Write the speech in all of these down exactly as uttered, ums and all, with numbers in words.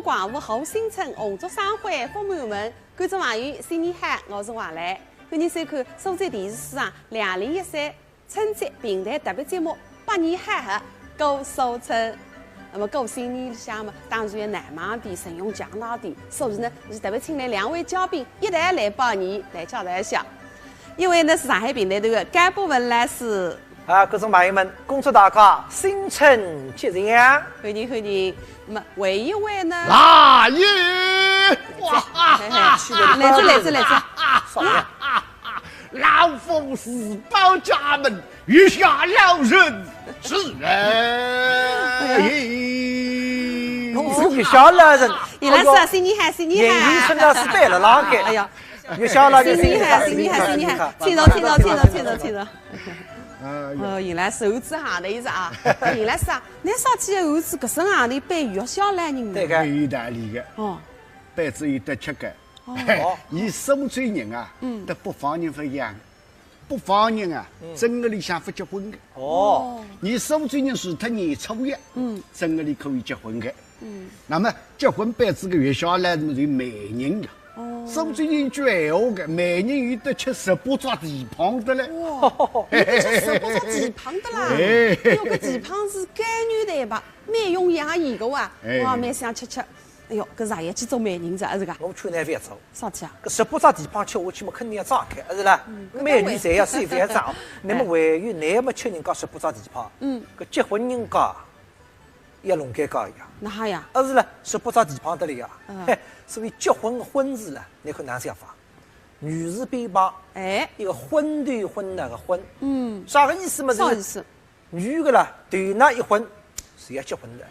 广播好新春，红烛生辉福满门。观众朋友，新年好，我是王兰。欢迎收看苏州电视书场两零一三春节评弹特别节目《百年好合过苏春》。那么过新年里向嘛，当然要难忘点，神勇强大点，所以呢，是特别请来两位嘉宾一道来拜年，来介绍一下。一位呢是上海评弹团的甘博文老师， 啊，观众朋友们，恭祝大家新春吉祥！欢迎，欢迎。那么还有一位呢？来也！哇哈哈！来哉，来哉，来哉！啥呀？老夫自报家门，月下老人是人。哎呀，侬是月下老人。伊拉是啊，新年好，新年好。年轻人是对了，哪个？哎呀，月下老人，新年好，新年好，新年好。请坐，请坐，请坐，请坐，请坐。 哎呀。哦，原来是猴子行的意思啊。原来是啊，那啥体猴子搿身行头背月下老人呢？对个。有道理个。哦。背子有得吃个。哦。伊苏州人啊，嗯。搭北方人勿一样。北方人啊，嗯。正月里向勿结婚个。哦。伊苏州人除脱年初一，嗯。正月里可以结婚个。 嗯。那么结婚背子个月下老人么就媒人个。哦。苏州人句闲话个，媒人有得吃十八只蹄髈个嘞。哇，有得吃十八只蹄髈个啦！哎。有个蹄髈是干肉个吧，蛮容易养个哇，哎。哇，蛮想吃吃。哎哟，搿日夜去做媒人哉，是个？我劝侬覅做。啥体啊？搿十八只蹄髈吃下去么，肯定要炸开，是啦？嗯，媒人侪要水分要炸。搿个我也，那么还有，侬么吃人家十八只蹄髈，嗯。搿结婚人家 也弄尴尬呀。哪哈呀？啊，是了，十八只蹄髈得了呀。嗯。嘿，所以结婚个婚字了，侬看哪能写法？女字边旁，哎。一个昏头昏脑个昏。嗯。啥个意思嘛？啥意思？女个啦，头那一昏，是要结婚的。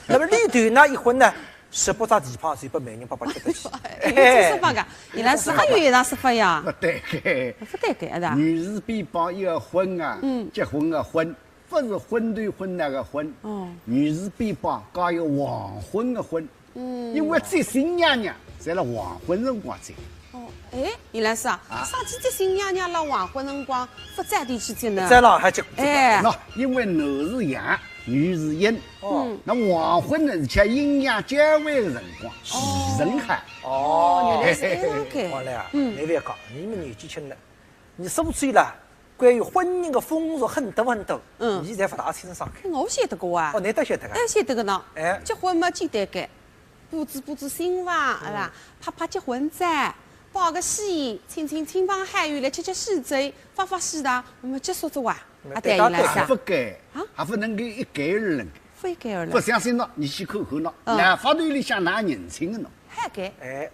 那么你头那一昏呢，十八只蹄髈就拨媒人伯伯吃得去。哎，有这说法个，原来是还有一种说法呀。勿对个。勿对个，是吧？女字边旁一个昏啊，嗯。结婚个婚。 勿是昏头昏脑个昏，哦。女字边旁加一个黄昏个昏。嗯。因为接新娘娘，侪辣黄昏辰光接。哦，哎，原来是啊，啊。啥体接新娘娘辣黄昏辰光，勿早点去接呢？勿早浪向去接。哎。喏，因为男是阳，女是阴。哦。嗯。那黄昏呢，是像阴阳交汇个辰光，哦。时辰好。哦，原来是搿样个。王兰啊，嗯。侬覅讲，侬么年纪轻了，侬苏州啦， 关于婚姻个风俗很多很多，嗯。侬现在勿大清爽。我晓得个啊。哦，侬倒晓得个。倒晓得个呢。哎。结婚嘛简单个，布置布置新房，嗯。是吧？拍拍结婚照，摆个喜宴，请请亲朋好友来吃吃喜酒，发发喜糖，那么结束哉哇。嗯，啊，对，对，伊拉是啊。还勿够，啊？还勿能够一概而论。勿一概而论。勿相信喏，侬去看看喏，嗯。老法头里向哪认亲个喏？还该。哎。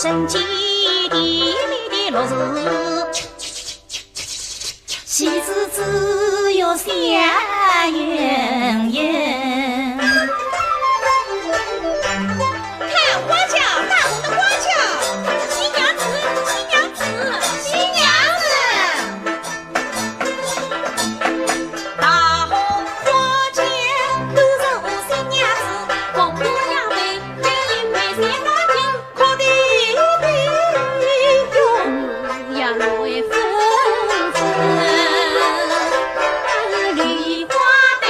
人间甜蜜的乐事，喜事只有笑盈盈。看花轿，大红的花轿，新娘子，新娘子，新娘子。 大红花轿，都是我新娘子，红姑娘美，美丽美像花镜，哭的的用呀来风风。梨花对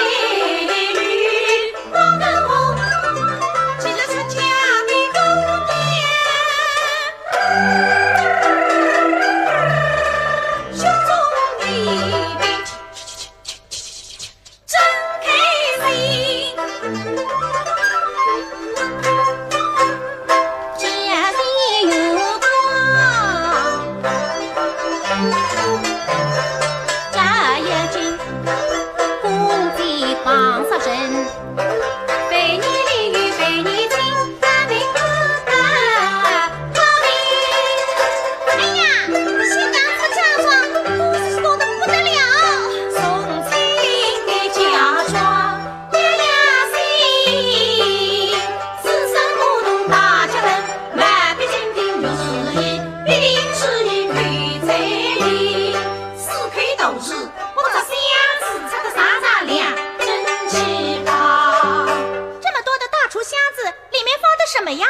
绿，红跟红，其实出嫁的姑娘，胸中的 真开心。家里有光，家也近，公鸡帮杀人，被你淋雨，被你淋，还没哭啊。 哎呀，新娘出嫁妆，恭喜喜得不得了！送亲的嫁妆，月亮星，四声鼓动大家人，满地金瓶玉树林，必定是一口彩礼。四口大字，不着箱子，插得沙沙亮，真气派。这么多的大厨箱子，里面放的什么呀？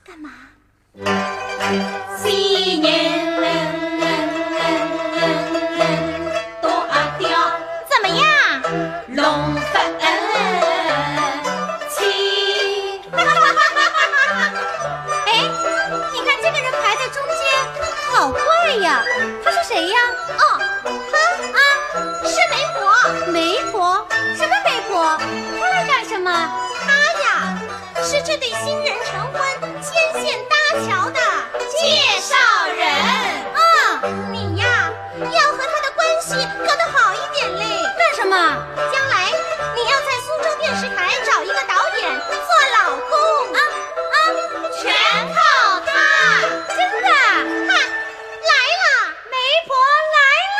干嘛？ 新年多阿刁，怎么样？龙凤妻。哎，你看这个人排在中间，好怪呀！他是谁呀？哦，他啊，是媒婆。媒婆？什么媒婆？她来干什么？她呀， 是这对新人成婚牵线搭桥的介绍人。嗯，你呀，要和他的关系搞得好一点嘞。干什么？将来你要在苏州电视台找一个导演做老公。啊啊，全靠他。真的？哈，来了，媒婆来了。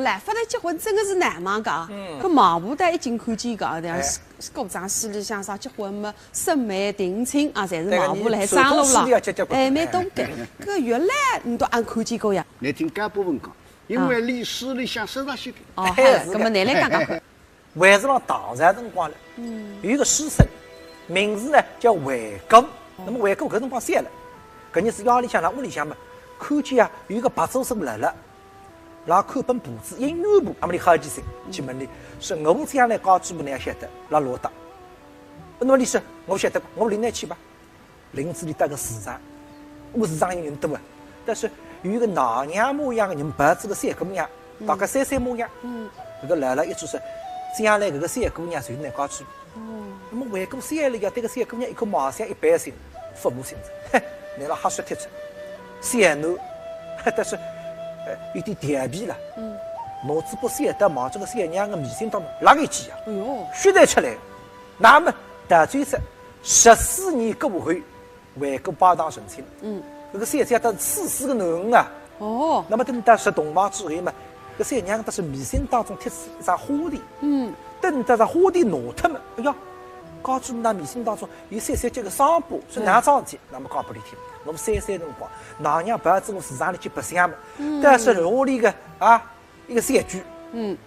来，勿来结婚真个是难忙个啊。嗯。搿媒婆倒一径看见个啊，像是，哎。是古装戏里向啥结婚嘛，审媒定亲啊，侪是媒婆来张罗啦。对个，倷中式个要结结婚，哎，蛮多个。哎。搿原来倷都呒看见过呀？倷听干部们讲，因为，嗯。历史里向说到些个。哦，哎，好，是个。搿么倷来讲讲看。 还是辣唐朝辰光了，嗯。有一个书生，名字呢叫惠姑。那么惠姑搿辰光小了，搿日子夜里向辣屋里向嘛，看见啊有一个白素贞辣辣，辣看本簿子，姻缘簿。那么俚好奇心，去问俚，说我将来家主婆倷也晓得，辣罗搭。那么俚说，我晓得，我领倷去吧。 领仔俚到个市场，搿市场有人多啊，但是有一个奶娘模样个人抱仔个小姑娘，嗯。大概三岁模样。嗯。搿个老老一直说，将来搿个小姑娘就是倷家主婆。哦。那么惠姑想了一下，对搿小姑娘一看貌相一般性，父母亲子，嘿，倷辣瞎说贴出。小囡，但是，呃，有点调皮了。嗯。拿仔把小刀望仔搿小娘个眉心当中勒一记啊，哎哟。血侪出来了。那么，到最后，十四年过后， 惠姑拜堂成亲。嗯。搿个小姐倒是赐死个囡儿啊。哦。那么等到入洞房之后嘛，搿小娘倒是眉心当中贴仔一只花钿。嗯。等到搿花钿拿脱嘛，哎呀，家主婆眉心当中有小小叫个伤疤，是哪桩事体？嗯。那么讲拨俚听，我三岁辰光，奶娘抱仔我市场里去白相嘛，嗯。但是楼里个啊， 一个小鬼，嗯。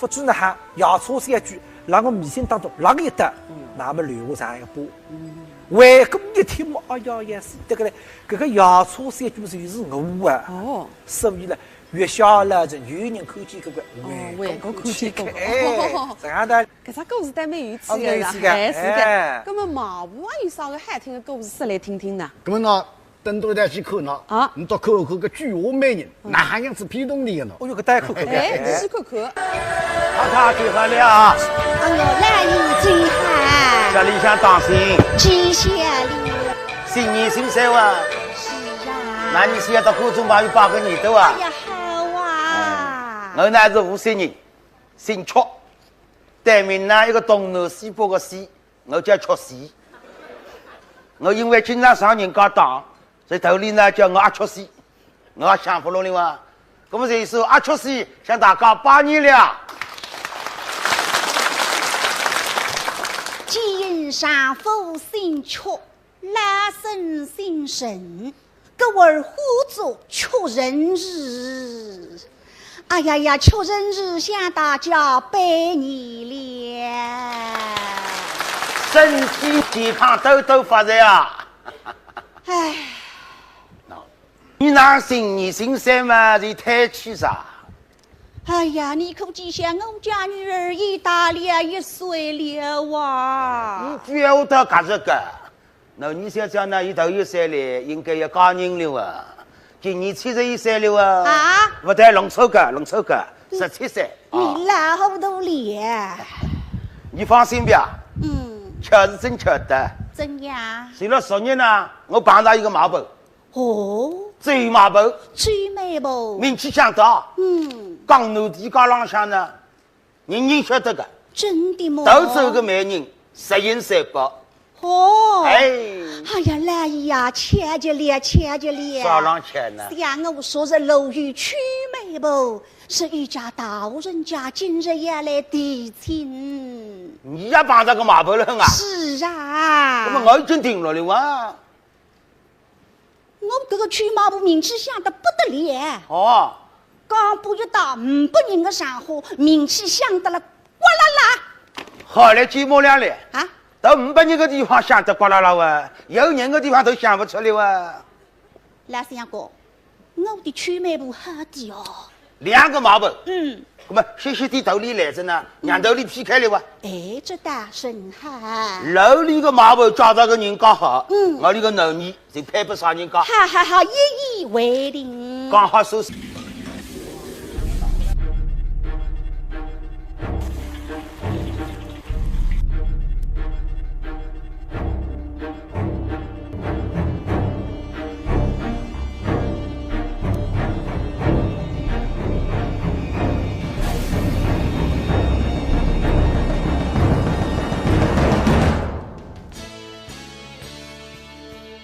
勿知哪哈，夜叉小鬼，辣我眉心当中勒一刀，嗯。那么留下这样一个疤。嗯。惠姑一听嘛，哎呀，也是，对个嘞，搿个夜叉小鬼就是我啊。哦。所以呢，月下老人有人看见过个，哦，惠姑看见过。哎，这样的。搿只故事倒蛮有趣的啦，啊，蛮有趣的，哎，是的。哎。那么媒婆有啥个好听的故事说来听听呢？那么呢， 等到再去看呢，啊。倷倒看看搿鬼话美人，嗯。哪哈样子骗动倷个呢？哦哟，搿倒要看看个。哎，你去看看。太太请好了啊。哎哟，老爷请好。这里向当心。谢谢了。新年新岁哇。是啊。那你是要到观众朋友拜个年头啊？哎呀，好啊。我呢是无锡人，姓曲，单名呢一个东南西北个西， 我叫曲西。我因为经常上人家当，所以头里呢叫我阿曲西，我也想勿落了哇。那么这一首阿曲西向大家拜年了。见丈夫姓曲，老身姓陈， 故而呼作曲陈氏。哎呀呀，曲陈氏向大家拜年了。身体健康，多多发财啊！哎。喏，你那新年新岁嘛，是太气啥？哎呀，你可知晓我家女儿已大了一岁了哇。你不要到搿个。 那你想想呢，伊头一岁嘞，应该要嫁人了啊。今年七十一岁了啊。啊？勿对，弄错个，弄错个，十七岁。啊。你老糊涂了。你放心吧。嗯。巧是真巧的。怎样？前了十日呢，我碰到一个媒婆。哦。周媒婆。周媒婆。名气响的。嗯。讲南地街浪向呢， 人人晓得个。真的吗？独走个媒人，十全十美。哦。哎。哎呀，老爷呀，巧极了，巧极了。啥浪巧呢？想我昨日路遇曲媒婆，是一家大户人家今日要来提亲。你也碰着个媒婆了啊？是啊。那么我已经定了的哇。 我搿个曲媒婆名气响得不得了。哦。刚步一到五百人的场合，名气响得了呱啦啦。好嘞，寂寞了嘞。啊？到五百人的地方响得呱啦啦哇，有人的地方都响勿出来哇。老相公，我的曲媒婆好的哦。 两个媒婆。嗯。那么歇歇地头里来着呢，嗯。让头里劈开了哇。哎，这倒甚好。楼里个媒婆嫁着个人家好，嗯。我里个囡儿就配不上人家。好好好，一言为定。讲好收手。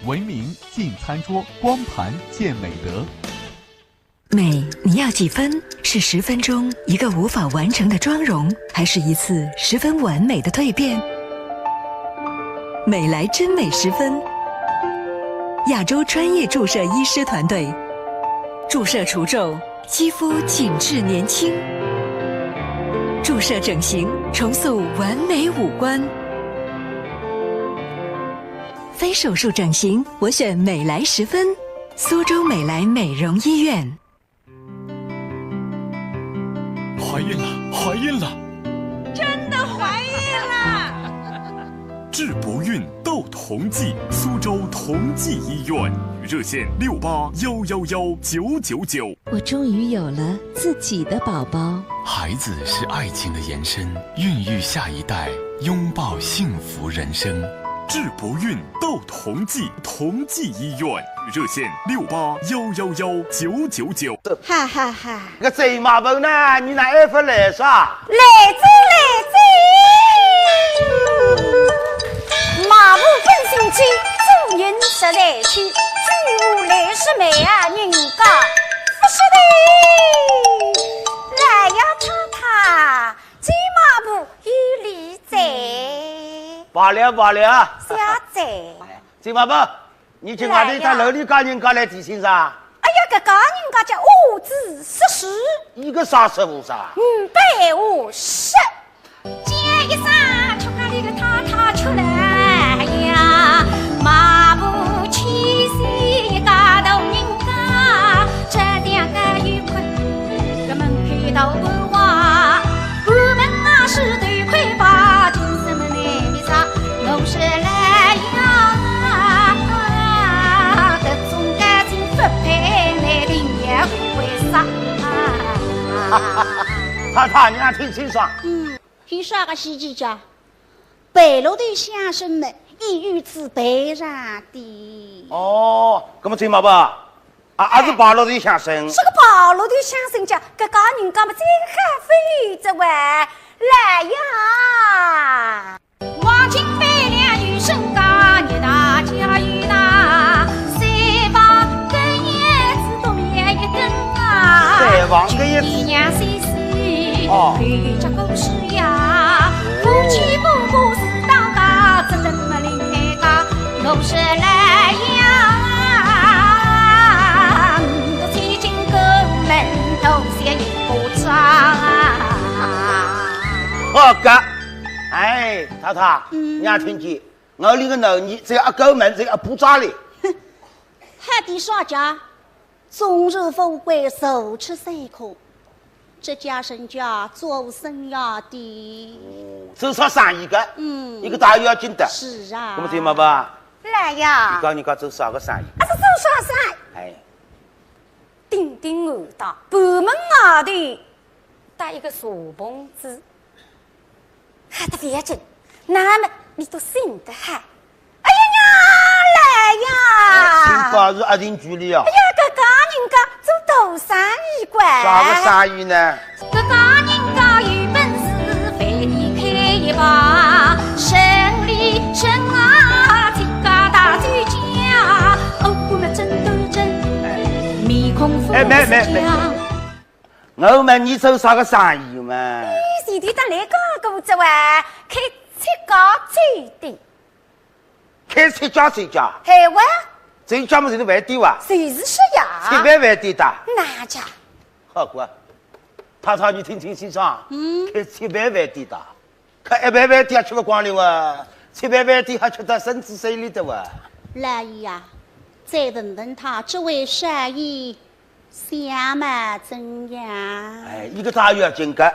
文明进餐桌，光盘见美德。美，你要几分？是十分钟一个无法完成的妆容，还是一次十分完美的蜕变？美莱真美十分，亚洲专业注射医师团队，注射除皱，肌肤紧致年轻，注射整形，重塑完美五官。非手术整形，我选美莱十分，苏州美莱美容医院。 怀孕了，怀孕了！真的怀孕了！治不孕到同济，苏州同济医院，热线六八幺幺幺九九九。我终于有了自己的宝宝。孩子是爱情的延伸，孕育下一代，拥抱幸福人生。治不孕到同济，同济医院，热线六八幺幺幺九九九。哈哈哈！搿周妈婆呢？你哪还勿来啥？来哉来哉！妈婆真心急，做人实在去，举步来势慢啊，人家勿是的。来呀，太太，周妈婆有礼哉。罢了罢了，谢哉。周妈婆，你今外头到楼里家人家来提亲啥？哎呀，搿家人家叫五子十事，一个啥说法啥？五百五十。叫一声，吃咖哩个太太出来呀，妈婆千岁一家大人家，这两个有困，搿门口大官话，我们那是头盔吧，金什么呢？你啥？我是来呀，搿种感情不配，难定也不会杀。太太，你还听清爽？嗯，有啥个稀奇家？白鹿头相声么，已有子背上的。哦，搿么周妈婆，啊，还是白鹿头相声。这个白鹿头相声家，搿家人家么最好飞着喂，来呀！ 黄金百两有身价，你大家有大，三房根叶子都没一根啊。三房根叶子一娘三四，哦有这故事呀，夫妻不过是当家，只等么另爱家，我是来呀，我最近过门头些一个账啊。好个，哎，太太，你也听见，我里个男人只要一过门，只要一步扎哩。海底耍家，终日富贵，坐吃山空，这家人家做生意的。做啥生意个？嗯一个大要紧的。是啊。那么周妈婆，来呀你，讲你讲做啥个生意？啊，是做啥生意？哎，顶顶我到半门外头，搭一个茶棚子。好得勿要紧，那么你都醒得好。哎呀呀，来呀！请告诉阿定局里啊哎。呀，搿家人家做大生意个。啥个生意呢？搿家人家有本事，饭店开一排，生理人啊，自家大酒家，哦，我们真斗争，面孔不哎，没没没一样。我问你做啥个生意嘛？你前头搭来讲过着哇，开七家酒店。开七家酒家，嘿哇，酒家么就是饭店哇？就是说呀。七万饭店的。哪家？好个，太太你听听清爽，嗯，开七万饭店的，开一万饭店还吃勿光哩哇，七万饭店还吃得身子水里的哇。老爷呀，再问问他这位少爷相貌怎样？哎，一个大要紧个，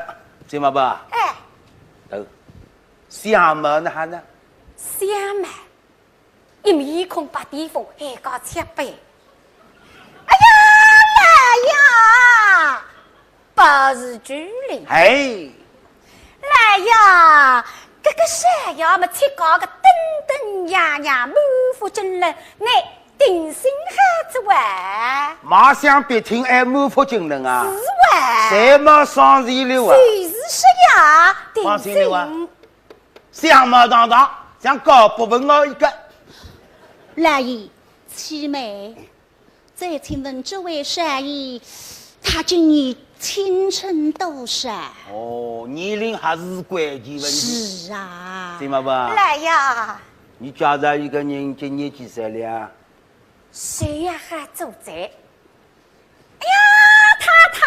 知道吧？哎，哦，相貌哪哈呢？相貌，一面孔白癜风，还搞七百。哎呀，老爷，不是距离。哎，老爷，搿个少爷么，七家个登登样样，满腹经纶，乃定心好子哇。马上别听哎，满腹经纶啊，是哇。谁嘛上心了啊？就是说呀，定放心了啊心。相貌堂堂，像高不文傲一个。老爷，启禀，再请问这位少爷，他今年青春多少？哦，年龄还是关键问题。是啊。对嘛吧？来呀。你介绍一个人今年几岁了啊？谁呀，还做贼？哎呀，太太，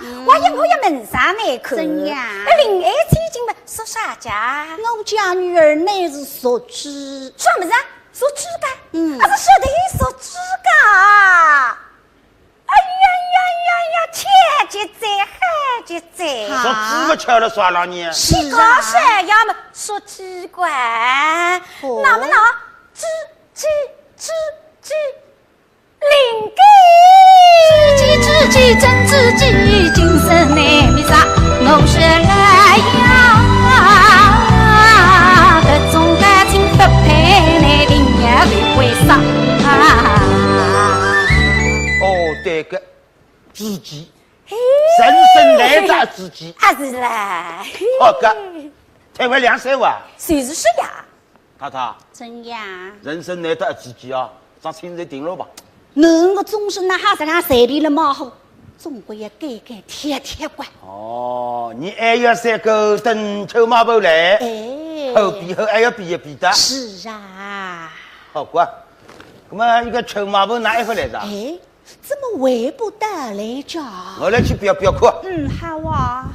嗯。我也，我也问上来看。怎样？哎，林爱卿今么说啥家？我家女儿乃是属猪。什么人？属猪个？嗯。啊，是说的属猪个啊。 哎呀呀呀呀，巧极哉，好极哉。啊。说这个巧了算了呢？是啊。你搞啥呀嘛，说奇怪。哦。那么呢，鸡，鸡，鸡，鸡，灵个。知己，知己，真知己，今生难觅啥。我说来呀，搿种感情不配，难定也为啥？哦，对个。 知己，嘿。人生难得知己。啊，是啦。好个，太会两三话。就是说呀。太太，怎样？人生难得知己啊，桩亲事定了吧？侬个终身哪哈实梗随便了嘛好，总归要改改贴贴个。哦，你还要三个等臭马婆来，哎。好比好还要比一比的。是啊。好个，那么一个臭马婆哪一个来着？哎。 怎么回不得来着？我来去表表看。嗯，好啊。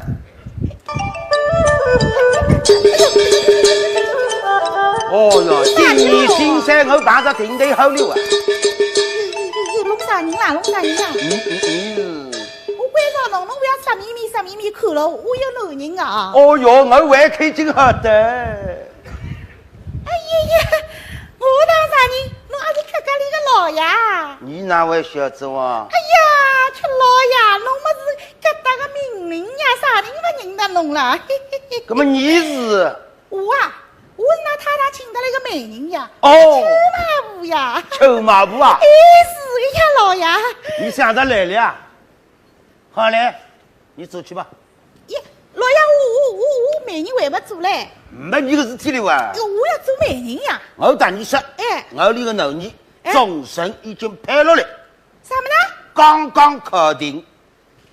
哦哟，今年新山我碰着顶头好了啊。弄啥人啦？弄啥人啦？嗯，嗯，嗯。我关照侬，侬勿要色眯眯、色眯眯看了，我有男人啊。哦哟，我还开心好的。 哎呀呀，我当啥人？侬阿是曲家里个老爷？你哪会晓得哇？哎呀，曲老爷，侬么是搿搭个名人呀，啥人勿认得侬啦？嘿嘿嘿。搿么你是？我啊，我是㑚太太请得来个媒人呀，哦。臭马婆呀。臭马婆啊？哎，是个呀，老爷。你想着来了呀？好嘞，你走去吧。 耶，老爷，我，我，我，我媒人还没做嘞。没你个事体了哇？哟，我要做媒人呀。我搭你说，哎。我里个男人，哎。终身已经配了嘞。啥么呢？刚刚考定。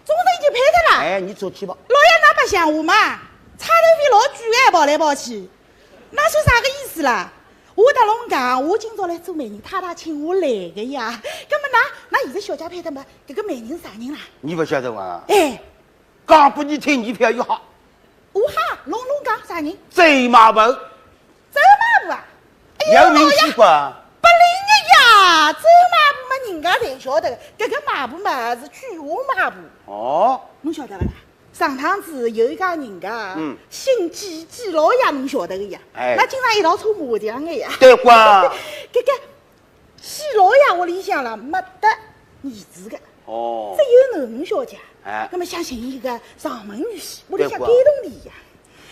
终身已经配脱了？哎，你走去吧。老爷，㑚白相我嘛？差头费老贵哎，跑来跑去。 那是啥个意思啦？我搭侬讲，我今朝来做媒人，太太请我来个呀。葛么㑚，㑚现在小姐配得么？搿个媒人是啥人啦？你勿晓得哇？哎。讲拨你听，你覅一吓。我吓，侬，侬讲啥人？周妈婆。周妈婆啊？哎呀，有名气个。老爷，勿灵个呀，周妈婆嘛人家侪晓得个，搿个妈婆嘛是鬼话妈婆。哦。侬晓得勿啦？ 上趟子有一家人家，嗯。姓季，季老爷侬晓得个呀，哎。㑚经常一道搓麻将个呀。对个。搿个季老爷屋里向啦，没得儿子个，哦。只有囡儿小姐。哎。葛么想寻一个上门女婿，屋里向对个。感动俚呀。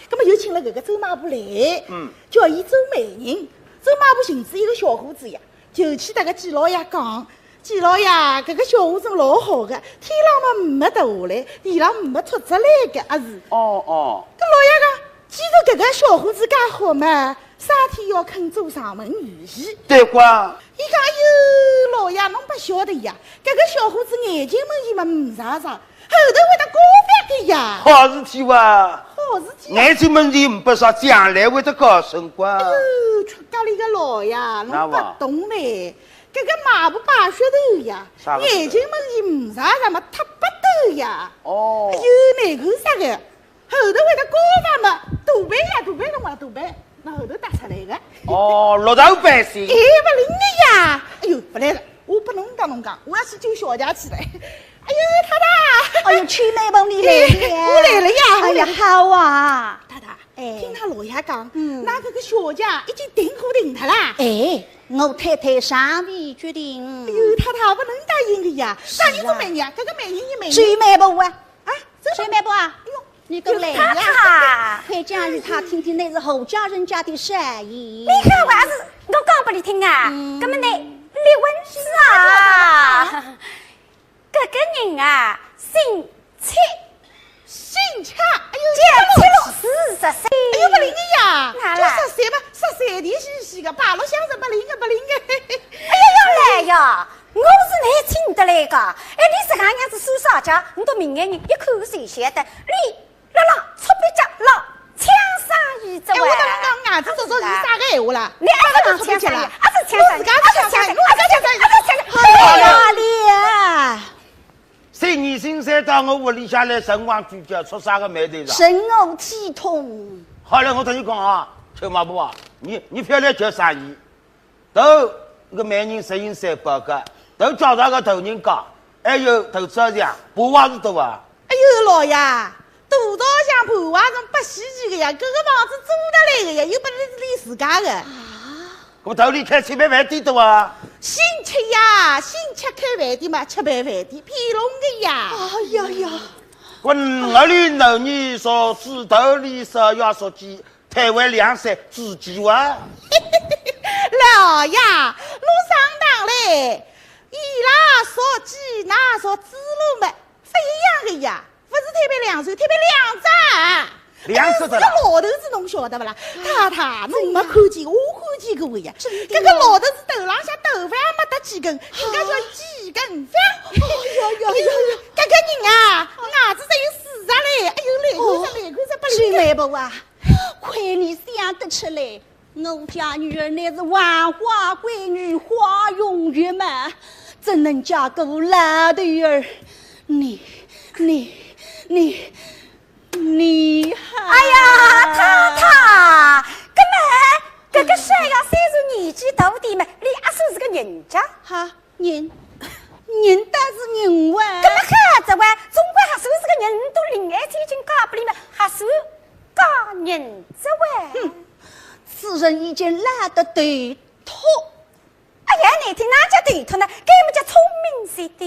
葛么又请了搿个周妈婆来，嗯。叫伊做媒人。周妈婆寻仔一个小伙子呀， 就去搭搿季老爷讲，季老爷，搿个小伙子老好个，天浪么没脱下来，地浪没脱出来个，阿是？哦，哦。搿老爷讲，既然搿个小伙子介好嘛，啥体要肯做上门女婿？对个。伊讲，哎哟，老爷，侬勿晓得呀，搿个小伙子眼睛门前么没啥啥， 后头会得高翻个呀。好事体哇。好事体呀。眼睛门前没啥，将来会得高升个。哎哟，曲家里个老爷，侬勿懂嘞。搿个妈婆摆噱头呀，啥个噱头？眼睛门前没啥，啥么忒不得呀。哦。哎哟，难看啥个，后头会得高翻么，大牌呀，大牌侬讲大牌，拿后头搭出来个。哦，绿豆百姓。哎，勿灵个呀。哎哟，勿来了，我拨侬讲侬讲，我要去救小姐去了。 哎哟，太太！哎哟，秋妹婆，你来了。我来了呀，哎呀，我来了。好啊。太太，哎。听㑚老爷讲，嗯。㑚搿个小姐已经订婚定脱啦。哎，我太太尚未决定。哎哟，太太，勿能答应个呀。是啊。啥人做媒人啊？搿个媒人是媒人。秋妹婆啊。啊，真的？秋妹婆啊。哎哟， 你过来呀，太太。快讲与他听听，乃是何家人家的生意。你看我还是我讲拨你听啊，嗯。搿么你立稳是啊，搿个人啊，姓戚。姓戚？哎哟，叫戚老四十岁。哎哟，勿灵个呀，哪啦？就十岁嘛，十岁的嘻嘻个，八路相声勿灵个，勿灵个。哎呀，要来呀，我是来请得来个。哎，你自家娘子算啥家，你到明眼人一看就晓得，你辣辣搓鼻脚，辣抢生意哉喂。哎，我跟侬讲，我儿子做做是啥个闲话啦？你儿子哪抢生意？啥个搓鼻脚啦？儿子抢生意，侬自家抢生意，儿子抢生意，儿子抢生意，儿子抢生意。哎呀，你啊！三年新三到我屋里向来，诚惶惧叫，出啥个霉头啦？深恶体痛。好了，我同你讲啊，秋马婆啊，你，你覅来叫生意。 头，搿个媒人实梗三百个，头叫啥个头人家，还有头朝向，破坏是多啊。哎呦，老爷，头朝向破坏是勿稀奇个呀，搿个房子租得来个呀，又勿是伊自家个。啊？搿么头里开千爿饭店多啊？新吃呀，新吃开饭店嘛，吃爿饭店，骗侬个呀。哎呀呀。我哪里能你说是头里说要说起 台湾粮食自己哇？老爷，侬上当嘞！伊拉说鸡，那说猪肉么，勿一样个呀，勿是台北两手，台北两只。两只的啦。搿个老头子侬晓得勿啦？太太，侬没看见，我看见过个呀。搿个老头子头浪向头发没得几根，人家叫几根发。哎呀呀呀呀！搿个人啊，牙齿只有四只嘞，哎呦，来看只，来看只，勿灵个。青梅婆啊， 亏你想得出来，我家女儿乃是万花闺女，花容月貌，怎能嫁个老头儿？你，你，你，你还……哎呀，太太，搿么，搿个小丫头虽然年纪大点嘛，伊也算是个人家。哈，人，人倒是人哇。搿么好哉哇，总归还算是个人，侬到临海千金家屋里嘛，还算 嫁人哉喂。哼，此人已经懒得头痛。哎呀，难听哪叫头痛呢？搿么叫聪明绝顶。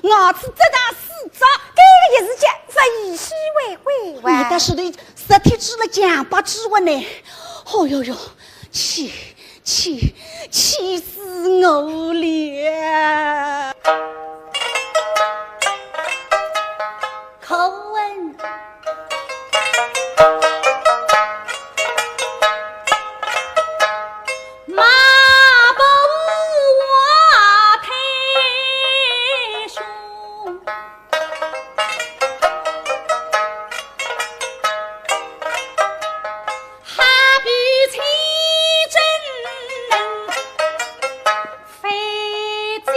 牙齿只剩四只。搿个也是叫物以稀为贵哇。你倒是对实体指了讲不指我呢。哦哟哟，气，气，气死我了。 可恨马步华太兄，好比清蒸饭鸡。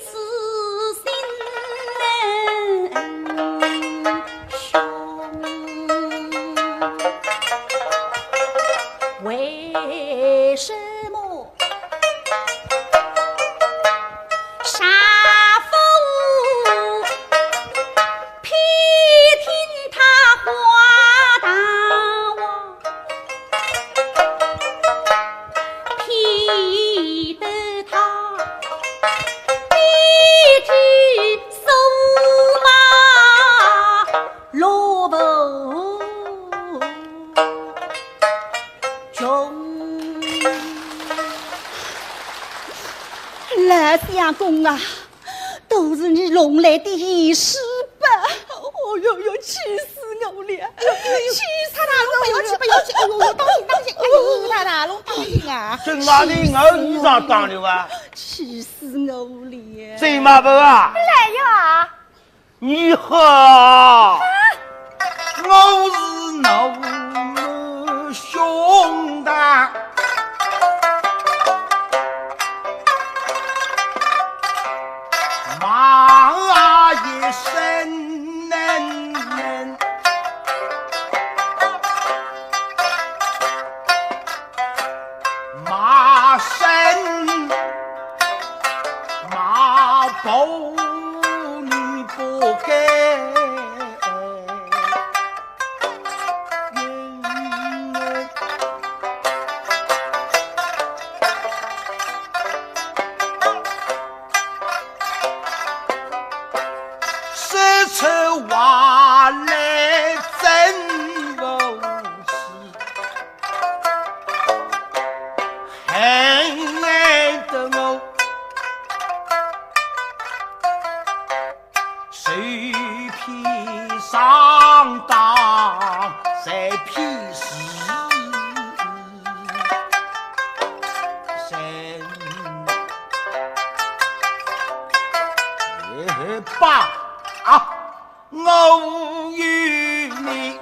此心难雄。为什么丈夫偏听她话大话？ 骗得她一句驷马落不穷。老相公啊， 都是你弄来的一事吧。哦哟哟，气死我了！气死我了！太太，侬不要去，不要去！哎呦，当心，当心！哎呦，太太，侬当心啊！真拿你我衣裳当了啊！气死我了！醉马婆啊！来呀！你好！我是侬兄弟。 马一生，马生，马步你不该。 说出话来真不是，恨得我 受骗上当在骗时辰。哎，爸啊，我与你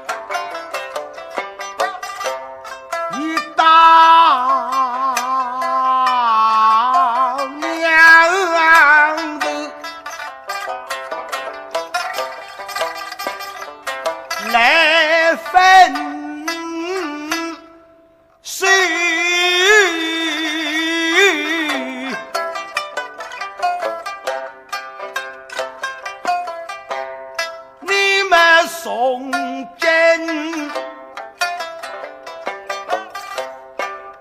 一道娘的来分 手。你们从今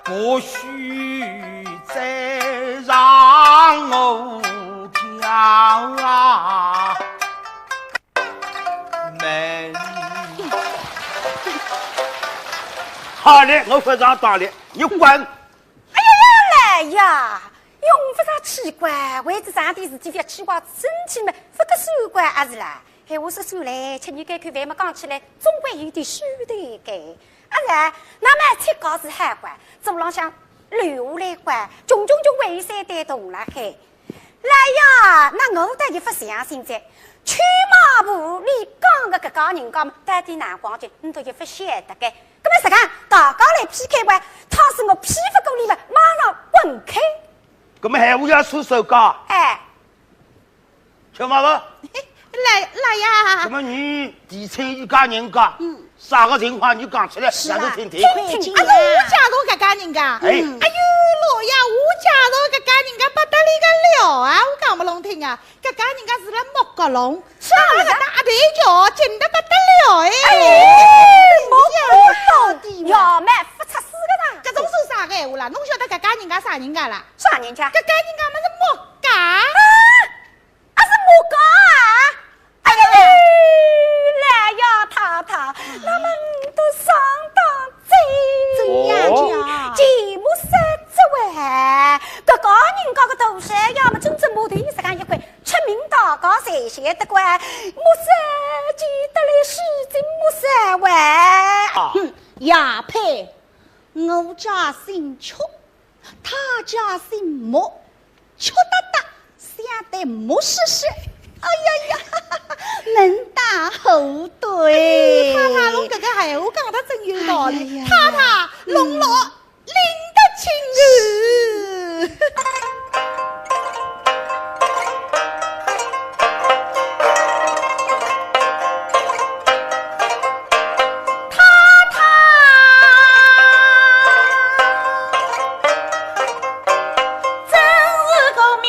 不许再让我叫啊！ 门。好嘞，我不上当了，你滚！哎呀呀，来呀，用不着气怪，为仔啥点事体要气坏身体嘛，不个算怪阿是啦。闲话说转来，吃年夜饭嘛讲起来，总归有点虚头个。阿是，那么吃高是好怪，走廊向留下来怪，穷穷穷为三代同了海。 来呀，那我倒也不相信哉。曲马婆，你讲个搿家人家嘛，到底哪光景，你都也不晓得个。搿么实梗，大家来PK吧，倘使我P不过你们，马上滚开。搿么闲话要出手个。哎。曲马婆。来，来呀。搿么你提亲一家人家，嗯。 啥个情况你讲出来，是啊，让我听听。听听。哎呦，我嫁着搿家人家。哎。哎呦，老爷，我嫁着搿家人家不得了个了啊！我讲拨侬听啊，搿家人家住辣木搿弄，是啊。上了搭阿对桥，近得不得了哎。哎，木搿弄，要么不出事个啦。搿种算啥个闲话啦？侬晓得搿家人家啥人家啦？啥人家？搿家人家么是木家。啊？ 啊，是木家啊？哎呀，来呀，太太，那么你都上当哉。怎样讲？哦。既然是这位，搿家人家个大小呀，么真正木头实梗一块，出名大家侪晓得个，木三姐得来是真木三位。啊。哼，也配，我家姓曲， 他家姓木，曲哒哒，像得木实实。哎呀呀，门当户对。太太，侬搿个闲话讲得真有道理。哎呀呀呀。太太，侬老拎得清哦。 太太，真是个明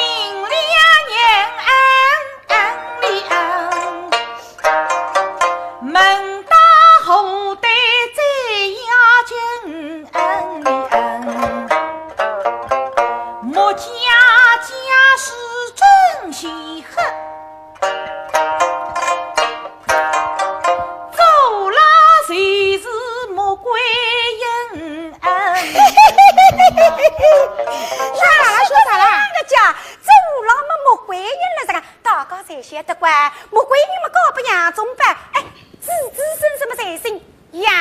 理人，门当户对最要紧。 木家家世真稀罕，做了就是穆桂英。啥啦？说啥啦？人家做了么穆桂英了，这个大家侪晓得个，穆桂英么嫁拨杨宗保，哎，子子孙孙么侪姓 杨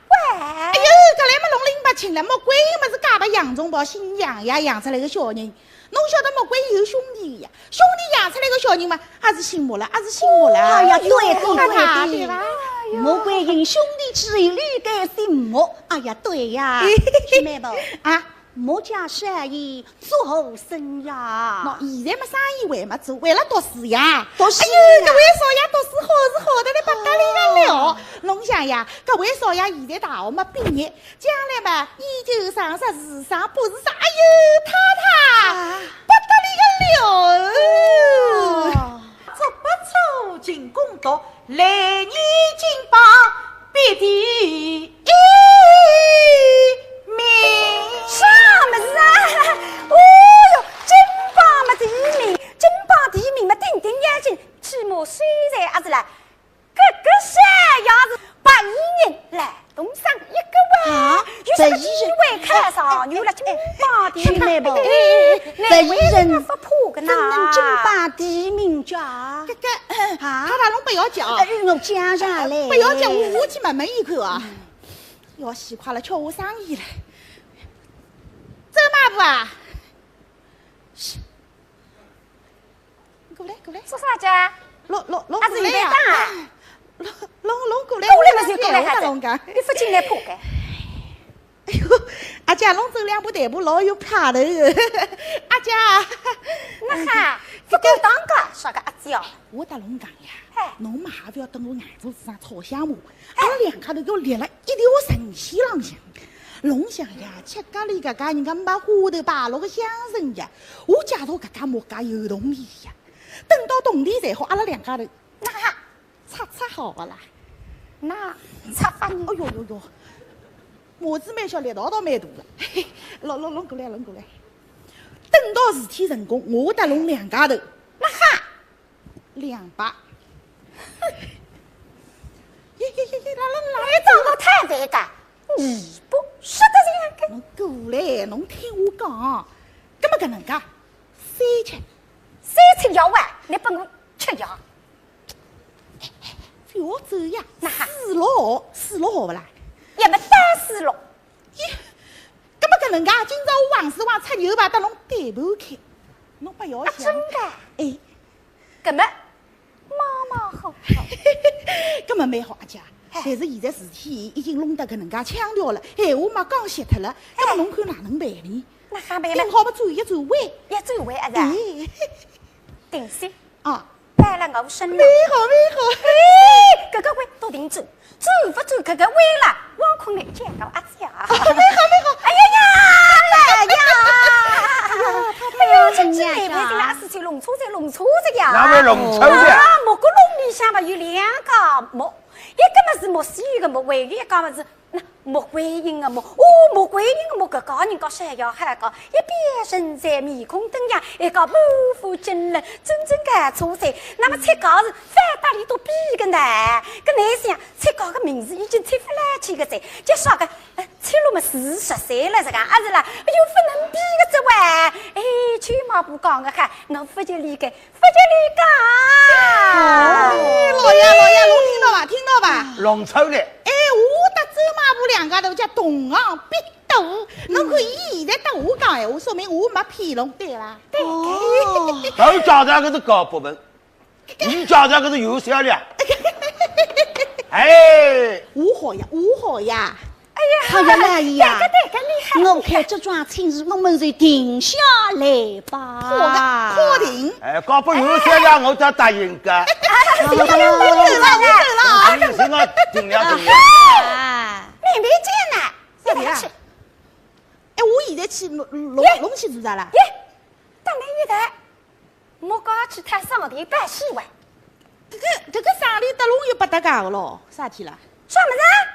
宝。哎呦，搿来么弄拎勿清了，穆桂英么是嫁拨杨宗保，姓杨呀，养出来个小人。侬晓得穆桂英有兄弟呀，兄弟养出来个小人嘛，也是姓穆了，也是姓穆了。哎呀，对对对对。对吧？穆桂英兄弟之一，理该姓穆。哎呀，对呀。妹妹。啊？ 穆家生意做好生呀？喏，现在么生意还没做，为了读书呀。读书呀。哎呦，搿位少爷读书好是好得来不得了了。哦。侬想呀，搿位少爷现在大学么毕业，将来么研究生啥是啥博士啥，哎呦，太太，啊。不得了了。哦。足不出勤工作， 来年金榜必第一名。啥物事啊？哦哟，金榜么第一名，金榜第一名么顶顶要紧，起码虽然也是啦，搿个啥样子，白衣人来东上一个哇，啊，有啥个机会考上，有了金榜第一名。哎，白衣人勿怕个呐。怎能金榜第一名家？搿个 啊？太太侬不要急啊。哎，我讲上来。不要急，我，我去问问伊看啊。嗯。要死快了，吃我生意了。周妈婆啊，是，过来，过来。做啥介？弄，弄，弄过来呀。啊，是现在打啊？弄，弄，弄过来，过来嘛就过来，我搭侬讲。还是？侬勿进来怕个？哎哟，阿姐，侬走两步台步老有派头。阿姐。那哈，勿敢当个，啥个阿姐哦？我搭侬讲呀，哎。侬嘛还勿要等我眼珠子上吵相骂，阿拉两家头要立了一条神仙浪向。侬想呀，吃家里搿家人家没花头摆落个香水呀，我介绍搿家木家有动力呀。等到动力侪好，阿拉两家头，那哈，擦擦好勿啦？那擦法呢？哎哟哟哟，码子蛮小，力道倒蛮大个。弄，弄，弄过来，弄过来。等到事体成功，我搭侬两家头，那哈，两百。耶耶耶耶，啦啦啦。侬长得太肥个，你不是的这样个。侬过来，侬听我讲，搿么搿能介，三千。三千要啊，侬拨我吃药。勿要走呀，那哈。四六，四六好勿啦？也没得四六。耶，搿么搿能介，今朝我横竖横出牛排搭侬对半开，侬勿要想。啊，真的？哎。搿么，马马虎虎。搿么蛮好，阿姐。哎。但是现在事体已经弄得搿能介腔调了，闲话嘛讲绝脱了，搿么哎。侬看哪能办呢？那还办了？顶好嘛转一转弯。要转弯啊，是吧？哎。定心。啊。 摆了我身浪。蛮好，蛮好。哎，搿个弯倒定转，转勿转搿个弯了，我恐来见到阿姐啊。好，蛮好，蛮好。哎呀呀，来呀！哎呀，太太，哎呀，真是难为情啊，事体弄错哉，弄错哉呀。哪会弄错哉？啊，木槁里向嘛有两个木，一个嘛是木须个木，还有一个嘛是 那木观音个木，哦，木观音个木，搿家人家侪要喊个，一表人才面孔登样，一个满腹经纶，真正个出彩。那么出家是反搭里都比个呢，搿哪想出家个名字已经出勿来去个哉，就说个，呃，出路么四十岁了，是个，啊是啦，又勿能比个哉喂。哎，舅妈勿讲个哈，我勿就理个， 勿就理讲。哎，老爷，老爷，侬听到伐？听到伐？弄错了。哎，我搭周妈婆两家头叫同行必斗，侬看伊现在搭我讲闲话，说明我没骗侬，对伐？对。哦。头讲的搿是高博文，伊讲的搿是有销量。哎。我好呀，我好呀。 哎呀，好呀，老爷呀，对个，对个，厉害，我看这桩亲事我们就定下来吧。好的，好定。哎，搞不有些呀，我才答应个。哎，行了，行了，行了，行了，我定了，定了。啊。慢慢讲呢，慢慢讲。哎，我现在去弄，弄，弄去做啥啦？耶，当然有的。 木家去讨上帝拜喜哇。搿个，搿个生理搭侬又勿搭界个咯，啥体啦？啥物事啊？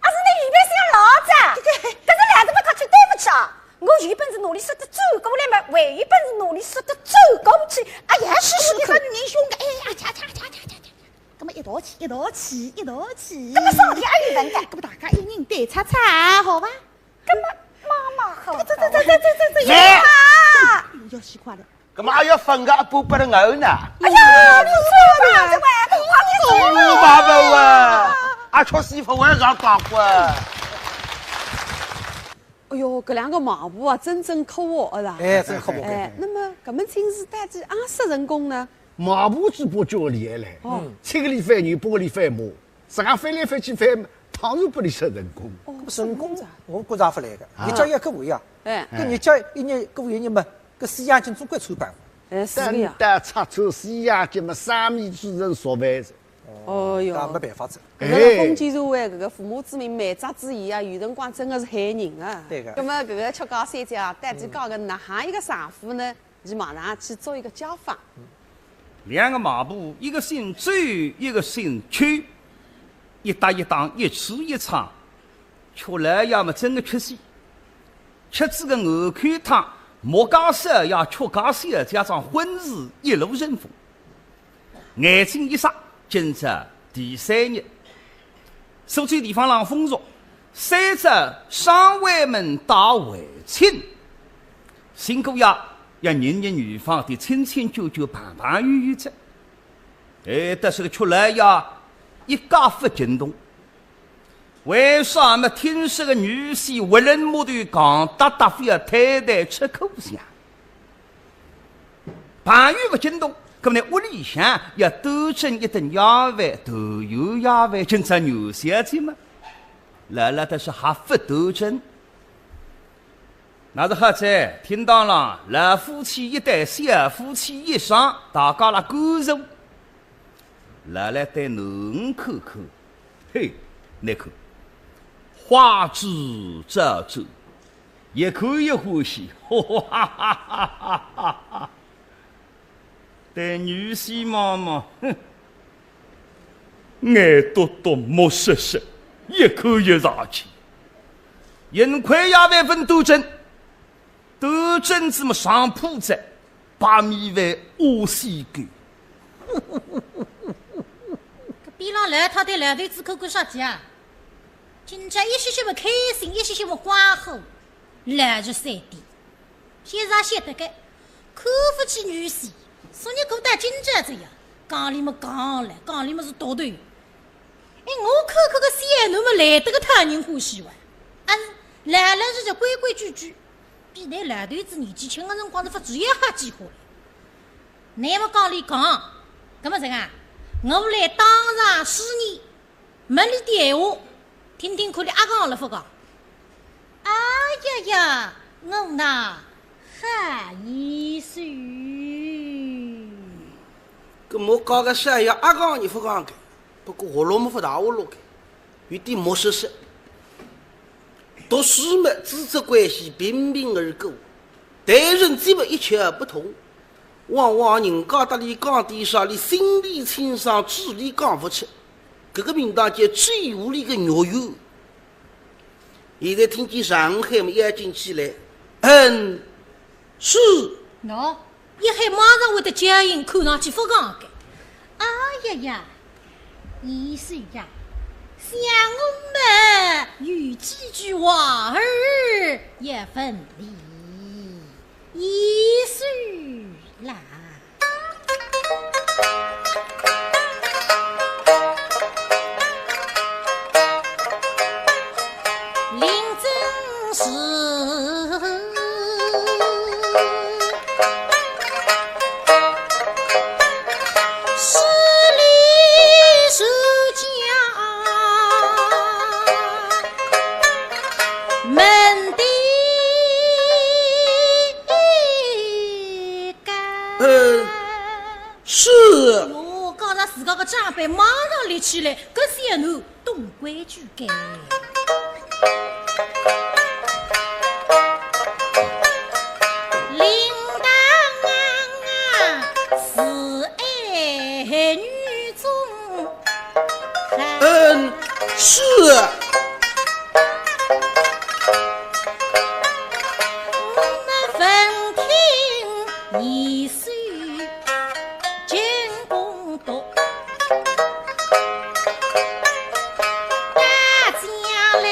阿是侬预备心老早？搿个，搿是来得勿客气，对勿起啊。我有本事拿伊说得转过来嘛，还有本事拿伊说得转过去。哎呀，是是。搿个女人凶个，哎呀，恰恰恰恰恰恰，搿么一道去，一道去，一道去。搿么上帝阿有问个？搿么大家一人对擦擦，好伐？搿么妈妈好。这这这这这这这，来。哎呀，要死快了。 搿么还要分个一半拨了我呢？哎呀，侬错了，这位，快点走。哦，妈妈啊，阿确实勿会让讲过。哎哟，搿两个卖婆啊，真正可恶，是吧？哎，真可恶。哎，那么搿门亲事到底阿说成功呢？卖婆嘴巴叫厉害嘞，哦。七个里翻牛，八个里翻马。 自家翻来翻去翻，当然拨伊说成功。哦，成功，成功哉。我觉着勿来个，啊。日脚也搿回呀，哎。搿日脚一日搿回一日嘛，搿四眼睛总归穿帮。哎，是个呀。等到拆穿四眼睛嘛，生米煮成熟饭哉。哦哟，搿没办法哉。搿个封建社会，搿个父母之命，媒妁之言啊，有辰光真个是害人啊。对个。葛末搿个曲家小姐啊，到底嫁个哪哈一个丈夫呢？ 伊马上去做一个家访。两个卖婆，一个姓周，一个姓邱，一搭一档，一吃一唱，邱老爷么真个吃死，吃仔个五口汤，木家少爷、邱家小姐桩婚事一路顺风。 眼睛一眨，今朝第三日，苏州地方浪风俗，三朝双回门打回亲。新姑爷要认认女方的亲亲眷眷、朋朋友友哉。哎，但是个邱老爷一概勿惊动。 为啥么听说个女婿活人木头讲搭搭，非要太太吃苦相？朋友勿惊动，搿么呢，屋里向要端正一顿夜饭，团圆夜饭，今朝元宵节嘛，老老实实还勿端正。那是好哉，厅堂浪，老夫妻一对，小夫妻一双，大家辣观坐。老老对囡儿看看，嘿，倷看，花枝招展，越看越欢喜，哈哈哈哈哈哈。 对女婿望望，哼，眼笃笃，目实实，越看越上气。幸亏夜饭勿端正，端正仔么上铺仔，白米饭屙稀狗。搿边浪老太对老头子看看啥体啊？今朝一歇歇么开心，一歇歇么光火，老实三点。 先生晓得个，看勿起女婿，昨日过到今朝这样，讲理么讲了，讲理么是毒头。哎，我看看个小囡么来得个讨人欢喜哇，啊，老老实实规规矩矩，比倷老头子年纪轻个辰光是勿至于好几化了。倷么讲理讲，搿么这个啊，我来当场试验， 问俚点闲话，听听看俚阿讲了勿讲。哎呀呀，我呐，好意思。搿么讲个啥呀，阿讲也勿讲个，不过活络么勿大活络个，有点木实实。读书么，资质关系平平而过，待人接物一窍不通。 往往人家搭俚讲点啥，俚心里清爽，嘴里讲勿出。搿个名堂叫嘴里个肉圆。现在听见上海么要紧起来，嗯，是。喏，一喊马上会得叫应，看上去勿讲个。哎呀呀，意思呀，想我们有几句话儿也问俚。 一岁啦。林真是势利是家门的 嗯，是。哟，讲着自家个长辈马上立起来，搿小囡懂规矩个。铃铛啊，是爱女中 嗯，是。我们闻听一声惊动动，大家来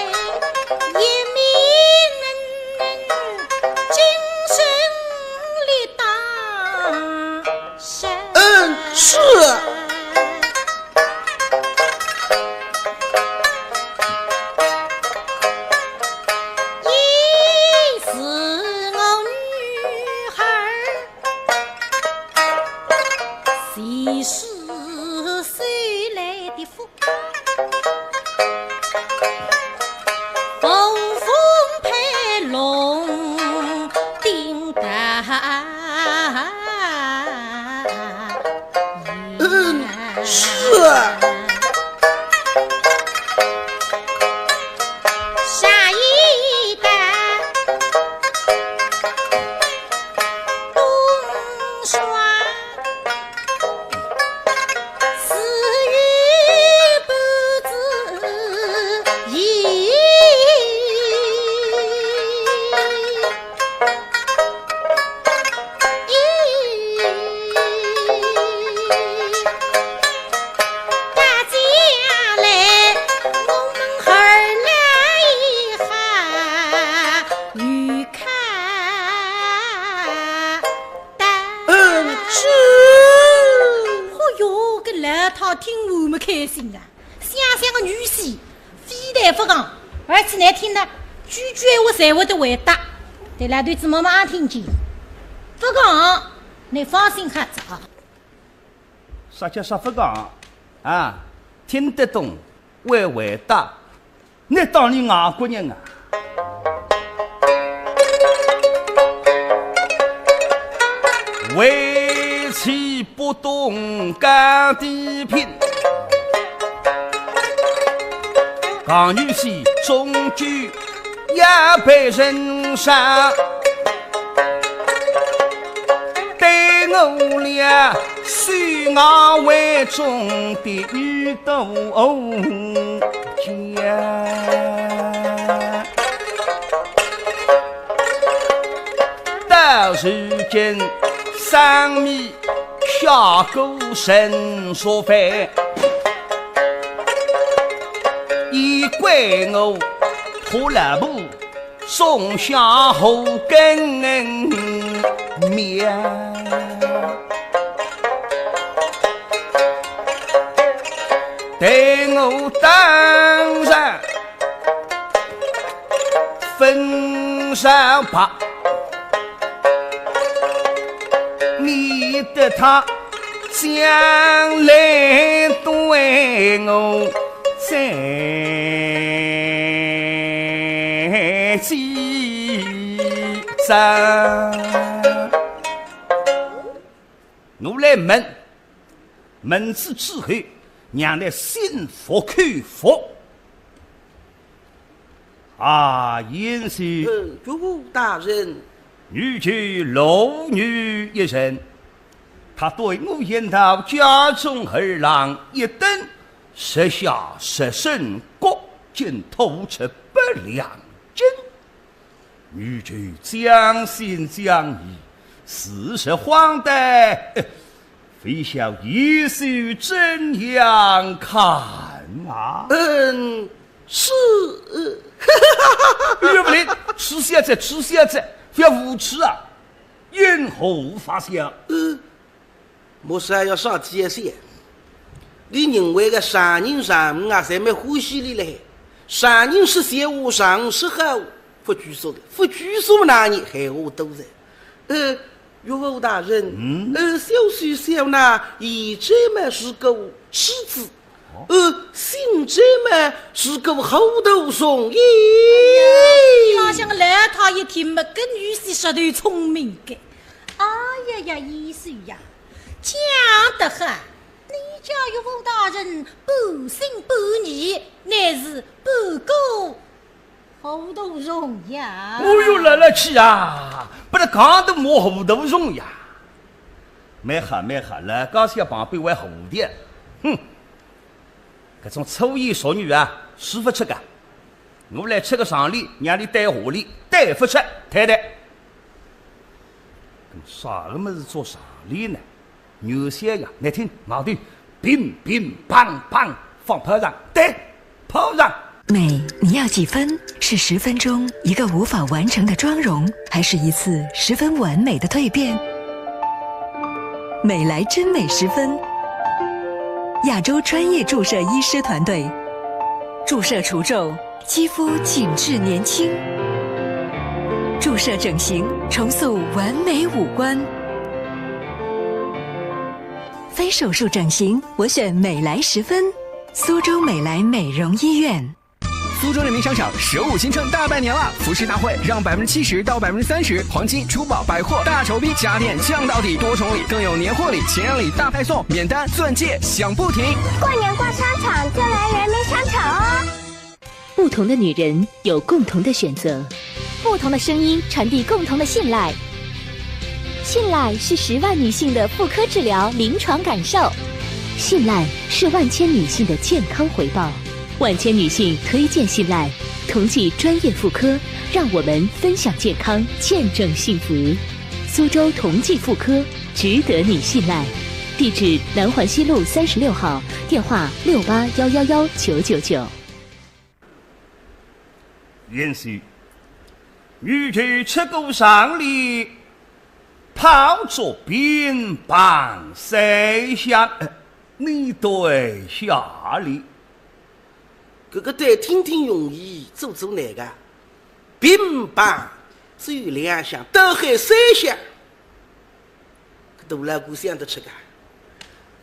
一面能能精神力当。 嗯，是。一是我女孩儿，谁是谁来的福？ 凤凤配龙顶大嗯，是啊。下一代冬霜 是与不知意。大家来，我们二来一下，与看 嗯，是。嚯哟，搿老太听完么开心啊，想想个女婿，非但勿讲，而且难听呢，句句闲话侪会得回答。对老头子么么也听见，勿讲，倷放心好哉啊。啥叫啥勿讲啊？听得懂，会回答，倷当俚外国人啊？为妻不懂讲地品，讲女婿终究也被人杀。 对我俩许我为忠的女奴家，到如今生米下锅成熟饭，也怪我拖拉布 种下后根苗。待我当然分上吧，免得他将来对我 再见哉。我来问，问仔之后，让倷心服口服。啊，贤婿。呃，岳父大人。女眷罗女一人，她对我言道家中二郎一等 十下十省各境图出百两金，女眷将信将疑，事实荒诞，呃，非晓贤婿怎样看啊？嗯，是，呃，岳父，痴小子，痴小子，覅无耻啊！因何发笑？呃， 莫说要上天一线，俚认为个常人常物啊，侪蛮欢喜俚嘞。常人说闲话，常物说好，勿拘束的，勿拘束哪能闲话多哉。呃，岳父大人，嗯？呃，小婿笑纳贤侄么是个痴子，哦？呃，新侄么是个糊涂虫也。哎呀，边浪向个老太一听么，搿女婿实头聪明个。 哎呀呀，贤婿呀，讲得好，你家岳父大人半信半疑，乃是半个糊涂虫呀。哦哟，来来去啊，拨俚讲得么糊涂虫呀。蛮好蛮好，老家小旁边还糊涂，哼。 搿种粗言俗语啊，使勿出个。我来出个上联，让俚对下联，对勿出，太太。搿么啥个物事做上联呢？原先呀，倷听，外头乒乒乓乓放炮仗，对，炮仗。美，你要几分？是十分钟一个无法完成的妆容，还是一次十分完美的蜕变？ 美莱臻美十分，亚洲专业注射医师团队，注射除皱，肌肤紧致年轻，注射整形，重塑完美五官。非手术整形，我选美莱十分，苏州美莱美容医院。 苏州人民商场首五新春大拜年了！服饰大会让百分之七十到百分之三十黄金、珠宝、百货大酬宾，家电降到底，多重礼，更有年货礼、情人礼大派送，免单钻戒响不停。过年逛商场就来人民商场哦！不同的女人有共同的选择，不同的声音传递共同的信赖。信赖是十万女性的妇科治疗临床感受，信赖是万千女性的健康回报。 万千女性推荐信赖，同济专业妇科，让我们分享健康，见证幸福。苏州同济妇科，值得你信赖。地址：南环西路三十六号，电话六八幺幺幺九九九。贤婿，女眷出个上联，炮竹乒乓三响，呃，你对下联。 搿个对听听容易，做做难个。乒乓只有两响，倒喊三响。搿大老倌想得出个。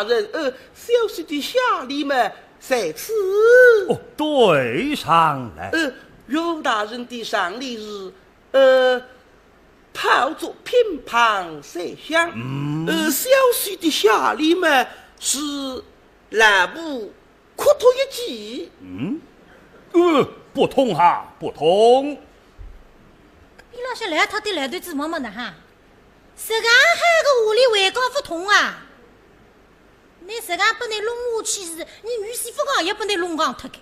大人，呃，小婿的下联嘛，在此。哦，对上了。呃，岳父大人的上联是，呃，炮竹乒乓三响。嗯。呃，小婿的下联嘛，是老婆 磕头一记。嗯？呃，不通哈，不通。伊拉是来他的来对子么么的哈，实梗喊个屋里还讲不通啊？你实梗不能弄下去是，你女婿不讲也不能弄讲他个。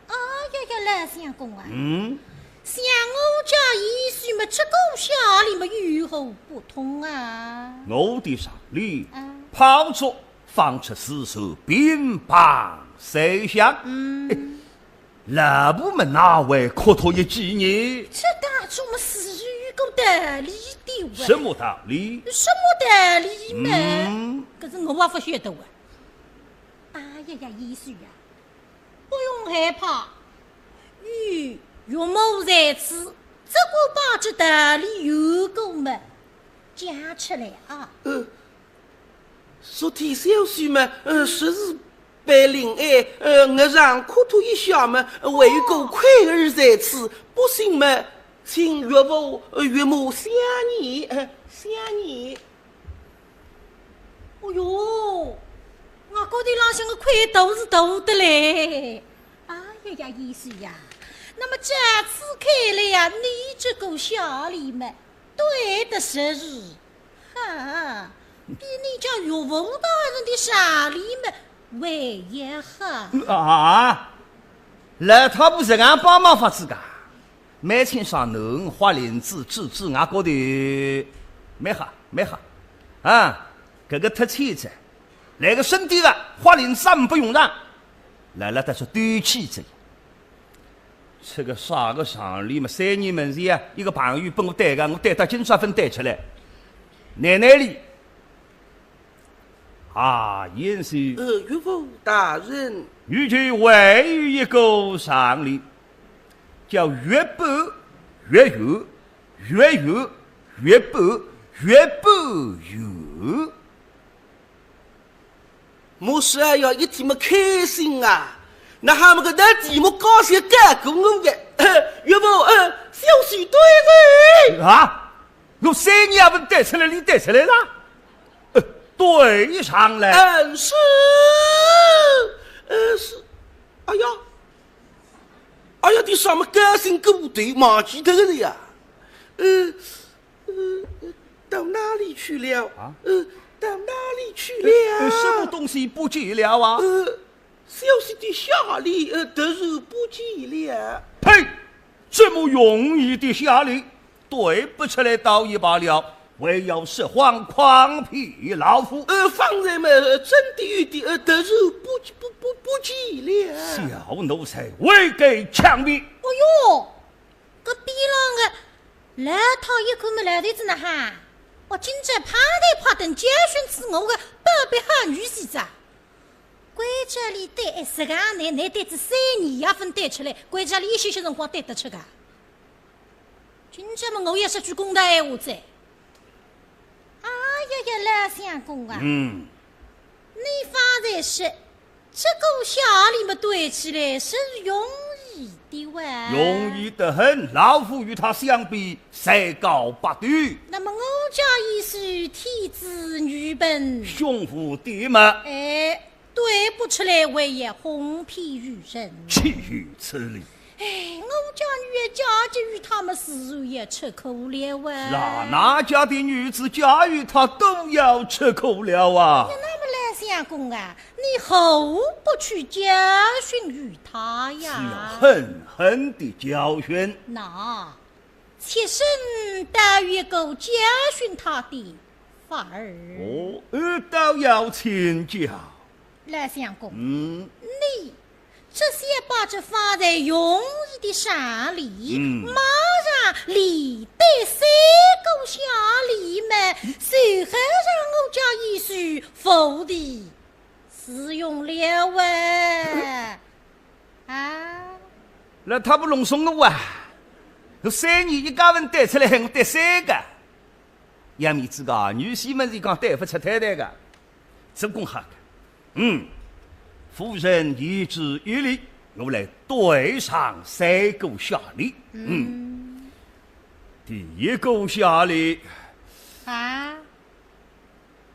哎呀呀，老相公啊，嗯？像我家意思么，这个下联么有何不通啊？我的上联，啊。炮竹 放出四声乒乓三响。嗯。哎，老婆么哪会磕头一记呢？这当中么是有个道理的喂。什么道理？什么道理嘛？嗯。可是我也不晓得喂。哎呀呀，意思呀，不用害怕，有岳母在此，只管把这道理有个么讲出来啊。呃， 昨天小婿嘛，呃，实是被林爱，呃，额上磕头一下嘛，还有个愧儿在此，不信嘛，请岳父，呃，岳母相验，呃，相验。哦哟，我觉得浪向个愧头是大的嘞。哎呀呀，意思呀，那么这次看来呀，你这个下联嘛，对得实是 哈，比你家岳父大人的上联么还要好。啊，老太婆实梗帮忙法子噶，蛮清爽，侬花翎子指指外高头，蛮好，蛮好。啊，搿个忒欠哉，来个深点个，花翎子也勿用上，来了，但是对起哉。 这个啥个上联么，三年门前啊，一个朋友拨我对个，我对到今朝勿对出来。奶奶哩，啊，贤婿。呃，岳父大人。女婿还有一个上联，叫月半月圆，月圆月半月半圆。 我是哎呀，一听么开心啊！那哈么个难题目高兴盖过我个，岳父，呃，小婿对了。啊？我三年也勿对出来，你对出来了？呃，对上来。嗯，是，呃，是，哎呀，哎呀，你啥么高兴过头，忘记脱个呀？呃， 呃，到哪里去了？啊？呃，到哪里去了？呃，什么东西不见了啊？呃，小婿的下联，呃，突然不见了。呸！这么容易的下联，对不出来倒也罢了，还要说谎诓骗老夫。呃，方才嘛，呃，真的有的，呃，突然不，不，不，不见了。小奴才，未敢强辩。哎哟， 搿边浪个老太一看么来头子呢哈，我今朝拍台拍灯教训仔我个宝贝好女婿哉。关照俚对，实梗倷，倷对仔三年也勿对出来，关照俚一歇歇辰光对得出个。今朝么我也说句公道闲话哉。 哎呀呀，老相公啊，嗯。你方才说，这个下联么对起来是容易的哇。容易得很，老夫与他相比，才高八斗。那么我家意思，天资愚笨，胸无点墨。哎， 对不出来，还要哄骗于人。岂有此理！哎，我家女儿嫁给于他么自然也吃苦了啊。是啊，哪家的女子嫁与他都要吃苦了啊。那么老相公啊，你何不去教训于他呀？是要狠狠地教训。那，妾身倒有一个教训他的法儿。哦，呃，倒要请教。 老相公，嗯。你只需把这方才容易的上联，嗯。马上连对三个下联么，随后让我家意思服的使用了啊。啊。那他不弄松我啊？我三年一家文对出来，还我对三个。要面子个，女婿们是讲对不出太太个。做功好个。嗯，夫人言之有理，我来对上三个谢礼。嗯，第一个谢礼。啊？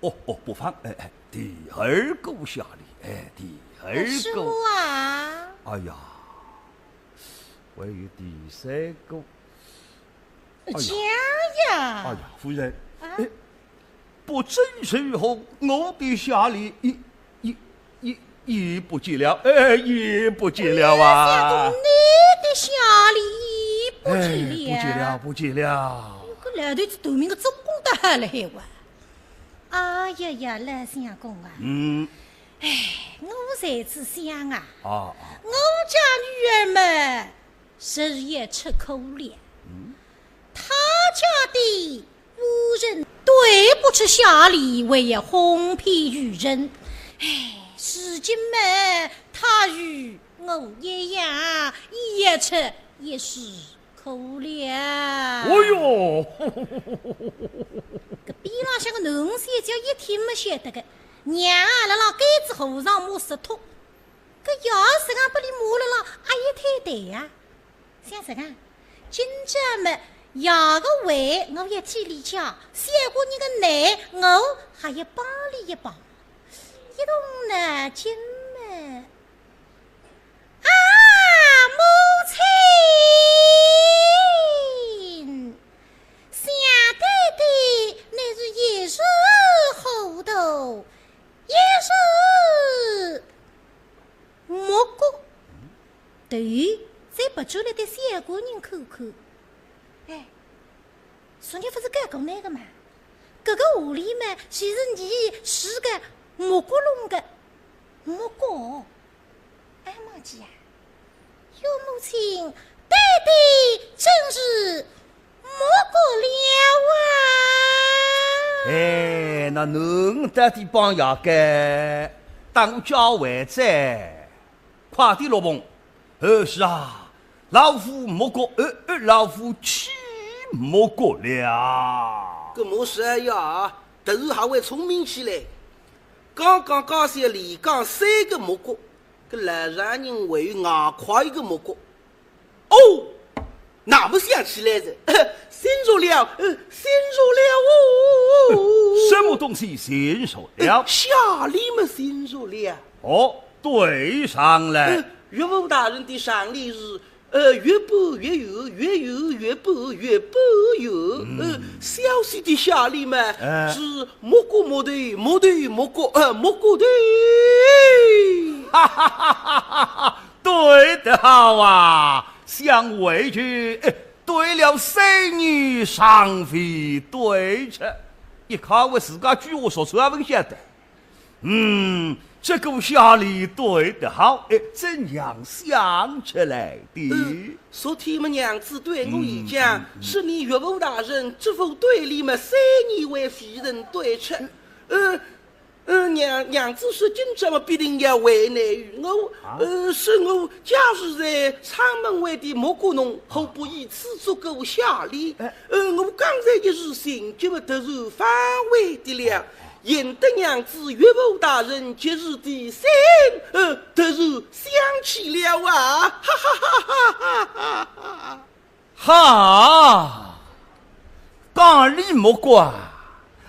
哦，哦，不妨，哎，哎，第二个谢礼，哎，第二个。是我啊。哎呀，还有第三个。哎呀，讲呀。哎呀，夫人，啊？哎，不知如何，我的谢礼已，已，已，已不见了，哎，已不见了啊。哎呀，相公，你的谢礼已不见了。哎，不见了，不见了。搿老头子头名个做功德还来哇。哎呀呀，老相公啊。嗯。哎，我在此想啊，啊，啊。我家女儿嘛， 是也吃苦了。嗯。他家的夫人对不出谢礼，还要哄骗于人。哎，如今嘛，他与我一样，也吃也是苦了。哦哟，搿边浪向个囡小姐一听么晓得个，娘啊，辣辣该子和尚摸石头。 搿爷实梗拨俚摸了啦，阿也太对呀。想实梗，今朝么爷个胃我也替俚解，小官人个难我还要帮俚一帮。一动脑筋么，啊，母亲，想对的，乃是一时糊涂，一时 目过，头再别转来对小官人看看。哎，昨日勿是讲过那个嘛？搿个狐狸嘛，其实你是个目过弄个，目过。哎，忘记啊，岳母亲对的真是 目过了啊。哎，那侬到底帮爷个，当家为哉，快点落棚。呃，是啊，老夫目过，呃，呃，老夫岂目过了。搿么是呀，突然还会聪明起来。刚刚家小连讲三个目过，搿老丈人还有外加一个目过。 哦，那么想起来了，醒着了，呃，醒着了哦。什么东西醒着了？呃，谢礼么醒着了。哦，对上来。呃，岳父大人的上联是，呃，岳父岳父岳父岳父岳父岳父，嗯。呃，小婿的谢礼么，哎。是目过目头，目头目过，呃，目过头。哈哈哈哈哈哈！ 对得好啊，想回去，哎，对了三年上回对着，一看我自家句话说出来勿晓得。嗯，这个谢礼对得好，哎，怎样想起来的？呃，昨天么娘子对我一讲，嗯，嗯，嗯。是你岳父大人这副对联么三年为夫人对着。呃， 呃，娘，娘子说今朝么必定要为难于我，啊？呃，说我假使在阊门外的目过侬，何不以此作个谢礼？哎。呃，我刚才一时情急么突然反悔的了，幸得娘子岳父大人及时提醒，呃，突然想起了啊，哈哈哈哈哈哈哈哈。 哈，讲俚目过啊，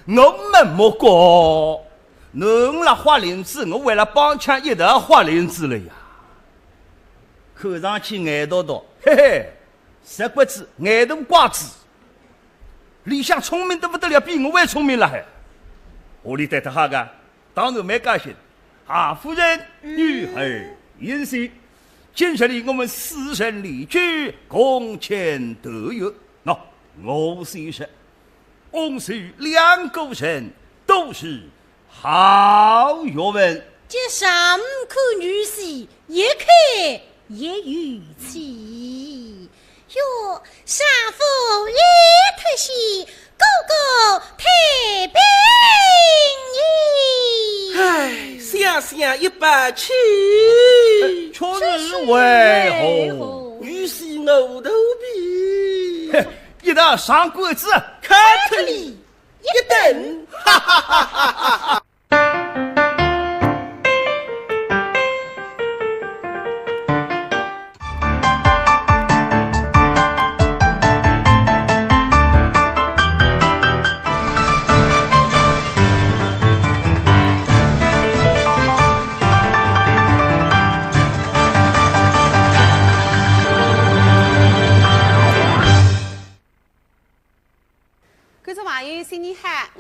我没目过，侬辣豁翎子，我为了帮腔一道豁翎子了呀。看上去眼大大，嘿嘿，实骨子，眼大瓜子，里向聪明得不得了，比我还聪明了还。屋里对得好个， 当然蛮高兴。啊，夫人，嗯。女儿言谢，今日里我们四人离居，共建德业。喏，我先说，翁婿两个人都是好学问。这上看女婿，一看也有气。 哟，丈夫一脱险，哥哥太平矣。唉，想想一把气。哎，却是为何？女婿我肚皮。嘿，一道上馆子，开脱俚一顿。哈哈哈哈哈哈。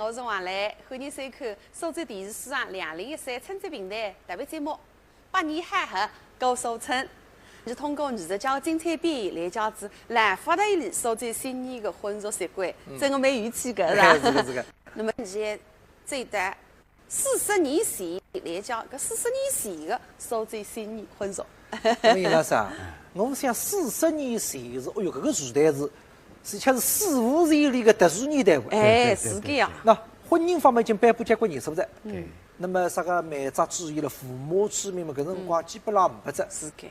我是王磊，欢迎收看苏州电视书场两零一三春节评弹特别节目《百年好合》，我是苏春。是通过艺术家精彩表演来讲仔老法头里苏州新年个婚俗习惯，真个蛮有趣个，是吧？是个，是个。那么现在这一段 四十年前来讲，搿四十年前个苏州新年婚俗。那么杨老师啊，我想四十年前是，哎哟，搿个时代是，是像是史无前例个特殊年代哇。哎，对，对，是搿样。对，对。那婚姻方面已经颁布交关年数哉。对。那么啥个媒妁之言了，父母之命嘛，搿辰光基本上没得。是搿。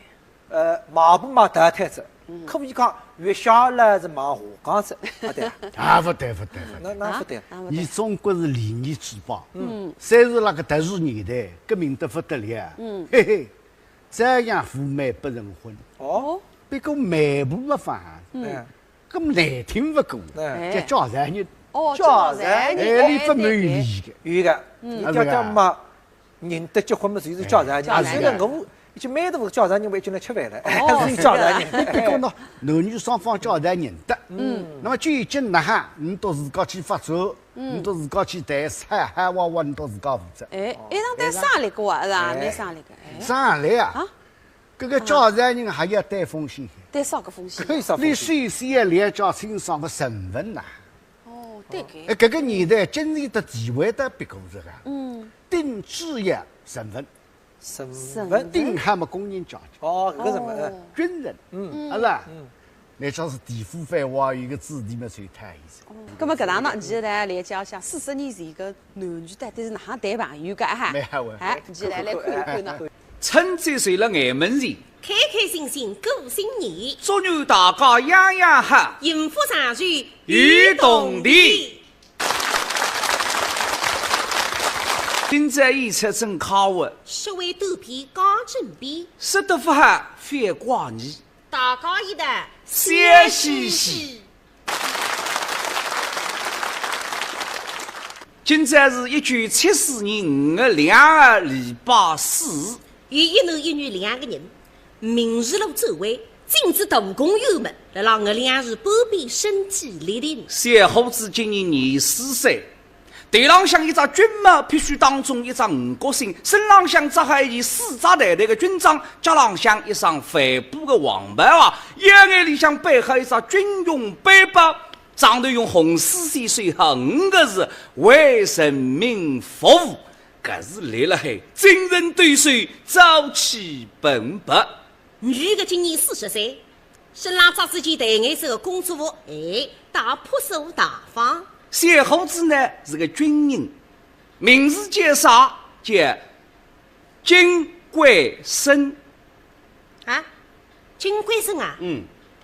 呃，买婆买到脱哉，可以讲月下来是买下岗哉，啊对啊。啊，勿对，勿对，勿对。那，那勿对。啊，勿对。侬中国是礼仪之邦，嗯。虽然辣搿特殊年代，革命得勿得了，嗯。嘿嘿，照样赴媒不成婚。哦。不过媒婆勿放，嗯。哎。搿么难听勿过，哎。叫介绍人。哦，介绍人。介绍人，哎，俚勿蛮有礼个。有个，嗯。伊叫，叫嘛， 人得结婚嘛，就是介绍人。介绍人。虽然我已经蛮大个介绍人，我已经来吃饭了，哦，还是介绍人。是的。不过呢，男女双方介绍人得。嗯。那么究竟哪哈，侬到自家去发展，嗯。侬到自家去谈，啥哈哇哇，侬到自家负责。哎，一趟谈生日个啊，是吧？哎。蛮生日个，哎。生日啊？啊？搿个介绍人还要担风险。担啥个风险？可以啥风险？你首先要了解清爽个身份呐。 哦，对个。哎，搿个年代，经济个地位倒勿够这个。嗯。顶主要身份。身份。身份。顶好么工人阶级。哦，搿个身份，哦。哎。军人，嗯。是吧？嗯。那像是地府番话，有个子弟嘛，最讨厌哉。哦，葛么搿趟呢，现在来介绍一下四十年前个男女到底是哪哈谈朋友个哈？蛮好玩。哎，现在来看一看呢。哎。 春节就勒眼门前，开开心心过新年，祝愿大家样样好，幸福长寿有铜钿。今朝演出真快活，说话肚皮讲准备，说得勿好覅怪你，大家一道笑嘻嘻。 今朝是一九七四年五月两号，礼拜四。有一男一女两个人，明日路转弯，进仔大公园门，辣辣五月两日半边身体立定。小伙子今年廿四岁，头浪向一只军帽，必须当中一只五角星，身浪向着好一件丝质淡淡个军装，脚浪向一双帆布个黄跑鞋，腰眼里向背好一只军用背包。 上头用红丝线绣好五个字：为人民服务。搿是立辣海，精神抖擞，朝气蓬勃。女个今年四十岁，身浪着仔件淡颜色个工作服，哎，倒朴素大方。小伙子呢是个军人，名字叫啥？叫金贵生。 啊？金贵生啊？嗯。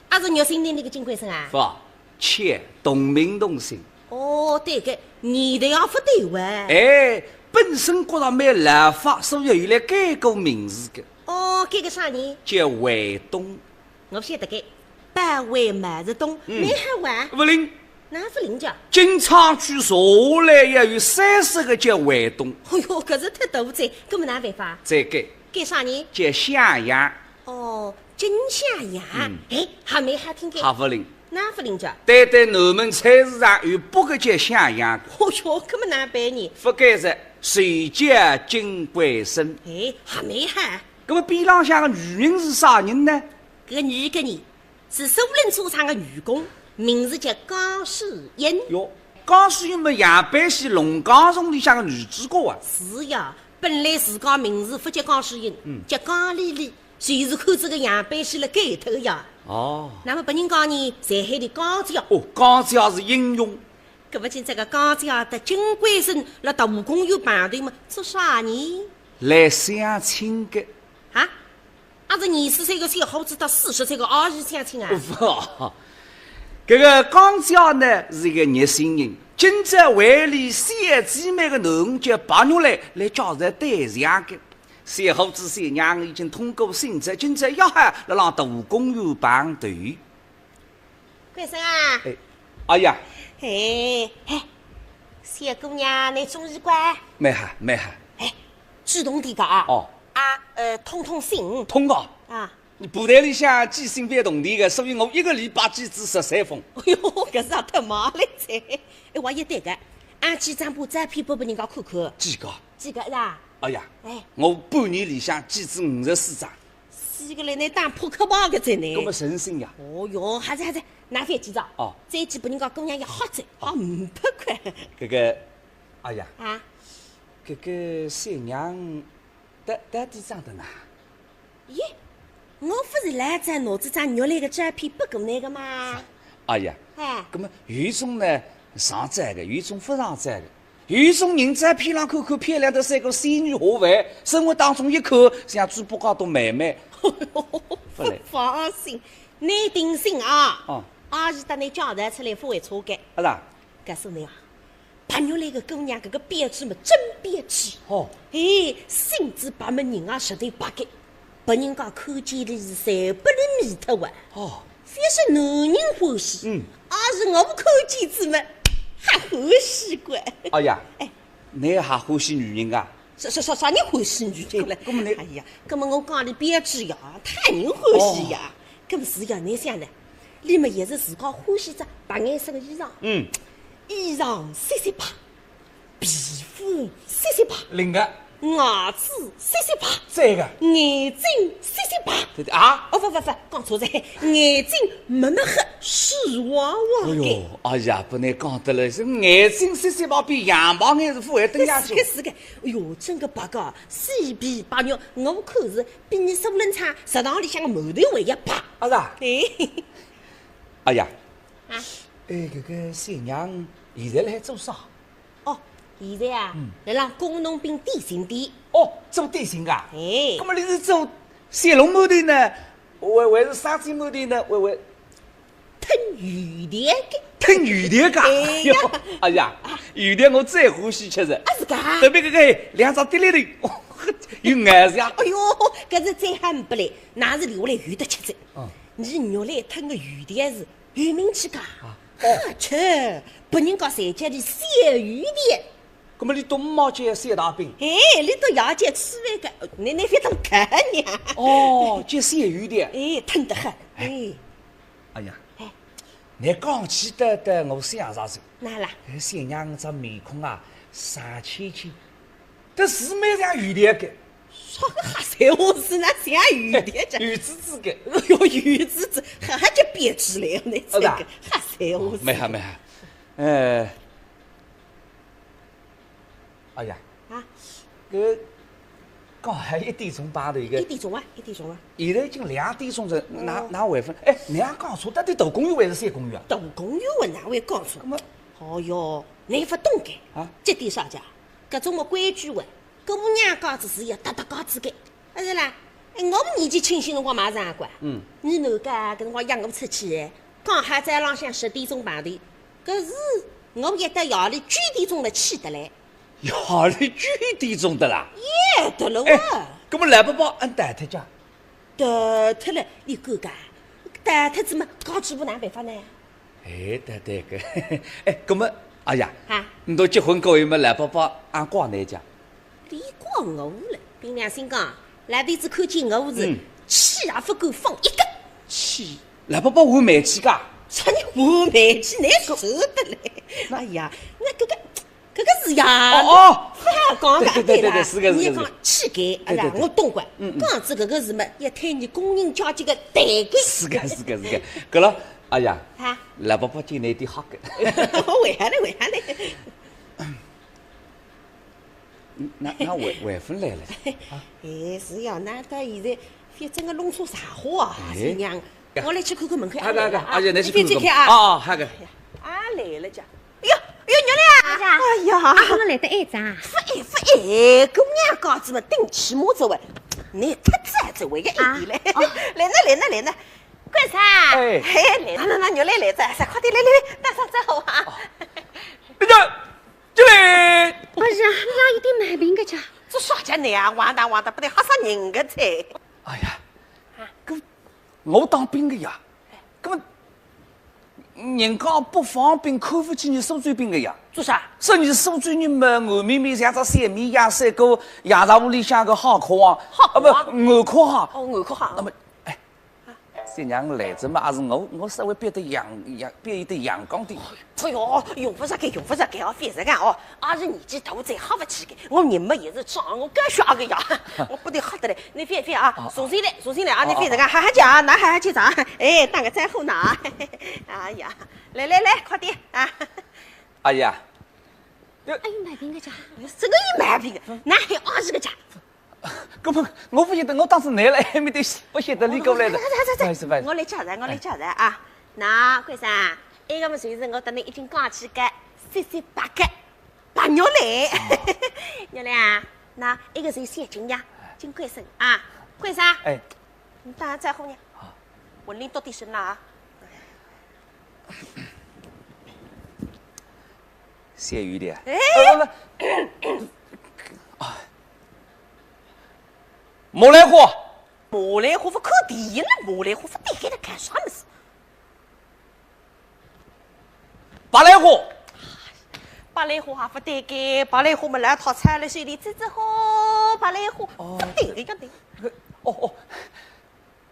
啊，是玉心亭里个金贵生啊？勿，且同名同姓。哦，对个，年代也勿对哇。哎，本身觉着蛮老法，所以后来改过名字个。哦，改个啥呢？叫卫东。我晓得个，保卫毛泽东，嗯。蛮好哇。勿灵。 哪勿灵介？经昌区查下来要有三十个叫卫东。哎哟，搿是忒多哉，搿么哪办法？再改。改啥呢？叫向阳。哦，金向阳。嗯。哎，还蛮好听个。还勿灵。哪勿灵介？单单南门菜市场有八个叫向阳个。哦哟，搿么哪办呢？勿改哉，就叫金贵生。哎，还蛮好。搿么边浪向个女人是啥人呢？搿个女个呢， 是苏宁车厂个女工，名字叫江诗英。哟，江诗英么杨百喜《龙江颂》里向个女主角啊。是呀，本来自家名字勿叫江诗英，嗯。叫江丽丽，就是看仔搿杨百喜勒改脱个呀。哦。那么别人讲呢，侪喊俚江姐。哦，江姐是英雄。搿么今朝个江姐搭金贵生辣大公园碰头嘛，做啥呢？来相亲个。啊？ 啊，是廿四岁个小伙子搭四十岁个阿姨相亲啊？勿，搿个江姐呢是一个热心人，今朝为俚小姊妹个囡儿叫白玉兰来介绍对象个。小伙子小娘已经通过信息，今朝约好辣浪大公园碰头。贵生啊。哎，哎呀。哎，嘿，小姑娘，侬中意个？蛮好，蛮好。哎，主动点个啊。哦。啊，呃，通通信。通个。啊。 你布袋里向寄信覅铜钿个，所以我一个礼拜寄仔十三封。哎哟，搿是也忒慢了哉。哎，我也对个，阿寄张部照片拨拨人家看看。寄个？寄个是吧？哎呀，哎。我半年里向寄仔五十四张。死个嘞，倷打扑克牌个哉呢。搿么诚心呀。哦哟，还是还是，拿翻几张。哦。再寄拨人家姑娘也好哉，哦。好五百块。搿个，哎呀。啊？搿个小娘 到，到底长得哪？咦，我勿是老早拿仔张玉兰个照片拨过倷个吗？哎呀，哎。搿么有一种呢上照个，有一种勿上照个，有一种人照片浪看看漂亮得像个仙女下凡，生活当中一看像猪八戒搭妹妹。勿来。放心，倷定心啊。哦。阿是搭倷介绍出来勿会错个。啊啦。告诉倷啊， 白玉兰个姑娘搿个标致么真标致。哦。哎，身子白么人也实头白个，拨人家看见了是侪拨俚迷脱啊。哦。覅说男人欢喜，嗯。阿是我看见仔么，还欢喜个。哎呀，哎。倷还欢喜女人啊？啥，啥，啥，啥人欢喜女人了？搿，搿么倷，哎呀，搿么我讲俚标致呀，讨人欢喜呀。哦。搿么是呀，倷想呢？俚么也是自家欢喜只白颜色个衣裳。嗯。 衣裳雪雪白，皮肤雪雪白，灵个。牙齿雪雪白，赞个。眼睛雪雪白。对对啊？哦，勿勿勿，讲错哉，眼睛墨墨黑，水汪汪个。哎哟，哎呀，拨倷讲得来，是眼睛雪雪白，比洋白眼是勿会登下去。是个是个，哎哟，真个白个，雪白白玉，我看是比倷苏冷昌食堂里向个馒头还要白。啊是啊？哎。哎呀，啊。哎，搿个小娘现在辣海做啥？ 哦，现在啊，嗯。辣辣工农兵点心店。哦，做点心个啊？哎。搿么倷是做小笼馒头呢，还，还是生煎馒头呢，还，还？抻油条个。抻油条个？哎呀。哎呀，油条我最欢喜吃哉。啊，是个啊？特别搿个两只滴溜头，哦，有咬头啊。哎哟，搿是再好呒不嘞，哪是留下来有得吃哉。嗯。倷玉兰抻个油条是 有名气个，啊，哦。好吃，别人家侪叫俚小油条。搿么俚笃妈叫小大饼？哎，俚笃爷叫吃饭个，倷，倷覅当看呢。哦，叫小油条。哎，抻得很，哎。哎。哎呀，哎。倷讲起来，我想着哉。哪啦？哎，小娘搿只面孔啊，煞青青， 搿是蛮像油条个。啥个瞎三胡四，哪像油条个？哎，油滋滋个。哎哟，油滋滋，还，还叫编织来，倷这个，哦，是啊。瞎三胡四。哦，蛮好，蛮好。呃，哎呀，啊？搿刚好一点钟碰头一个。一点钟啊，一点钟啊。现在已经两点钟哉，哪，哦。哪还勿？哎，倷讲错，到底大公园还是小公园啊？大公园啊，哪会讲错？搿么？哦哟，倷勿懂个。啊？这点啥讲？ 搿种么规矩哇，姑娘家子是要搭搭家子个，阿是啦？哎，我年纪轻些辰光嘛是啊，嗯。倷哪个搿辰光养我出去，刚好早浪向十点钟碰头，搿是我一到夜里九点钟了起得来。夜里九点钟得啦？夜得了哇！哎，搿么老伯伯阿逃脱家？ 逃脱了，倷看看，逃脱仔么，家主婆哪办法呢？哎，对对个，哎，搿么，哎呀，啊？倷笃结婚过后么，老伯伯阿怪倷家？俚怪我了，凭良心讲，老头子看见我是，嗯。气也勿敢放一个。气？老伯伯还蛮气个？啥人还蛮气？倷晓得嘞？哎呀，那搿个 搿个是呀，哦，哦。勿好讲个，对，对，对，对，对啦。是个，是个，倷讲气概，是个。对，对，对。哎呀，我懂个。嗯，嗯。讲仔搿个事嘛，要推倷工人阶级个台阶。是个，是个，是个。搿了，哎呀，啊？老伯伯今年点吓个。为啥呢？为啥呢？嗯，那，那还，还勿来了。啊？哎，是呀，那到现在，反正个弄错啥货啊，哎。新娘。我来去看看门口，啊，啊，啊，啊，啊，倷去看看。倷去看啊。啊，啊，好个。啊，来了家。 哎哟，哎哟，玉兰啊！哎呀，哎呀。啊，怎么来得晏啊？勿晏，勿晏，姑娘家子嘛，顶起码子喂，倷太早子喂，要晏点嘞。啊，哦。来呢，来呢，来呢。干啥？哎。哎，来呢，那玉兰来哉，快点来，来，来，打声招呼啊。哦。那个，玉兰。哎呀，哪有点毛病个家？这啥家呢啊？哇哒哇哒，不得吓煞人个哉。哎呀，啊。搿 我当兵个呀，搿么人家北方兵看勿起伲苏州兵个呀。做啥？说伲苏州人嘛，外面面像只小绵羊，赛过羊杂屋里向个好客行，好客行？啊，勿，外壳行。哦，外壳行。那么，哎，啊？新娘来着嘛，也是我，我稍微变得阳，阳，变一点阳光点。哎哟，用勿着个，用勿着个哦，覅实梗哦。阿是年纪大哉，吓勿起个。我人嘛也是壮，我高血压个呀，我拨伊吓得来。侬覅，覅啊，啊，重新来，重新来啊，侬覅实梗，啊，啊。哈哈叫啊，㑚哈哈叫啥？哎，打个招呼呢。哎呀，来来来，快点啊。阿姨啊，哎，有毛病个家，真个有毛病个，㑚还阿是个家？搿么我勿晓得，我当时来了，还没得，勿晓得你过来的。走走走走，不好意思，不好意思。我来介绍，我来介绍啊。㑚关生，埃个么就是我搭侬已经讲起个，三三八个白玉兰。玉兰啊，㑚埃个是小金呀，金关生啊，关生。哎。侬打招呼呢？好。文林多点声了啊。 谢雨点。哎。呃，不，不，啊，木兰花。木兰花勿看电影了，木兰花勿对该了干啥么事？白兰花。白兰花还勿对该，白兰花么老套，穿了水里吱吱吼，白兰花，哦。勿对个，要对。哦，哦。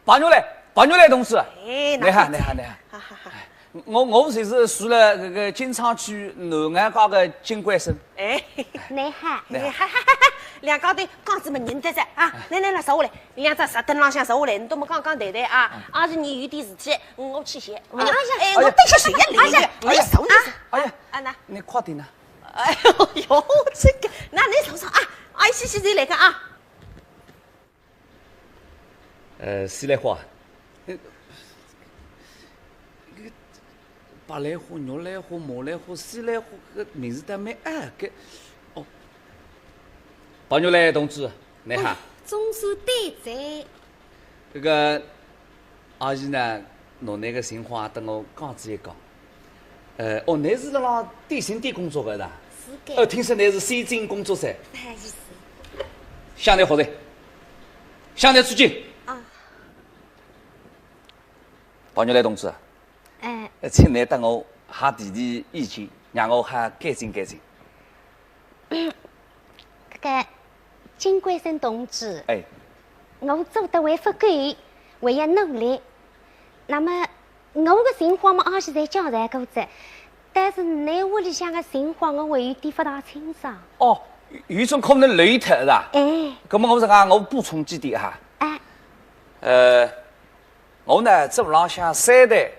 白玉兰，白玉兰同志。哎，㑚好，㑚好，㑚好。好，好，好。哎，我，我就是住了搿个金昌区南岸街个金关生。哎。㑚好。㑚好。哎，哈哈哈哈，两家头讲仔么认得哉啊。哎。来来来，坐下来，两只石凳浪向坐下来，侬搭么讲讲谈谈啊。嗯。阿是侬有点事体，我去歇。哎呀，哎，哎呀，我等歇歇也来个，哎呀，我也坐一坐。哎呀，啊，㑚。侬快点呐。哎呦哟，这个，㑚侬坐坐啊，哎，歇歇再来个啊。 呃，西兰花，呃，搿个白兰花、玉兰花、木兰花、西兰花，搿个名字倒蛮拗个。哦，白玉兰同志，侬好。哦，总算对哉。搿个，阿姨呢，拿㑚个情况搭我讲仔一讲。 呃，哦，侬是辣辣电信店工作个是伐？是个。呃，听说侬是先进工作者。勿好意思。向侬学习，向侬致敬。啊。白玉兰同志，哎。呃，请侬搭我好提提意见，让我好改进改进。 搿个金关生同志，哎。我做得还勿够，还要努力。那么，我个情况嘛，阿是侪介绍过哉，但是㑚屋里向个情况，我还有点勿大清爽。哦，有种可能漏脱是伐？哎。搿么我实梗，我补充几点哈。哎。呃，我呢，做屋浪向三代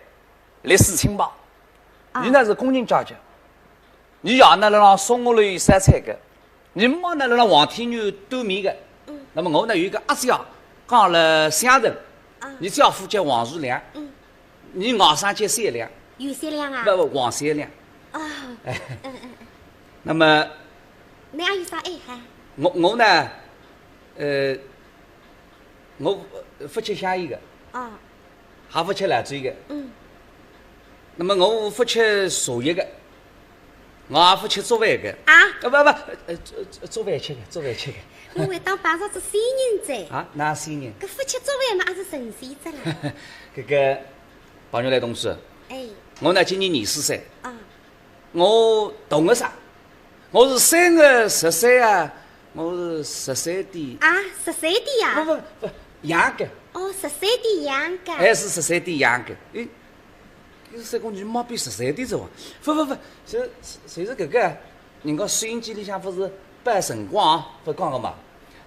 历史清白，啊。伊呢是工人阶级， 伊爷呢辣辣松花楼烧菜个，伊妈呢辣辣黄天源端面个。嗯。那么我呢有一个阿姐啊，讲了乡城，啊。伊姐夫叫王树良，嗯。伊外甥叫小良。有小良啊？勿，勿，王小良。啊。哎。嗯，嗯，嗯。那么，侬阿有啥爱好？我，我呢，呃，我勿吃香烟个。啊。 还勿吃老酒个。嗯。那么我勿吃茶叶个，我也勿吃粥饭个。啊？啊，勿，勿，呃，粥，粥饭吃个，粥饭吃个。我还当碰着仔仙人哉。啊，哪仙人？搿勿吃粥饭嘛，也是神仙哉啦。搿个，白玉兰同志，哎。我呢，今年廿四岁。啊。 我同个啥？我是三月十三啊，我是十三点。啊，十三点呀？勿，勿，勿，羊个。哦，十三点羊个。哎，是十三点羊个。哎，搿是三公斤，毛比十三点走啊？勿，勿，勿，是，是，是搿个，人家收音机里向勿是报辰光啊，勿讲个嘛。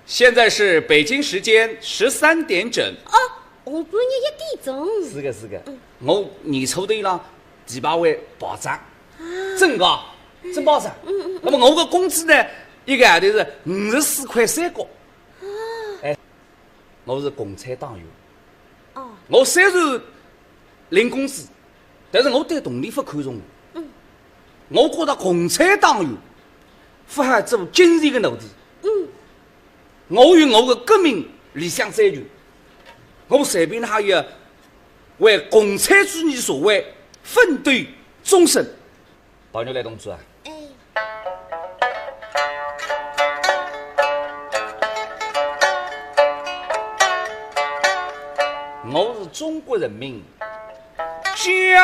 现在是北京时间十三点整。哦，下半日一点钟。是个，是个。嗯。我年初头浪 第八位报账，啊。真个，真报账。嗯，嗯，嗯。那么我个工资呢，一个号头是五十四块三角。啊。哎，我是共产党员。哦。我虽然领工资，但是我对铜钿勿看重。嗯。我觉得共产党员勿好做金钱个奴隶。嗯。 我有我个革命理想追求，我随便哪也为共产主义社会奋斗终身。白玉兰同志啊，哎。我是中国人民解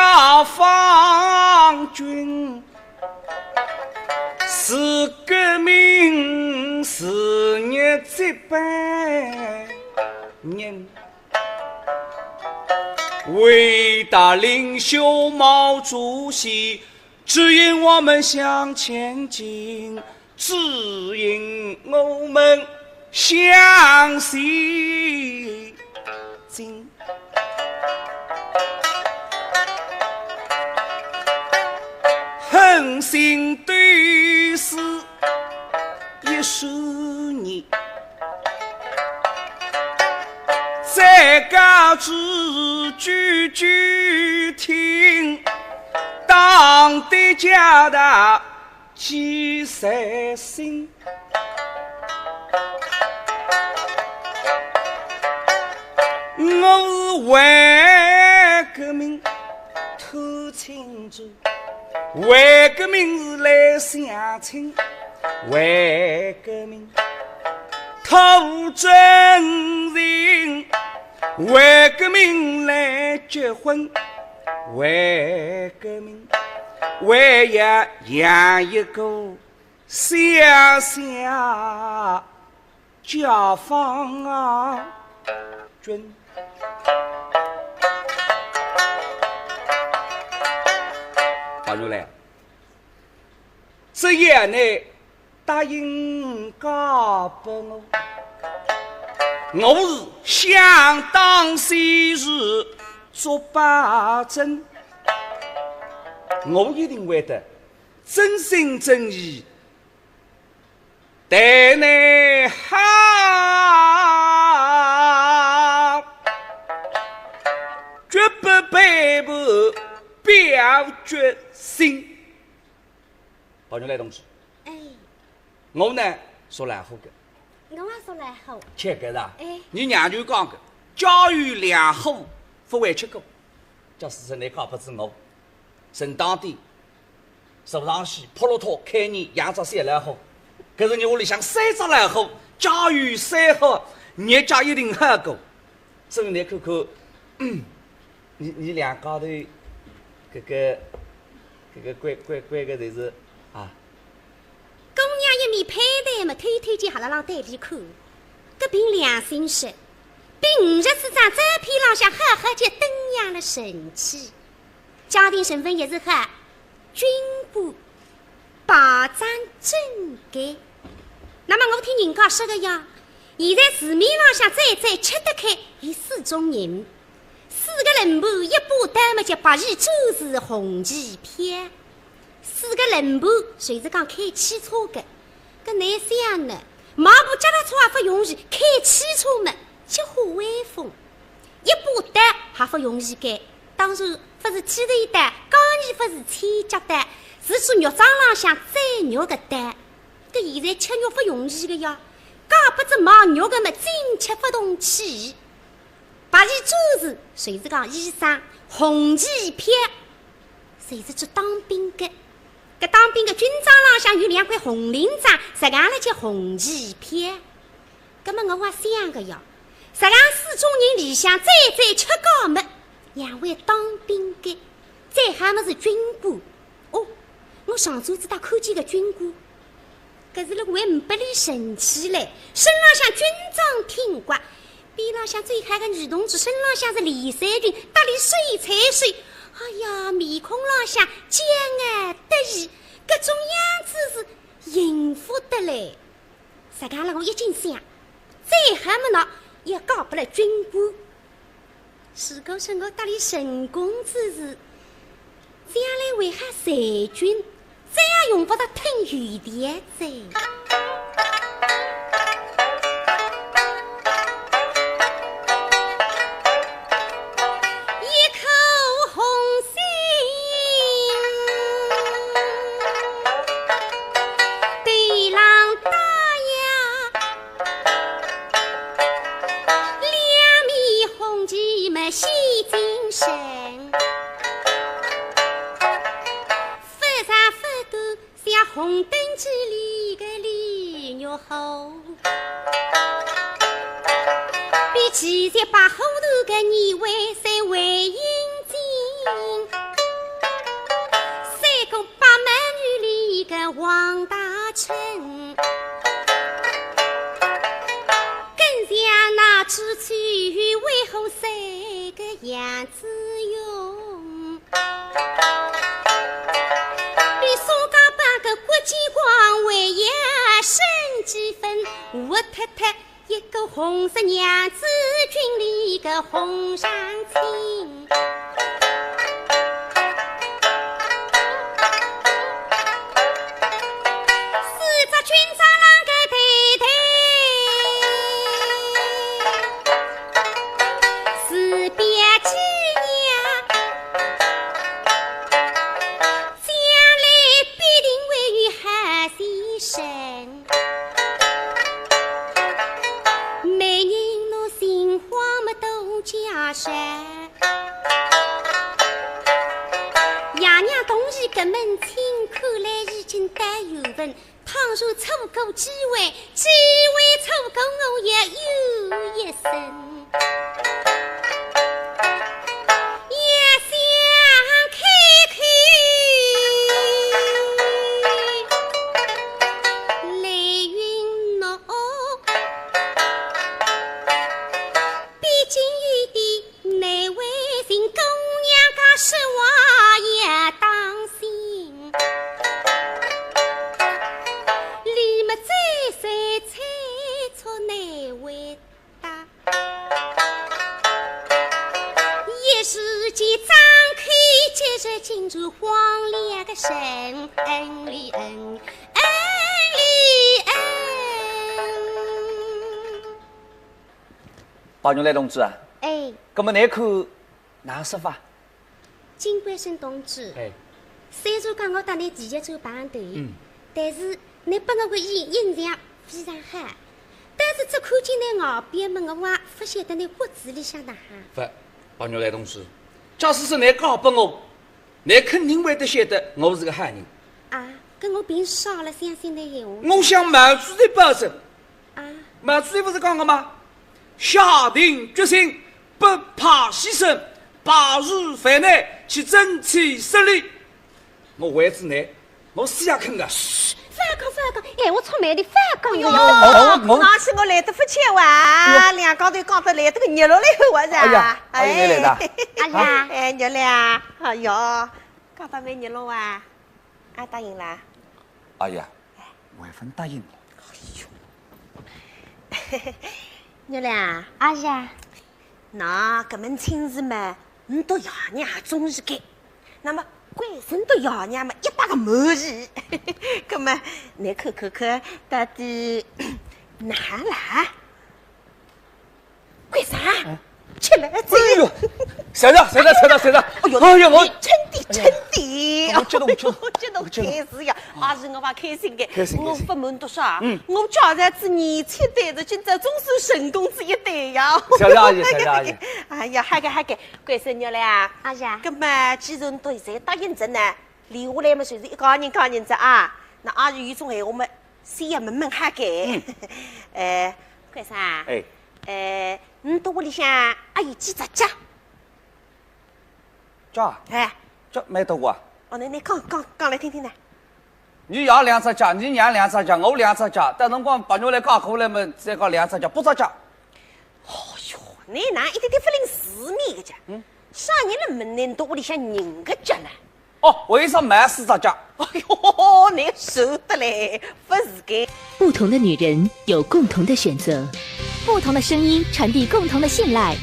放军 是革命事业接班人。伟大领袖毛主席指引我们向前进，指引我们向前进。恒心对视一十年，再告知句句听，党的教导记在心。我是为革命托青州，为革命是来相亲，为革命托真情，为革命来结婚，为革命，为要养一个小小解放军。朋友嘞，只要你答应嫁拨我，我是想当时是做保证，我一定会得真心真意待你好，绝不背叛表决心。朋友嘞，同志，哎，我呢，说老虎个，我也说老虎。吃个啦？哎，你娘舅讲个，家有老虎，不会吃个。 假使是你嫁拨仔我，正当的，坐上去扑落托开眼养只小老虎，可是你屋里向三只老虎，家有三虎，日脚一定好过。所以你看看，嗯，你你两家头，搿个搿个乖乖乖个就是啊， 姑娘一面攀谈么，偷偷叫哈拉浪对俚看。搿凭良心说，凭五十几张照片浪向好好叫登样了神气，家庭成分也是好，军官，排场整洁。那么我听人家说个呀，现在市面浪向最最吃得开有四种人，四个人盘一把刀么叫白旗转是红旗飘。 四个人盘，就是讲开汽车个。搿难想呢，买部脚踏车也勿容易，开汽车么，结火威风。一把刀还勿容易个，当然勿是剃头刀，讲也勿是剪脚刀，是做肉庄浪向宰肉个刀。搿现在吃肉勿容易个呀，嫁拨仔卖肉个么，进吃勿动气。 白旗转是，就是讲医生，红旗飘，就是做当兵个。搿当兵个军装浪向有两块红领章，实梗了叫红旗飘。葛么我也想个呀，实梗四种人里向最最吃香么，两位当兵个，再好么是军官。哦，我上转子搭看见个军官， 搿是了还呒拨俚神气嘞，身浪向军装挺刮，边浪向最好个女同志，身浪向是连衫裙，搭俚手搀手，哎呀，面孔浪向骄傲得意，搿种样子是幸福得来。实梗了我一径想，再好么喏，也嫁拨了军官。 如果说我搭俚成功之时，将来为啥裁军，再也用勿着听语调哉。一口红心，对郎打呀， 两面红旗么显精神，勿长勿短像红灯记里个李玉虎，比七十八虎头个二位三位英俊，三个 八美女里个王大春，更像那朱雀与威虎三个样子。太太，一个红色娘子军里个红上青。四只军装啷个对对，是表姐呀，将来必定会有好先生。 媒人拿心慌么多加些。爷娘同意搿门亲，看来已经到缘分。倘若错过机会，机会错过我也有一生。一想开口，泪云落。 毕竟有点难为情，姑娘家说话要当心。你们再三催促难回答，一时间张口结舌，竟然慌了个神，嗯哩嗯，嗯哩嗯。 白玉兰同志啊，哎。葛末倷看哪说法？金贵生同志，哎。虽然讲我搭倷第一次碰头，嗯。但是倷拨我个印印象非常好，但是只看见倷外表么，我也勿晓得倷骨子里向哪哈。勿，白玉兰同志，假使是倷讲拨我， 倷肯定会得晓得我是个好人。啊，搿我凭啥了相信倷闲话？我想冒主席保证。啊？冒主席勿是讲个吗？下定决心，不怕牺牲，排除万难，去争取胜利。我为仔倷，我死也肯个。嘘，勿要讲，勿要讲，闲话出卖的，勿要讲。哎哟，我，我，我，那是我来得勿巧啊，哎哟。两家头讲得来得个热络来哇，是啊？哎呀，哎，你来的。哎呀，哎，热烈啊，哎哟。 讲得蛮热络啊，阿答应啦？哎呀，我还勿答应呢。哎哟，热烈啊，阿爷，那搿门亲事嘛，倷笃爷娘也中意个，那么贵生笃爷娘嘛，一百个满意。搿么，倷看看看，到底哪啦？ 为啥？哎。吃了这。哎哟，谢谢，谢谢，谢谢，谢谢。哎哟，哎呀，我，你真的，哎呀，真的。我激动，激动，哎呦，激动，激动。开心呀，啊。也是我蛮开心的。开心，开心。我勿瞒笃说啊，嗯。我家儿子年轻对子，今朝总算成功仔一对呀。谢谢阿姨，谢谢阿姨。哎呀，好个，好个，贵生热烈啊。阿姨啊。葛么，既然倷侪答应仔呢，留下来嘛，就是一家人家人仔啊。那阿姨有种闲话嘛， 先要问问好个。嗯。呃，贵生啊，哎。呃，倷笃屋里向阿有几只脚？脚啊？哎。脚蛮多个啊。哦，倷，倷讲，讲，讲来听听呢。伲爷两只脚，伲娘两只脚，我两只脚，到辰光白玉兰嫁过来嘛，再讲两只脚，八只脚。 哦哟，倷哪一点点勿认字面个介？嗯。啥人来问倷屋里向人个脚呢？哦，我有只毛四只脚。哎哟，倷熟得嘞，勿是个。不同的女人有共同的选择，不同的声音传递共同的信赖。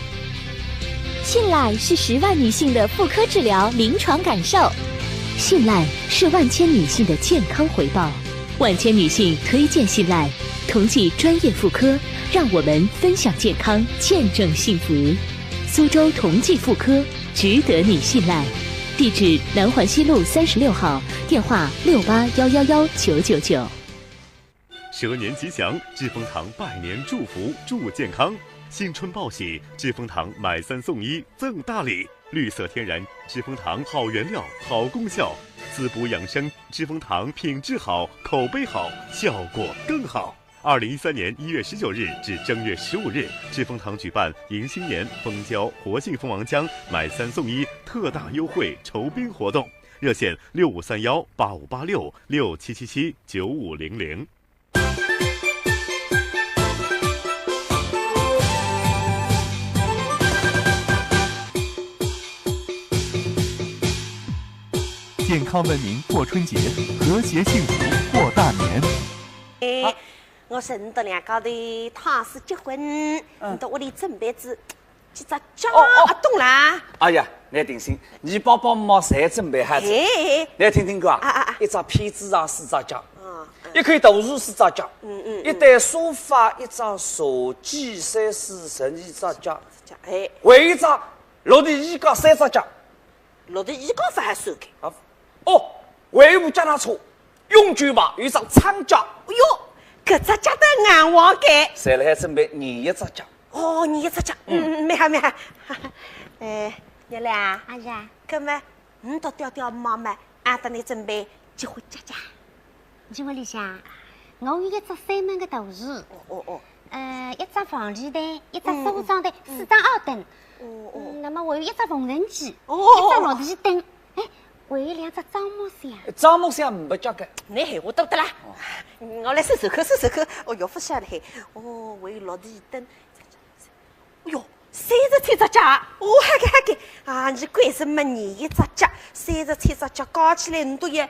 信赖是十万女性的妇科治疗临床感受，信赖是万千女性的健康回报。万千女性推荐信赖，同济专业妇科， 让我们分享健康，见证幸福。苏州同济妇科，值得你信赖。地址：南环西路三十六号，电话：六八幺幺幺九九九。蛇年吉祥，知蜂堂拜年祝福助健康。新春报喜，知蜂堂买三送一赠大礼。绿色天然，知蜂堂好原料，好功效。滋补养生，知蜂堂品质好，口碑好，效果更好。 二零一三年一月十九日至正月十五日，知蜂堂举办迎新年蜂胶活性蜂王浆买三送一特大优惠酬宾活动，热线六五三幺八五八六、六七七七九五零零。健康文明过春节，和谐幸福过大年。哎，啊。我说倷笃两家头倘使结婚，嗯。倷笃屋里准备仔几只脚，哦，哦。啊，懂啦？哎呀，倷定心，倷爸爸妈妈侪准备好仔。哎。倷听听看啊，啊，啊，啊。一只被子啊，四只脚，啊，嗯。一口大树，四只脚，嗯，嗯，嗯。一台沙发，一只茶几，三四十二只脚，哎。还有一只落地衣架，三只脚。 落地衣架勿还算个。啊，哦，还有部脚踏车，永久牌，有一只撑架。哎哟，搿只脚得硬旺个。侪辣海准备廿一只脚。哦，廿一只脚，嗯，嗯，蛮好，蛮好。哎，月亮啊。阿姐。搿么，倷笃爹爹妈妈阿搭倷准备结婚脚脚？ 倷屋里向，我有一只三门个大床，哦，哦，哦。呃，一只房里台，一只沙发床台，嗯，嗯。四张矮凳。哦，哦。嗯，那么还有一只缝纫机，哦，哦，哦。一只落地灯，哎，还有两只樟木箱。樟木箱呒不脚个。倷闲话多得啦。哦。我来数数看，数数看。哦哟，勿晓得嘿。哦，还有落地灯。 哎哟，三十七只脚啊！哦，好个好个，啊，倷为啥么廿一只脚，三十七只脚加起来倷笃有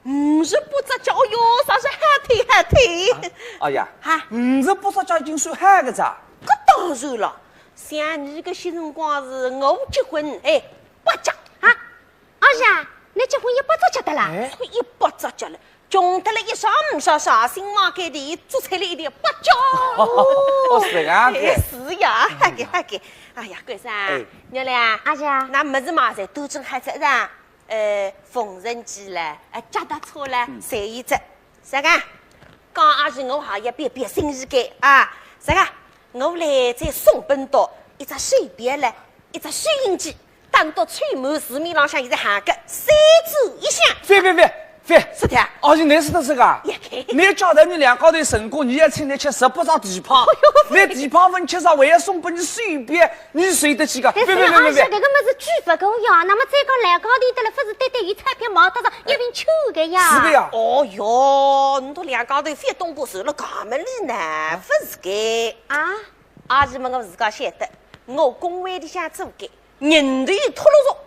五十八只脚，哦哟，啥是好听好听。啊，哎呀，哈？五十八只脚已经算好个哉。搿当然了，像倷搿歇辰光是我结婚，哎，八脚啊。 阿姐啊，倷结婚一百只脚得啦？哎。一百只脚了，穷得了一塌糊涂，啥新房间里做出来一点八脚。哦，是啊，哎，是呀，好个好个。哎呀，关生，哎。月亮啊，阿姐啊。㑚物事嘛侪都准好仔是吧？呃，缝纫机了，呃，脚踏车了，嗯。侪有仔。 啥个？讲阿是我还要变变心意个啊！啥个？我来再送拨倷笃一只手表了，一只收音机，当倷笃出门市面浪向现在喊个三转一响。覅覅覅覅！是的。阿是倷说个是个？也可以。倷家头倷两家头成功，倷要请倷吃十八只蹄髈，哎哟，倷蹄髈粉吃上，还要送拨倷手表， 倷受得起个？但是呢，覅覅覅覅覅！阿是搿个物事贵勿贵呀？那么再讲来高头得了，勿是单单有钞票买得着，一瓶酒个呀。是个呀。哦哟，倷笃两家头覅东过算了，搿么理呢，勿是个。啊？阿是么我自家晓得，我工会里向做个，人头拖拉着。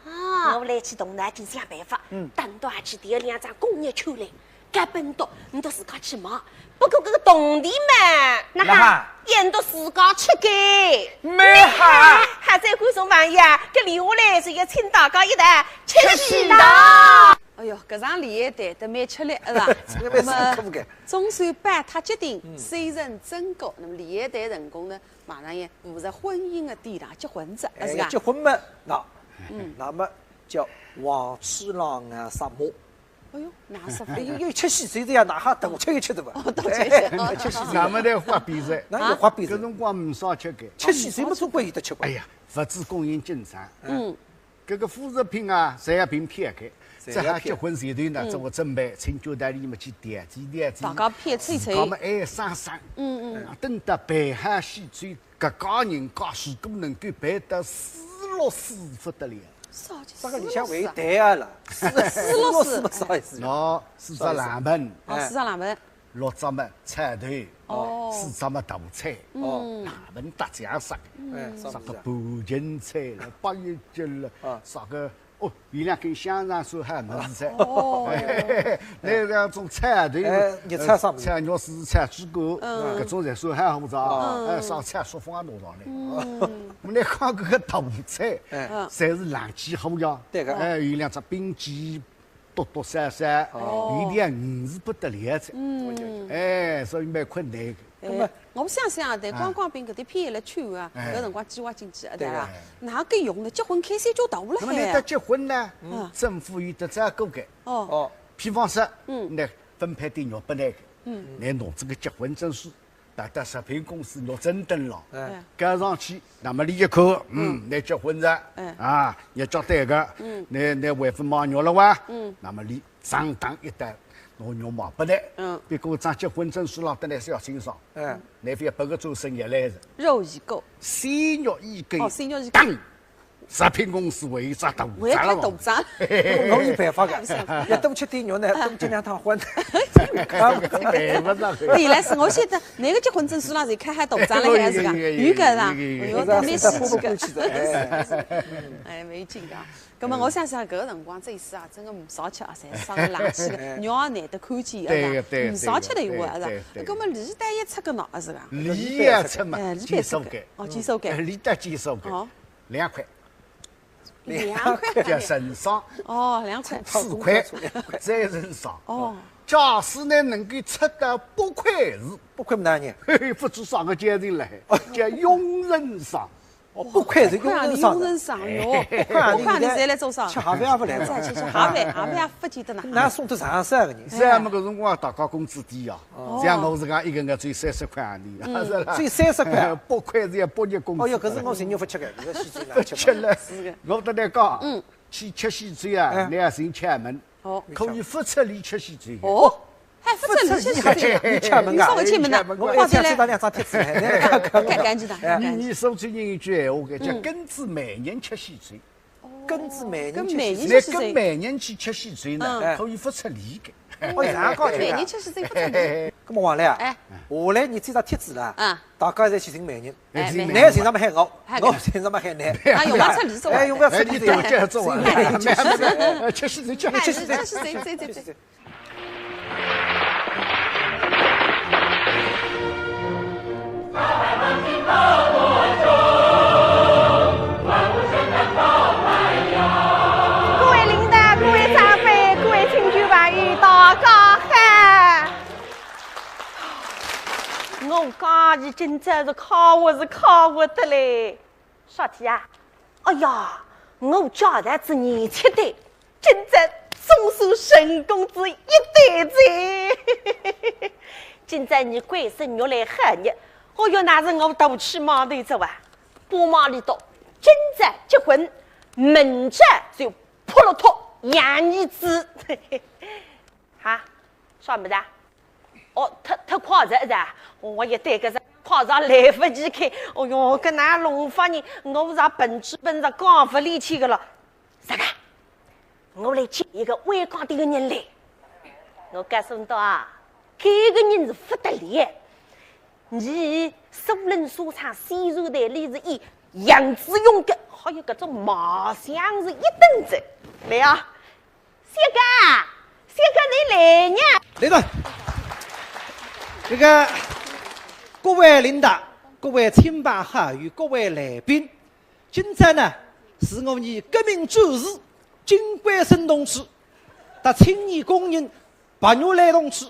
啊。我来去动脑筋想办法，嗯。等到阿去调两张工业券来，该本多，倷笃自家去买。不过搿个铜钿嘛，哪哈？倷笃自家出个。蛮好。还在观众朋友啊，搿留下来是要请大家一道吃喜糖。吃喜糖。哎哟，搿场联谊会得蛮吃力，是吧？真的蛮辛苦个。那么总算摆脱决定，嗯。虽然真个，那么联谊会成功呢，马上也步入婚姻的殿堂，结婚哉，哎，是吧？要结婚嘛，那，嗯。那么 叫黄鼠狼啊杀马。哎哟，哪是？哎哟，又吃喜酒的呀，哪哈多吃一吃的吧？哦，多吃一吃，哎，哦。吃喜酒。那么得花比赛。那有花比赛。搿辰光呒啥吃个。吃喜酒么总归有得吃吧？哎呀，物资供应紧张。嗯。搿个副食品啊，侪要凭票个。侪要票。这下结婚前头呢，嗯。做个准备，请酒店里么去调剂调剂。大家票凑凑。自家么爱省省。嗯，嗯。啊，等到办好喜酒， 搿家人家如果能够办得四六四勿得了。啥叫啥个里向还有台啊啦？四六四。四六四么啥意思？喏，四只冷盆，哦，哎。四只冷盆。六只么菜头，哦。四只么大菜，嗯。冷盆搭酱啥个，哎，啥个啥个半斤菜了，八一斤了，啊。啥个 哦，有两根香肠算好物事哉。哦。哎，那两种菜头，哎，热菜啥物事？呃，菜肉丝、菜猪肝，嗯。搿种侪算好物事啊。嗯。哎，啥菜、熟饭也拿上来。嗯。我们来看搿个大菜，哎。侪是冷气好呀。对个。哎，有两只冰鸡，多多少少，哦。有点鱼是不得了哉。嗯。哎，所以蛮困难个。 哎，那么我相信啊，对，哎。观光兵搿点片也来去啊，哎。搿辰光计划经济啊，对伐？对。哪个用呢？结婚开销交大了海啊。那么你得结婚呢，嗯。政府有得照顾个。哦。哦。比方说，嗯。那分配点肉拨那个，嗯。那拿这个结婚证书，带到食品公司肉诊灯了，哎。哎。交上去，那么你一看，嗯，嗯。那结婚了，哎。啊，你交代个，嗯。那，那回去买肉了哇，嗯。那么你 账单一单，拿肉买拨倷。嗯。不过张结婚证书浪搭倷写清爽。嗯。倷覅拨个做生意来着。肉已购。鲜肉已购。哦，鲜肉已购。当。食品公司会有只大账了。我也开大账。我有办法个，要多吃点肉呢，多吃两趟荤。没办法。原来是我晓得，那个结婚证书上是开好大账了，还是个？有有有有个啦，有有有哎呦，他没是洗几个。不过去的。哎，没劲啊。那么我想想，搿个辰光这一世啊，真个唔少吃啊，侪伤个冷气个，肉也难得看见，对个对个唔少吃的一回啊，是吧对个对个？那么李丹也出个脑啊，是吧？李也出嘛哎，李几十个丹出个，，哦，几十个。李丹几十个哦，两块，两块。叫人上哦，两块。四块，再人上。哦，假使呢能够出到八块是，不亏么男人，嘿嘿，不知啥个家庭来，叫佣人上。哦，不亏是佣人上的。佣人上哟，不亏啊，不亏你侪来做啥？吃盒饭也不来了。再去吃盒饭，盒饭也不记得呢。那送得上三个人。是啊，么搿辰光大家工资低啊，像我自家一个月只有三十块洋钿，是啦。只有三十块啊八块是要八日工资。哦哟，可是我人肉不吃个，搿个西餐哪吃不吃了。是个。我跟你讲，嗯去吃西餐啊哎，你要寻窍门，哦可以不出力吃西餐。哦，还不出力吃西你还餐。你窍门啊有啥个窍门呢？我一天吃到两张贴纸，那个太干净了，太干净。你说出一句闲话，叫跟仔媒人吃西餐。跟仔媒人跟媒人去吃那吃西餐跟媒人去吃西餐呢，嗯可以不出力个。哦，这样讲起来媒人。吃西餐不出力。那么王磊啊，哎下来你这张贴纸啦，啊大家侪去寻媒人，哎，媒人媒男寻咱们喊我，喊我寻咱们喊男。那有没出力做哎，用不着出力哎，你对我这样做啊？寻媒人去吃。吃西餐，吃西餐。哎，这是这这这这这。各位领导、各位长辈、各位亲眷朋友，大家好！我讲伊今朝是快活是快活得嘞，啥体啊？哎呀，我家头子年轻的，今朝总算成功仔一对哉。今朝你关生肉来好日，哦哟，那是我大起码头子哇。 不瞒你讲，今朝结婚，明朝就扑落托养儿子。哈，啥物事啊？哦，忒忒快哉是吧？我一对个是快哉来不及看。哦哟，搿哪弄法呢？我是笨猪笨是讲勿离去个了。啥个？我来接一个外江的人来。我告诉你讲啊，搿个人是不得了。 伊苏宁书场宣传队里是以杨子荣个，还有搿种卖相是一等一。来啊，小刚，小刚，你来呀？来了，这个各位领导、各位亲朋好友、各位来宾，今朝呢是我们革命战士金关生同志，搭青年工人白玉兰同志，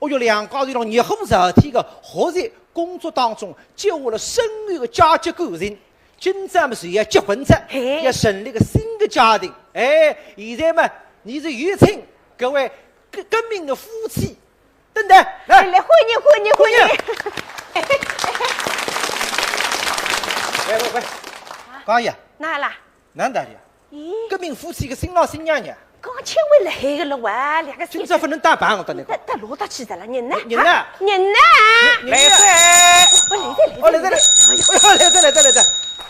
哦哟，两家头辣热火朝天个学习工作当中，结下了深厚个家族感情。今朝么是要结婚哉，嘿要成立个新个家庭。哎，现在么，伲是有请各位革革命个夫妻，等等，来，来，欢迎，欢迎，欢迎！喂喂喂，讲一下，哪啦？哪能道理啊？咦，革命夫妻个新郎新娘呢？刚请回来个了哇，两个今朝不能打扮，我跟你讲带。带罗大去的了，人呢？人呢？人呢？人呢？我来的，哦，来来的，这来，哎呦，来这来这来这，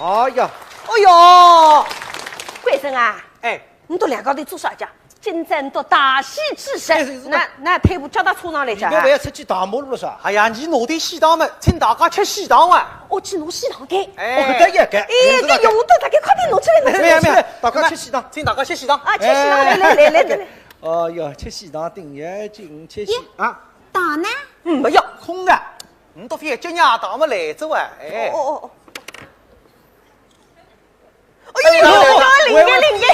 哎呀，哎呦，贵生啊，哎，你都两家头做啥家？今朝你都大喜之日哎是，是那那退步叫到车上来着啊你不？要出去大马路了是吧？哎呀，你拿点喜糖嘛，请大家吃喜糖啊。我去拿喜糖给。哦，搿也该，哎，搿用得，大家快点拿出来，拿出来。没有没有，大家吃喜糖。请大家吃喜糖。啊，吃喜糖，来来来来来来。哦哟，吃喜糖顶要紧，吃喜啊，糖呢？嗯，没有。空的。你都覅接伢糖么来着哇，哎。哦哦哦。哎呦，灵个灵个。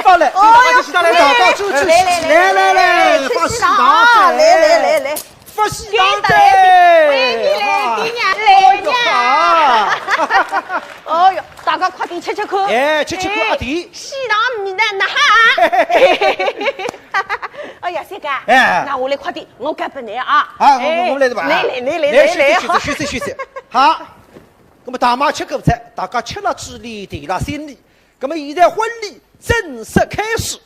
发了，哦哟，大家吃喜糖来，大家吃吃，来来来来来，吃发喜喜糖，糖，来来来来来。发喜糖给的，你来，给你来，哎呀，哦哟，大家快点吃吃看。哎，吃吃看阿弟。喜糖味道哪哈？哎呀，三哥，哎那我来快点，我该不来啊。啊，我我来的吧。来来来来来，来来，休息休息休息休息。好，那么大妈吃过菜，大家吃了嘴里，提了心里。那么现在婚礼正式开始。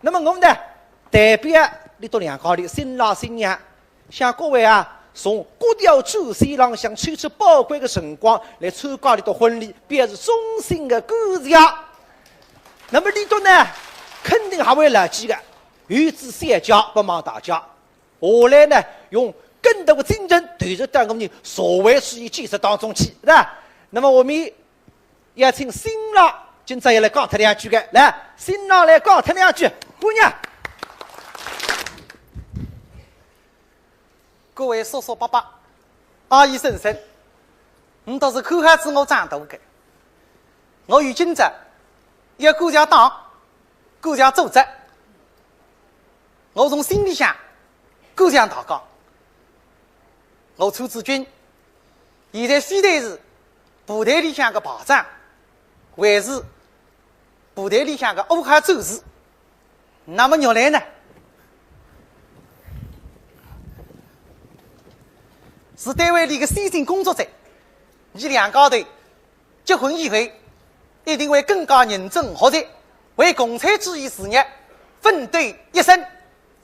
那么我们呢，代表里头两家头新郎新娘，向各位啊，从各条战线浪向抽出宝贵的辰光来参加俚笃婚礼，表示衷心的感谢。那么俚笃呢，肯定还会牢记的，有仔小姐勿忘大家。下来呢，用更多的精神投入到我们社会事业建设当中去，是吧？那么我们邀请新郎今朝要来讲脱两句的，来，新郎来讲脱两句，欢迎。 各位叔叔伯伯、阿姨婶婶，你都是看好仔我长大的。我有今朝，要感谢党，感谢组织。我从心里向感谢大家。我参仔军，现在非但是部队里向的排长，还是部队里向的五号战士。 那么玉兰呢，是单位里的先进工作者，伲两家头结婚以后，一定会更加认真学习，为共产主义事业奋斗一生。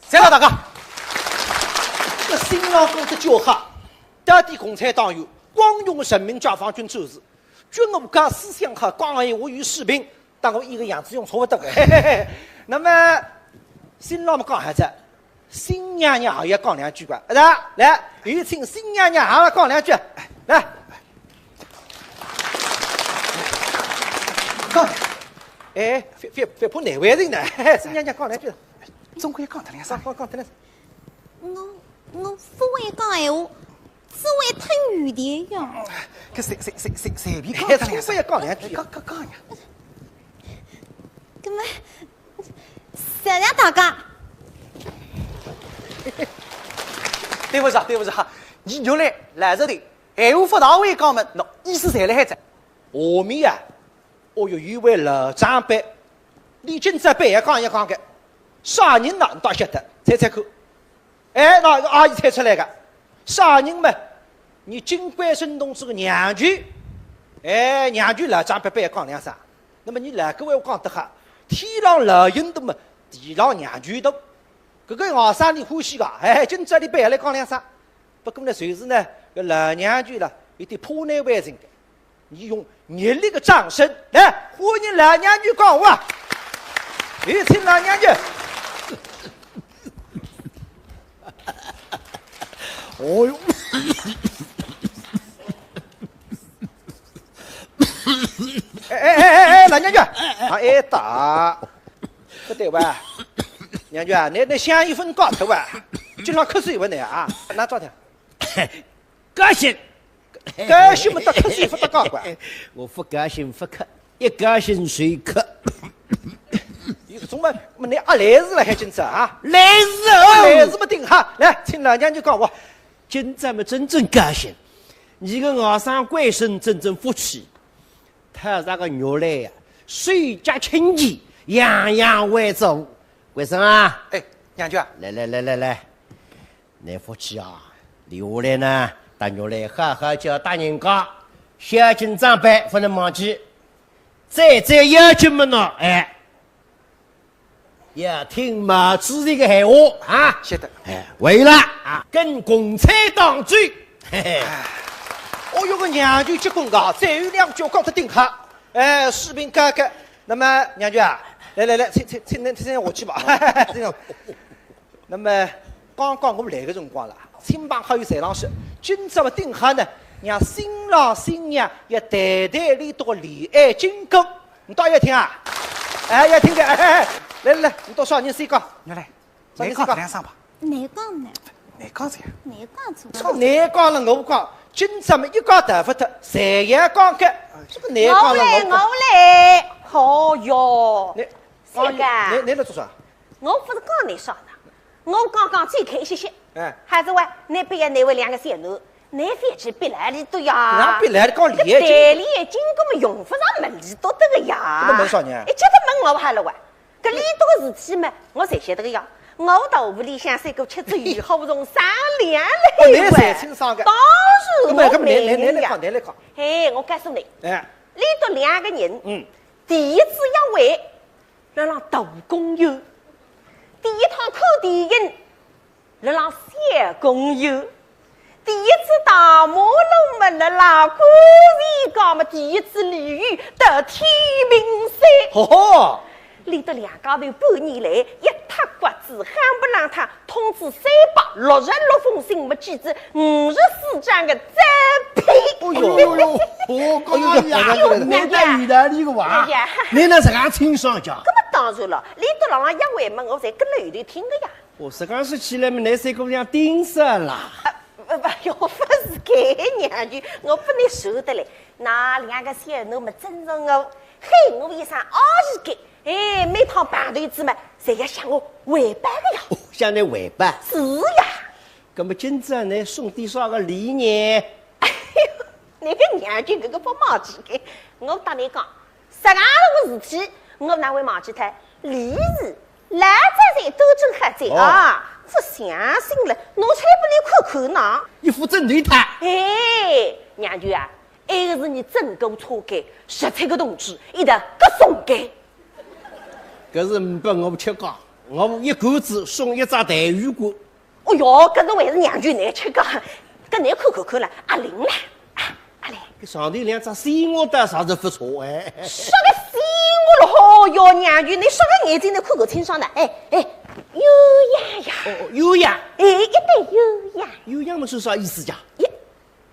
谢谢大家。搿新郎讲得叫好，到底共产党员，光荣的人民解放军战士，军务高，思想好，讲闲话有水平， 搭我一个样子用差勿多个。嘿嘿嘿。那么，新郎么讲好仔，新娘娘也要讲两句个，是吧？来，有请新娘娘也讲两句，来。讲，哎，覅覅覅怕难为情呢，嘿嘿，新娘娘讲两句。总归要讲脱两声。讲讲讲脱两声。 我我勿会讲闲话，只会吞语言呀。搿随随随随随便讲脱两声。总归要讲两句。讲讲讲呀。搿么，谢谢大家。对勿住，对勿住，伲玉兰来这里，闲话勿大会讲么，喏，意思侪辣海哉。下面啊， 哦哟，有位老长辈，俚今朝板要讲一讲个，啥人呢？倷倒晓得，猜猜看。哎，喏，阿姨猜出来个，啥人嘛？伲金贵生同志个娘舅。哎，娘舅老长辈板要讲两声。那么伲老古闲话讲得好，天上老人多嘛，地上娘舅多。搿个外甥俚欢喜个，哎，今朝俚板要来讲两声。不过呢，就是呢，搿老娘舅了，有点怕难为情个。 伲用热烈的掌声来欢迎老娘舅讲话。有请老娘舅。哦哟。哎哎哎哎哎，老娘舅，啊，哎，打，不对哇？娘舅啊，倷倷香烟朆戒脱哇？经常咳嗽勿倷啊？拿抓脱。 高兴。高兴么，搭咳嗽勿搭界个。我勿高兴勿咳，一高兴就咳。有种么，么倷阿来事了还今朝啊？来事哦。来事么顶好，来，请老娘舅讲话。今朝么真正高兴，伲个外甥贵生真正福气，讨着个玉兰呀，手脚清洁，样样会做。贵生啊，哎，娘舅啊，来来来来来， 倷福气啊，留下来呢，搭玉兰好好叫大人家，孝敬长辈勿能忘记。再再要紧么喏，哎，要听毛主席个闲话啊。晓得。哎，为了啊，跟共产党走。嘿嘿。哦哟，个娘舅结棍个，再有两句讲得顶好。哎，水平高个。那么娘舅啊，来来来，请请请请请下去吧。这个 那么，刚刚我来个辰光啦，亲朋好友侪浪说，今朝么顶好呢，让新郎新娘要谈谈俚笃个恋爱经过。倷倒要听啊？哎，要听个，哎哎哎，来来来，倷笃啥人先讲？倷来，啥人先讲？倷讲两声吧。倷讲呢？倷讲啥呀？倷讲啥？倷讲了我讲，今朝么一家头勿脱，侪要讲个，这个倷讲了我讲。我来，我来。哦哟，倷，这个啊。倷倷来做啥？ 我勿是讲倷啥呢，我刚刚最开心些。哎。还是喂，倷别要难为两个小囡，倷覅去逼来俚笃呀。哪逼来俚讲俚？搿谈恋爱经过么用勿着问俚笃个呀。搿么问啥呢？一直都问我好了喂，搿俚笃个事体嘛，我侪晓得个呀。我到屋里向三个吃仔鱼好从商量了喂。哦，倷侪清爽个。当然我没有呀。搿么搿么倷倷倷来讲，倷来讲。嘿，我告诉倷，哎。俚笃两个人，嗯。第一次约会， 辣浪大公园。第一趟看电影，辣浪小公园。第一次大马路么，辣辣观前街么，第一次旅游到天平山。吼吼！俚笃两家头半年来，一塌刮子，夯不啷当通知三百六十六封信，么寄仔五十四张个照片。哦哟哟哟，哦，刚刚呀，哎呦，娘家，蛮有道理个哇。娘家。倷哪实梗清爽介？搿么当然了，俚笃辣浪约会么，我侪跟辣后头听个呀。哦，实梗说起来么，倷三姑娘顶煞啦。 呃，勿，勿，勿是个，娘舅，我勿能受得嘞。㑚两个小囡么尊重我，喊我一声阿姨个，哎，每趟碰头仔么，侪要向我汇报个呀。哦，向倷汇报？是呀。搿么今朝倷送点啥个礼呢？哎呦，倷个娘舅搿个勿忘记个，我搭倷讲， 实梗个事体，我哪会忘记脱？礼仪，老早侪都准好仔啊，哦。勿相信了，拿出来拨倷看看呢。一副正对头。哎，娘舅啊，埃个是伲整个车间，十七个同志一道各送个。搿是呒拨我吃介，我一个子送一只带鱼罐。 哦哟，搿侬还是娘舅倷吃介，搿倷看看看了，阿灵了，啊，阿灵。搿上头两只鲜花倒啥是勿错哎。啥个鲜花了？哦哟，娘舅，倷啥个眼睛倷看勿清爽呢？哎，哎，鸳鸯呀。哦，哦，鸳鸯。哎，一对鸳鸯。鸳鸯么是啥意思呀？咦，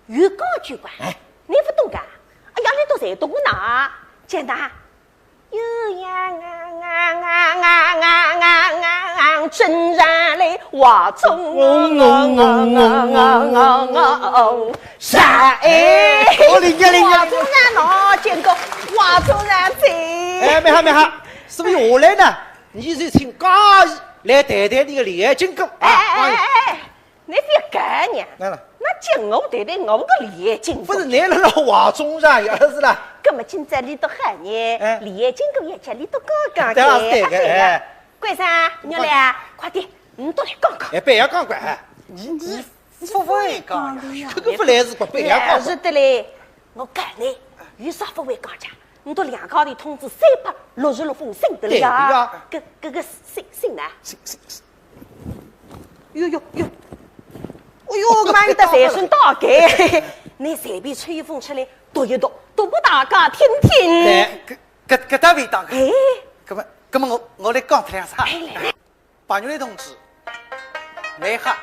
有讲究个，哎。倷勿懂个？哎呀，倷侪懂呢，简单。 鸳鸯啊啊啊啊啊啊啊啊，正常来，画中啊啊啊啊啊啊，啥？哎，哦，灵呀，灵呀，灵呀。画中啊，喏，见过，画中啊，这。哎，蛮好，蛮好，是勿是下来呢？伲就请嘉怡来谈谈俚个恋爱经过啊。哎，哎，哎，哎，哎。 倷覅讲呢，哪能？那叫我谈谈我个恋爱经过。勿是，倷辣辣话中上呀，是啦。搿么今朝俚笃好呢，哎。恋爱经过也叫俚笃讲讲对啊，是对个，个。哎。关生，玉兰，快点，倷笃来讲讲。哎，覅讲讲，哎。倷，倷勿会讲呀，搿个勿来事个，覅讲讲。哎，是的嘞，我讲呢，有啥勿会讲讲，倷笃两家头通知三百六十六封信得了呀。对呀。搿，搿个信，信呢？信，信，信。 哟哟哟，哦哟，妈呀，得随身带个，倷随便抽一封出来读一读，读拨大家听听。哎，搿，搿，搿搭味道个。哎。搿么，搿么我，我来讲脱两声。哎，来，来。白玉兰同志，倷好。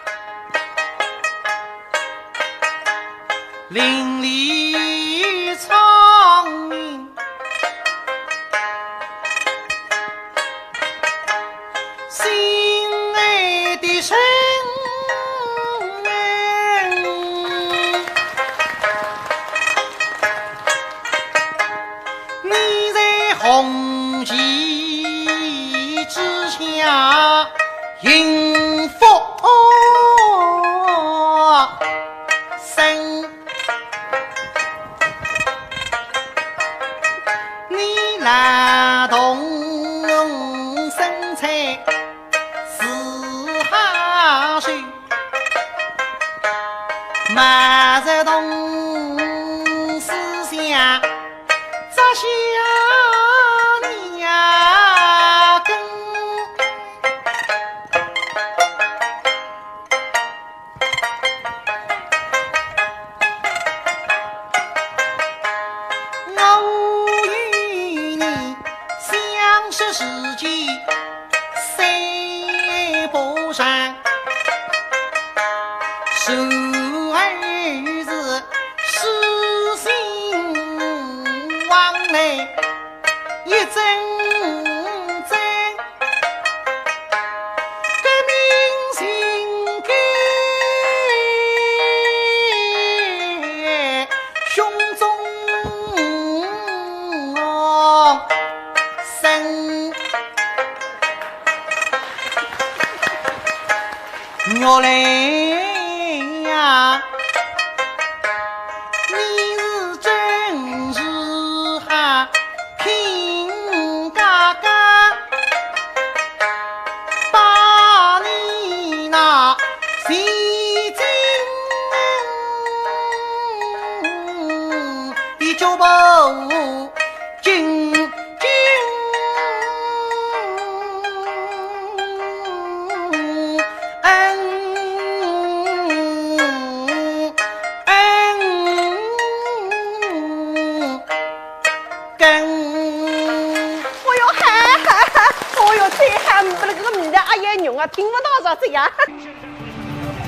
听不到啥子呀。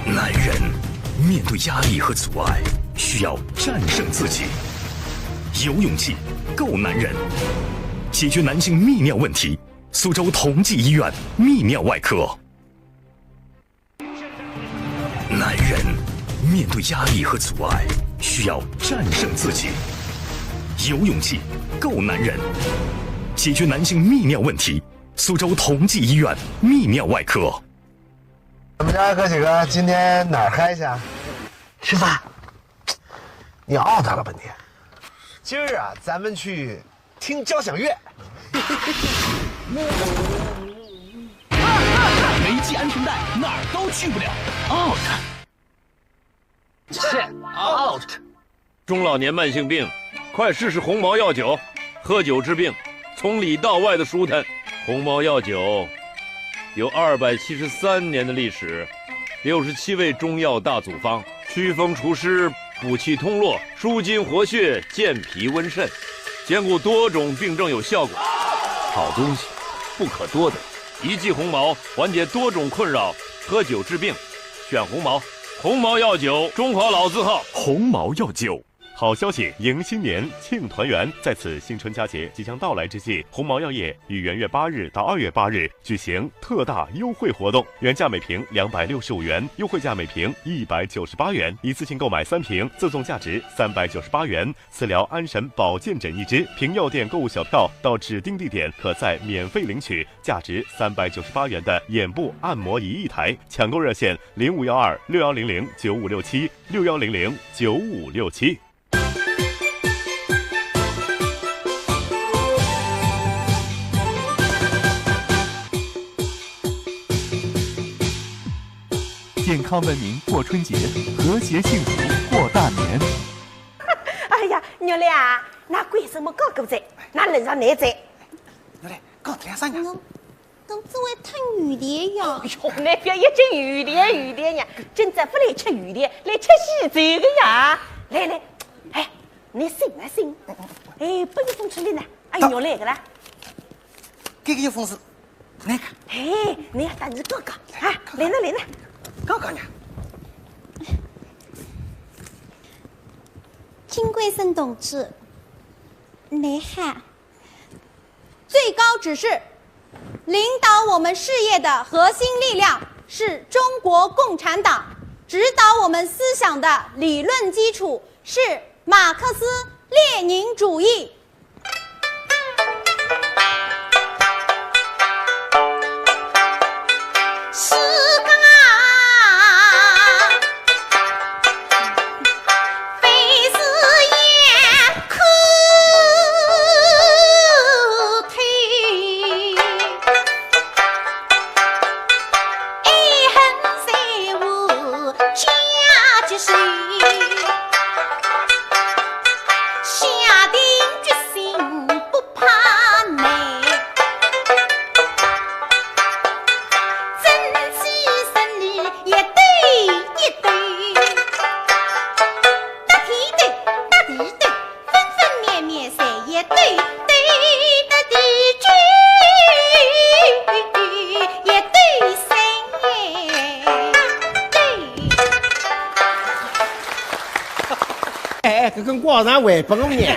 男人面对压力和阻碍，需要战胜自己。有勇气，够男人，解决男性泌尿问题。苏州同济医院泌尿外科。男人面对压力和阻碍，需要战胜自己。有勇气，够男人，解决男性泌尿问题。苏州同济医院泌尿外科。 怎么着，哥几个，今天哪儿嗨去啊？吃饭。你熬他了吧你？今儿啊，咱们去听交响乐。没系安全带，哪儿都去不了。Out。Check out。 中老年慢性病，快试试鸿茅药酒，喝酒治病，从里到外的舒坦。鸿茅药酒有二百七十三年的历史，六十七味中药大组方，祛风除湿，补气通络，舒筋活血，健脾温肾，兼顾多种病症有效果。好东西不可多得，一剂鸿茅缓解多种困扰，喝酒治病，选鸿茅。鸿茅药酒，中华老字号。鸿茅药酒。 好消息迎新年，庆团圆。在此新春佳节即将到来之际，鸿茅药业于元月八日到二月八日举行特大优惠活动，原价每瓶两百六十五元，优惠价每瓶一百九十八元。一次性购买三瓶，赠送价值三百九十八元磁疗安神保健枕一支。凭药店购物小票到指定地点，可再免费领取价值三百九十八元的眼部按摩仪一台。抢购热线：零五幺二六幺零零九五六七，六幺零零九五六七。 健康文明过春节，和谐幸福过大年。哎呀，玉兰啊，㑚为什么搞过来？㑚人上来哉？玉兰，搞得两三年。侬侬只会吞油条呀？哟，㑚覅一直油条油条呀，今朝勿来吃油条，来吃喜酒个呀。来来，哎，㑚醒啊醒，哎，拨一封出来呢，哎，玉兰个啦。 搿个一封是哪个？嘿，你要等着哥哥啊，来了来了，哥哥呢？金贵生同志，你好。最高指示，领导我们事业的核心力量是中国共产党，指导我们思想的理论基础是马克思列宁主义。 哎，搿根光上还拨我娘。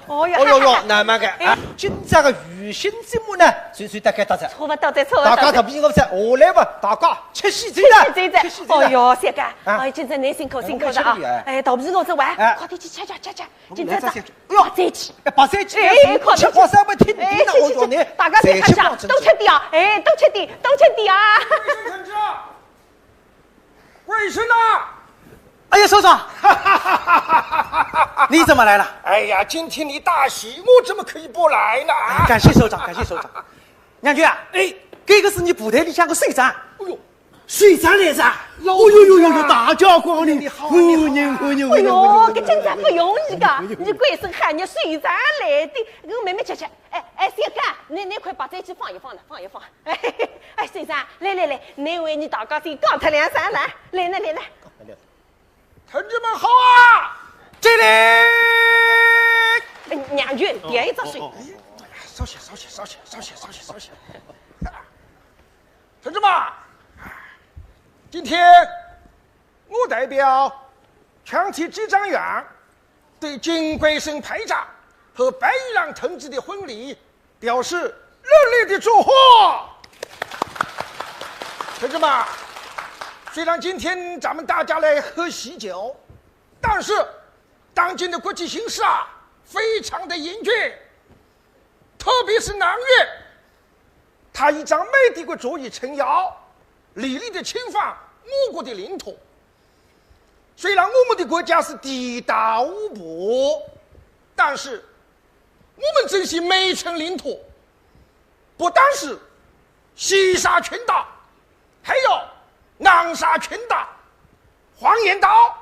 哦哟哟哟，那么个啊，今朝个娱乐节目呢，就就大概到这。差勿多，再差勿多。大家特别我再下来吧，大家吃喜酒了。吃喜酒了，吃喜酒了。哦哟，小刚，哎，今朝侬辛苦辛苦了啊！哎，肚皮饿着哇，快点去吃吃吃吃，今朝早，哎哟，再去，白菜去，哎，快点去，吃饱三百天地呢，我叫侬，大家再去吃吃，多吃点啊，哎，多吃点，多吃点啊！ 卫生呢？哎呀，首长，你怎么来了？哎呀，今天你大喜，我怎么可以不来呢？感谢首长，感谢首长。娘舅啊，哎，这个是你部队里向个首长。哎呦，首长来着？哦呦呦呦呦，大驾光临，欢迎欢迎欢迎欢迎！哎呦，这真正不容易的，你贵生喊你首长来的，我慢慢吃吃。哎哎，小刚，你那块白菜去放一放了，放一放。 哎，先生，来来来，侬为伲大家先讲脱两声来，来来来来。同志们好啊！敬礼！哎，娘舅，点一只水。少歇，少歇，少歇，少歇，少歇，少歇。同志们，今天我代表全体支账员对金桂生排长和白玉郎同志的婚礼表示热烈的祝贺。同志们，虽然今天咱们大家来喝喜酒，但是当今的国际形势啊，非常的严峻，特别是南越，他倚仗美帝国主义撑腰，历来的侵犯我国的领土。虽然我们的国家是地大物博，但是我们这些美称领土，不单是西沙群岛，还有南沙群岛、黄岩岛、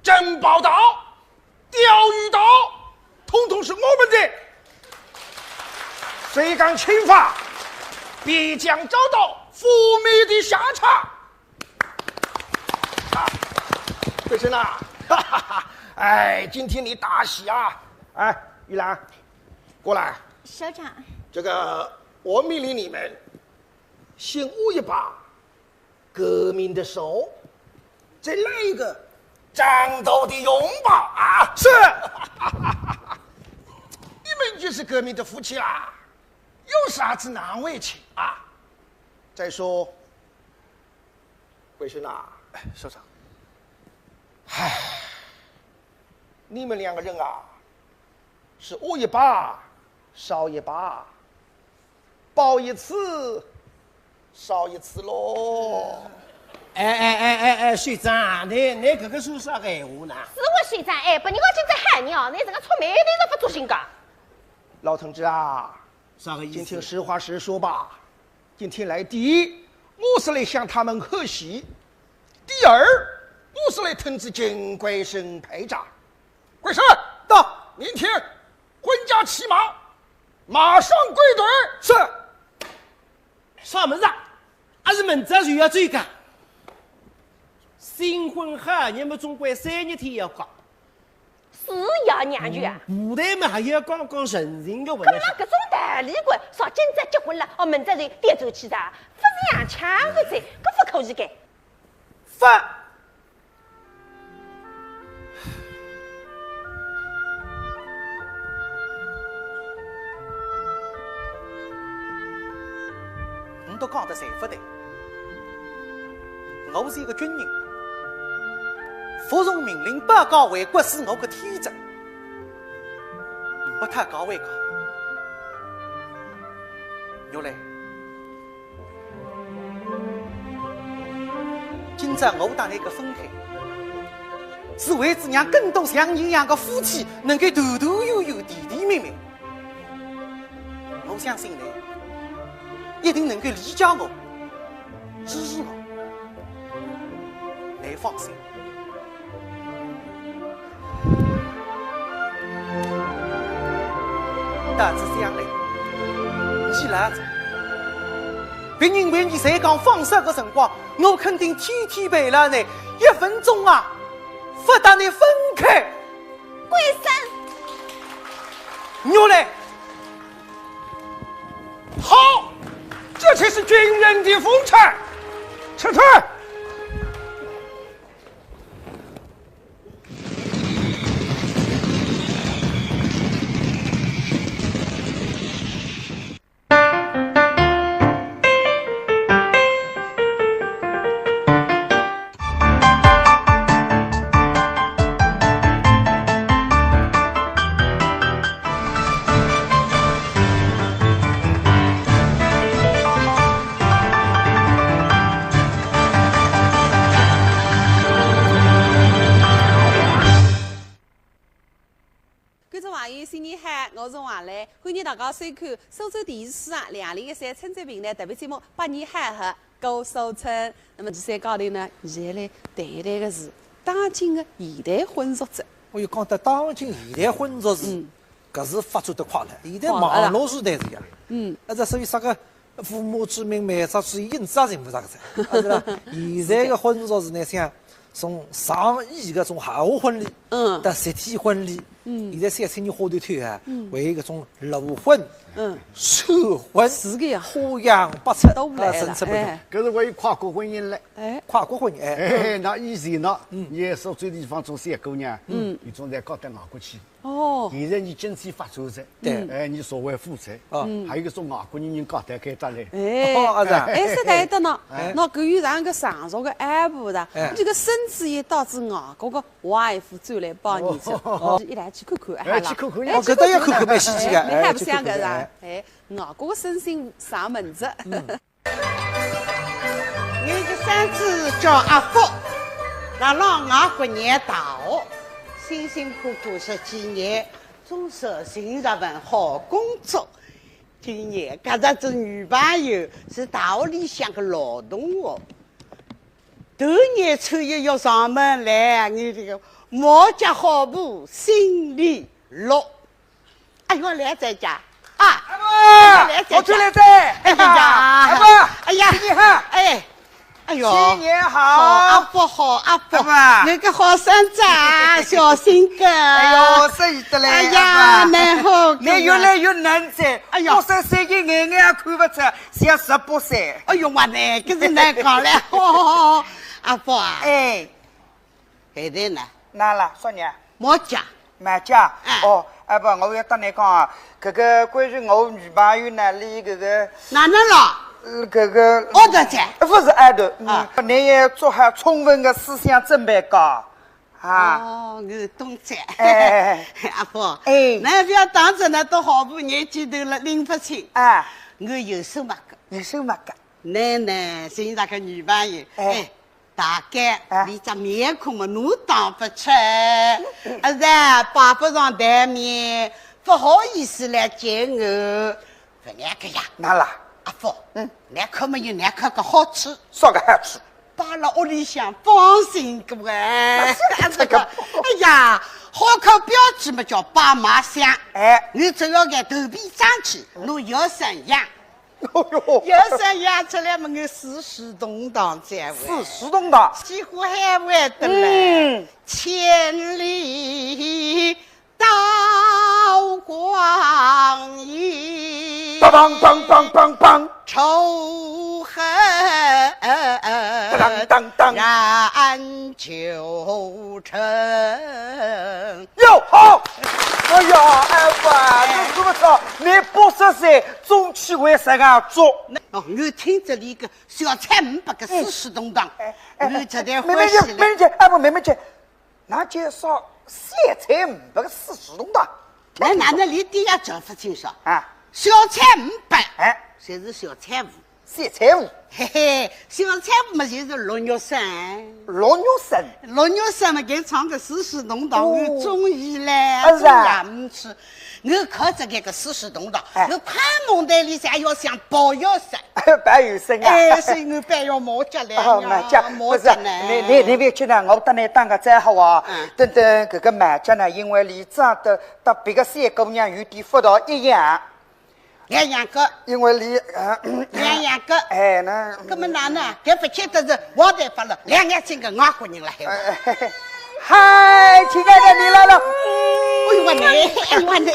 珍宝岛、钓鱼岛，统统是我们的。谁敢侵犯，必将遭到覆灭的下场。啊，桂生啊，哈哈哈，哎，今天你大喜啊！哎，玉兰，过来。首长。这个，我命令你们先握一把革命的手，再来一个战斗的拥抱啊！是。你们就是革命的夫妻啦，有啥子难为情啊？再说，桂生啊，哎，首长。唉，你们两个人啊，是握一把少一把，抱一次少一次喽。哎哎哎哎哎，首长，你你搿个说啥个闲话呢？是我首长，哎，拨人家今朝喊你哦，你这个触霉头是勿作兴个。老同志啊，啥个意思？今天实话实说吧，今天来第一，我是来向他们贺喜；第二，我是来通知金桂生排长。桂生，到，明天婚假期满，马上归队。是。啥物事啊？还是明朝就要走个？新婚好日么总归三日天要过。 是呀，娘舅啊。舞台嘛还要讲讲人情个问题。搿么搿种道理个，啥今朝结婚了，哦，明朝就调转去噻，勿是洋枪个噻，搿勿可以个。勿。侬都讲得侪勿对。 我是一个军人，服从命令，保家卫国是我个天职，勿讨价还价。玉兰，今朝我搭侬个分开，是为仔让更多像侬一样个夫妻能够团团圆圆、甜甜蜜蜜。 我相信侬一定能够理解我、支持我。侬放心。到仔将来，侬老仔，别人为侬才讲放手个辰光，我肯定天天陪牢侬，一分钟啊，勿搭侬分开。桂生，玉兰。 好，这才是军人的风采。撤退。观众朋友，新年好，我是王磊，欢迎大家收看苏州电视书场两零一三春节评弹特别节目《百年好合》。 过苏春。那么第三讲头呢，现在来谈一谈个是当今个现代婚俗症。我又讲到当今现代婚俗症，嗯。搿是发展得快了，现在网络时代是呀。嗯。啊，这所以啥个父母之命，媒妁之言，影子也寻勿着个噻，啊，是吧？现在个婚俗症呢，像从上亿个种豪华婚礼，嗯。到集体婚礼，嗯。现在小青年花头头啊，嗯。还有搿种炉婚、嗯。串婚，是个呀。花样百出，都来了，啊，层出不穷。哎。搿是还有跨国婚姻嘞。哎。跨国婚姻，哎。哎，那以前呢，嗯。伊苏州地方种小姑娘，嗯。伊总得嫁到外国去。哦。现在伊经济发展噻，对。哎，伊社会富裕，哦。嗯。还有一种外国人人嫁到该搭来。哎，哦，啊，是啊。哎，是对的呢。哎。那搿有两个上手个阿婆的，哎。这个孙子也到仔外国个 外父转来帮你吃，哦。一来去看看，哎，好了。去看看，哎，哦，搿倒要看看，蛮稀奇个，哎，蛮好白相个是吧？哎，外国个孙子上门子。嗯。我个孙子叫阿福，辣辣外国念大学，辛辛苦苦十几年，总算寻着份好工作。今年搿只女朋友是大学里向个老同学。 头年初一要上门来，我这个毛脚好布心里落。哎呦，来哉家啊！阿婆，来哉家。我出来哉。哎呀，阿婆，哎呀，新年好。哎，哎呦，新年好。好，阿福好，阿福。阿婆。那个好孙子啊，小新个。哎呦，适意得嘞，哎呀，阿婆。蛮好个。你越来越嫩哉。哎呀。我说最近眼眼也看不出 像十八岁。哎呦，妈呢，搿是难讲了。阿福啊。哎。现在呢？哪了，少爷？毛脚。毛脚？哎。哦，哎，不，我要搭你讲啊，搿个关于我女朋友呢，伊搿个，哪能了？呃，搿个，熬得哉？不是熬得，嗯，啊。你也做好充分的思想准备个。 啊。哦，我懂哉。哎。阿福，哎。侬覅当真，侬到好婆年纪头了拎勿清。啊。我有数目个。有数目个。侬呢，寻着个女朋友，哎。哎，大概，哎。伊只面孔嘛，侬当勿出。啊，是，摆勿上台面，勿好意思来见我。 勿碍个呀。哪啦？阿福，嗯。侬看么有侬看个好处。啥个好处？摆辣屋里向放心个哎。那是这个。哎呀，好看标志嘛叫爸妈香。哎。侬只要个头皮争气，侬有身样。哦哟。有身样出来嘛，我四世同堂在位。四世同堂。几乎还会得来。嗯。千里 刀光影，梆梆梆梆梆梆，仇恨当当当，燃九成。哟，好！哎呀，哎哇，哎。这怎么说？你八十岁，中气还是个足。哦，我听着一个小菜五百个四世同堂，哎，哎，我实在欢喜了。妹妹姐，妹妹姐，哎，不，妹妹姐， 那介绍小菜五百个四世同堂。那哪能连点也讲勿清爽？啊。小菜五百，哎。侪是小菜五。小菜五。嘿嘿，小菜五嘛，就是陆玉生。陆玉生？陆玉生嘛，搿唱个四世同堂，哦。我中意嘞，啊，是啊。中意啊，嗯，是。我靠着搿个四世同堂，哎。我看梦台里向要想抱一生。 白有生啊。哎，所以我白要毛脚来呀，哦，毛脚，毛脚呢。不是，你，你，你别去呢，我搭你打个招呼啊。嗯。等等，搿个毛脚呢，因为伊长得搭别个小姑娘有点勿大一样。两样个。因为伊，呃，两样个。哎，那，搿么哪能？搿勿见得是我白发了，两眼睛个外国人了，还有。哎，哎，哎。 嗨，亲爱的，你来了。哎呦，我呢，哎呦，我呢，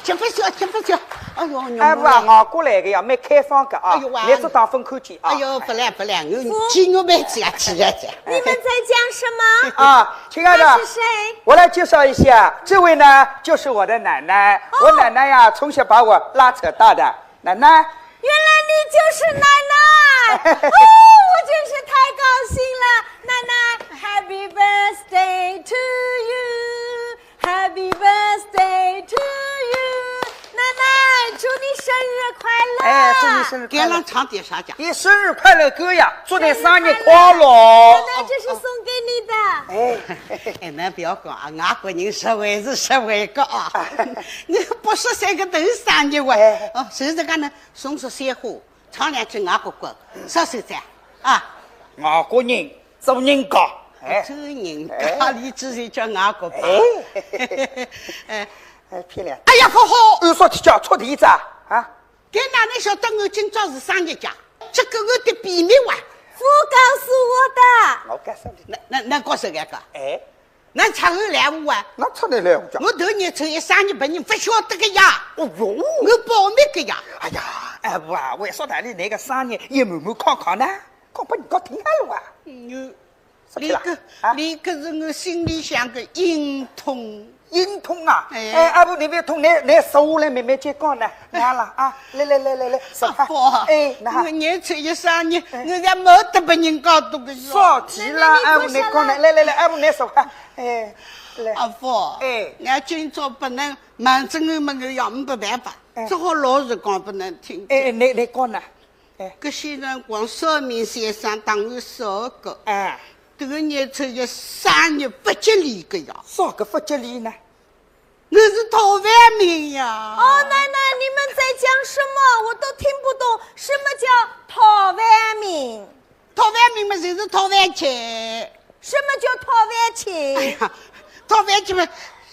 吃勿消，吃勿消。哎呦，哎，不啊，外国来个呀，蛮开放个啊，哎呦，哇。你只当分看见啊。哎呦，不来，不来，我，请我们吃啊，吃啊，吃啊。你们在讲什么？啊，亲爱的，他是谁？我来介绍一下，这位呢，就是我的奶奶。哦。我奶奶呀，从小把我拉扯大的。 奶奶。原来你就是奶奶！哦，我真是太高兴了。奶奶，Happy birthday to you, Happy birthday to you。奶奶，祝你生日快乐！哎，祝你生日快乐。给俺唱点啥讲？你生日快乐歌呀，祝你生日快乐。奶奶，这是送给你的。哎。哎，侬不要讲啊，外国人实惠是实惠个啊。你不是三个头生日哇？哎。哦，谁这个呢？ 送束鲜花，唱两句外国歌，啥手赞啊？外国人做人家，哎。做人家，哎。里只是叫外国吧。哎。哎。哎，漂亮。哎呀，好好。有啥体叫出题子啊？啊？搿哪能晓得我今朝是生日家？这个我的秘密哇。不告诉我的。我告诉你。那，那，那告诉俺个。哎。那出来来我啊？那出来来我讲。我头年初一生日别人勿晓得个呀。哦哟。我保密个呀。哎呀，哎，我啊，为啥道理那个生日也瞒瞒看看呢？讲拨人家听好了啊。嗯，啥体啦？那个，啊？那个是我心里向个隐痛。隐痛啊？哎。哎，阿婆，你别痛，你，你手来慢慢接讲呢。拿了啊，来来来来来，手哈。阿婆，哎，拿。我年初一生日，哎。我也没得别人讲多个呀。啥体啦？哎，我来讲呢，来来来，哎，我来手哈。哎，来。阿婆，哎。俺今朝不能瞒着我们个呀，没办法，哎。只好老实讲拨侬听。哎，哎，你，你讲呢？哎。搿些辰光算命先生搭我说个，哎。迭个年初一生日勿吉利个呀。啥个勿吉利呢？我是讨饭命呀。哦，奶奶，你们在讲什么？我都听不懂。什么叫讨饭命？讨饭命嘛，就是讨饭吃。什么叫讨饭吃？哎呀，讨饭吃嘛，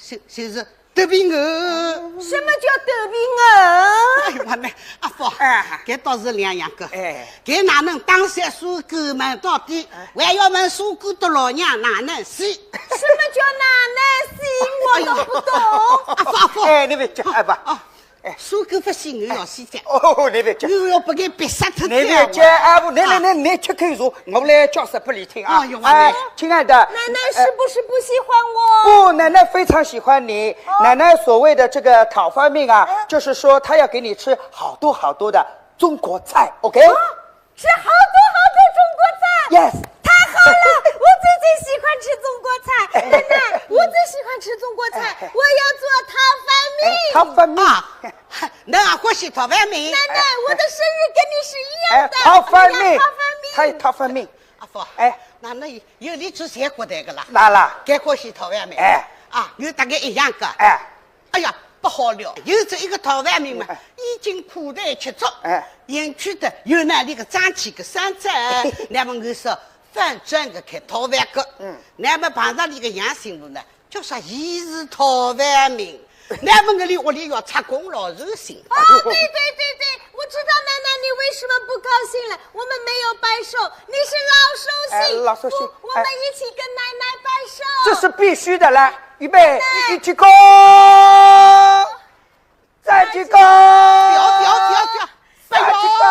就，就是 得病哦。什么叫得病哦？哎呦，我们阿福，哎。搿倒是两样个。哎。搿哪能打算收割嘛，到底，哎。还要问收割的老娘哪能死？什么叫哪能死？我都不懂。哎呦，阿福，阿福。哎，你别急，阿福。哦。哎。收割勿死，我要死噻。哦，你别急。我要拨伊逼杀脱噻。你别急，阿福，你，你，啊。你，你吃口茶，我来解释拨你听啊。哎呦，我们。哎，亲爱的。奶奶是不是不喜欢我？不，奶奶非常喜欢你。 奶奶所谓的这个讨饭命啊，嗯。就是说她要给你吃好多好多的中国菜，OK？啊，吃好多好多中国菜。Yes。太好了，我最最喜欢吃中国菜。奶奶，我最喜欢吃中国菜，哎，哎。我要做讨饭命。哎，讨饭命。啊，侬也欢喜讨饭命？奶奶，哎，我的生日跟你是一样的。哎，讨饭命。我要讨饭命。她也讨饭命。阿福，哎。那，那有，有你做三个代个啦？哪啦？搿欢喜讨饭命。哎。啊，有大概一样个。哎。 哎呀，不好了，有这一个讨饭命嘛，哎。已经苦菜吃足，哎。因此的有那里个脏气个三菜，那么我说反转个开讨饭个，嗯。那么碰上你个杨新武呢，叫啥伊是讨饭命，那么我里屋里要拆工了，热心。哦，对，对，对，对，我知道奶奶你为什么不高兴了，我们没有拜寿，你是老寿星，哎，老寿星，我，我们哎。一起跟奶奶拜寿。这是必须的，来，预备，奶奶。一起恭，再起恭，不要，不要，不要，不要，不要，再起恭。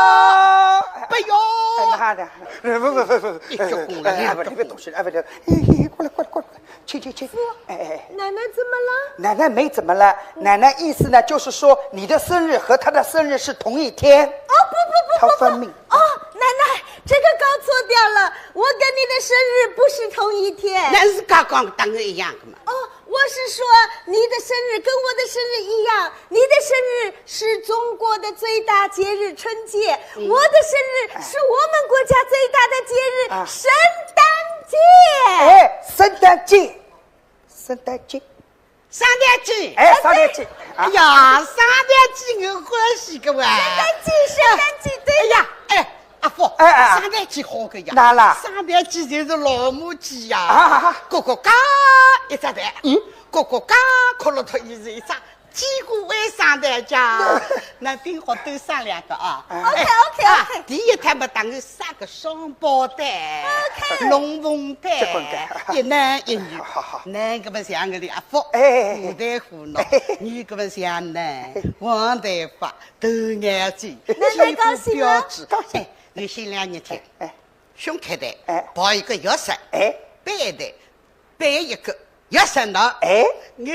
不要。哎，慢点，不，不，不，不，一鞠躬了，哎，哎，不，你别动手，哎，不，哎，哎，过来，过来，过来，过来，请，请，请。哎，哎，哎。奶奶怎么了？奶奶没怎么了，奶奶意思呢，就是说你的生日和她的生日是同一天。哦，不，不，不，不，不。讨饭命。哦，奶奶，这个搞错掉了，我跟你的生日不是同一天。那是刚刚当然一样的嘛。哦， 我是说，你的生日跟我的生日一样，你的生日是中国的最大节日春节，嗯。我的生日是我们国家最大的节日，啊。圣诞节。哎，圣诞节，圣诞节。圣诞节。哎，圣诞节。啊。哎呀，圣诞节我欢喜个哇。圣诞节，圣诞节，对。哎呀，哎， 阿福，哎，哎，哎。圣诞节好个呀。哪啦？圣诞节就是老母鸡呀。啊，啊，啊。咯咯嘎，一只蛋。嗯。咯咯嘎，咯咯脱伊是一只，几乎为圣诞节。那顶好多生两个啊。哎。OK，OK，OK。啊，第一胎嘛，当然生个双胞胎。OK。龙凤胎，结棍个。一男一女。好，好。男个嘛像我的阿福，哎，哎，哎。舞台胡闹，哎。女个嘛像侬，王大发， 头眼睛，奶奶高兴了。皮肤标致。高兴。哎，有新娘热天，哎，哎。胸开台，哎。抱一个月色，哎。背台，背一个月色呢，哎。我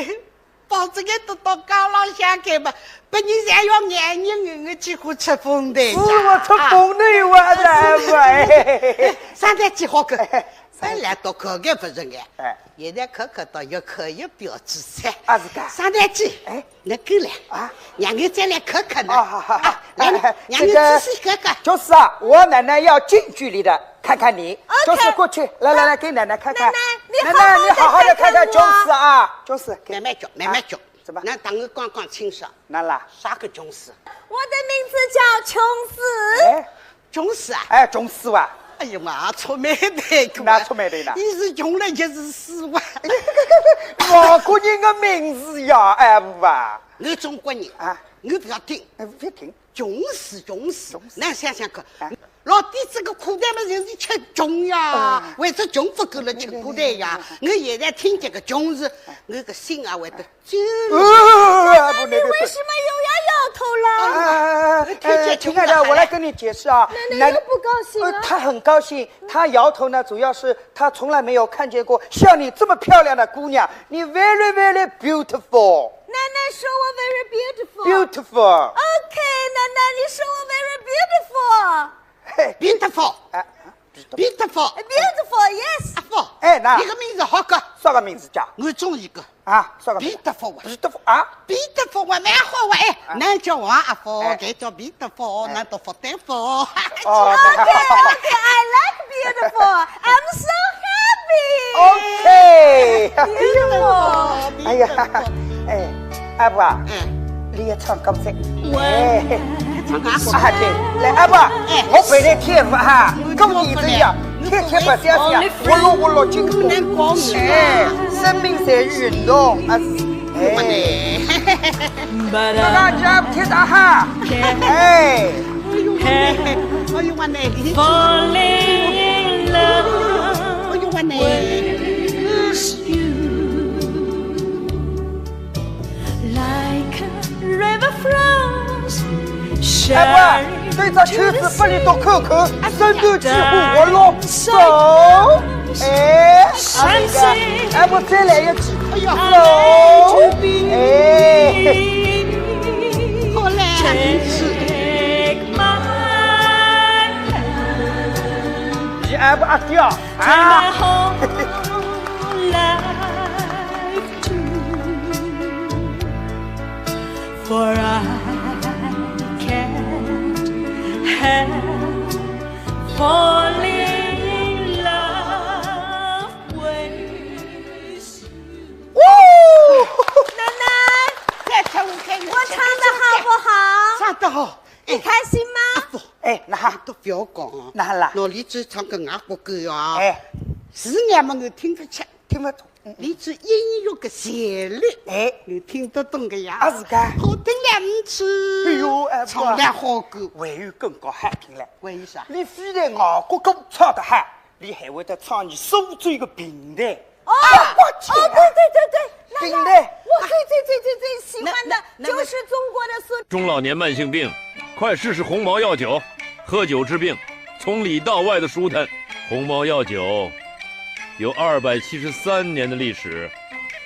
抱着个都到街浪向去嘛，别人侪要眼睛，我几乎出风头呀。是我出风头哇，啊，奶奶。哎，圣诞节好个，哎。 本来都看看勿顺眼，哎。现在看看倒越看越标致噻。啊，是个。圣诞节，哎。侬过来，啊。让我再来看看侬。啊，好，好，好。啊，来，哎，让我仔细看看。这个，就是啊，我奶奶要近距离的看看你，OK。就是过去，来，来，来，给奶奶看看。奶奶，你奶奶，你好好地看看琼斯啊，琼斯，给。慢慢叫，慢慢叫。啊，怎么？侬搭我讲讲清爽。哪啦？啥个琼斯？我的名字叫琼斯。哎。 琼斯啊？哎，琼斯哇。哎呀妈，触霉头个。哪触霉头呢？伊是穷了就是死哇。外国人的名字呀，哎，不吧？我中国人，啊。我不要听。哎，不要听。穷死，穷死。穷死。㑚想想看，哎。老底子个苦头嘛，就是吃穷呀，哎。为仔穷勿够了吃苦头呀。哎。我现在听见个穷字，我个心啊会得揪。呃，不，那个，你为什么又要摇头了？哎，哎，哎，哎，亲爱的，我来跟你解释啊。奶奶又不高兴了。呃，她很高兴，她摇头呢，主要是她从来没有看见过像你这么漂亮的姑娘。你 very, very beautiful。奶奶说我 very beautiful。Beautiful。OK，奶奶，你说我 very beautiful。嘿。Beautiful。哎，beautiful。Beautiful，yes。阿福，哎，那，你个名字好个。啥个名字叫？我中意个。啊，啥个名字？Beautiful啊。Beautiful啊？Beautiful啊，蛮好啊，哎，哎。㑚叫王阿福，哎。搿叫 beautiful，哎。㑚读福德福。哦，OK，OK，I like beautiful. I'm so happy. OK。Beautiful。哎呀，哎，阿福啊，嗯。你也唱歌噻。哎。唱歌。啊，对，来，阿福，哎。我陪你跳舞哈，跟你这样，天天不想想，我落我落这个，哎，生命在于运动，啊，哎。大家跳得哈，哎。哎呦，我奶奶。Falling in love 哎呦，我奶奶。 With you, like a river flows, 哎，不，对这曲子不你多看看，深度几乎我落手。哎，哎，不，再来一句。哎呀，手。哎。好嘞。你哎不阿掉。 啊。 For I can't help falling in love with you. 哦，奶奶，再唱一遍，我唱得好不好？唱得好。你开心吗？哎，那哈，都不要讲啊。那啦。那你只唱个外国歌啊？哎。字眼嘛，我听不清。听不懂。 你只音乐个旋律，哎，你听得懂个呀？啊，是个。好听了唔去，哎呦，哎，唱了好歌。还有更加好听了。为啥？你非但外国歌唱得好，你还会得唱你苏州个评弹。哦，啊，我去啊。哦，对，对，对，对，那，评弹。那我最，最，最，最，最喜欢的那，那，那，就是中国的苏州。中老年慢性病，快试试鸿茅药酒，喝酒治病，从里到外的舒坦。鸿茅药酒 有二百七十三年的历史，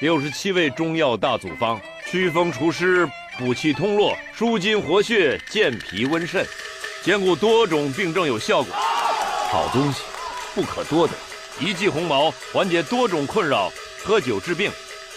六十七味中药大组方，祛风除湿，补气通络，舒筋活血，健脾温肾，兼顾多种病症有效果。好东西，不可多得。一剂鸿茅，缓解多种困扰，喝酒治病，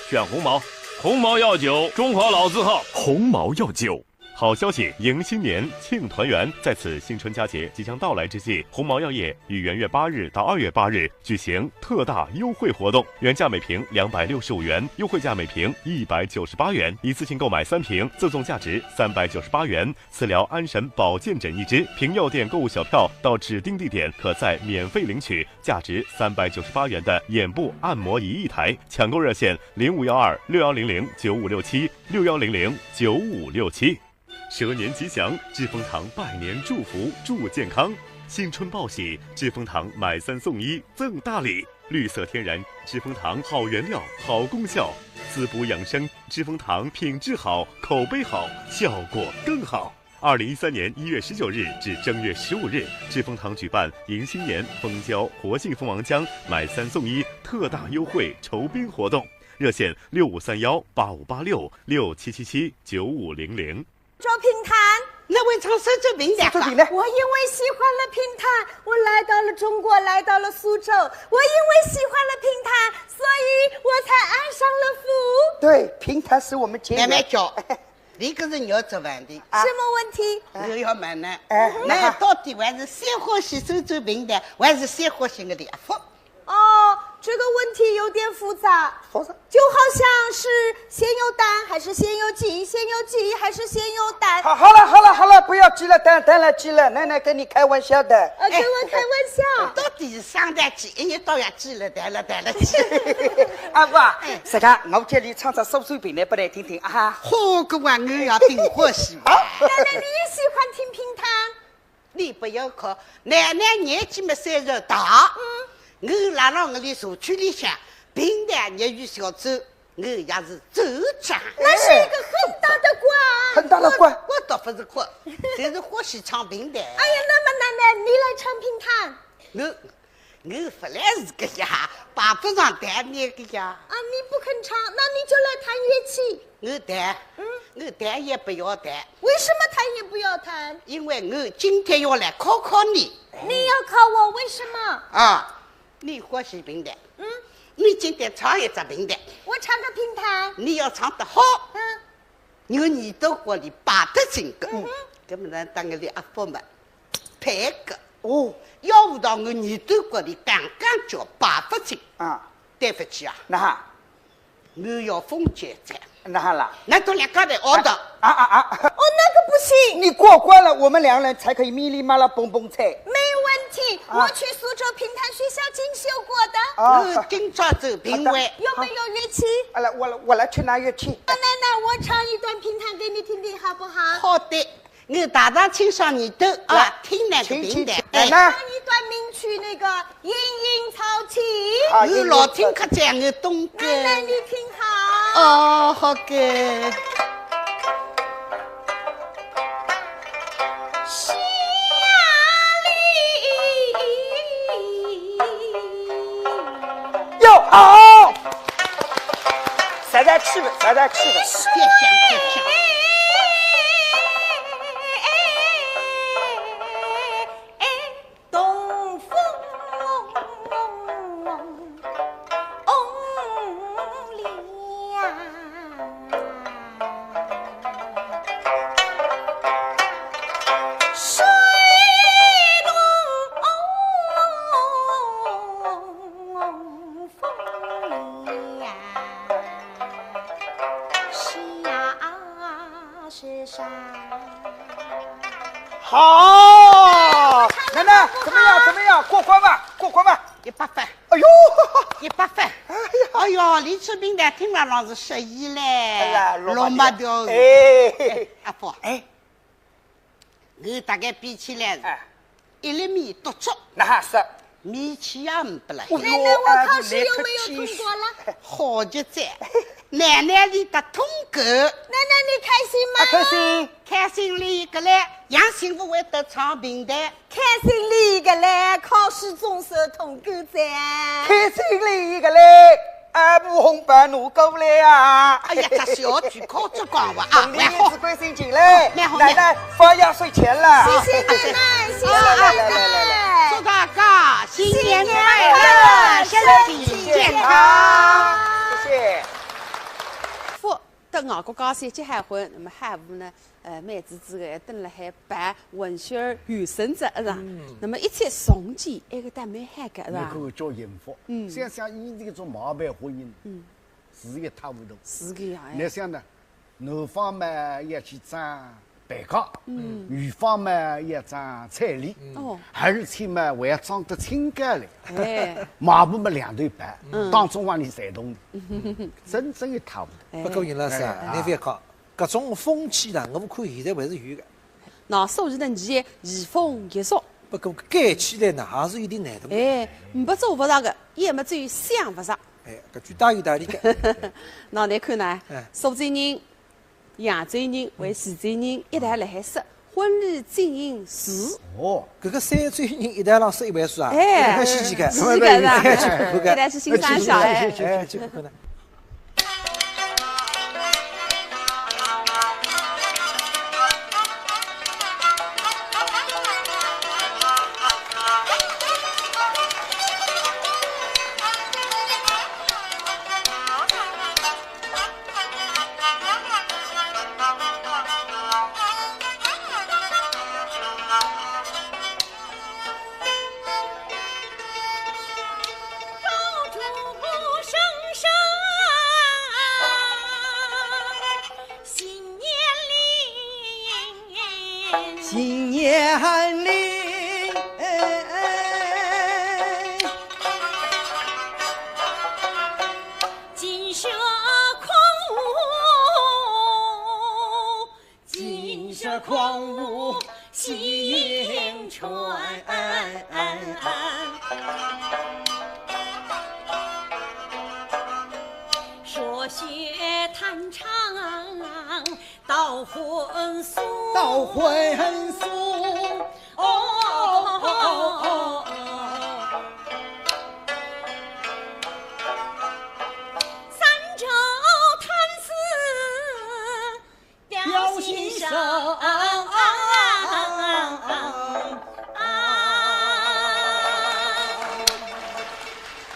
选鸿茅。鸿茅药酒，中华老字号。鸿茅药酒。 好消息，迎新年，庆团圆。在此新春佳节即将到来之际，鸿茅药业于元月八日到二月八日举行特大优惠活动，原价每瓶两百六十五元，优惠价每瓶一百九十八元。一次性购买三瓶，赠送价值三百九十八元磁疗安神保健枕一只。凭药店购物小票到指定地点，可再免费领取价值三百九十八元的眼部按摩仪一台。抢购热线：零五幺二六幺零零九五六七，六幺零零九五六七。 蛇年吉祥，志丰堂拜年祝福助健康。新春报喜，志丰堂买三送一赠大礼。绿色天然，志丰堂好原料，好功效，滋补养生。志丰堂品质好，口碑好，效果更好。二零一三年一月十九日至正月十五日，志丰堂举办迎新年蜂胶活性蜂王浆买三送一特大优惠酬宾活动，热线六五三幺八五八六、六七七七九五零零。 周评弹。那会唱苏州评弹吧？苏州评弹。我因为喜欢了评弹，我来到了中国，来到了苏州。我因为喜欢了评弹，所以我才爱上了福。对，评弹使我们结缘。慢慢叫，你可是要做饭的。啊。什么问题？我要问呢，哎。那到底还是先欢喜苏州评弹，还是先欢喜我的阿福？哦，这个问题有点复杂，复杂。就好像是先有蛋还是先有鸡，先有鸡还是先有蛋。好，好了，好了，好了，不要急了，蛋，蛋了，鸡了，奶奶跟你开玩笑的。呃，跟我开玩笑。到底是生蛋鸡，一日到夜鸡了，蛋了，蛋了，鸡。阿婆啊，哎。实梗，我叫俚唱只苏州评弹拨倷听听啊。好个哇，我也顶欢喜。啊？奶奶，你也喜欢听评弹？ 你不要看，奶奶年纪么虽然大，嗯。我拉牢我俚社区里向评弹业余小组，我也是组长。那是一个很大的官。很大的官。我，我倒不是官，就是欢喜唱评弹。哎呀，那么奶奶，你来唱评弹。我，我本来是个呀，排不上台面个呀。啊，你不肯唱，那你就来弹乐器。 我弹，嗯。我弹也不要弹。为什么弹也不要弹？因为我今天要来考考你。你要考我为什么？啊，你欢喜评弹，嗯。你今天唱一只评弹。我唱个评弹。你要唱得好，嗯。我耳朵管里拔得进个。嗯哼。搿么呢，当我的阿福嘛，配个。哦。要不到我耳朵管里刚刚叫拔不进。啊。对不起啊。那哈。 我要封建在。哪哈啦？那都两家头熬的。啊，啊，啊。哦，那个不行。你过关了，我们两人才可以咪哩嘛啦蹦蹦菜。没问题，啊。我去苏州评弹学校进修过的。啊。我今朝做评委。好的。有没有乐器？啊，来，我来，我来去拿乐器。奶奶，我唱一段评弹给你听听，好不好？好的。 我大大清爽耳朵啊，来，听那个评弹。请，请，请，哎。来呢？唱一段名曲，那个《莺莺草起》。啊，我老听客讲，我懂个。来，来，你听好。哦，好个。哟，好。 啥啥去吧，啥啥去吧。别想，别想。东风红了。 好，奶奶，怎么样？怎么样？过关吧，过关吧。一百分。哎呦，一百分。哎呀。哎呦，李志斌的听了老是失意嘞，哎呀，落马掉。落马掉。哎。哎，阿福。哎。 我大概比起来，哎。一粒米多足，那还是。米气也没不来。哎呦，那我考试有没有通过了？好极哉，奶奶你得通过。奶奶，你开心吗？啊，开心。开心哩个嘞，杨幸福会得唱评弹。开心哩个嘞，考试总算通过哉。开心哩个嘞， 阿婆红包拿过来啊！哎呀，这小鬼靠这讲话啊，蛮好。红领巾子关心进来，蛮好，奶奶发压岁钱了。谢谢奶奶，谢谢奶奶。来，来，来，来，来。祝大家新年快乐，身体健康。谢谢。福到外国高三结好婚，那么还不呢？ 呃，妹子之个蹲辣海办文学院生子，是吧？嗯。那么一切从简，埃个倒蛮好个，是吧？侬看叫幸福。嗯。想想伊这种毛病婚姻，嗯。是一塌糊涂。是个呀，哎。侬想呢，男方嘛要去争陪嫁，嗯。女方嘛要争彩礼，嗯。哦。而且嘛还要争得清高嘞。哎。买卖嘛两头办，嗯。当中往里侪动的，嗯。真正一塌糊涂。哎。不过杨老师啊，哎。侬覅讲， 搿种风气呢，我看现在还是有个。那所以呢，你也移风易俗。不过改起来呢，还是有点难度。哎，没做勿着个，也没只有想勿着。哎，搿句大有道理个。那侬看呢？哎。苏州人、扬州人、还徐州人一道辣海说，婚礼进行时。哦，搿个三州人一道浪说一回书啊，哎，蛮稀奇个。稀奇个是吧？哎，一来是新三小，哎。哎，这个可能。新年里，哎，哎，金蛇狂舞，金蛇狂舞喜迎春。说学弹唱 到婚俗，到婚俗。哦，哦，哦，哦，哦。三朝谈事表心声。表心声。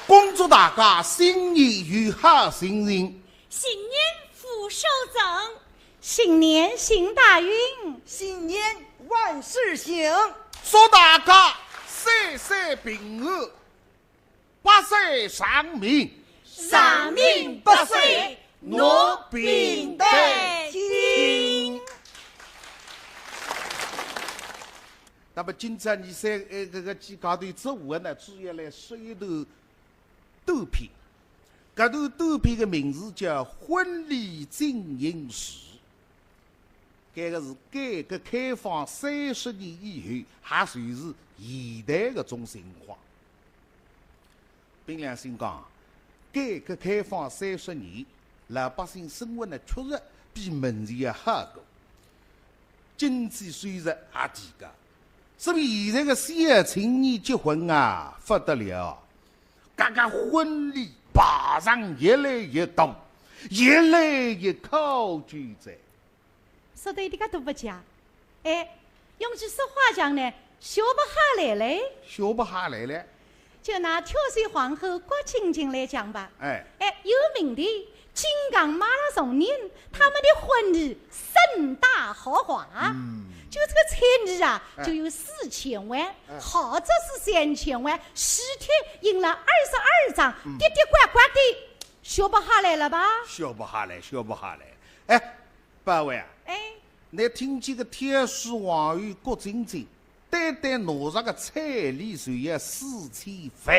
恭祝大家新年有好心情。新年福寿增。 新年行大运，新年万事兴。祝大家岁岁平安，百岁长命，长命百岁，我平台听。那么今朝你三，呃，搿个几家头做完呢，主要来说一段短篇。搿段短篇的名字叫《婚礼进行时》。 搿个是改革开放三十年以后，也就是现在搿种情况。凭良心讲，改革开放三十年，老百姓生活呢，确实比门前要好过，经济收入也提高。所以现在个小青年结婚啊，不得了，搿个婚礼排场越来越多，越来越考究哉。 说得一点个都不假。哎，用句俗话讲呢，学不下来嘞。学不下来嘞。就拿挑选皇后郭晶晶来讲吧。哎。哎，有名的金港马拉松人，他们的婚礼盛大豪华。嗯。就这个彩礼啊，哎。就有四千万，哎。豪则是三千万，喜帖印了二十二张，嗯。滴滴呱呱的，学不下来了吧？学不下来，学不下来。哎， 八位啊，哎。倷听见个挑选皇后郭晶晶，单单拿着个彩礼就要四千万。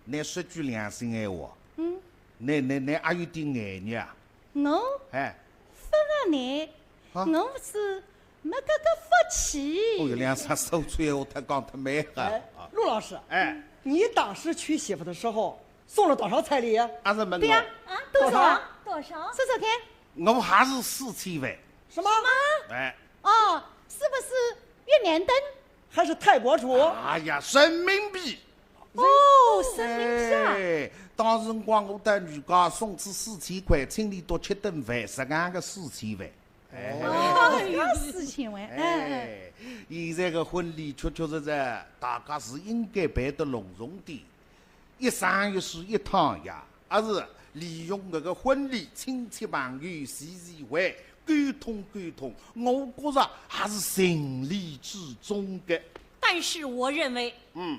倷说句良心闲话，嗯。倷，倷，倷阿有点眼热啊？我？哎。勿啊，倷，啊？我是没搿个福气。哦哟，两声苏州闲话，倷讲得蛮好啊。哎，陆老师，哎。你当时娶媳妇的时候， 送了多少彩礼？阿是问我。对呀。啊，多少？多少？多少？说说看。我还是四千万。什么？哎。哦，是不是越南盾？还是泰国图？哎呀，人民币。哦，人民币啊。哎，当辰光我到女家送仔四千块，请俚笃吃顿饭，实梗个四千万。 哎。哦，有四千万，哎。哎，现在个婚礼确确实实，大家是应该办得隆重点，一生一世一趟呀，还是利用搿个婚礼，亲戚朋友聚聚会，沟通沟通，我觉着还是情理之中的。但是我认为，嗯。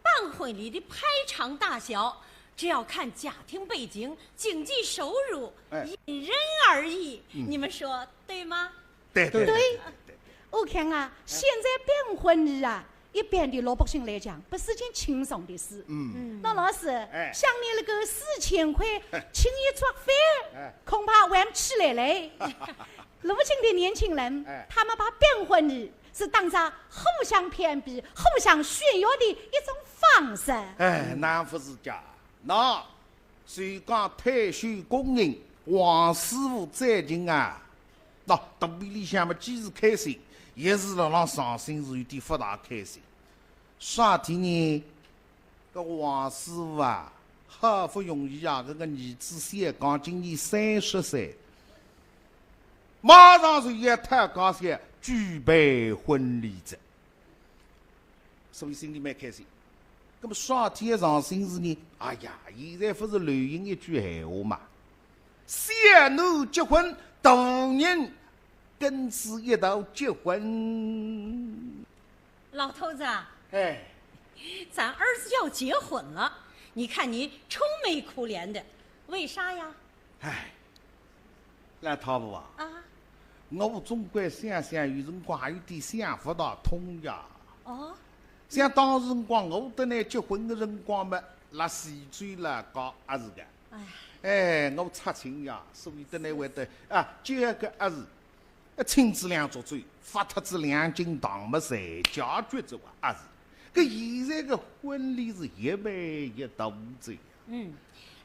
办婚礼的排场大小，只要看家庭背景、经济收入，哎。因人而异。嗯。你们说对吗？对，对，对。对，对，对。我看啊，哎。现在办婚礼啊，一般的老百姓来讲，不是件轻松的事。嗯。嗯。那老师，哎。像你那个四千块，哎。请一桌饭，哎。恐怕玩不起来嘞。 如今的年轻人，哎。他们把办婚礼是当作互相攀比、互相炫耀的一种方式。哎，那不是假。那，就讲退休工人王师傅最近啊，那肚皮里向么既是开心，也是辣浪伤心，是有点不大开心。啥体呢？ 搿王师傅啊，好不容易啊，搿个儿子小刚今年三十岁，马上就要讨家小举办婚礼哉，所以心里蛮开心。搿么啥体要伤心事呢？哎呀，现在不是流行一句闲话嘛，小囡结婚，大人跟仔一道结婚。 老头子啊，哎。咱儿子要结婚了，你看你愁眉苦脸的，为啥呀？哎，老太婆啊，啊？我总归想想，有辰光还有点想勿大通呀。哦，像当时辰光，我搭倷结婚个辰光嘛，辣徐州辣搞阿是个。哎，哎，我出亲呀，所以搭倷会得啊，结个阿是，呃，亲子两桌酒，发脱仔两斤糖么，侪解决仔个阿是。搿现在个婚礼是一办一大子呀。嗯，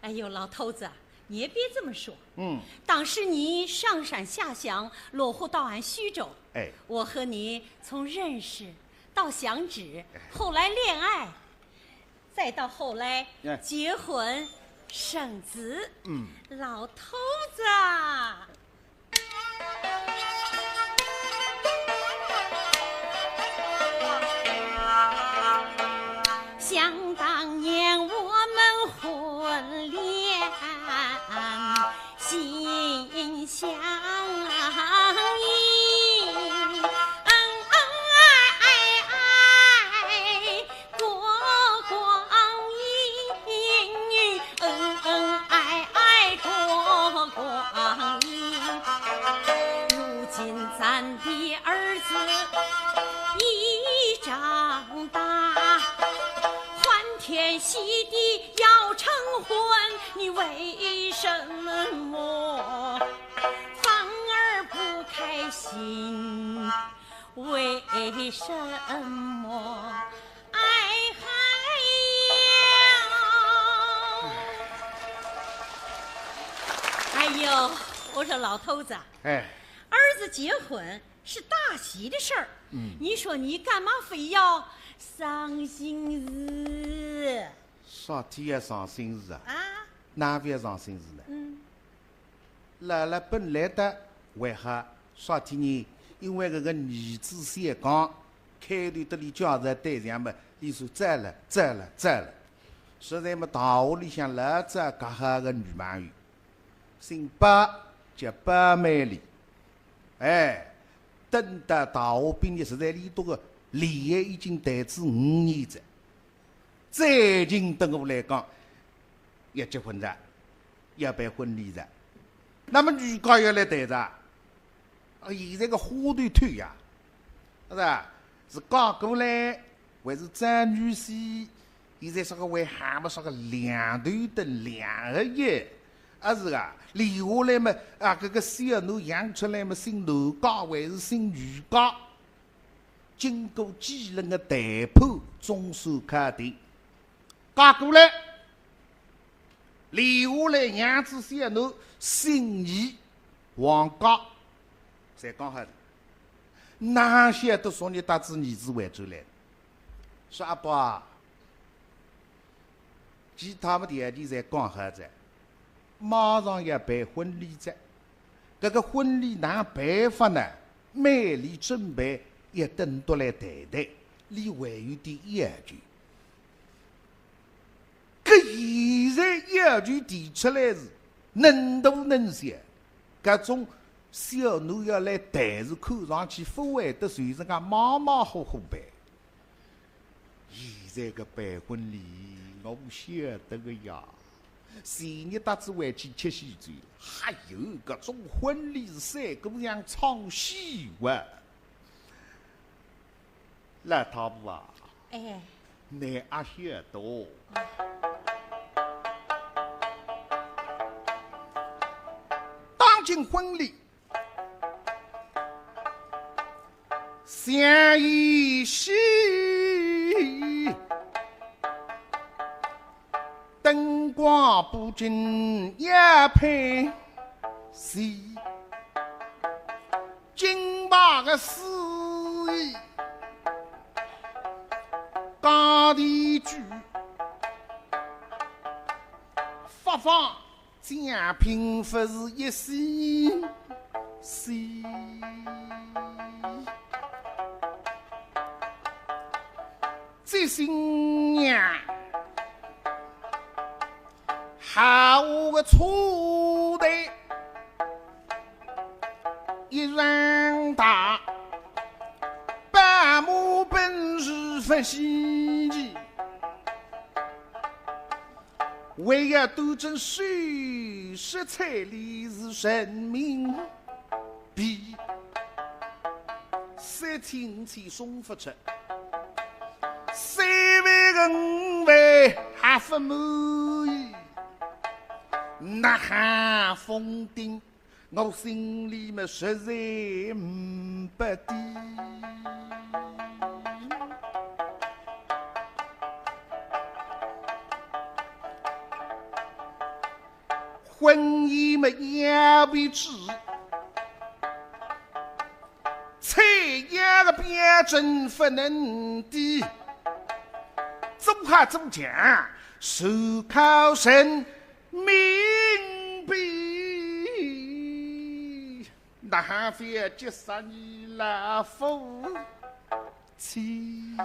哎呦，老头子啊，你也别这么说。嗯，当时你上山下乡，落户到俺徐州，哎，我和你从认识到相知，后来恋爱，再到后来哎结婚生子。嗯，老头子啊，想当年我们婚恋心相印，恩恩爱爱过光阴，恩恩爱爱过光阴。如今咱的儿子已长大，欢天喜地要成婚，你为什么反而不开心？为什么？哎嗨呀！哎呦，我说老头子啊，哎，儿子结婚是大喜的事儿，你说你干嘛非要伤心事啥体要伤心事啊？啊？哪勿要伤心事呢？嗯，辣辣本来的还好，啥体呢？因为搿个儿子小刚，开头搭俚介绍对象嘛，俚说赞了，赞了，赞了。实在嘛，大学里向老早交好个女朋友，姓包，叫包美丽。哎，等到大学毕业，实在俚笃个恋爱已经谈仔五年哉。最近等我来讲，要结婚哉，要办婚礼哉。那么女家要来谈哉，啊，现在个花头透呀，是吧？是嫁过来，还是找女婿？现在啥个还喊么啥个两头等两个月，啊是啊，留下来么，啊，搿个小囡养出来么，姓男家还是姓女家？经过几轮个谈判，总算敲定。嫁过来，留下来养仔小囡，姓倪，王家，侪讲好了。哪晓得昨日搭仔儿子回转来，说阿爸啊，其他么条件侪讲好哉，马上要办婚礼哉。搿个婚礼哪办法呢？美丽准备要等到来谈谈，俚还有点要求。搿现在要求提出来是能大能小，搿种小囡要来谈是看上去勿会得随人家马马虎虎办。现在个办婚礼，我晓得个呀。前日搭仔回去吃喜酒，还有搿种婚礼是三姑娘唱戏哇。老太婆啊，哎，你阿晓得哦，当今婚礼像演戏，灯光布景也配戏，金牌个司仪，讲题句，发放 奖品勿是一些些。接新娘好个车队一样大，宝马奔驰勿稀奇。 为要端正首饰彩礼是人民币。三千五千送勿出，三万个五万还勿满意，哪哈封顶？我心里么实在唔不得。婚姻么要不住， 采药个标准勿能低，做好做强，全靠人民币。哪哈非要急煞你老夫妻？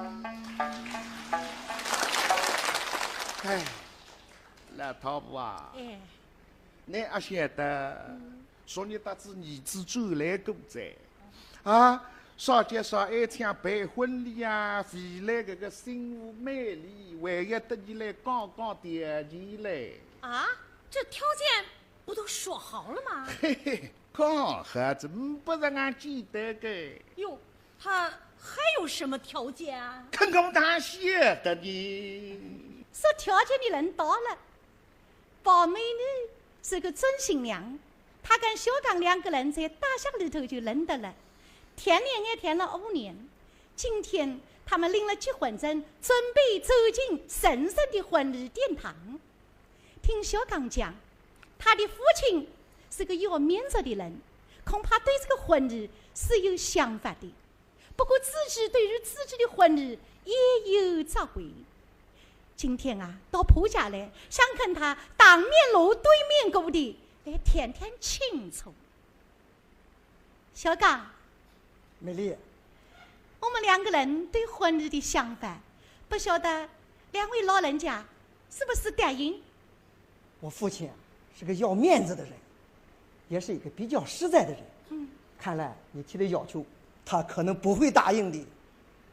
哎，老太婆啊，哎。 倷阿晓得，昨日搭仔儿子转来过哉。啊，啥叫啥爱抢办婚礼啊，未来搿个新妇美丽，还要搭伊来讲讲条件嘞。啊，这条件不都说好了吗？嘿嘿，讲好仔，唔不是俺简单个。哟，他还有什么条件啊？看我哪晓得呢？说条件你轮到了。 宝妹呢是个准新娘，她跟小刚两个人在大学里头就认得了，谈恋爱谈了五年。今天他们领了结婚证，准备走进神圣的婚礼殿堂。听小刚讲，他的父亲是个要面子的人，恐怕对这个婚礼是有想法的。 不过自己对于自己的婚礼也有责备。今天啊，到婆家来，想跟他当面锣对面鼓地来谈谈清楚。小刚，美丽，我们两个人对婚礼的想法，不晓得两位老人家是不是答应？ 我父亲啊，是个要面子的人，也是一个比较实在的人。嗯。看来你提的要求，他可能不会答应的。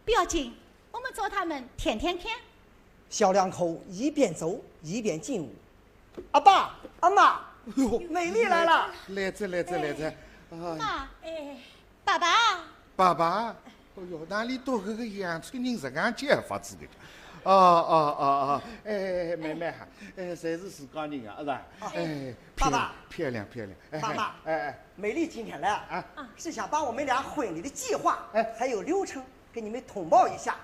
不要紧，我们找他们谈谈看。小两口一边走一边进屋。阿爸，阿妈，哎呦，美丽来了。来哉，来哉，来哉。哎。啊。妈，哎。 爸爸。爸爸？哎呦，哪里多个个洋春人实梗叫法子个？哦，哦，哦，哦，哎，妹妹哈，哎，侪是自家人啊，是吧？哦。哎，爸爸。漂亮，漂亮，漂亮。哎，爸爸，哎，哎。美丽今天来啊，啊。是想把我们俩婚礼的计划，哎。还有流程给你们通报一下，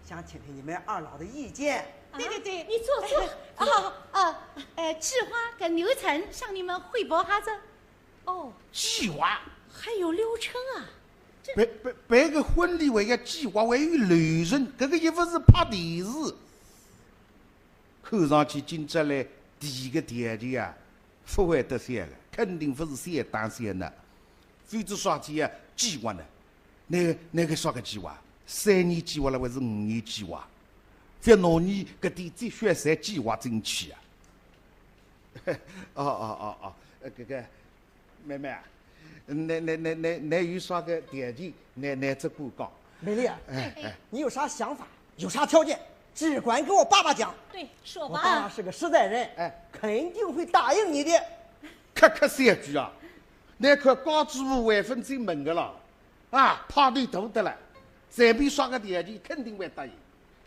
想听听你们二老的意见。对，对，对，你坐，坐。啊，啊，呃，计划跟流程向你们汇报哈子。 哦，计划？还有流程啊？这，办，办，办个婚礼还要计划，还有流程，搿个又勿是拍电视。看上去今朝来第一个条件啊，勿会得小个，肯定勿是小打小闹。否则啥体啊，计划呢？倷，倷个啥个计划？三年计划了还是五年计划？覅拿倷搿点积蓄侪计划进去啊。哦，哦，哦，哦，呃，搿个， 妹妹啊，倷，倷，倷，倷，倷有啥个条件，倷，倷只管讲。美丽啊，哎，哎。你有啥想法，有啥条件，只管跟我爸爸讲。对，说吧。我爸爸是个实在人，哎。肯定会答应你的。客客气句啊，倷看家主婆还勿进门个了。 啊，派头大得来，随便啥个条件肯定会答应。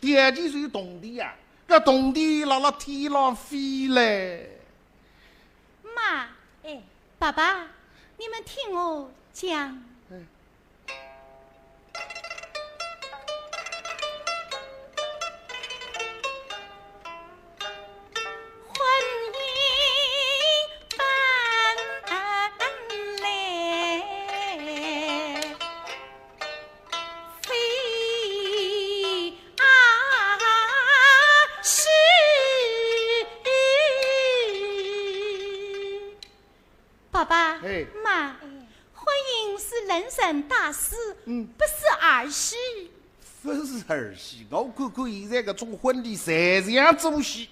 条件是有铜钿呀，搿铜钿辣辣天浪飞嘞。妈，哎，爸爸，你们听我讲。哎。 爸爸，哎。妈，婚姻是人生大事，嗯。不是儿戏。勿是儿戏，我看看现在搿种婚礼侪像做戏。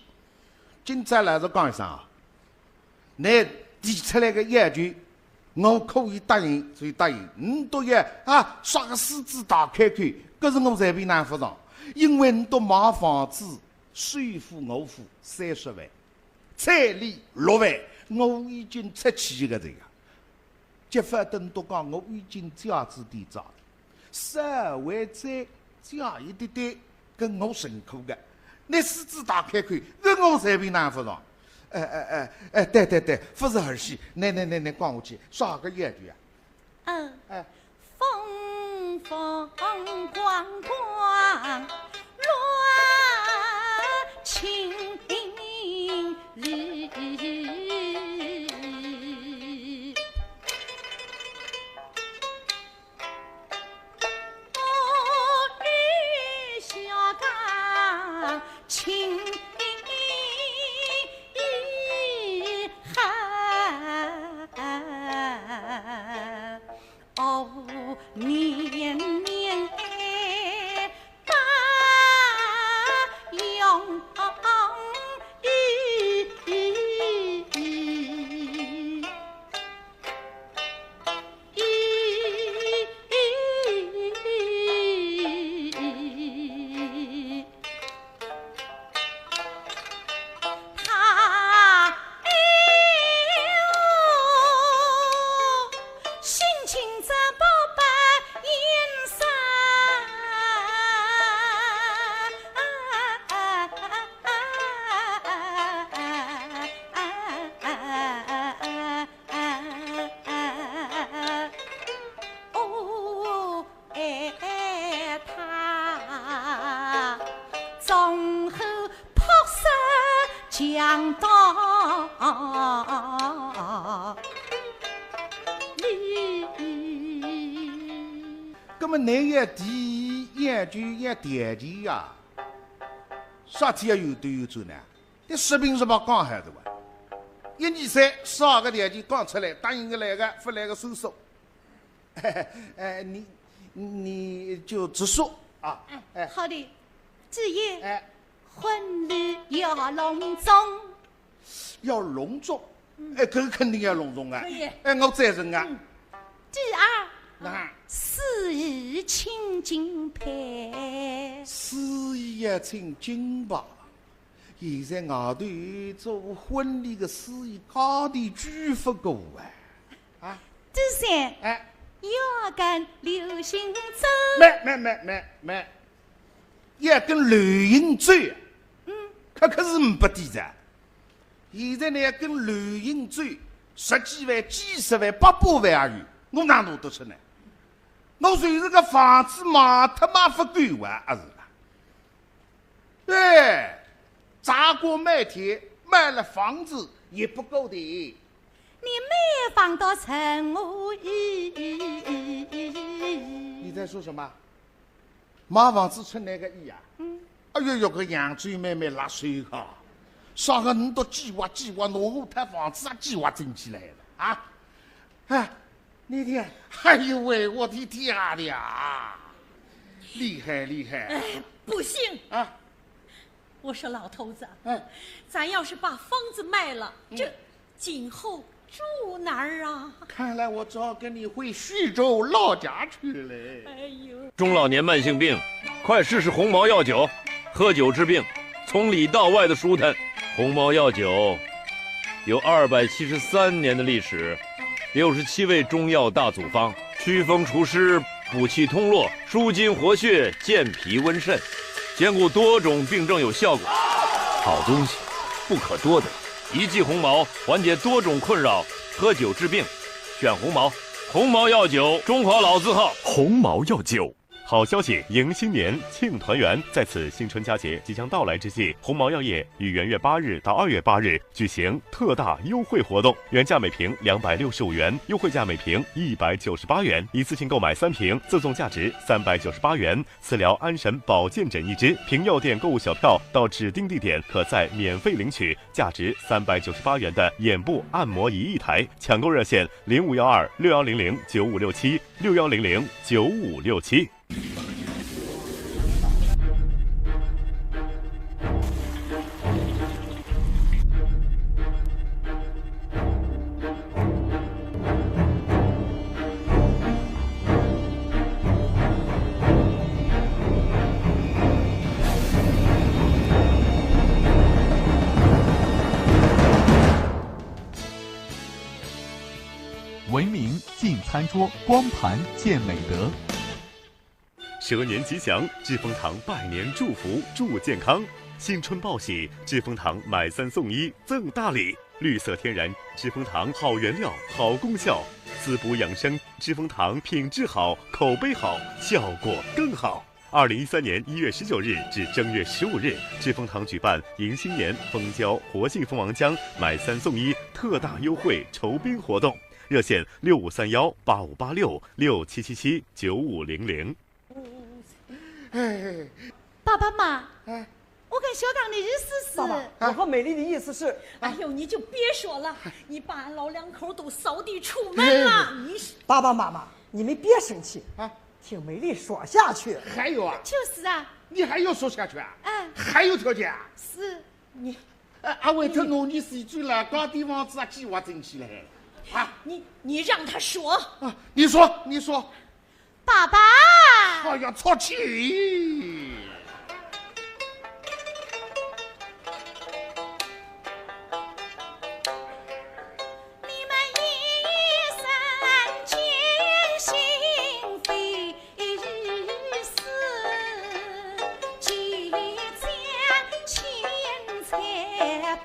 今朝老实讲一声啊，倷提出来个要求，我可以答应就答应，倷笃要啊，啥个狮子大开口，搿是我随便拿勿上，因为倷笃买房子，首付我付三十万。 彩礼六万，我已经出去个这个。结婚等都讲我已经价值低价了。稍微再加一点点，跟我认可个。那狮子大开口，搿我随便哪勿让。哎哎哎哎，对对对，勿是儿戏，那那那那，讲下去，啥个要求啊？嗯，哎，风风光光乱情里。 葛么，倷要提，要求，要条件呀，啥体要有对有做呢？搿视频是勿讲好的哇？一二三，啥个条件讲出来，答应个来个，勿来个收手。 哎，你，你就直说啊。哎，好的，第一，哎，婚礼要隆重。要隆重？哎，搿肯定要隆重啊。可以。哎，我赞成啊。第二，那，司仪请金牌。司仪要请金牌。 现在外头做婚礼个司仪价钿贵勿过啊。啊？第三，哎，要跟流行走。慢慢慢慢慢，要跟流行走啊？嗯，搿可是呒不底子。现在呢，要跟流行走，十几万、几十万、百把万也有，我哪拿得出呢？我就是个房子卖脱卖勿够啊，阿是啦？ 哎，砸锅卖铁，卖了房子也不够的。你卖房到成何意义？你在说什么？卖房子出哪个意义啊？嗯。哎哟哟，搿扬州妹妹辣手哈，啥个倷笃计划计划，拿我套房子也计划进去来了啊？哎， 那天，哎呦喂，我的天啊，厉害厉害！哎，不行！啊，我说老头子，哎，咱要是把房子卖了，嗯，这今后住哪儿啊？看来我只好跟你回徐州老家去嘞。哎呦，中老年慢性病，快试试鸿茅药酒，喝酒治病，从里到外的舒坦。鸿茅药酒有二百七十三年的历史， 六十七味中药大组方，祛风除湿，补气通络，舒筋活血，健脾温肾，兼顾多种病症有效果。好东西，不可多得。一剂鸿茅，缓解多种困扰，喝酒治病，选鸿茅。鸿茅药酒，中华老字号。鸿茅药酒。 好消息，迎新年，庆团圆。在此新春佳节即将到来之际，鸿茅药业于元月八日到二月八日举行特大优惠活动，原价每瓶两百六十五元，优惠价每瓶一百九十八元，一次性购买三瓶，赠送价值三百九十八元磁疗安神保健枕一支。凭药店购物小票到指定地点，可再免费领取价值三百九十八元的眼部按摩仪一台。抢购热线：零五幺二六幺零零九五六七，六幺零零九五六七。 文明进餐桌，光盘见美德。蛇年吉祥，知蜂堂百年祝福助健康。新春报喜，知蜂堂买三送一赠大礼。绿色天然，知蜂堂好原料，好功效。滋补养生，知蜂堂品质好，口碑好，效果更好。二零一三年一月十九日至正月十五日，知蜂堂举办迎新年蜂胶活性蜂王浆买三送一特大优惠酬宾活动，热线六五三幺八五八六、六七七七九五零零。哎，爸爸妈，哎，我跟小刚的意思是，爸爸，我和美丽的意思是，哎呦，你就别说了，你把俺老两口都扫地出门了，你是爸爸妈妈，你们别生气啊，听美丽说下去。还有啊，就是啊，你还要说下去啊？哎，还有条件啊？是你，哎，阿伟他拿你死罪了，高地房子啊，计划进去了，啊你你让他说，啊，你说，你说，爸爸，好呀，操气！你们一生艰辛费死，几番千财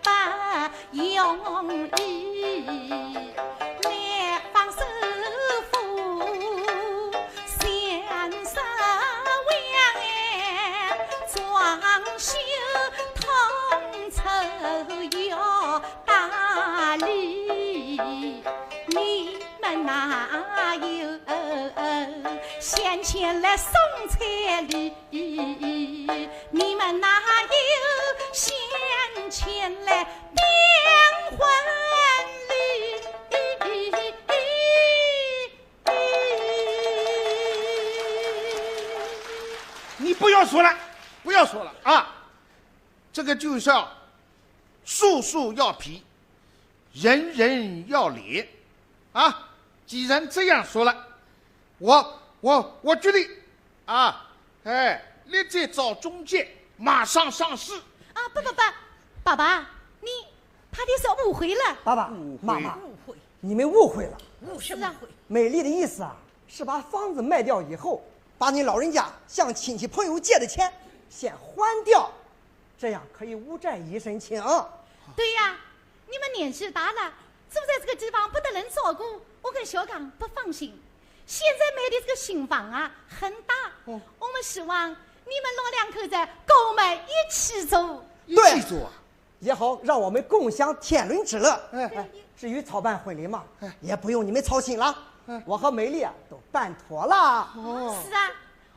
不容易，来访首富，享受洋装修通车要大礼，你们哪有闲钱来送彩礼？你们哪有闲钱来订婚礼？你不要说了，不要说了啊！这个就是要，树树要皮，人人要脸，啊！既然这样说了，我我我决定啊，哎，立即找中介，马上上市。啊，不不不，爸爸，你他的是误会了。爸爸妈妈，你们误会了。是啊，美丽的意思啊，是把房子卖掉以后，把你老人家向亲戚朋友借的钱先还掉，这样可以无债一身轻。对呀，你们年纪大了，住在这个地方不得人照顾，我跟小刚不放心。现在买的这个新房啊，很大，我们希望你们老两口子跟我们一起住。一起住啊？也好让我们共享天伦之乐。哎哎至于操办婚礼嘛，也不用你们操心了。我和美丽啊都办妥了。哦，是啊，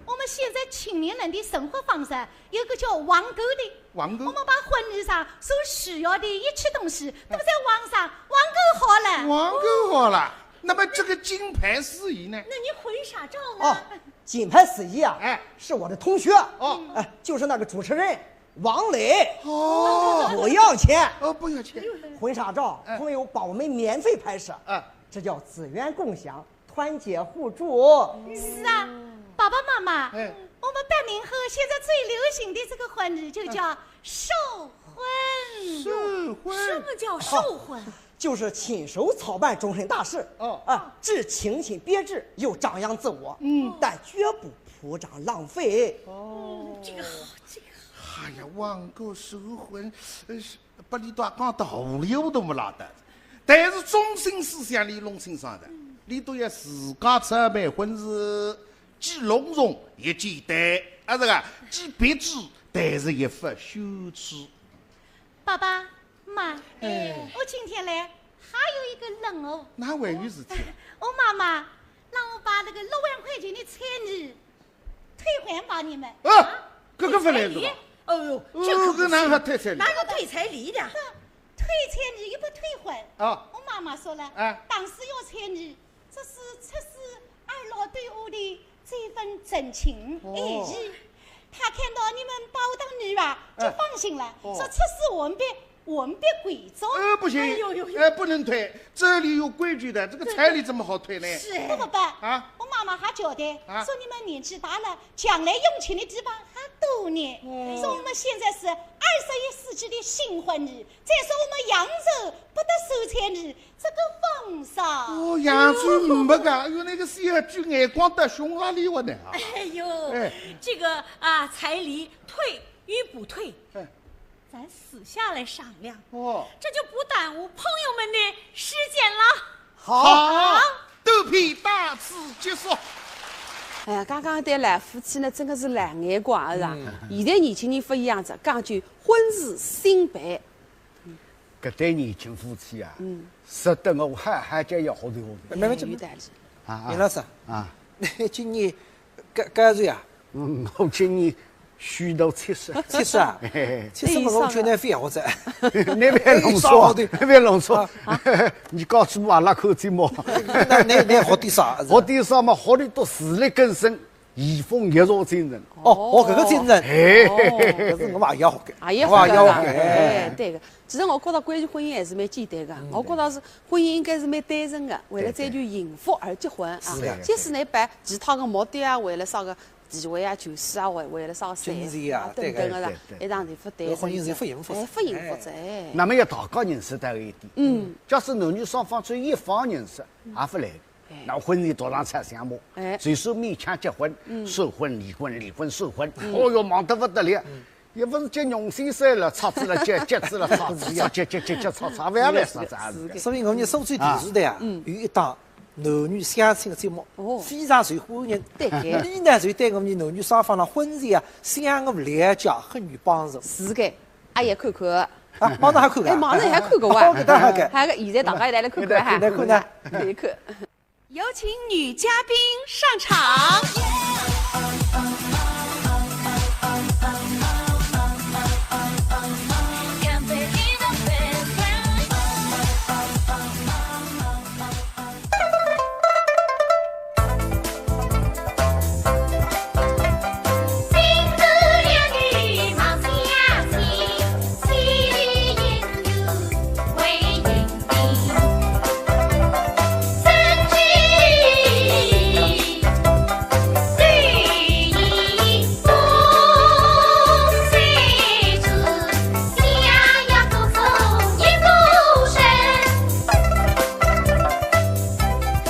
我们现在青年人的生活方式有个叫网购的，网购我们把婚礼上所需要的一切东西都在网上网购好了。网购好了，那么这个金牌司仪呢？那你婚纱照呢？哦，金牌司仪啊，哎是我的同学，哦哎，就是那个主持人王磊，哦不要钱。哦，不要钱。婚纱照哎朋友帮我们免费拍摄，啊，这叫资源共享，团结互助。是啊，爸爸妈妈，哎我们八零后现在最流行的这个婚礼就叫寿婚。寿婚什么叫寿婚？就是亲手操办终身大事，哦啊，既清新别致又张扬自我，嗯，但绝不铺张浪费。哦，这个好，这个好。哎呀，网购寿婚，呃，是拨俚笃讲道理我都没拉得，但是中心思想俚弄清爽的，俚笃要自家操办婚事，既隆重也简单，啊，这个既别致，但是也不羞耻。爸爸妈妈，哎我今天来还有一个任务。哪还有事体？我妈妈让我把那个六万块钱的彩礼退还给你们。啊，搿个勿来是吧？哦哟，哦，搿哪能还退彩礼？哪有退彩礼的？退彩礼又不退还。啊我妈妈说了，哎当时要彩礼，这是出自二老对我的这份真情爱意。她看到你们包大礼吧，就放心了，哦说出师完毕，完璧归宗。呃，不行，哎呦呦呦，哎，不能退，这里有规矩的，这个彩礼怎么好退呢？是不不不，啊我妈妈还交代，啊说你们年纪大了，将来用钱的地方还多呢。哦说我们现在是二十一世纪的新婚礼，再说我们扬州不得收彩礼，这个方嫂。哦，扬州没个，哎呦，那个小姐眼光倒凶啦，你我的啊。哎呦，哎。这个啊，彩礼退与不退，哎。咱私下来商量。哦。这就不耽误朋友们的时间了。好，好。短篇到此结束。哎呀，刚刚对老夫妻呢，真的是老眼光啊。嗯。现在年轻人不一样子，讲究婚事先办。 搿对年轻夫妻啊，嗯。值得我好好叫伊学习学习。慢慢叫。哎，有道理。啊，啊。杨老师，啊。侬今年几，几岁啊？嗯，我今年虚度七十。七十啊？嘿嘿嘿。七十嘛，我劝侬覅学习。侬覅弄错，哎，啥学的？侬覅弄错。啊，啊。侬告诉我阿拉看节目。那，那，那学点啥？学点啥嘛，学点多自力更生。 移风易俗精神。哦，哦，搿个精神。哎。哦，搿是我也要学个，也要学个，我也要学个。哎，对个。其实我觉得关于婚姻还是蛮简单个，嗯，我觉得是婚姻应该是蛮单纯个，为了追求幸福而结婚啊。对，对。即使侬办其他个目的啊，为了啥个地位啊、权势啊，为，为了啥个财富啊，金钱啊，等等个啦，对个。对，对，对。一场是勿单纯个。婚姻是勿幸福，哎，勿幸福，哎。哎。那么要大家认识到一点，嗯。假使男女双方只有一方认识，也勿来。 哎。那婚姻多让拆相嘛，哎。虽说勉强结婚，嗯。闪婚、离婚、离婚、闪婚，嗯。哦哟，忙得不得了。嗯。也不是结容先生了，拆子了结，结子了拆子，要结，结，结，结，拆，拆，不要来说这样子。是的。所以我们苏州电视台啊，嗯。有一档男女相亲的节目，哦。非常受欢迎。对个。伊呢，就对我们男女双方的婚姻啊，相互了解很有帮助。是个。阿也看看。啊，马上还看个啊？哎，马上也还看个哇。哦，搿当然个。还有个，现在大家一道来看看哈。来看，来看。可以看。 有请女嘉宾上场。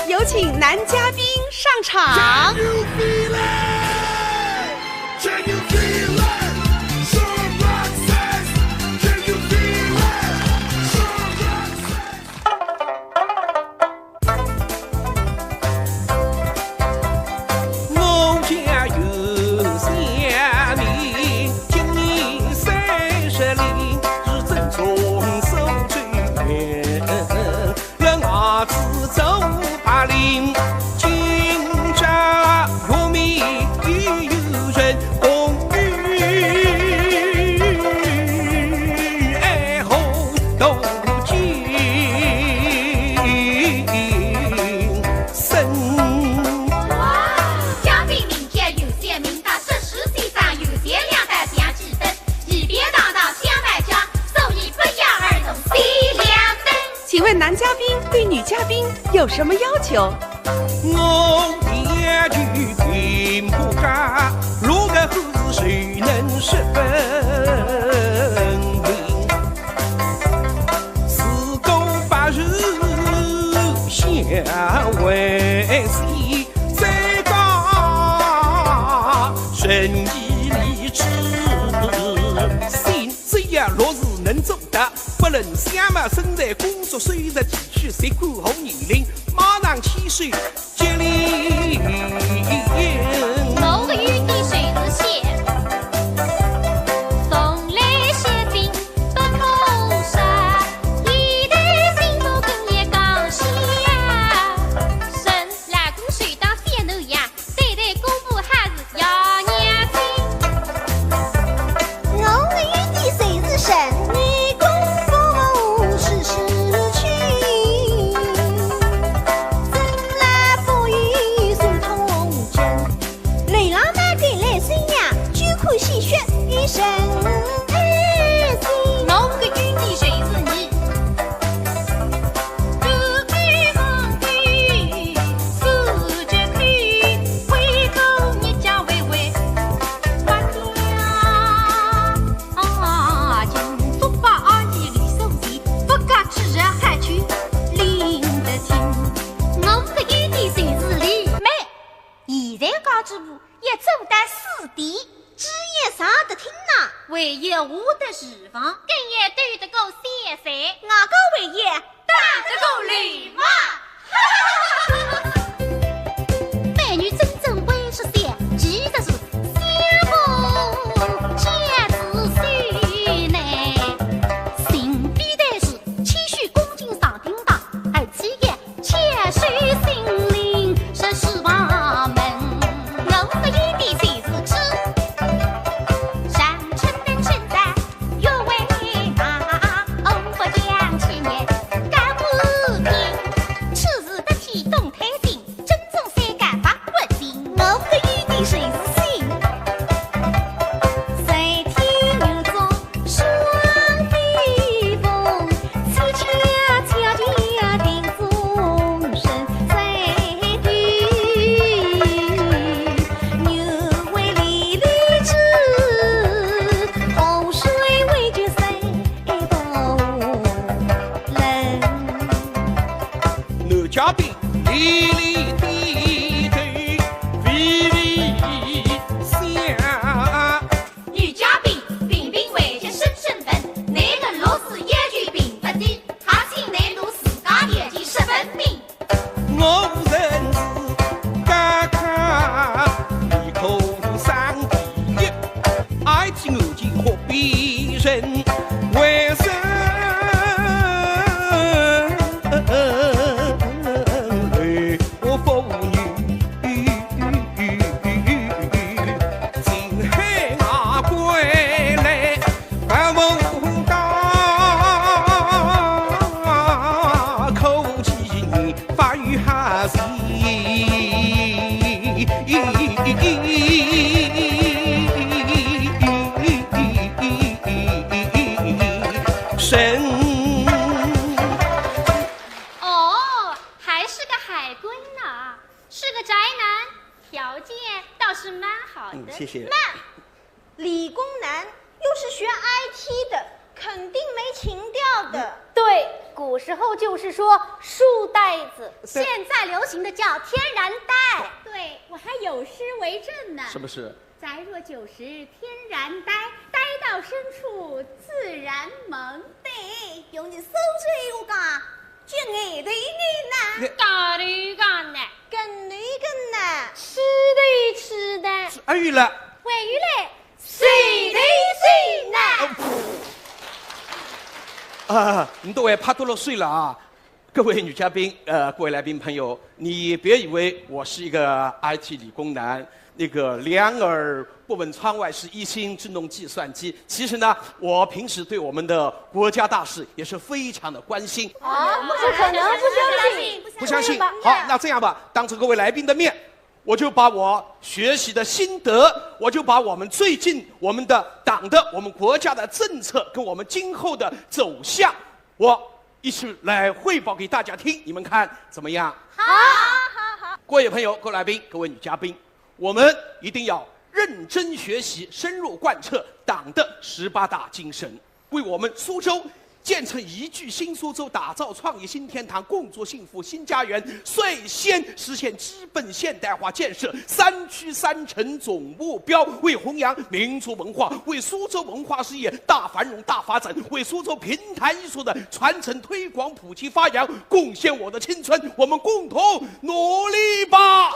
有请男嘉宾上场。 Can you feel it? Can you feel it? So Roxanne, can you feel it? So Roxanne. 我家有小名，今年三十零，是正宗苏州人。 人儿子做白领，今朝月明又有人，风雨爱河渡金生。嘉宾名叫有小名，他说是先生有钱粮道相继分，一边当当相卖家，所以不约而同三两分。 请问男嘉宾对女嘉宾有什么要求？我要求并不高，如果合适谁能十分明。四个八字相为先，再加仁义礼智信，只要若是能做到， 不论相貌、身材、工作、收入、地区、籍贯和年龄，马上牵手接力。我的优点就是小，从来小病不可少，一代幸福更要讲笑。人老公手当小囡呀， 对待公婆还是要娘亲。我有的就是人，你公婆事事亲。真来不易心痛结主播也做得四点，主也上得厅呐，还也下得厨房，更也对得过小三，我个还也打得过流氓。美女真正会说笑，其实是相互皆自喜呢。性必但是谦虚恭敬上厅堂，而且也 且虚心灵，实是法门。我个一点就是知，上称能称赞，越为大，我不讲其言，干无凭，此事得体动太心，真正三干法不行。我个一点就是心。 男嘉宾，立立低头，微微笑。 女嘉宾，屏屏回绝深深问，男人若是要求并不低，还请男奴自家条件说分明。我人是刚刚离开上帝，爱情案件何必人为生？我妇女 今后啊归来，万无大口气，发于下心。哦，还是个海归呢，是个宅男。 条件倒是蛮好的。嗯，谢谢。慢，理工男又是学I T的，肯定没情调的。对，古时候就是说书呆子，对。现在流行的叫天然呆。对，我还有诗为证呢。什么诗？宅若九十天然呆，呆到深处自然萌。对，用你苏州话讲， 就眼对眼呐，你高头讲呢，跟头跟呐，吃头吃呢，是阿语了。还有嘞，谁对谁呢？啊，噗。啊，你都还怕多了水了啊！各位女嘉宾，呃，各位来宾朋友，你别以为我是一个I T理工男， 那个两耳不闻窗外事，一心只弄计算机。其实呢，我平时对我们的国家大事也是非常的关心。啊，不可能，不相信。不相信？好，那这样吧，当着各位来宾的面，我就把我学习的心得，我就把我们最近我们的党的、我们国家的政策跟我们今后的走向，我一起来汇报给大家听，你们看怎么样？好，好，好。各位朋友、各位来宾、各位女嘉宾， 我们一定要认真学习，深入贯彻党的十八大精神，为我们苏州建成宜居新苏州，打造创业新天堂，共筑幸福新家园，率先实现基本现代化建设三区三城总目标，为弘扬民族文化，为苏州文化事业大繁荣大发展，为苏州评弹艺术的传承推广普及发扬，贡献我的青春，我们共同 努力吧。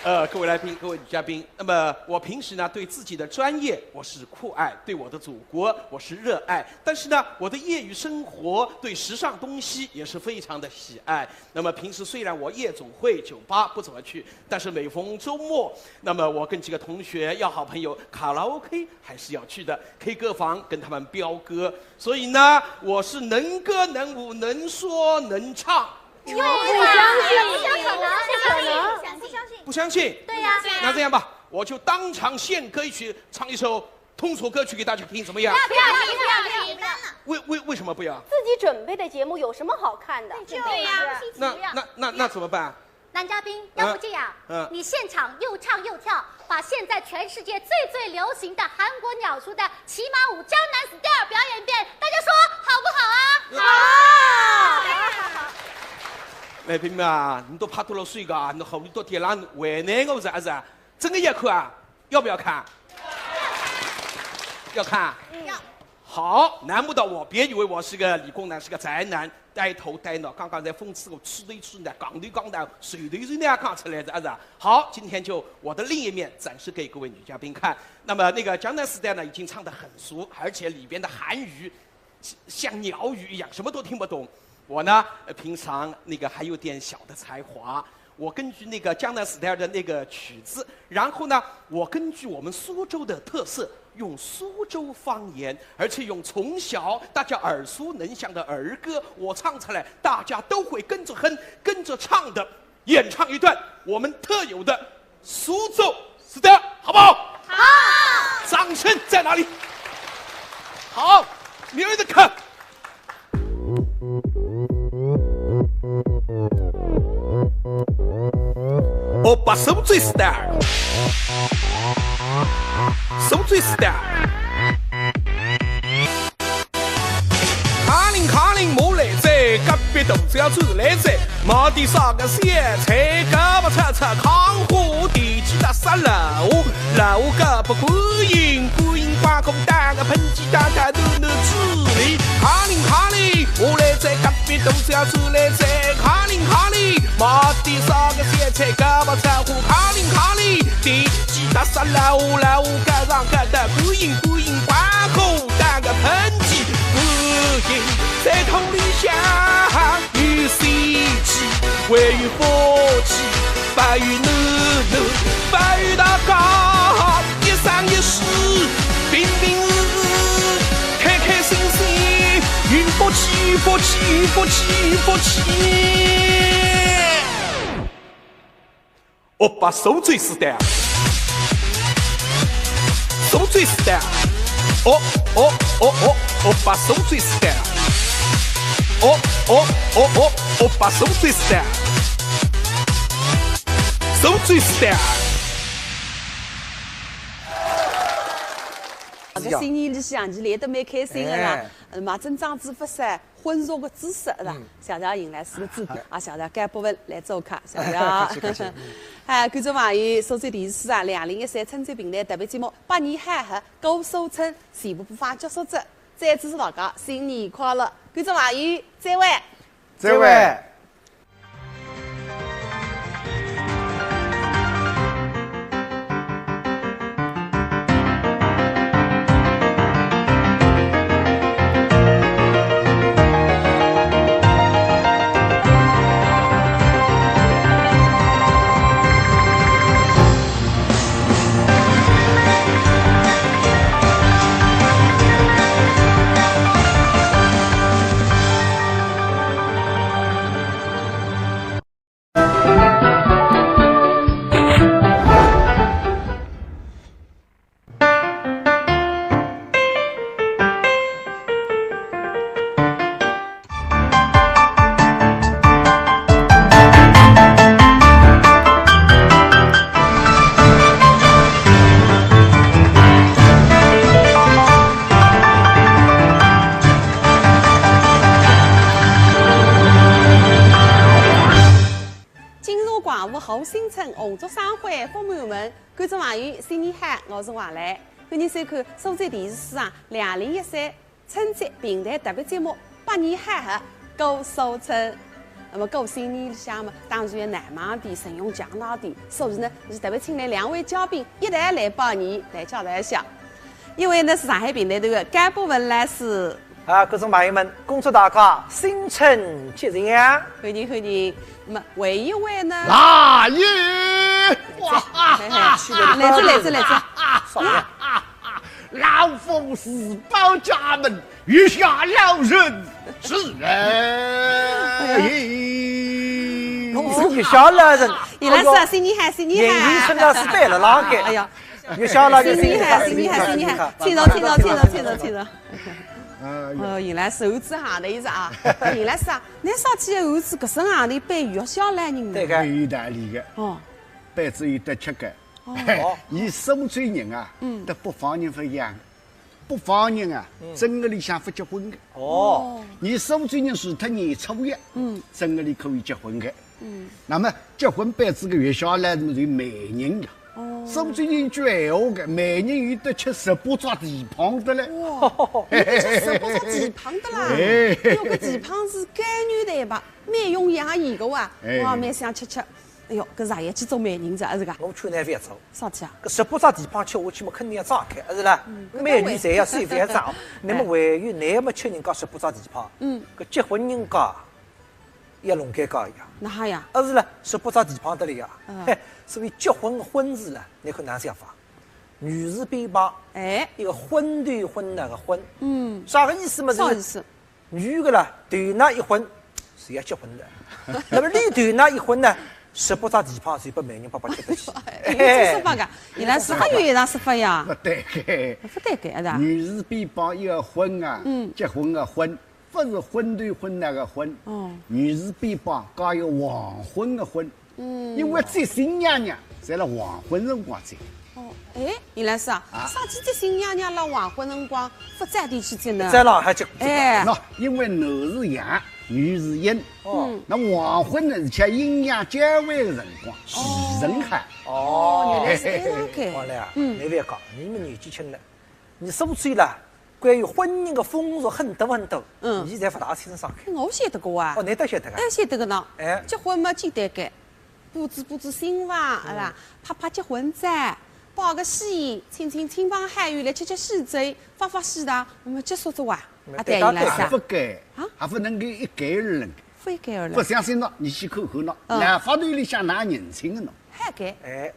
呃，各位来宾，各位女嘉宾，那么我平时呢，对自己的专业我是酷爱，对我的祖国我是热爱，但是呢，我的业余生活对时尚东西也是非常的喜爱。那么平时虽然我夜总会、酒吧不怎么去，但是每逢周末，那么我跟几个同学、要好朋友卡拉OK还是要去的，K歌房跟他们飙歌。 所以呢，我是能歌能舞，能说能唱。不相信，不相信，不相信，不相信。不相信？对呀。那这样吧，我就当场献歌一曲，唱一首通俗歌曲给大家听，怎么样？不要，不要，不要，不要。为，为，为什么不要？自己准备的节目有什么好看的？对呀。那，那，那，那怎么办？ 男嘉宾，要不这样，嗯，嗯。你现场又唱又跳，把现在全世界最最流行的韩国鸟叔的骑马舞江南 style 表演一遍，大家说好不好啊？好。好，好，好。来，平平啊，你都拍脱了水个啊，你好里多天了，为难我是啊是啊？真的要看啊？要不要看？要看？要。好，难不倒我，别以为我是个理工男，是个宅男，呆头呆脑。刚刚在讽刺我，吃的一吃呢，讲的讲的，水的水呢，讲出来的啊是啊？好，今天就我的另一面展示给各位女嘉宾看。那么那个江南四代呢，已经唱得很熟，而且里边的韩语像鸟语一样，什么都听不懂。我呢，呃平常那个还有点小的才华，我根据那个江南四代的那个曲子，然后呢，我根据我们苏州的特色，用苏州方言，而且用从小大家耳熟能详的儿歌，我唱出来，大家都会跟着哼、跟着唱的，演唱一段我们特有的苏州 style，好不好？好。掌声在哪里？好，明儿的看。哦，把苏州 style，苏州 style。 卡林卡林，我来哉，隔壁大小转来哉，买点啥个小菜，茭白炒炒炕火，田鸡搭沙拉，老茭白观音，观音刮风打个喷嚏，大大暖暖滋味。卡林卡林，我来哉，隔壁大小转来哉，卡林卡林，买点啥个小菜，茭白炒炕，卡林卡林，田鸡搭沙拉，老茭上茭的观音，观音刮风打个喷嚏。 观音在土里向有仙气，还有福气，保佑囡囡，保佑大家一生一世平平安安，开开心心，有福气，有福气，有福气，有福气。 哦，把苏州 style，苏州 style。哦哦哦哦，哦，把苏州 style。哦哦哦哦，哦，把苏州 style，苏州 style。搿个新年里向，伊来得蛮开心个啦。哎。嗯，嘛，真正子勿少 婚俗个知识，是吧？嗯。谢谢邢老师个指导，啊，谢谢甘博文来做客，谢谢啊。客气，客气，嗯。哎，观众朋友，苏州电视台两零一三春节评弹特别节目《百年好合》歌手村全部播放结束哉，再次祝大家新年快乐，观众朋友，再会。再会。金融广播好新春，红烛生辉福满门。观众朋友，新年好，我是王磊，欢迎收看苏州电视台两零一三 春节评弹特别节目《百年好合》歌手村。那么过新年里向嘛，当然要难忘点，神勇强大点，所以呢，是特别请来两位嘉宾一道来拜年，来介绍一下。一位呢是上海评弹团的甘博文老师。啊，观众朋友们，恭祝大家新春吉祥。欢迎欢迎。那么还有一位呢？哪有？哇哈哈！来哉来哉来哉。少爷。 老夫自报家门，月下老人是哎。侬是月下老人，邢老师啊，新年好，新年好。眼睛伸到是对了，哪个？哎呀，月下老人新年好，新年好，新年好，请坐，请坐，请坐，请坐，请坐。哎呀。哦，邢老师，胡子行头一只啊，邢老师啊，侬啥体胡子搿身行头扮月下老人呢？对个。有道理个。哦。扮仔有得吃个。 哦。伊苏州人啊，嗯。搭北方人勿一样。北方人啊，嗯。正月里向勿结婚个。哦。伲苏州人除脱年初一，嗯。正月里可以结婚个。嗯。那么结婚办仔个月下来，那么就媒人了。哦。苏州人句闲话个，媒人有得吃十八只蹄髈个嘞。哇，有得吃十八只蹄髈个啦！哎。有个蹄髈是甘愿个吧？ 蛮容易也有个哇，哎。哇，蛮想吃吃。哎哟，搿爷爷去做媒人哉，阿是个？我劝㑚覅做。啥体啊？搿十八只蹄髈吃下去嘛，肯定要炸开，阿是啦？嗯，美女侪要瘦，侪要炸。哎。那么还有，㑚么吃人家十八只蹄髈，嗯。搿结婚人家也弄尴尬呀。哪哈呀？阿是啦，十八只蹄髈得了呀。嗯。嘿，所以结婚婚事啦，㑚看哪想法？女字边旁，哎。一个昏头昏脑个昏。嗯。啥个意思嘛？啥意思？ 女个啦，头那一昏，是要结婚个。那么俚头那一昏呢，十八只蹄髈就拨媒人伯伯吃得去。哎，有搿说法个，原来是还有搿样说法呀。勿对个。勿对个，阿是啊？女字边旁一个昏啊，嗯。结婚个婚，勿是昏头昏脑个昏。哦。女字边旁加一个黄昏个昏。 嗯。因为接新娘娘侪辣黄昏辰光接。哦，哎，原来是啊，啊。啥体接新娘娘辣黄昏辰光勿早点去接呢？再让还接，哎。喏，因为男是阳，女是阴。哦。嗯。那黄昏呢，是叫阴阳交换个辰光，哦。时辰好。哦，原来是搿样个。王来啊，嗯。㑚覅讲，㑚么年纪轻了， 伲苏州啦，关于婚姻个风俗很多很多，嗯。伲侪勿大清爽。我晓得个啊。哦，㑚倒晓得个。哎，晓得个呢。哎。结婚嘛，简单个，布置布置新房，嗯。是吧？拍拍结婚照，摆个喜宴，请请亲朋好友来吃吃喜酒，发发喜糖，那么结束哉哇。嗯，啊，对，对，原来是啊。还勿够，啊？还勿能够一概而论。勿一概而论。勿相信喏，伲去看看喏，嗯。老法头里向哪能认亲个喏？好个。哎。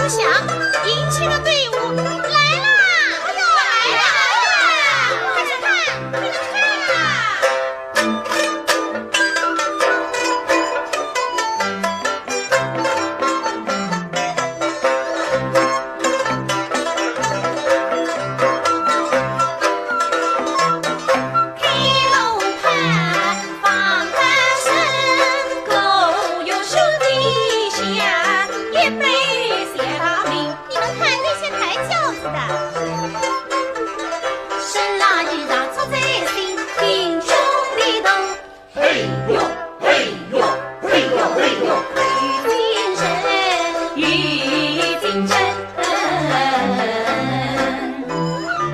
响，迎亲的队伍来啦！哎呦，来啦！快去看，快去看啊！你们看那些抬轿子的。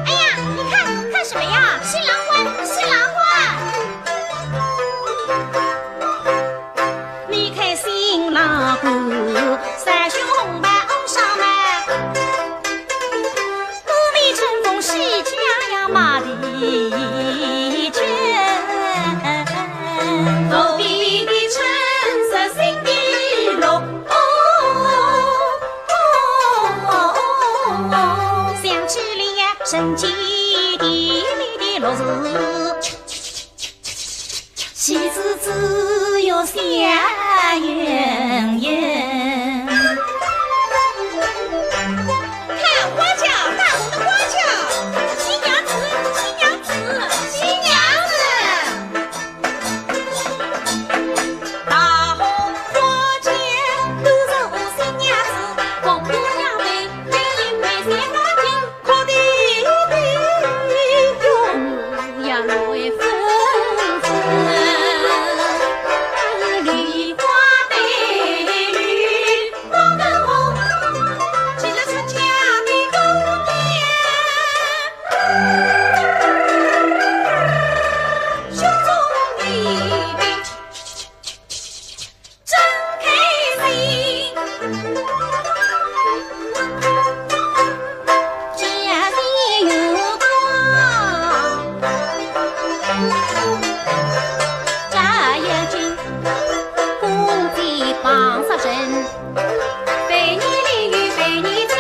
哎呀，你看，看什么呀？新郎官，新郎官。 你看新郎官，三胸红袍上来，满面春风喜气洋洋马蹄疾。头顶的春色心底乐，哦，哦，哦，哦，想起了人间甜蜜的乐事。 喜事只有笑盈盈。看花轿，大红的花轿，新娘子，新娘子，新娘子。大红花轿，都是我新娘子，红姑娘美，美丽美，像花镜。 真开心。家里有光，家有金，公鸡放杀人，百年里有百年情。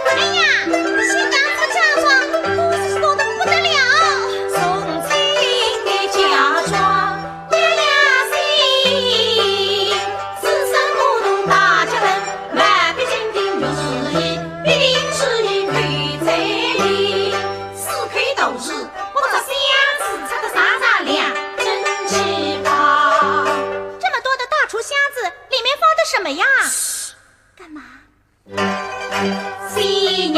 哎呀，新娘子嫁妆，恭喜恭喜得不得了！送亲的嫁妆，月亮星，子孙和睦大家门，万变金瓶玉似意，必定是一口彩礼。四口大字，不着箱子，插得上上两只旗袍。这么多的大厨箱子，里面放的什么呀？ 干嘛？新年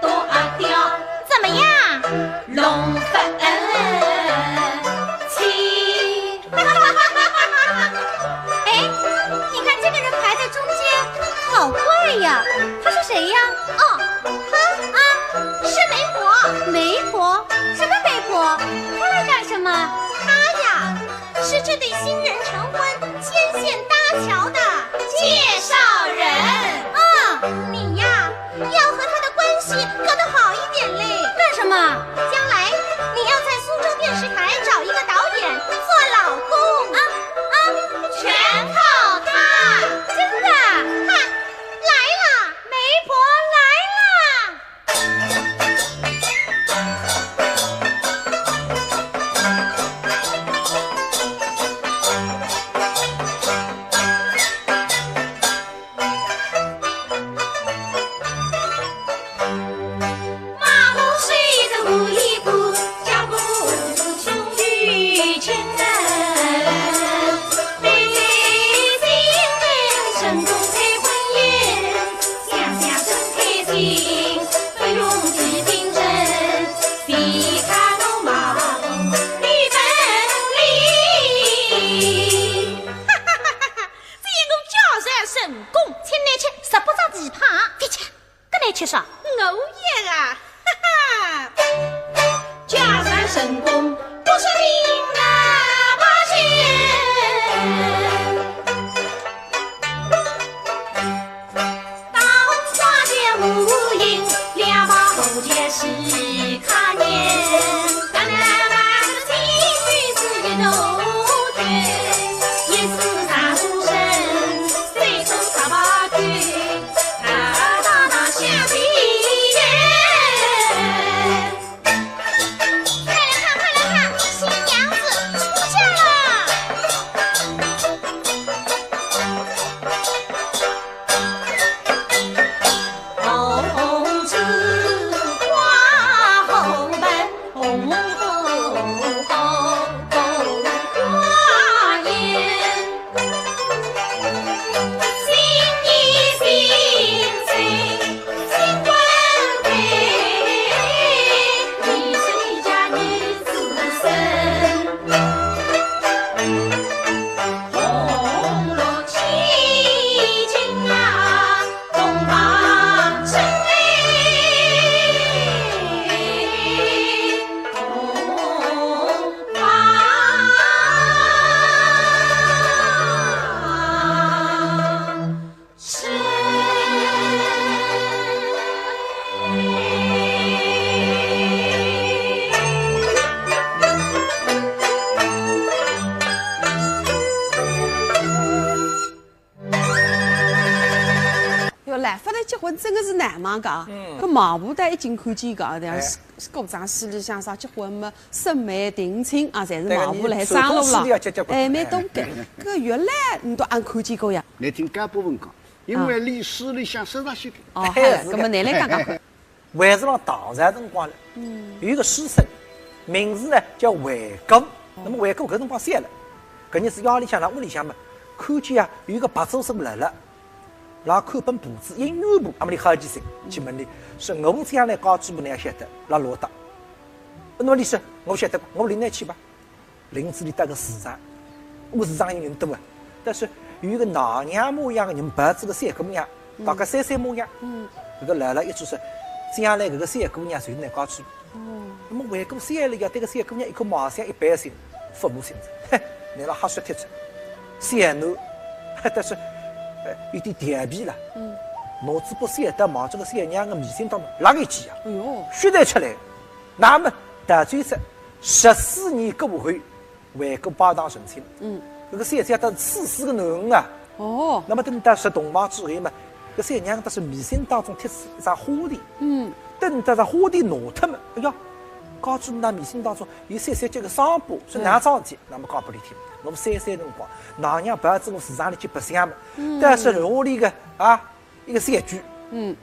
多阿刁，怎么样？龙凤七。哎，你看这个人排在中间，好怪呀！他是谁呀？哦，他啊，是媒婆。媒婆？什么媒婆？她来干什么？她呀， 是这对新人成婚牵线搭桥的介绍人。啊，你呀，要和他的关系搞得好一点嘞。干什么？将来你要在苏州电视台找一个导演做老公。啊，啊，全靠他。真的？哈，来了，媒婆来了。 这一个嫁妆成功，请你吃十八张蹄髈。覅吃，搿能吃啥？我也啊，哈哈。嫁妆成功，不是命啊，八仙。 大红花轿无影，两旁红轿喜开颜。大男大女是一路结婚真个是难嘛，嘎。嗯。搿媒婆倒一径看见个，对伐？哎。是，是古装戏里向啥结婚嘛，审媒定亲啊，侪是媒婆来张罗啦。对个，侬手工戏里要结，结婚。哎，蛮多个。哎。搿原来侬都阿看见过呀？侬听搿部分讲，因为啊。历史里向说到些个。哦，哎，好，是个。搿么侬来讲讲看。 还是辣唐朝辰光了，嗯。有一个书生，名字呢叫惠姑。哦。那么惠姑搿辰光小了，搿日子夜里向辣屋里向嘛，看见啊有一个白髭须辣辣，辣看本簿子，音乐簿。那么俚好奇心去问俚，说我将来家主婆哪哼晓得辣落搭？那么俚说，我晓得，我领侬去吧。 领仔俚到个市场，搿个市场有人多啊，但是有一个奶娘模样个人抱仔个小姑娘，嗯。大概三岁模样。嗯。搿个老老一句说，将来搿个小姑娘就是倷家主婆。哦。那么惠姑想了一下，对搿个小姑娘一看貌相一般性，父母亲子，嘿，倷辣瞎说贴出。小囡，但是，呃，有点调皮了。嗯。拿仔把小刀望仔搿个小娘个眉心当中勒一记啊，哎哟。血侪出来。那么，到最后，十四年过后， 惠姑拜堂成亲。嗯。搿个小姐倒是赐死个囡儿啊。哦。那么等到入洞房之后嘛，搿小娘倒是眉心当中贴仔一只花钿。嗯。等到搿花钿拿脱嘛，哎呀，家主婆眉心当中有小小叫个伤疤，是哪桩事体？那么讲拨俚听，我三岁辰光，奶娘抱仔我市场里去白相嘛，嗯。但是屋里个啊， 一个小鬼，嗯。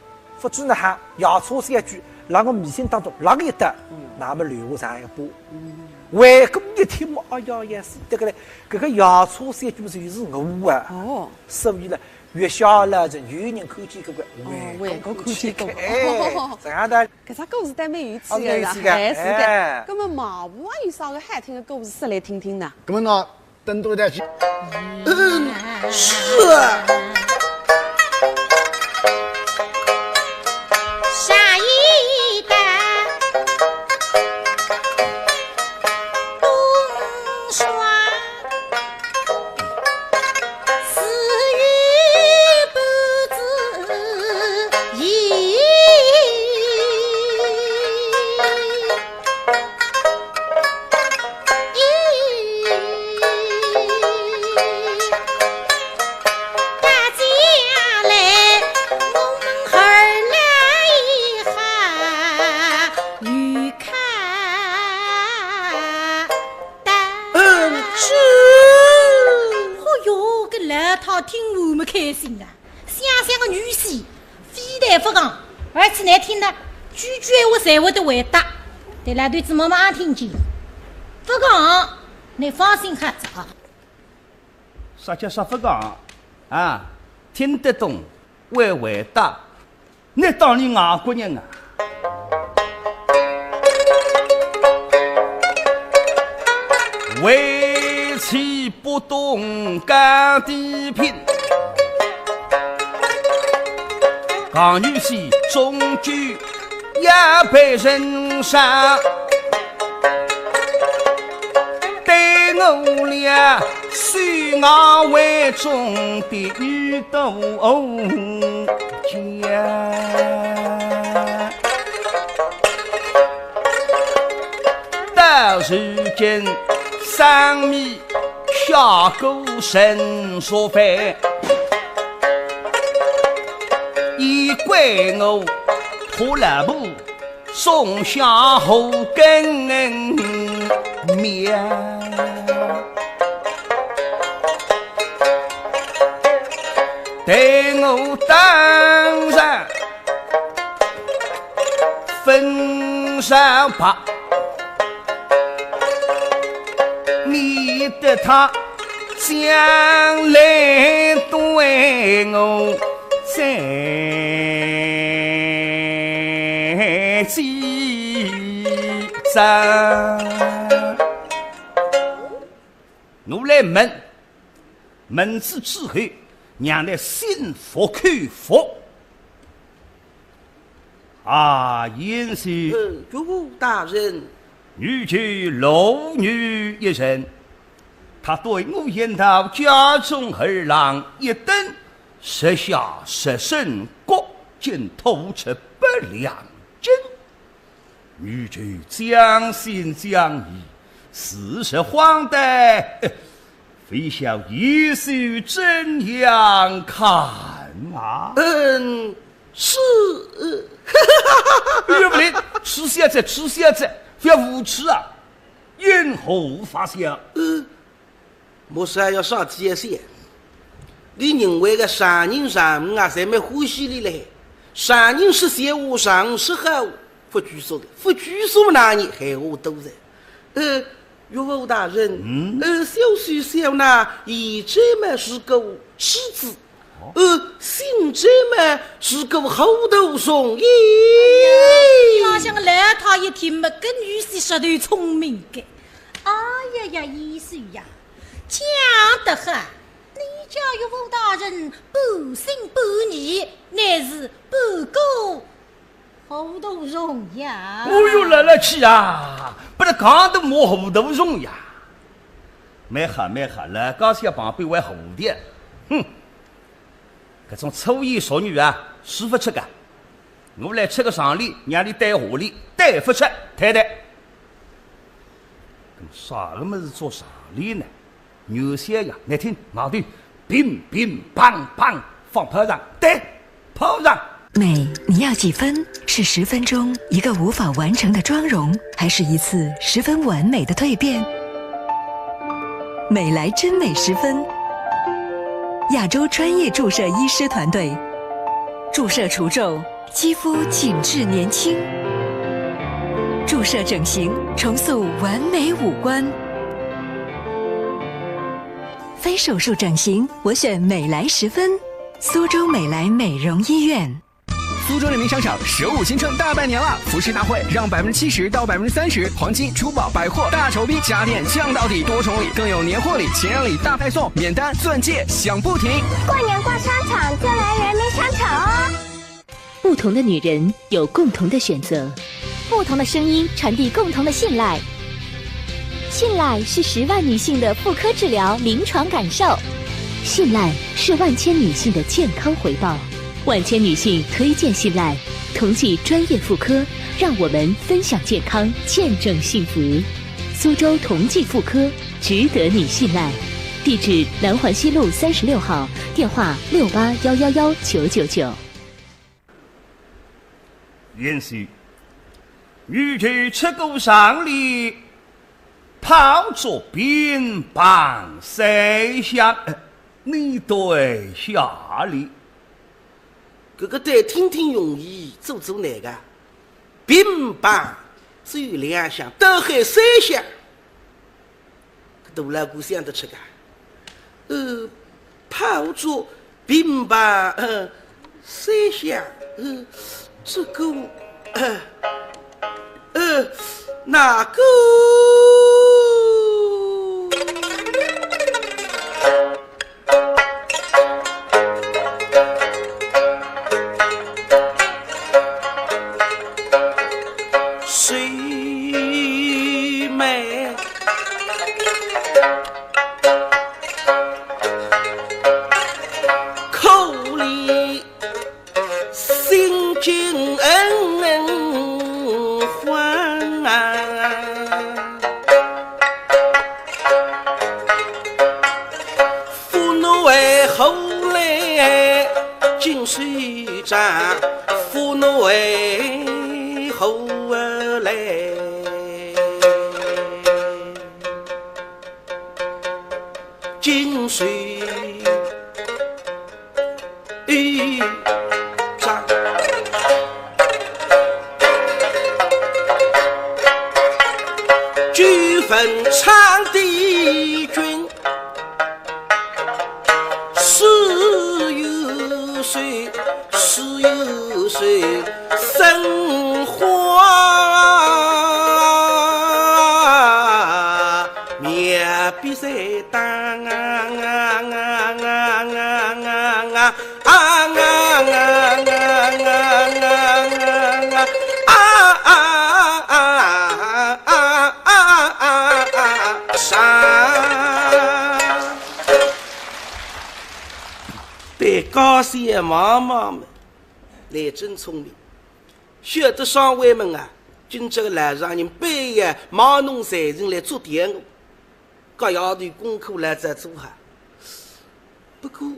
勿知哪哼，夜叉小鬼，辣我眉心当中勒一刀，嗯。那么留下一个疤。嗯。惠姑一听嘛，哎呀，也是对个嘞，搿个夜叉小鬼就是我啊。哦。所以呢，月下老人有人看见过个，哦，惠姑看见过。哎，这样的。搿只故事倒蛮有趣个啦，啊，蛮有趣个，哎，是个。哎。葛末媒婆有啥个好听个故事说来听听呢？葛末呢， 等多点去。嗯，是啊。下一代冬霜似雨不自已。 大家来，我们儿来一下，与看。嗯，是。哦哟，搿老太听完么开心啊。 想想个女婿，非但勿讲，而且难听呢，句句闲话侪会得回答。对了，对子妈妈听见，勿讲，你放心好哉啊。啥叫啥勿讲啊？听得懂，会回答，你当你外国人啊？为妻不懂高低品，讲女婿终究要被人杀。对我俩，许我为中的女奴家。 到如今，生米下锅成熟饭，也怪我拖拉布种下后根苗。 待我当上坟上白，免得他将来对我再记账。 我来问，问仔之后，让倷心服口服。啊，贤婿。呃，岳父大人。女眷罗女一人，她对我言道家中儿郎一等，十下十升，各进土出百两金。 女眷将信将疑，事实荒诞，哎，非晓贤婿怎样看啊？嗯，是，呃，哎呦，勿灵，痴小子，痴小子，覅无耻啊！因何发笑？呃，莫说要上天线，你认为个常人常物啊，侪蛮欢喜俚嘞。常人说笑话，常说好话，勿拘束的，勿拘束哪里闲话多哉。呃，岳父大人，嗯？呃，小婿笑纳，现在么是个痴子，哦。呃，现在么是个糊涂虫也。哎呀，边浪向个老太一听么，搿女婿实头聪明个。哎呀呀，贤婿呀，讲得好，你家岳父大人半信半疑，乃是半个 糊涂虫呀。哦哟，来来去啊，拨俚讲得么糊涂虫呀。蛮好蛮好，老家小旁边还糊涂。哼，搿种粗言俗语啊，使勿出个。我来出个常理，让俚对下联，对勿出，太太。搿么啥个物事做常理呢？ 原先呀，你听，外头乒乒乓乓放炮仗，对，炮仗。美，你要几分？是十分钟一个无法完成的妆容，还是一次十分完美的蜕变？美莱真美十分，亚洲专业注射医师团队，注射除皱，肌肤紧致年轻，注射整形，重塑完美五官。 非手术整形，我选美莱十分。苏州美莱美容医院。苏州人民商场首五新春大拜年了，服饰大会让百分之七十到百分之三十，黄金、珠宝、百货大酬宾，家电降到底，多重礼，更有年货礼、情人礼大派送，免单、钻戒响不停。过年逛商场就来人民商场哦。不同的女人有共同的选择，不同的声音传递共同的信赖。信赖是十万女性的妇科治疗临床感受，信赖是万千女性的健康回报。万千女性推荐信赖，同济专业妇科，让我们分享健康，见证幸福。苏州同济妇科，值得你信赖。地址：南环西路三十六号，电话：六八幺幺幺九九九。 贤婿，你就出个常理，炮竹乒乓三响，呃，你对下联。搿个对听听容易，做做难个。乒乓只有两响，倒喊三响。 搿大老倌想得出个。呃，炮竹乒乓，呃，三响，呃，这个，呃，呃，那个。 对家小望望么，倷真聪明。晓得上回么啊，今朝个老丈人半夜卖弄才情来捉点我，搿丫头功课老早做好。不过，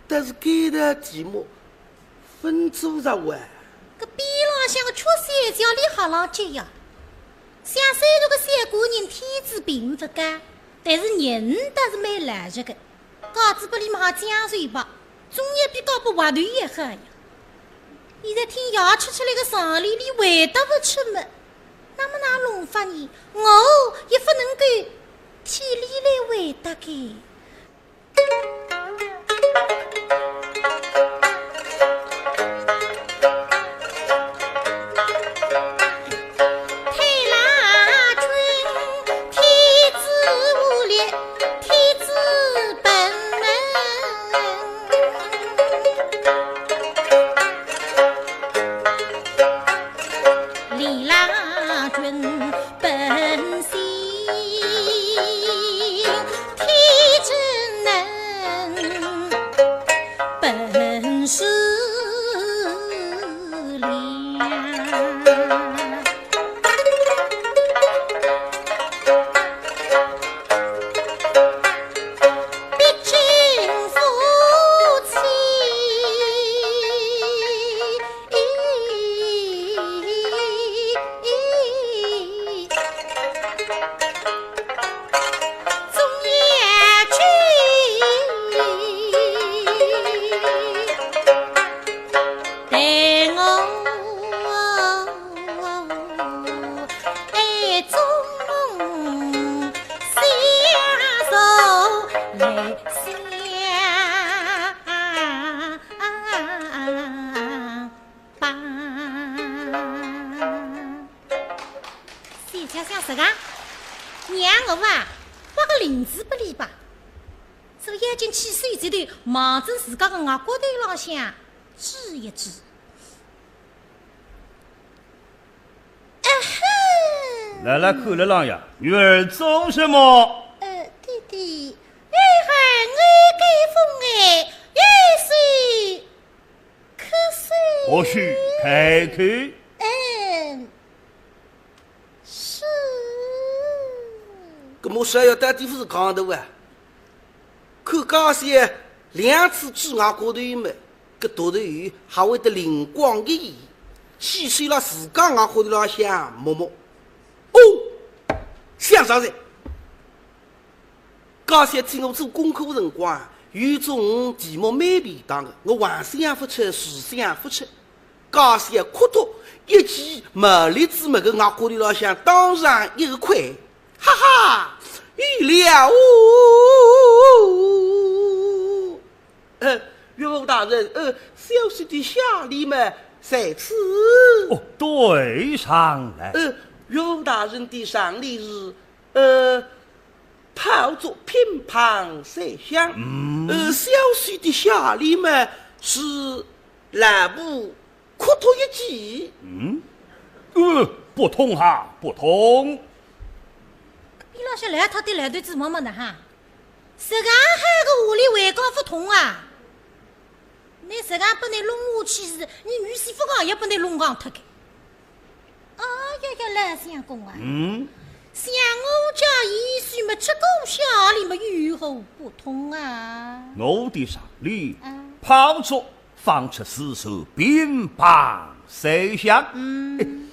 但是该道题目，分做啥哇？搿边浪向个缺三角里好浪接呀。像虽然个小官人天资并勿高，但是人倒是蛮老实个。告诉拨俚嘛好将就吧，总要比告拨滑头要好呀。现在听爷吃出来个上联，俚回答勿出么，那么哪弄法呢？我也勿能够替俚来回答个。 小姐想啥个？让我啊，画个翎子拨俚吧。这个眼睛起水节头，望准自家个额角头浪向指一指。啊哈！来来，看了浪呀，女儿做什么？呃，爹爹，哎嗨，我该封哎，也是 可是，或许开口。嗯，是。搿么是要到底勿是讲的哇？看家小两次指额角头么，搿毒头还会得灵光一现，起手辣自家额角头浪向摸摸。哦，想着哉。 家小替我做功课个辰光，有种题目蛮便当个，我横想勿出，竖想勿出。家小哭脱一记，毛栗子么个额角头浪向打上一个块，哈哈，有了哦！呃，岳父大人，呃，小婿的下联么在此。哦，对上了。呃，岳父大人的上联是，呃， 炮竹乒乓三响。嗯。呃，小婿的下联么是老婆哭脱一记。嗯，呃，不通哈，不通。边浪向来他的来对子么么的哈，实梗好个下联还讲不通啊？ 倷实梗拨倷弄下去是，倷女婿勿讲也拨倷弄讲脱个。哎呀呀，老相公啊，嗯？像我家贤婿么，出个下联么有何不通啊？我的上联，啊。炮竹放出四声乒乓三响。嗯。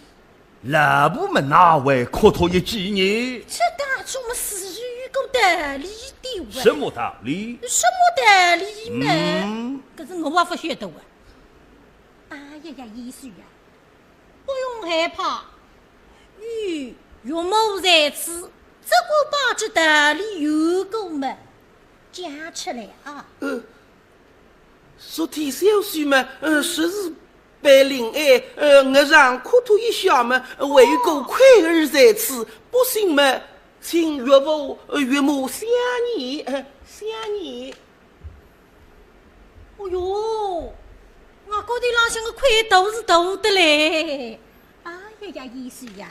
老婆么哪会哭脱一记呢？这当中么是有个道理的哇。什么道理？什么道理嘛？嗯。搿是我也勿晓得哇。哎呀呀，贤婿呀，不用害怕，有岳母在此，只管把这道理有个么讲出来啊。呃， 昨天小婿嘛，呃，说是被林爱，呃，额上哭脱一下嘛，还有个块儿在此，不信嘛，请岳父，呃，岳母相验，呃，相验。哦哟，额角头浪向个块头是大得嘞。哎呀呀，贤婿呀，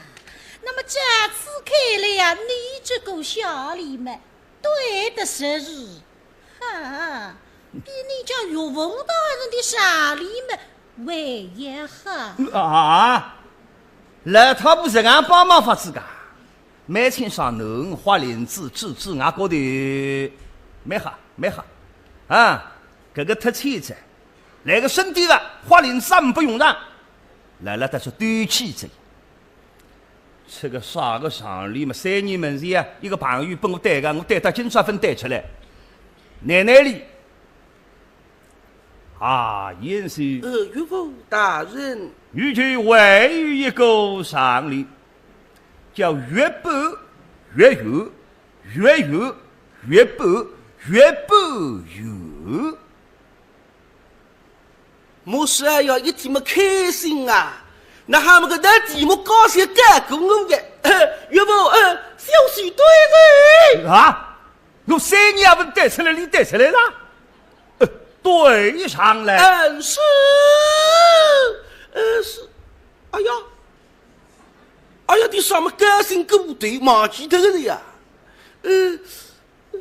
那么这次看来呀，你这个下联嘛，对得实是 哈，比你家岳父大人的上联么还要好。啊，老太婆实梗帮忙法子个，蛮清爽，侬画翎子指指额角头，蛮好，蛮好。啊，搿个忒欠哉。来个身体个，花翎子也勿用上，来了，但是对起哉。这个啥个常理嘛，三年门前啊，一个朋友拨我带个，我带到今朝朆带出来。奶奶哩，啊，贤婿。呃，岳父大人。女婿还有一个常理，叫月半月圆，月圆月半月半圆。 莫说哎呀，一听么开心啊！那哈么个那题目高兴盖过我个，岳父，呃，小婿对哉。啊，侬三年也勿带出来，你带出来了？呃，对上来。嗯，是，呃，是，哎呀，哎呀，你啥么高兴过头，忘记脱个呀？呃， 呃，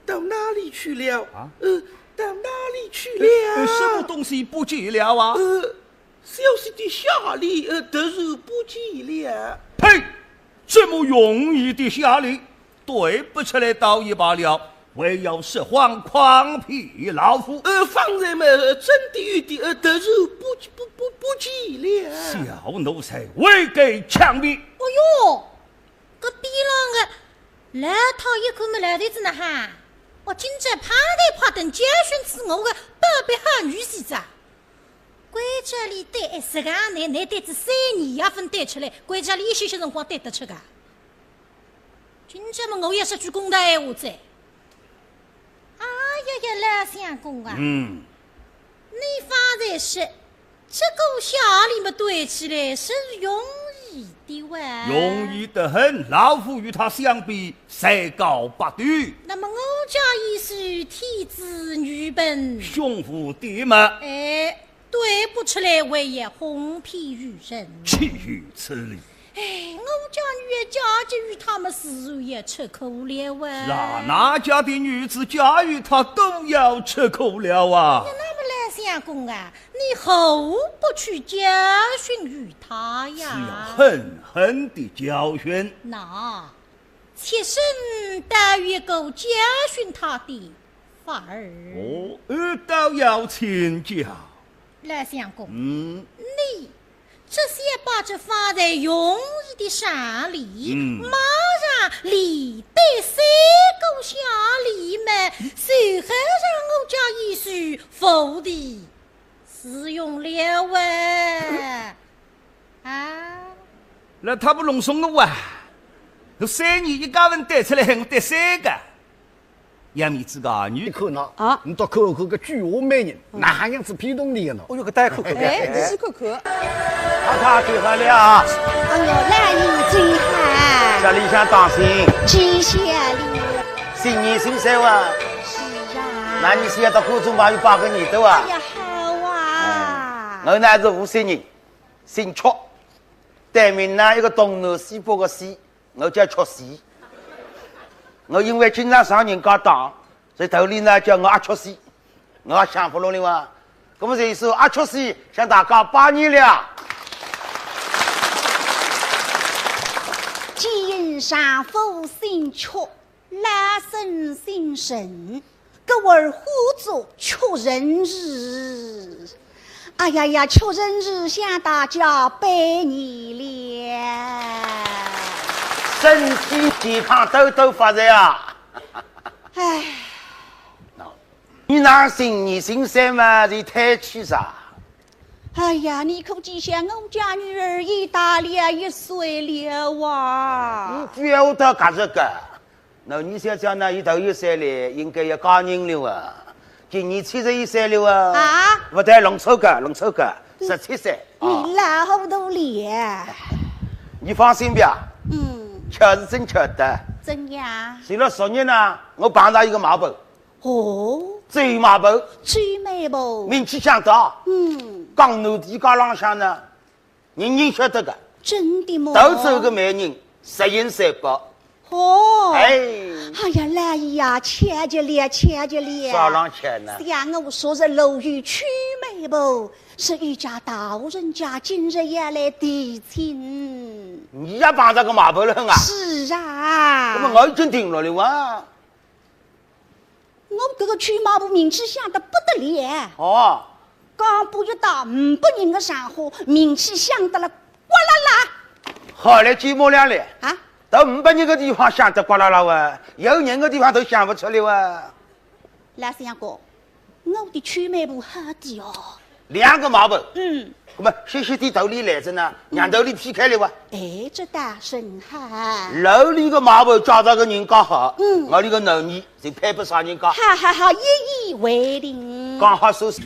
到哪里去了？啊？呃，到哪里去了？呃，什么东西不见了啊？呃，小婿的下联，呃，突然不见了。呸！这么容易的下联，对不出来倒也罢了，还要说谎诓骗老夫。呃，方才嘛，呃，真的有的，呃，突然不，不，不，不见了。小奴才，未敢强辩。哎哟， 搿边浪个老太一看么来头子呢哈，哦，今朝派头派等教训仔我个宝贝好女婿哉。关照俚对，哎，实梗呢，倷对仔三年也勿对出来，关照俚一歇歇辰光对得出个。今朝么我也说句公道闲话哉。 哎呀呀，老相公啊，嗯。你方才说，这个下联么对起来是容易的哇。容易得很，老夫与他相比，才高八斗。那么我家贤婿天资女本，胸无点墨。哎， 对不出来，还要哄骗于人。岂有此理！哎，我家女儿嫁给于他么自然也吃苦了哇。是啊，哪家的女子嫁与他都要吃苦了啊。那么老相公啊，你何不去教训于他呀？是要狠狠地教训。那，妾身倒有一个教训他的法儿。哦，呃，倒要请教。 老相公，嗯。你只需把这方才容易的下联，嗯。马上连对三个下联么，随后让我家贤婿服务的使用了喂。啊？那他不弄松我啊？我三年一家文带出来，还我带三个。 杨梅子个女。你看呐，啊。你倒看看搿句话美人，嗯。哪样子骗动你的呢？哦哟，搿大家看看。哎，试看看。太太请好了啊。哎哟，老爷请好。这里向当心。谢谢你。新年新岁哇。是啊。那你是要到观众朋友拜个年头啊？哎呀，好啊。我乃是无锡人，姓曲，对面呢一个东南西北个西。 我叫曲西。我因为经常上人家当，所以头里呢叫我阿曲西，我也想不落了哇。那么这一首阿曲西向大家拜年了。既然丈夫姓曲，老身姓陈， 故而呼作曲陈氏。哎呀呀，曲陈氏向大家拜年了。身体健康，多多发财啊！哎。喏，你那新年新岁嘛，是太气啥？哎呀，你可知晓我家女儿已大了一岁了哇。你不要到搿个。 那你想想呢，伊头一岁嘞，应该要嫁人了啊，今年七十一岁了啊。啊？勿对，弄错个，弄错个，十七岁啊。你老糊涂了。你放心吧，嗯。巧是真巧的。怎样？前了十年呢，我碰到一个媒婆。哦。周媒婆。周媒婆。名气响大。嗯。讲侬地界浪向呢， 人人晓得个。真的吗？到处个媒人，十全十美。哦。哎。哎呀，老爷呀，巧极了，巧极了。啥浪巧呢？想我昨日路遇曲媒婆，是一家大户人家今日要来提亲。你也碰着个媒婆了啊？是啊。那么我已经定了的哇。 我搿个曲媒婆名气响得不得了。哦，刚搬一到五百人的场化，名气响得了呱啦啦。好嘞，寂寞两嘞。啊？到五百人的地方响得呱啦啦哇，有人的地方都响勿出来哇。老相公，我的曲卖婆好的哦。两个卖婆？嗯。那么歇歇地头里来着呢，让头里劈开了哇。哎，这倒甚好。楼里个卖婆叫着个人家好，嗯。我里个囡儿 就配不上人家。哈哈哈，一言为定。刚好收拾。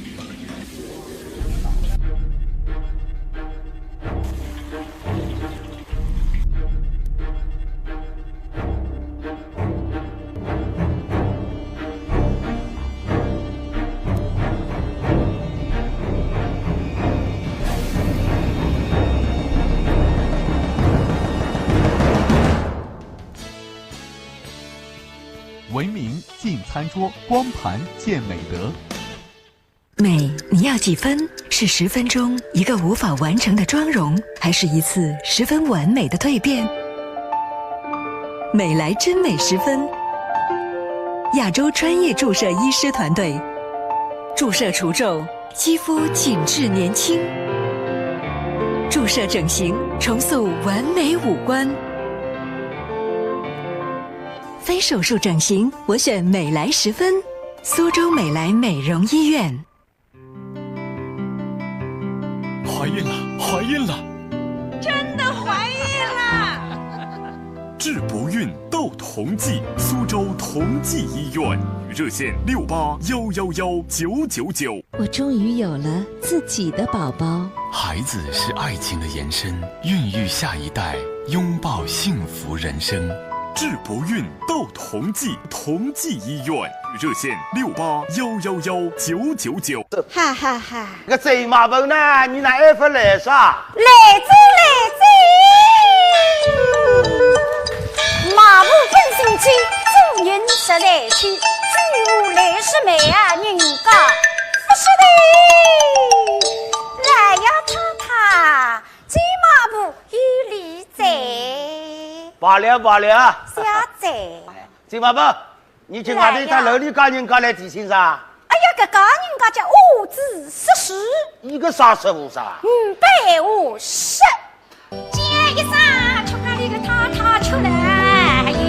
文明进餐桌，光盘见美德。美，你要几分？是十分钟一个无法完成的妆容，还是一次十分完美的蜕变？美莱真美十分，亚洲专业注射医师团队，注射除皱，肌肤紧致年轻，注射整形，重塑完美五官。 非手术整形，我选美莱十分，苏州美莱美容医院。怀孕了，怀孕了！真的怀孕了！治不孕斗同济，苏州同济医院，热线六八幺幺幺九九九。我终于有了自己的宝宝。孩子是爱情的延伸，孕育下一代，拥抱幸福人生。治不孕斗同济，同济医院，热线六八幺幺幺九九九。哈哈哈，搿周妈婆呢？你哪还勿来啥？来哉来哉，妈婆真心急，做人实在急，救我来是妹啊人家，勿是的。来呀，太太，周妈婆有礼哉。罢了罢了。小姐。周妈婆，你今外头到楼里家人家来提亲啥？哎呀，搿家人家叫五子四十。一个啥十五啥？五百五十。叫一声，吃咖哩个太太出来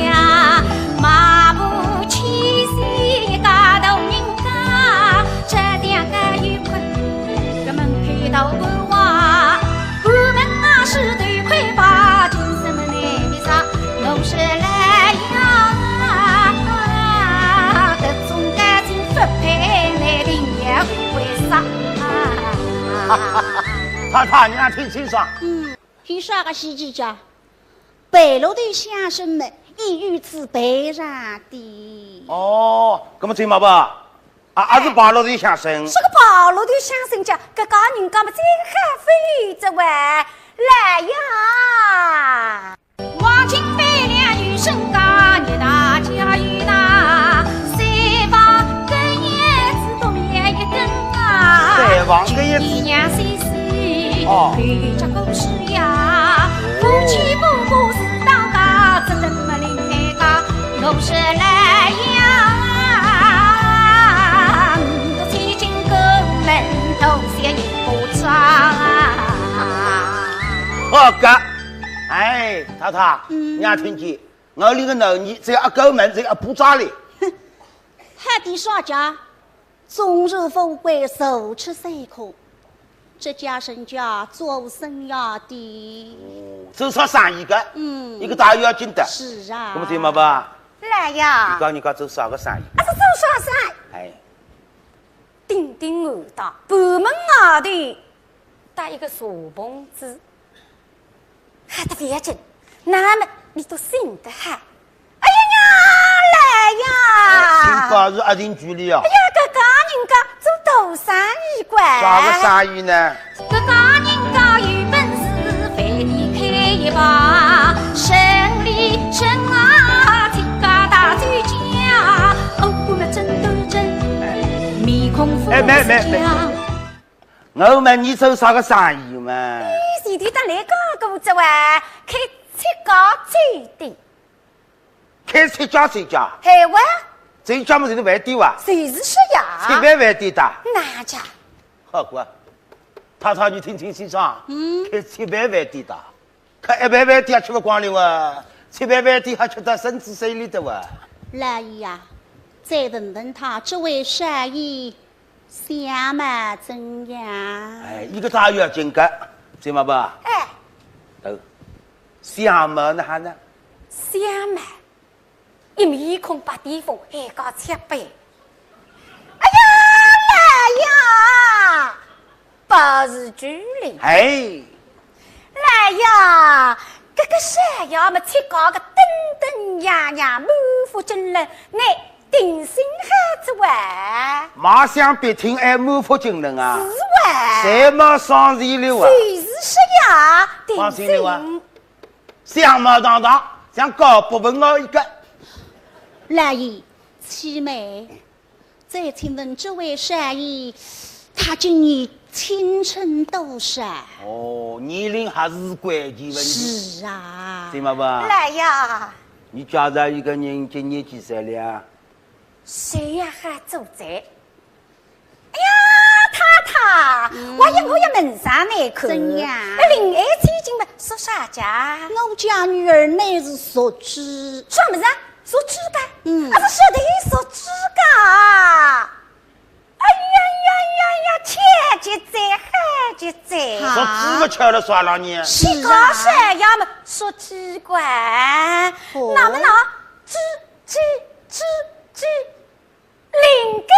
呀，妈婆气死一家大人家，这两个有困，搿门口大官话，关门啊是头块吧，今什么难为啥，我是来呀，搿种感情不配，难定也为啥？太太，你还听清爽？嗯。 有啥个稀奇家？白鹿头乡绅么，一语子白上的。哦，搿么周妈婆，啊，阿是白鹿头乡绅？是个白鹿头乡绅家，搿家人家么最好勿由得喂，来呀！黄金百两有身价，你大家有大，三房根叶子多面一根啊。三房根叶子。哦。 好个，哎，太太，嗯，你也听见，我里个囡儿只要一过门，就要不扎哩。哼，还得啥家？ 纵然富贵，坐吃山空，这家人家做生意的。哦，做啥生意个？嗯，一个大要紧的。是啊。那么对嘛吧？来呀。你讲你讲做啥个生意？啊，是做啥生意？哎。顶顶我的，部门外头，带一个小棚子。 好得勿要紧，那么你都醒得好。哎呀呀，来呀！请告诉阿定局里啊。哎呀，搿家人家做大生意个。啥个生意呢？搿家人家有本事，饭店开一排，生理生啊，自家大酒家，哦，我们真都真，面孔不哎，没没没。 我问你做啥个生意嘛？你前头搭来讲过仔哇，开七家酒店。开七家酒家？嘿哇。酒家么就是饭店哇？就是说呀。吃饭饭店的。哪家？好个，太太，你听听先生，嗯。开七爿饭店的，开一爿饭店也吃勿光了哇，七爿饭店还吃得身子水里的哇。老爷呀，再问问他这位少爷相貌怎样？哎，一个大月经个，知道吧？哎。哦，相貌哪哈呢？相貌，一面孔白癜风，还搞七爿。哎呀，老爷，不是酒里。哎。老爷，搿个少爷么，七家个登登样样，满腹经纶，乃定心好做啊。马上别听，哎，满腹经纶啊。是哇。谁嘛上心了啊？就是说呀，定心。放心了啊。相貌堂堂，像高伯文我一个。老爷，启禀，再请问这位少爷，他今年青春多少？哦，年龄还是关键问题。是啊。对嘛吧？来呀。你介绍一个人今年几岁了？谁呀，还做贼？ 哎呀，太太，嗯。我也，我也问上来看。怎样？那林爱卿今么属啥家？我家女儿乃是属猪。什么人？属猪个？嗯。啊，是说的属猪个。哎呀呀呀呀，巧极哉，好极哉。啊。属猪个巧了啥了呢？是啊。你讲啥呀嘛，属猪个。哦。那么呢，猪，猪，猪，猪。 灵感。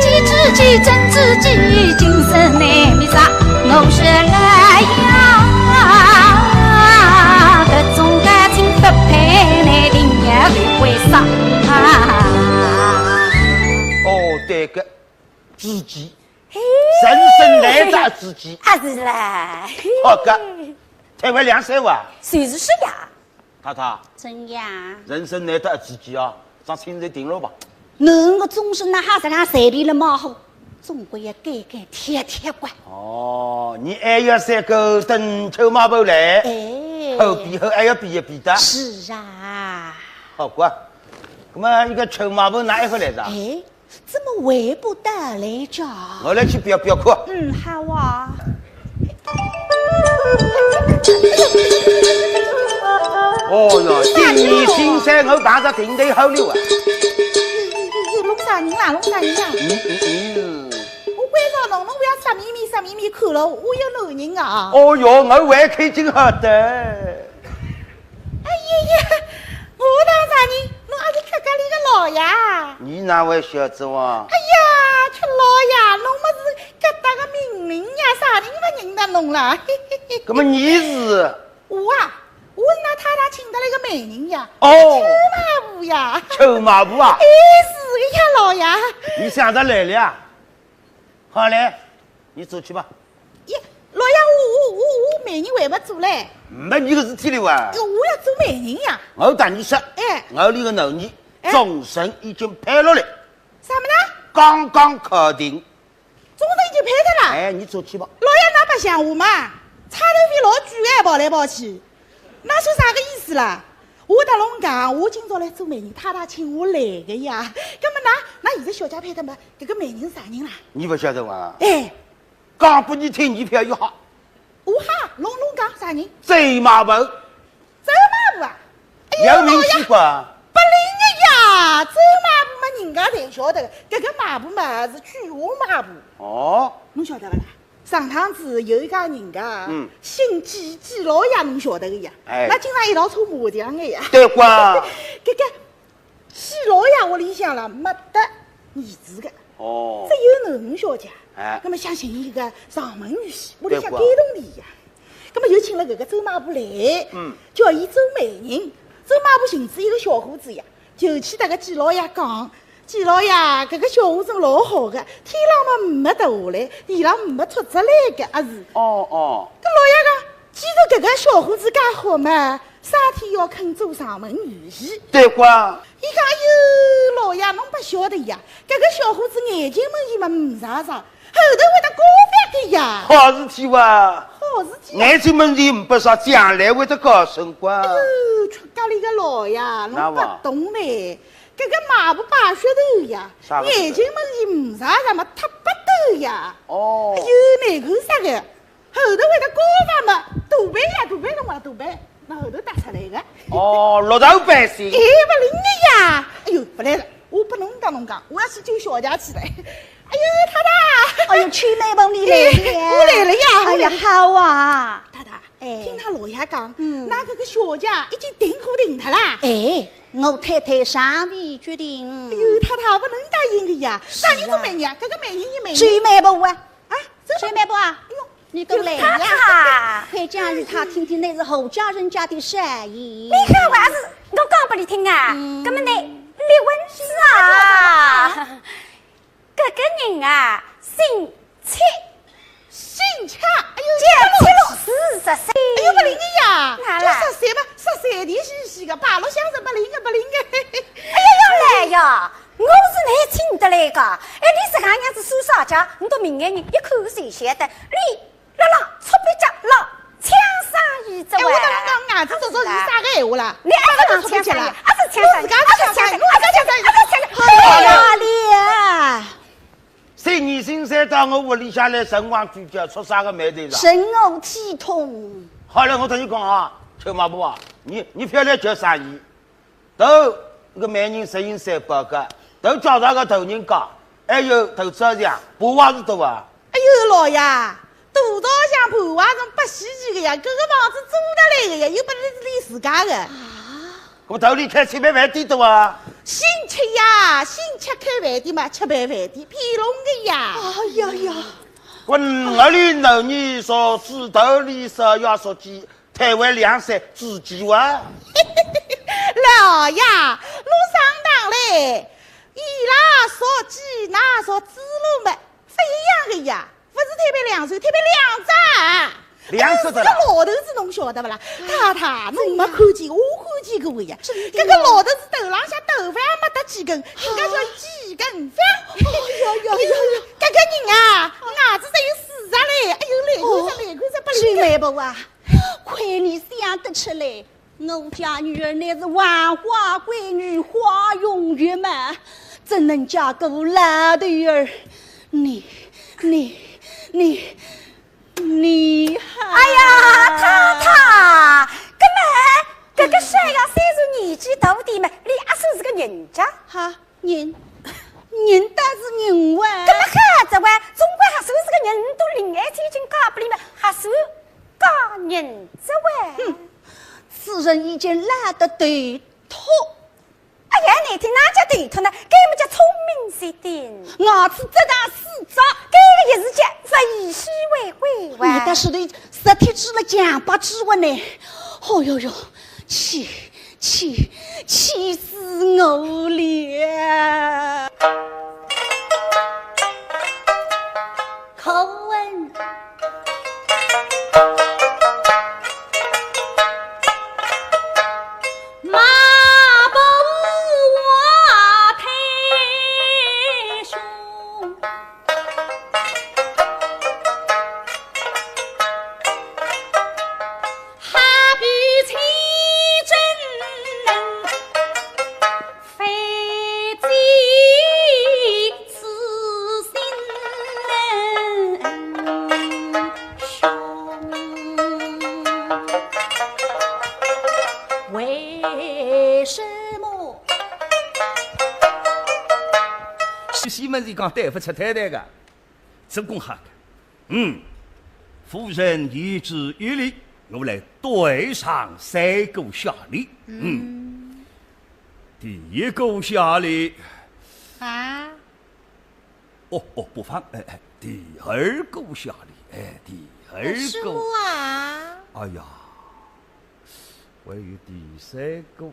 知己知己真知己，今生难觅着。我说来呀，搿种感情不配，难定要为啥？哦，对个，知己，嘿。人生难得知己。啊，是啦。好个，推扳两三哇。就是说呀。 太太，怎样？人生难得知己啊，上亲自定了吧。侬个终身哪哈实梗随便了马虎，总归要改改贴贴个。哦，你还要三个等臭马婆来，哎。好比好还要比一比的。是啊。好个，那么一个臭马婆哪一个来着？哎， 怎么回不到来着？我来去表表看。嗯，好啊。哦哟，今年新山我碰着定头好了啊。哟，弄啥人啦，弄啥人啦？嗯，嗯，嗯。我关照侬，侬勿要色眯眯，色眯眯看了，我有男人啊。哦哟，我还开心好的。 哎呀呀，我当啥人？侬阿是客家里个老爷？你哪会晓得哇？哎呀，吃老爷，侬么是搿搭个名人呀，啥人勿认得侬啦？嘿嘿嘿。那么你是？我啊，我是㑚太太请得来个媒人呀，哦。臭马婆呀。臭马婆啊？哎，是个呀，老爷。你想得来了呀？好嘞，你走去吧。 耶，老爷，我，我，我，我媒人还没做嘞。没你个事体了哇。哟，我要做媒人呀。我搭你说，哎。我里个囡儿，哎。终身已经配了嘞。啥么呢？刚刚考定。终身已经配脱了？哎，你出去吧。老爷，㑚白相我嘛？差头皮老贵哎，跑来跑去，㑚算啥个意思啦？我搭侬讲，我今朝来做媒人，太太请我来个呀。那么㑚，㑚现在小姐配脱没？搿个媒人啥人啦？你勿晓得哇？哎。 讲拨你听，你覅吓。我吓，侬，侬讲啥人？周妈婆。周妈婆啊？哎呀，有名气不？老爷，不灵个呀，周妈婆嘛人家侪晓得个，搿个妈婆嘛是鬼话妈婆。哦。侬晓得勿啦？上趟子有一家人家，嗯。姓季，季老爷侬晓得个呀，哎。㑚经常一道搓麻将个呀。对个。搿个 季老爷屋里向啦，没得儿子个，哦。只有囡儿小姐。哎。那么想寻一个上门女婿，屋里向对过。感动俚呀。那么又请了搿个周妈婆来，嗯。叫伊做媒人。周妈婆寻仔一个小伙子呀，就去搭搿季老爷讲，季老爷，搿个小伙子老好个，天浪么没脱下来，地浪没戳着来个，阿是？哦，哦。搿老爷讲，既然搿个小伙子介好嘛， 啥体要肯做上门女婿？对个。伊讲，哎哟，老爷，侬勿晓得呀，搿个小伙子眼睛门前么没啥啥，后头会得高飞个呀。好事体哇！好事体啊。眼睛门前没啥，将来会得高升个。哎哟，出家里个老爷，侬勿懂嘞。搿个妈婆摆噱头呀，啥个？眼睛门前没啥啥么，忒勿得哎呀，哦。有哪个啥个？后头会得高房嘛，大班呀，大班辰光大班，那后头打出来个。哦，绿豆班是？哎，勿灵个呀！哎呦，勿来了，我勿能当侬讲，我要去救小姐去了。哎呦，太太！哎呦，秋妹妹，你来了呀！哎，我来了呀，哎呀，我来了。好啊。太太，哎。听㑚老爷讲，嗯。㑚搿个小姐已经订货订脱啦。哎，我太太尚未决定。哎呦，太太，勿能答应个呀！是啊。啥人做媒人啊？搿个媒人是媒人。秋妹妹啊。啊，这秋妹妹啊，哎呦，你过来呀。太太。快讲与她听听，那是何家人家的生意。你看我还是我讲拨你听啊。嗯。搿么呢，李文是啊。 搿个人啊，姓戚。姓戚？哎呦，叫戚老师，十岁。哎呦，勿灵个呀，哪啦？就十岁嘛，十岁的是是个，八六相是勿灵个，勿灵个。哎呀呀，来呀，我是来请得来个。哎，你自家娘子算啥家？你到明眼人一看就晓得。你 辣辣搓鼻脚，辣抢生意哉喂。哎，我辣辣讲，伢子叔叔是啥个闲话啦？你还是讲抢生意，还是抢生意，我自家是抢生意，还是抢生意，还是抢生意。哎呀，你！三年新三到我屋里向来，辰光聚焦，出啥个霉头了？深恶体痛。好了，我同你讲啊，秋妈婆啊，你，你覅来叫生意。 头搿个媒人实行三宝个，头叫啥个头人家，还有头子啊，破坏是多啊。哎呦，老爷，大道上破坏是勿稀奇个呀，搿个房子租得来个呀，又勿是你自家个。啊？搿么头里开吃爿饭店多啊？姓戚呀，姓戚开饭店嘛，吃爿饭店，骗侬个呀。哎呀呀。我哪里能你说知道你是要说起 台湾粮食自己哇？老爷，路上当嘞，伊拉说鸡，那说猪肉么，勿一样个呀，勿是台北粮食，台北粮站。粮食的啦。哎，搿个老头子侬晓得勿啦？太太，侬没看见，我看见过个呀。搿个老头子头浪向头发没得几根，人家叫几根发。哎呦呦呦呦，搿个人啊，牙齿侪有四十嘞，哎呦，来看着，来看着，勿灵个。青梅伯啊， 亏你想得出来，我家女儿乃是万花闺女，花容月貌，怎能嫁个老头儿？你，你，你，你还……哎呀，太太，搿么，搿个小丫头虽然年纪大点嘛，伊还算是个人家。哈，人，人倒是人哇。搿么好哉哇，总归还算是个人，侬到临海千金嫁拨伊嘛，还算 嫁人哉喂。哼，此人已经老得头秃。哎呀，难听，哪叫头秃呢？搿么叫聪明绝顶。牙齿只剩四只。搿个也是叫物以稀为贵哇。你倒是对实体指了讲八指哇呢。哦哟哟，气，气，气死我了。 口吻。马步我太凶，哈比清蒸。 非己自心人凶。为什么？西门子讲对勿出太太个。 做功好个。嗯，夫人言之有理，我来对上三个下联。嗯。嗯。第一个下联。啊？哦，哦，不妨，哎，哎，第二个下联，哎，第二个。是我啊。哎呀，还有第三个。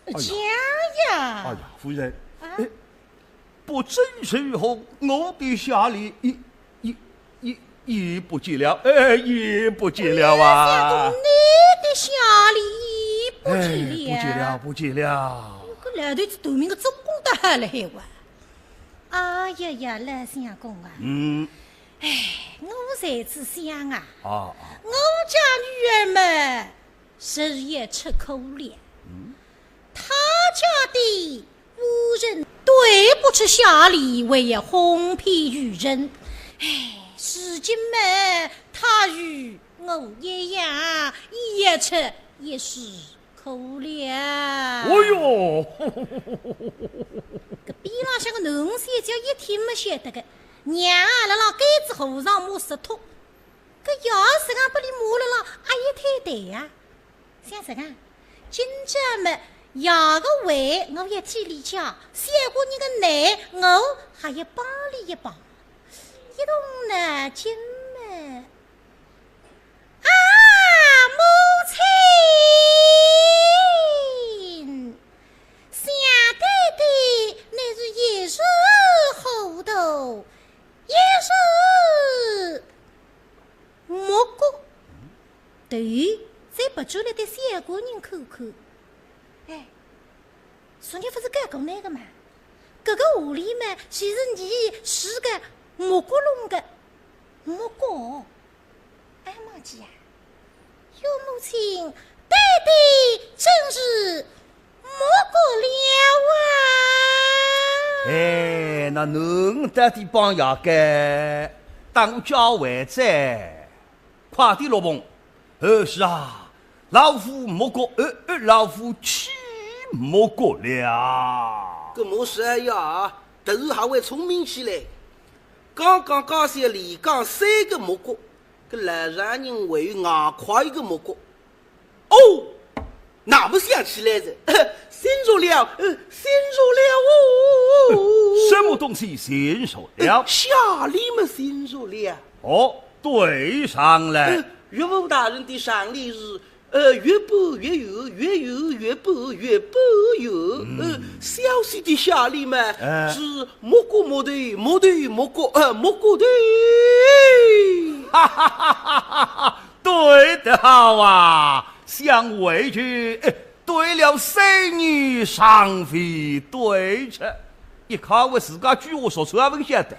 哎呀，讲呀。哎呀，夫人，啊？哎，不知如何，我的下联已，已，已，已不见了，哎，已不见了啊。哎呀，相公，你的下联已不见了。哎，不见了，不见了。搿老头子短命个做功倒好了海哇。哎呀呀，老相公啊。嗯。哎，我在此想啊，啊，啊。我家女儿嘛， 是也吃苦了。嗯。他家的夫人对不起下联还要哄骗愚人。哎，如今嘛，他与我一样，一出一世苦了。哦哟，搿边浪向个囡儿小姐一听么晓得个，娘啊，辣辣该子和尚摸石头，搿爷实梗拨俚摸了啦，阿一推对呀。 想实梗，今朝么，爷个胃我要替俚解，小官人个难我还要帮俚一帮。一动脑筋么，啊，母亲，想爹爹乃是一时糊涂，一时目糊。 头再别转来对小官人看看。哎，昨日勿是讲过那个嘛？搿个狐狸嘛，就是你是个木瓜弄个木瓜。哎，忘记啊，岳母亲，爹爹真是木瓜了啊！哎，那侬到底帮爷个，当我教会哉。 快点落棚。呃，是啊，老夫木瓜，呃，呃，老夫起木瓜了。搿么是呀，突然还会聪明起来。刚刚加些里讲三个木瓜，搿老丈人还有外快一个木瓜。哦， 那么想起来哉，呃，醒着了，呃，醒着了哦。什么东西醒着了？呃，下联么醒着了。哦，对上了。呃，岳父大人的上联是，呃，越搬越远，越远越搬，越搬越远。嗯。呃，小婿的下联嘛，哎。是木瓜木头，木头木瓜，呃，木瓜头。哈哈哈哈哈哈！ 对得好啊，想回去，哎，对了三年尚未对着，一看我自家句话说出来勿晓得。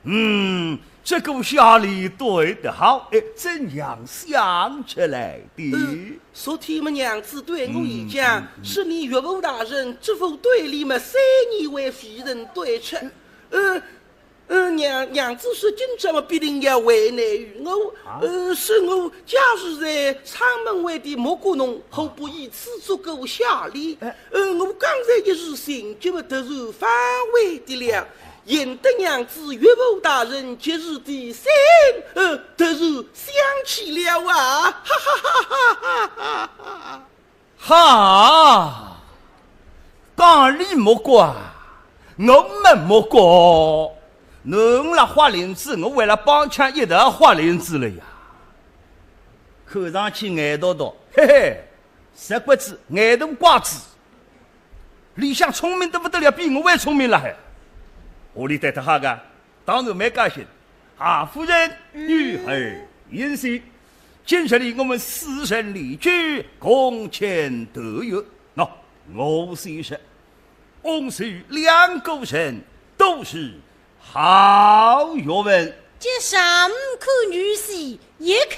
嗯，这个下联对得好，哎，怎样想出来的？呃，昨天么娘子对我一讲，嗯，嗯，嗯。说你岳父大人这副对联么三年为非人对着。呃， 呃，娘，娘子说今朝么必定要为难于我，啊？呃，说我假使在阊门外的木瓜弄，何不以此做个下联？哎。呃，我刚才一时心急么突然反悔的了，幸得娘子岳父大人及时提醒，呃，突然想起了啊！哈哈哈哈哈哈！ 哈，讲俚木瓜，我没木瓜，侬辣豁翎子，我为了帮腔一道豁翎子了呀。看上去眼笃笃，嘿嘿，石骨子，眼大瓜子，里向聪明得不得了，比我还聪明了还。何里得得好个？ 当然蛮高兴。啊，夫人，嗯。女儿言谢，今日里我们四人列举，共前得月。喏，我先说，翁婿两个人都是好学问。这上看女婿，一看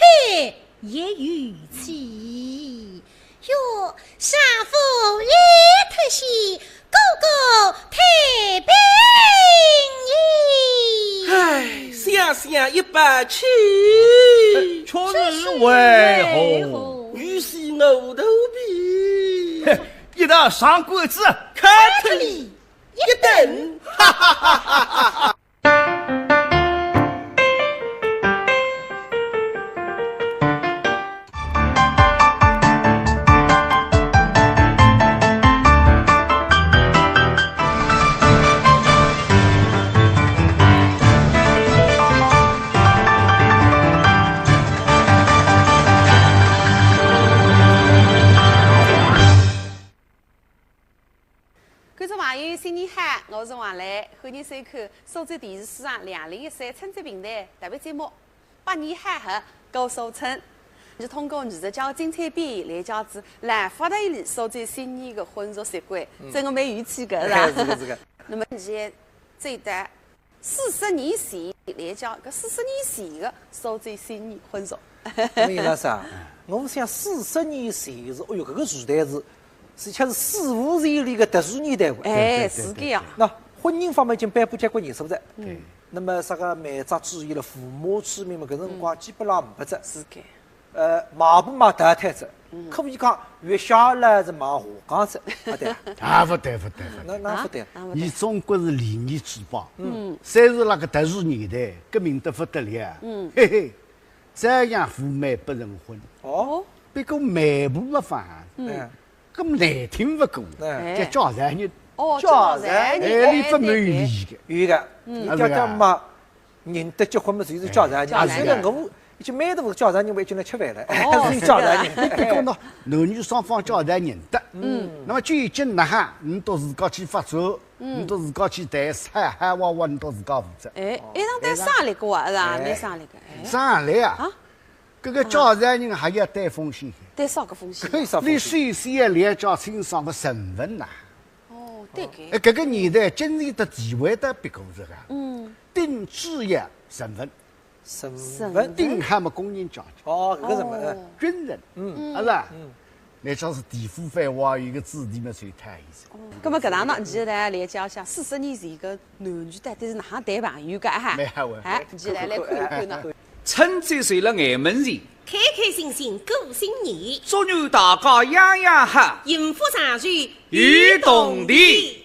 也有趣。 哟，丈夫已脱险，哥哥太平矣。唉，想想一把气。哎，却是为何？女婿我肚皮。嘿，一道上馆子。看脱俚一顿。哈哈哈哈哈哈。 观众朋友，新年好，我是王磊，欢迎收看苏州电视书场两零一三春节评弹特别节目《百年好合》，我苏春。是通过艺术家精彩表演来介绍兰花台里苏州新年的婚俗习惯，嗯。真的蛮有趣的，是吧？哎，是的，是的。那么，现在这一代 四十年前来讲，搿四十年前的苏州新年婚俗。我跟侬说啊，我想四十年前是，哎哟，搿个时代是，是像是史无前例的特殊年代哇。哎，对，对，是搿样。对。那婚姻方面已经颁布结婚认证了。对。那么啥个媒妁之言了，父母之命嘛，搿辰光基本上没得。是个。呃，买卖嘛淘汰了，可以讲月下来是买下岗了，啊对。啊，勿对，勿对，勿对。那那勿对。啊，勿对。你中国是礼仪之邦，嗯，虽然那个特殊年代，革命得勿得了，嗯，嘿嘿，照样赴媒不成婚。哦，不过媒婆勿放，嗯，哎，搿么难听勿过，哎，叫嫁错人。哦，嫁错人。嫁错人，哎，你勿满意个。有个，嗯，你叫叫嘛，人得结婚嘛，就是嫁错人。嫁错人。虽然我已经蛮大个嫁错人，我已经来吃饭了，哦，还是嫁错人。是的。不过呢，男女双方嫁错人得。嗯。那么究竟哪哈，你到自家去发展，嗯，你到自家去谈，啥哈哇哇，你到自家负责。哎，一趟谈生力个啊，是吧？哎。蛮生力个，哎。生力啊？啊？搿个嫁错人还要担风险。担啥个风险？可以啥风险？你首先要了解清爽个身份呐。 哦，对个。哎，搿个年代经济的地位的不够这个，嗯，顶主要身份，身份。顶还没工人阶级，哦，搿个身份，哦，哎，军人，嗯，是吧？嗯，那像是地府番话，有个子弟嘛，最讨厌。哦，葛末搿趟呢，你来了解一下，四十年前个男女到底是哪能谈朋友个哈？蛮好玩。哎，你来来看一看呢。春节随了雁门前， 开开心心过新年，祝愿大家样样好，幸福长寿有铜钿。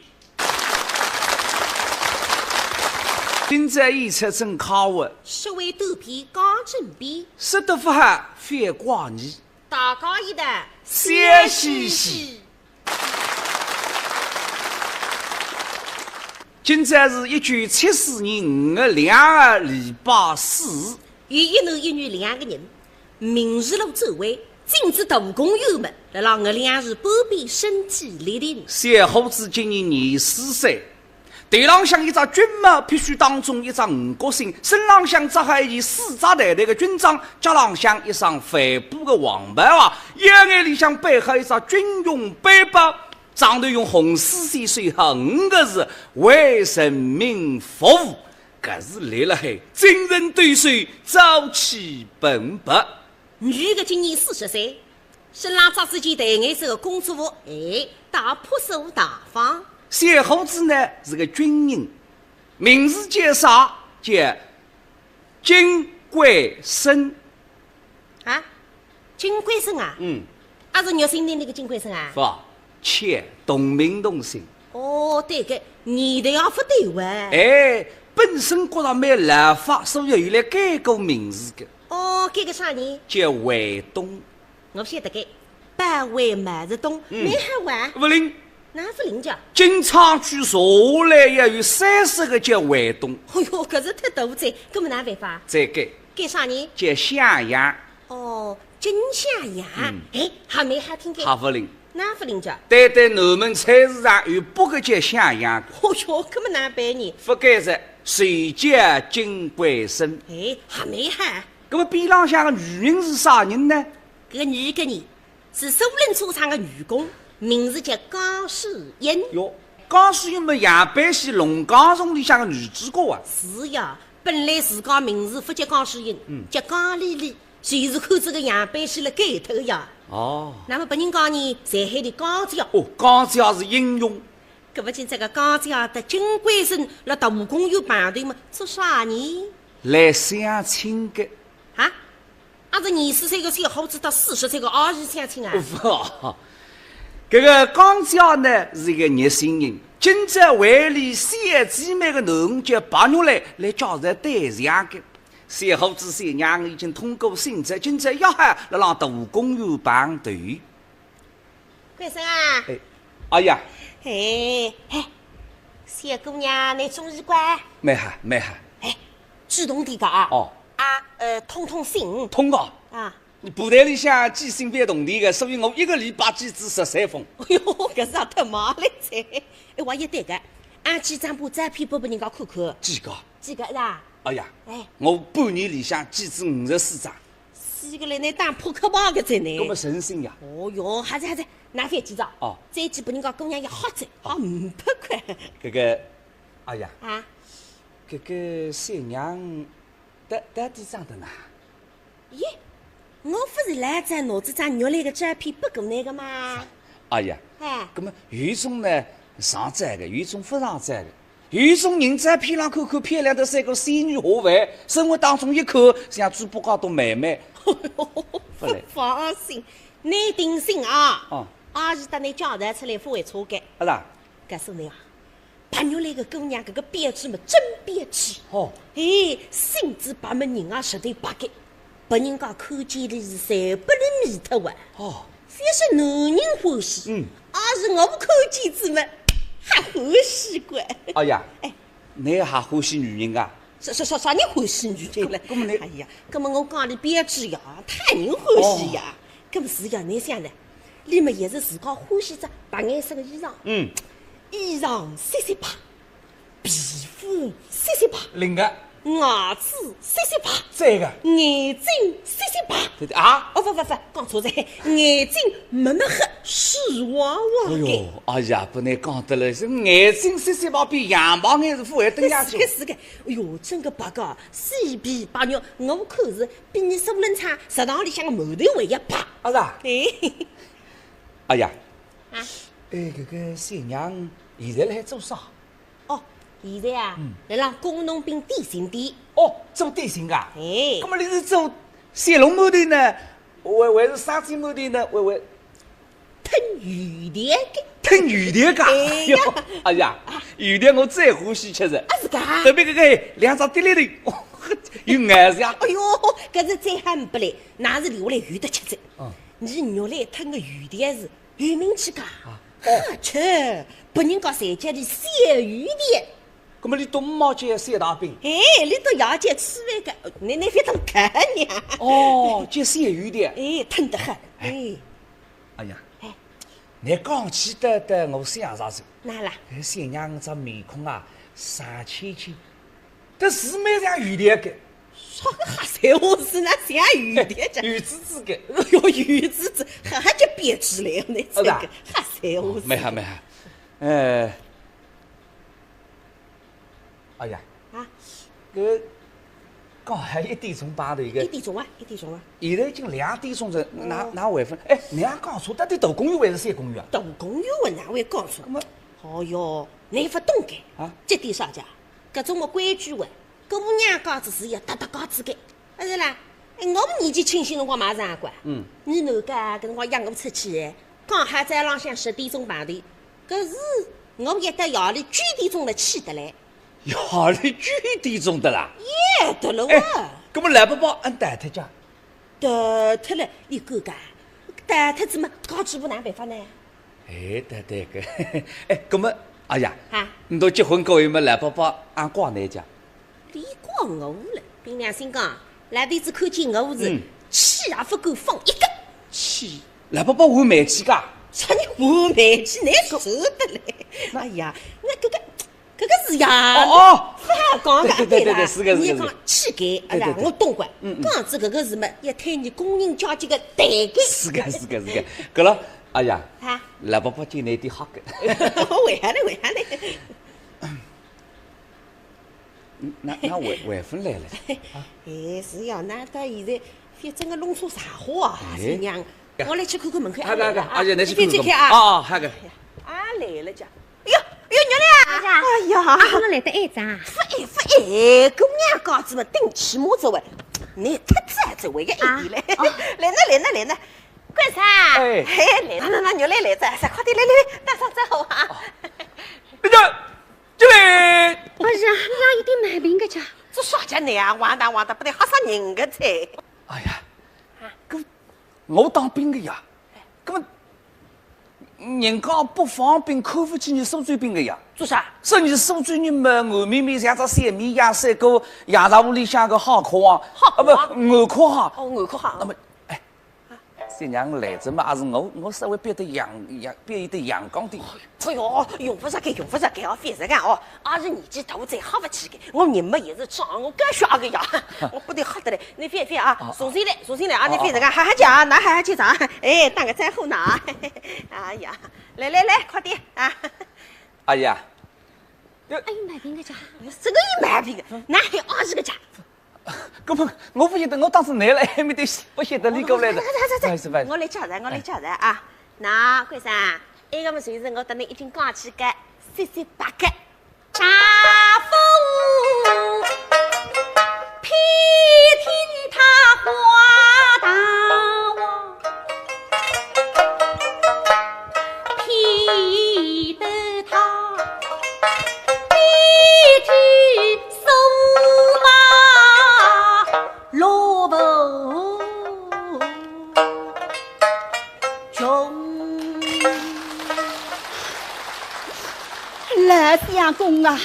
今朝演出真快活，说话短篇讲正篇，说得勿好覅怪你，大家一道笑嘻嘻。 今朝是一九七四年五月两日，礼拜四。有一男一女两个人，明日路转弯，进至大公园门，辣辣五月两日半边身体立定。小伙子今年廿四岁，头浪向一只军帽，必须当中一只五角星，身浪向着好一件丝质淡淡个军装，脚浪向一双帆布个黄跑鞋，腰眼里向背好一只军用背包。 上头用红丝线绣好五个字：为人民服务。搿是立辣海，精神抖擞，朝气蓬勃。女个今年四十岁，身浪着仔件淡颜色个工作服，哎，倒朴素大方。小伙子呢是个军人，名字叫啥？叫金贵生。 啊，金贵生啊？嗯。啊，是玉心亭里个金贵生啊？勿，巧，同名同姓。哦，对个，年代也勿对哇。哎，本身觉着蛮老法，所以后来改过名字个。哦，改个啥呢？叫卫东。我晓得个，保卫毛泽东，嗯，蛮好哇。勿灵。 哪勿灵介？经昌区坐下来要有三十个叫卫东。哎哟，搿是忒多哉，搿么哪办法？再改。改啥呢？叫向阳。哦，金向阳。嗯。哎，还蛮好听个。还勿灵。哪勿灵介？单单南门菜市场有八个叫向阳。哦哟，搿么哪办呢？勿改哉，就叫金贵生。哎，还蛮好。搿么边浪向个女人是啥人呢？搿个女个呢， 是苏宁车厂个女工，名字叫江诗英。哟，江诗英么，样板戏《龙江颂》里向个女主角啊。是呀，本来自家名字勿叫江诗英，嗯，叫江丽丽，就是看仔搿样板戏了改脱个呀。哦。那么别人讲呢，侪喊俚江姐。哦，江姐是英雄。搿么今朝个江姐搭金贵生辣大公园碰头么，做啥呢？来相亲个。啊？ 啊，是廿四岁个小伙子搭四十岁个阿姨相亲啊？勿，搿个江姐呢是一个热心人，今朝为俚小姊妹个囡儿叫白玉兰来介绍对象个。小伙子小娘已经通过性质，今朝约好辣浪大公园碰头。 贵生啊。哎，阿姨啊。哎，嘿，小姑娘，倷中意个？蛮好，蛮好。哎，主动点个啊。哦。啊，呃，通通信。通个。啊。倷布袋里向寄信覅动钿个，所以我一个礼拜寄仔十三封。哎哟，搿是也忒慢了哉。哎，话也对个，俺寄张部照片拨拨人家看看。寄个。寄个是吧？哎呀，哎。我半年里向寄仔五十四张。 死个嘞，倷打扑克牌个哉呢。搿么诚信呀。哦哟，好哉好哉，拿回去寄哉。哦。再寄拨人家姑娘也好哉，哦。好五百块。搿个，阿姨啊。啊？搿个小娘，到，到底长得哪？咦，我勿是老早拿仔张玉兰个照片拨过倷个吗？阿姨啊。哎。搿么有一种呢，上照个，有一种勿上照个。有种人在片浪看看漂亮个三个仙女下凡，生活当中一看，像猪八戒搭妹妹。勿来。放心，倷定心啊。哦。阿是搭倷讲台出来勿会错个。阿是啊？告诉倷啊，白玉兰个姑娘搿个标致么真标致。哦。哎，身子白么人也实头白个，拨人家看见俚是侪拨俚迷脱啊。哦。 覅说男人欢喜，嗯。阿是我看见仔么，还欢喜个。哎呀，哎。倷还欢喜女人啊？啥，啥，啥，啥人欢喜女人了？搿，搿么倷，哎呀，搿么我讲俚标致呀，讨人欢喜呀。哦。搿么是呀，倷想呢？俚么也是自家欢喜只白颜色个衣裳。嗯。衣裳雪雪白， 皮肤雪雪白，灵个。牙齿雪雪白，赞个。眼睛雪雪白。对对啊？哦，勿勿勿，讲错哉，眼睛墨墨黑，水汪汪个。哎哟，哎呀，拨倷讲得来，是眼睛雪雪白，比羊毛眼是勿会登下去。是个是个，哎哟，真个白个，雪白白玉，我看是比倷苏冷昌食堂里向个馒头还要白。啊是啊？哎。哎呀，啊？哎，搿个小娘现在辣海做啥？ 哦，现在啊，嗯。辣辣工农兵点心店。哦，做点心个啊？哎。搿么倷是做小笼馒头呢，还，还是生煎馒头呢，还，还？吞油条个。吞油条个啊？哎呀。哎呀，油条我最欢喜吃哉。啊，是个啊？特别搿个两只滴溜头，哦，有咬头啊。哎哟，搿是再好勿来，哪是留下来有得吃哉。嗯。倷肉来吞个油条是 有名气个，啊，哦。好吃，别人家侪叫俚小油条。搿么俚笃妈叫小大饼？哎，俚笃爷叫吃饭个，倷，倷覅当看呢。哦，叫小油条。哎，吞得很。哎。哎。哎呀，哎。倷讲起得，得我想着哉。哪啦？哎，小娘只面孔啊，煞青青， 搿是蛮像油条个。啥个瞎三胡四，哪像油条个？哎，油滋滋个。哎哟，油滋滋，还，还叫标致来，倷这个，哦，是啊。瞎三胡四。哦，蛮好，蛮好。呃，哎呀，啊？搿刚好一点钟碰头一个。一点钟啊，一点钟啊。现在已经两点钟哉，哪，哦。哪还勿？哎，倷讲错，到底大公园还是小公园啊？大公园啊，哪会讲错？搿么？哦哟，倷勿懂个。啊？这点啥讲？搿种么规矩哇。 姑娘家子是要搭搭家子个，勿是啦？哎，我年纪轻些辰光嘛是啊，乖。嗯。倷哪个搿辰光约我出去，刚好早浪向十点钟碰头，搿是我约到夜里九点钟了去得来。夜里九点钟得啦？夜得了哇。哎，搿么老伯伯阿逃脱家？ 逃脱了，倷敢讲？逃脱仔嘛，家主婆哪办法呢？哎，对对个。哎，搿么，哎呀，啊？倷笃结婚过后么，老伯伯阿怪倷家？俚怪我了，凭良心讲，老头子看见我是，嗯。气也勿敢放一个。气？老伯伯还蛮气个？啥人还蛮气？难受得来。哎呀，那搿个 搿个是呀，哦，哦。勿好讲个，对，对，对，对啦。对，是个，是个，倷讲气概，是个。对，对，对。哎呀，我懂个。嗯，嗯。讲仔搿个事嘛，要推倷工人阶级个台阶。是个，是个，是个。搿了，哎呀，啊？老伯伯今年点吓个。为啥呢？为啥呢？嗯，那，那还，还勿来了？啊？哎，是呀，那到现在，反正个弄错啥货啊，哎。新娘。我来去看看门口。啊，啊，啊，啊，哎呀，倷去看看。去，去看啊。啊，啊，好个。啊，来了家。 哎哟，哎哟，玉兰啊！哎呀，哎呀，啊，我来得晏哉啊？勿晏，勿晏，姑娘家子嘛，顶起码子喂，倷太早子喂，要晏点嘞。啊，哦。来呢，来呢，来呢，干啥？哎。哎，来呢，那玉兰来哉，快点来，来，来，打声招呼啊。哦。那个，玉兰。哎呀，哪有点毛病个家？这啥家呢啊？完蛋，完蛋，勿得吓煞人个哉。哎呀，啊。搿 我当兵个呀，搿么人家北方兵看勿起伲苏州兵个呀。做啥？说伲苏州人嘛，硬綿绵像只小绵羊，赛过羊杂屋里向个好客王。好客王？呃，不，硬壳行。哦，硬壳行。那么，哎，啊？新娘来哉嘛，还是我，我稍微表得阳，阳，表现得阳光点。 哎哟，用勿着个，用勿着个哦，覅实梗哦。阿是年纪大哉吓勿起个，我人嘛也是壮，我高血压个呀，我勿得吓得来。倷覅，覅啊，啊，啊。重新来，重新来啊，啊，倷覅实梗，啊，啊。哈哈叫啊，倷哈哈叫啥？哎，打个招呼呢。哎呀，来来来，快点啊。哎呀，哎，有毛病个家。真个有毛病个，哪还二十个家？ 搿么我勿晓得，我当时来了，还没得，勿晓得俚过来个。哦，不好意思，不好意思。我来介绍，我来介绍啊。那，关生，埃个么就是我搭倷已经讲起个，雪雪白个。啥？老相公啊，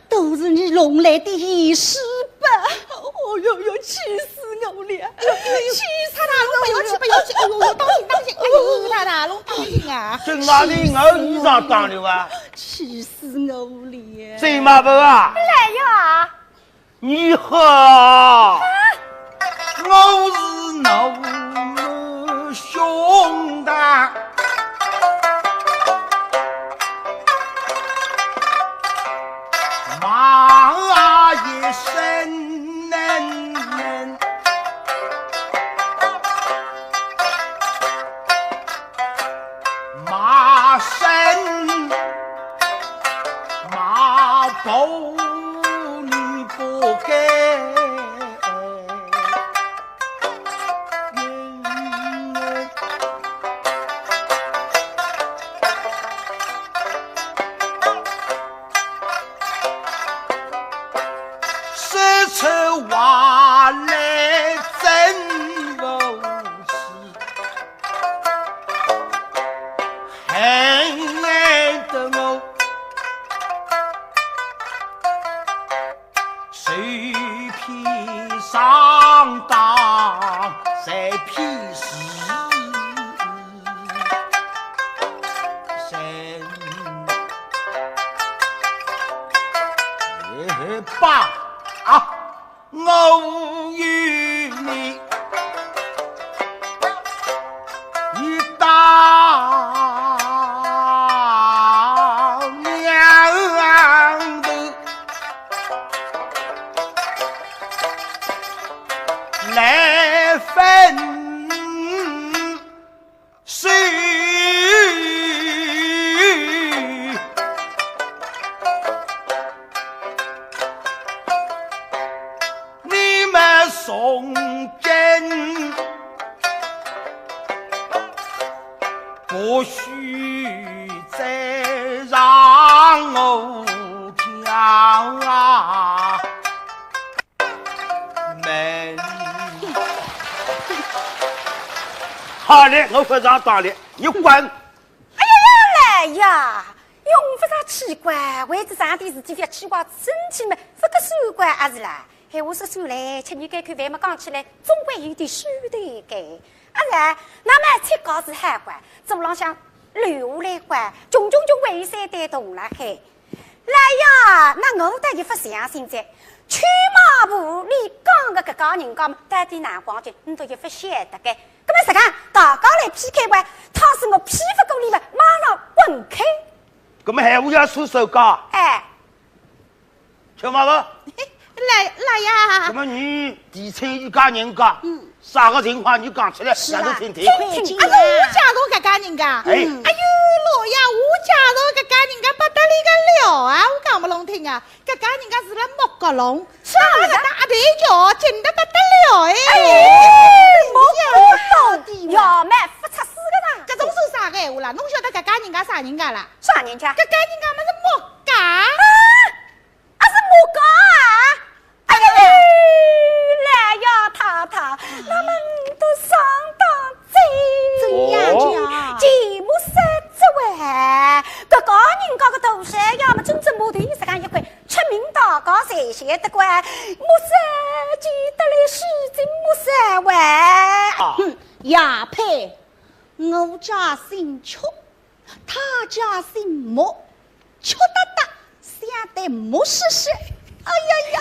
都是你弄来的一事吧？哦哟哟，气死我了！气死我了！不要去，不要去！哎呦呦，当心当心！哎呦，大大龙当心啊！这哪里我衣裳当了啊？气死我了！谁骂不啊？来呀！ 你好，我是侬兄弟，骂一声，骂声，骂不你不该。 说出话来真无趣，害得我受骗上当，受骗是人。 哎，罢啊，我与你一刀两断，来分 手，你们从今不许再让我跳啊！ 门。好嘞，我不上当了，你滚！哎呀呀，来呀，用不着气怪，为仔这点事体覅气坏身体嘛，勿个算怪阿是啦。闲话说转来，吃日该口饭嘛讲起来，总归有点数头个。阿是，那么吃高是好怪，祖浪向留下来怪，穷穷穷为三代同了海。 来呀，那我倒也勿相信哉。曲马步，你讲个搿家人家嘛，到底哪光景，你都也勿晓得个。搿么实梗，大家来P K吧，倘使我P勿过你们，马上滚开。搿么闲话要出手讲？哎。曲马步。来，来呀。搿么你提醒一家人家，嗯。 啥个情况你讲出来，是啊，让我听听。听听。哎呦，我介绍搿家人家。哎。哎呦，老爷，我介绍搿家人家不得了个了啊！我讲勿弄听啊，搿家人家是辣木搿弄，是啊，是啊。阿对桥近得不得了哎。哎，木搿弄，要么勿出事个啦。搿种算啥个闲话啦？侬晓得搿家人家啥人家啦？啥人家？搿家人家么是木家。啊？ 阿是木家啊？哎呀，来呀，太太，那么你都上当哉。怎样讲？哦。前么三只喂，搿家人家个大小呀么真正木头实梗一块，出名大家侪晓得个。木三记得来是真木三喂。啊。哼，也配，我家姓曲， 他家姓木，曲哒哒，像对木须须。哎呀呀，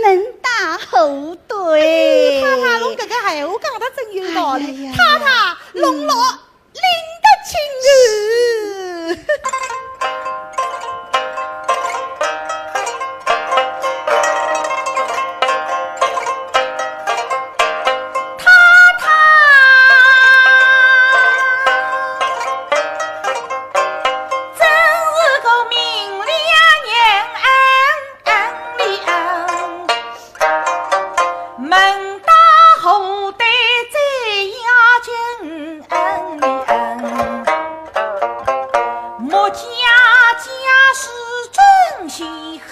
门当户对。太太，侬搿个闲话讲得真有道理。哎呀呀。太太，侬老拎得清哦。 太太，真是个明理人，嗯，嗯，嗯。门当户对最要紧，嗯，嗯。木家家世真稀罕。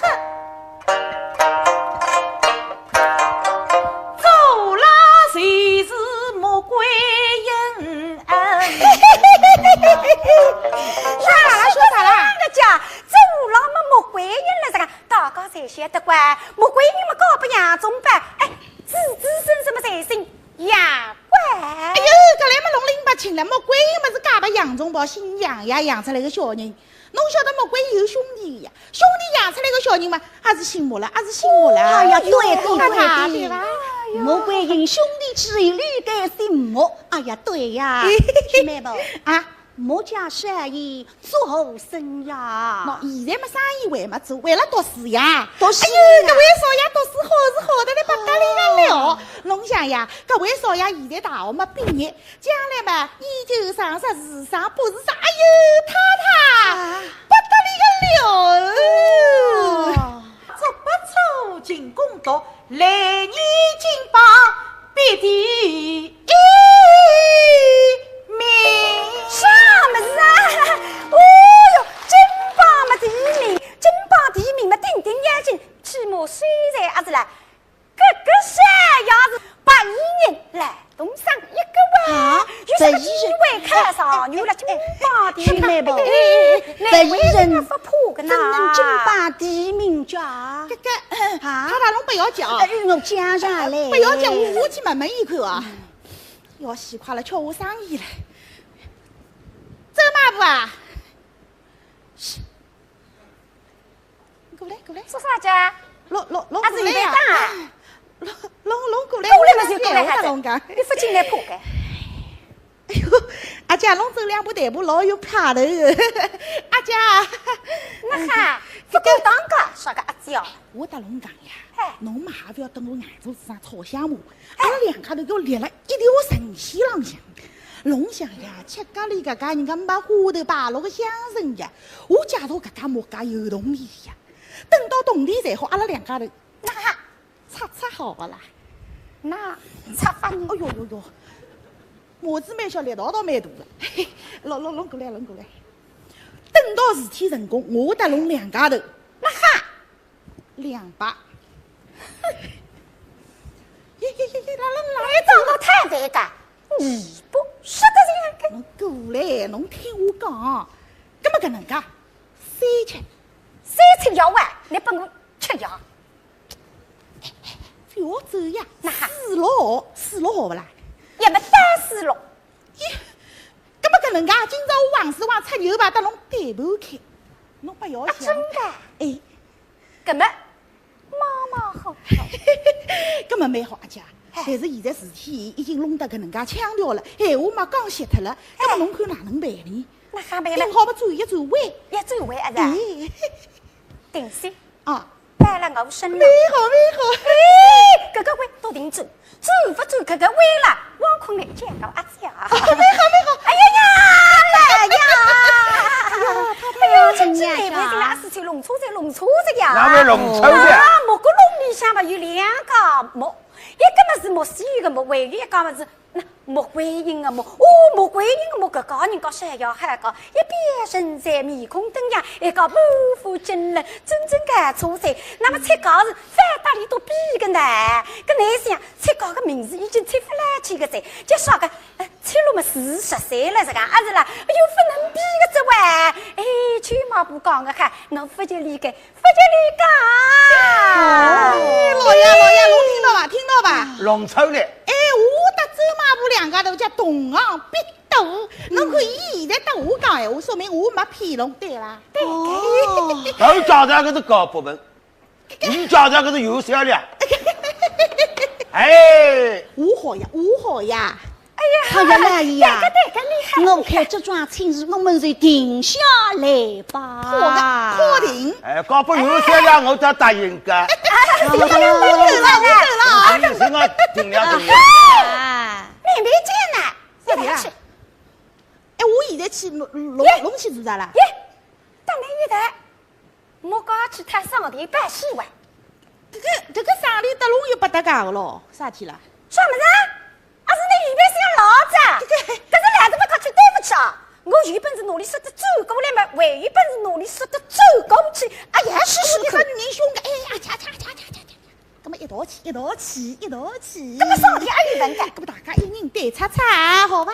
做了就是穆桂英。啥啦？说啥啦？人家晓得个，穆桂英么嫁拨杨宗保，哎，子子孙孙么侪姓杨个。哎哟，搿来么弄拎勿清了，穆桂英么是嫁拨杨宗保，姓杨呀，养出来个小人。侬晓得穆桂英有兄弟呀，兄弟养出来个小人嘛，也是姓穆了，也是姓穆了。哎呀，对对对对，对吧？哎哟。穆桂英兄弟之一，理该姓穆。哎呀，对呀，妹妹。啊？ 穆家生意做好生呀？喏，现在么生意还没做，为了读书呀。读书呀。哎哟，搿位少爷读书好是好得来不得了个了。啊。侬想呀，搿位少爷现在大学么毕业，将来么研究生、碩士生、博士生，哎哟，太太，啊。不得了个了。哦。足不出勤工读，来年金榜别第 一名。啥物事啊？哦哟，金榜么第一名，金榜第一名么顶顶要紧，起码虽然也是啦，搿个啥也是白衣人，劳动省一个哇，啊，有啥个机会考上，有了金榜第一名不？哎，白衣人勿怕个呐。真正金榜第一名家。搿个，啊？他大龙不要讲。哎，我讲上来。不要讲，我，我去问问伊看啊。 要死快了，吃我生意了。周马步啊，过来过来。说啥子啊？弄弄弄过来呀！阿是你在打啊？弄弄弄过来，过来嘛就过来，我跟侬讲。你不进来破个。哎哟，阿姐，侬走两步台步老有派头。阿姐。那哈，不够当个，啥个阿姐哦？我搭侬讲呀，哎。侬嘛还不要等我眼珠子上吵相骂。 阿拉两家头要立辣一条阵线浪向。侬想呀，吃咖哩搿家人家没花头摆落个乡村呀，我假如搿家木家有铜钿呀，等到铜钿赚好，阿拉两家头，那哈，拆拆好勿啦？那拆法呢？哎哟哟哟，麻子蛮小，力道倒蛮大个。嘿嘿，弄弄弄过来，弄过来。等到事体成功，我搭侬两家头，那哈， 两百。耶耶耶耶，来来来，侬长得太肥个，你不是的这样个。侬过来，侬听我讲，搿么搿能介，三千。三千要啊，你拨我吃药。不要走呀，那哈。四六，四六好勿啦？也没得四六。耶，搿么搿能介，今朝我横竖横出牛排搭侬对半开，侬不要想。啊，真的？哎。 搿么，妈妈好。搿么蛮好，阿姐。哎。但是现在事体已经弄得搿能介腔调了，闲话嘛讲绝脱了，搿么侬看哪能办呢？那还办了？顶好么转一转弯。要转弯啊，是吧？哎。定心。啊。摆了我身上。蛮好，蛮好。哎，搿个弯倒定转。 转勿转搿个弯啦，王坤来见到阿姐啊。哦，蛮好，蛮好。哎呀呀，来呀！哎呀，太太，哎呀，真是难为情啊，事体弄错哉，弄错哉呀。哪会弄错哉？啊，木榔里向嘛有两个木，一个嘛是木须个木，还有一个嘛是那穆桂英个穆。哦，穆桂英个穆，搿个人家是要好个，一边神采面孔登样，一个满腹经纶，真正搞错哉。那么七家是反搭里都比个呢，搿哪想 七家个名字已经七勿来七个哉，叫啥个？呃，七六么四十岁了，是个，阿是啦？哎哟，勿能比个哉喂！哎，舅妈不讲个哈，我勿就理个，勿就理个。哎，老爷，老爷，侬听到伐？听到伐？弄错了。哎，我搭舅妈不两家头叫同行必斗，侬看伊现在搭我讲闲话，说明我没骗侬，对伐？对。哦。搿讲的搿是搞不文。 你家这个是有销量。哎，我好呀，我好呀。哎呀，好呀，老爷呀，对个，对个，厉害。我看这桩亲事，我们就定下来吧。好的，好定。哎，搞不有销量，我才答应个。哎，我走了，我走了。你是我定了，定了。啊。慢慢讲呢，慢慢讲。哎，我现在去弄，弄，弄去做啥啦？耶，当然有的。 我刚去探上帝拜喜哇。搿个，搿个上帝搭侬又勿搭界个咯，啥体啦？啥物事啊？阿是侬预备想老子啊？搿个，搿是来得勿客气，对勿起啊！我有本事拿伊说得走过来嘛，还有本事拿伊说得走过去。哎呀，是是，搿个女人凶个，哎呀，恰恰恰恰恰恰，搿么一道去，一道去，一道去。搿么上帝阿有文个？搿么大家一人对擦擦，好伐？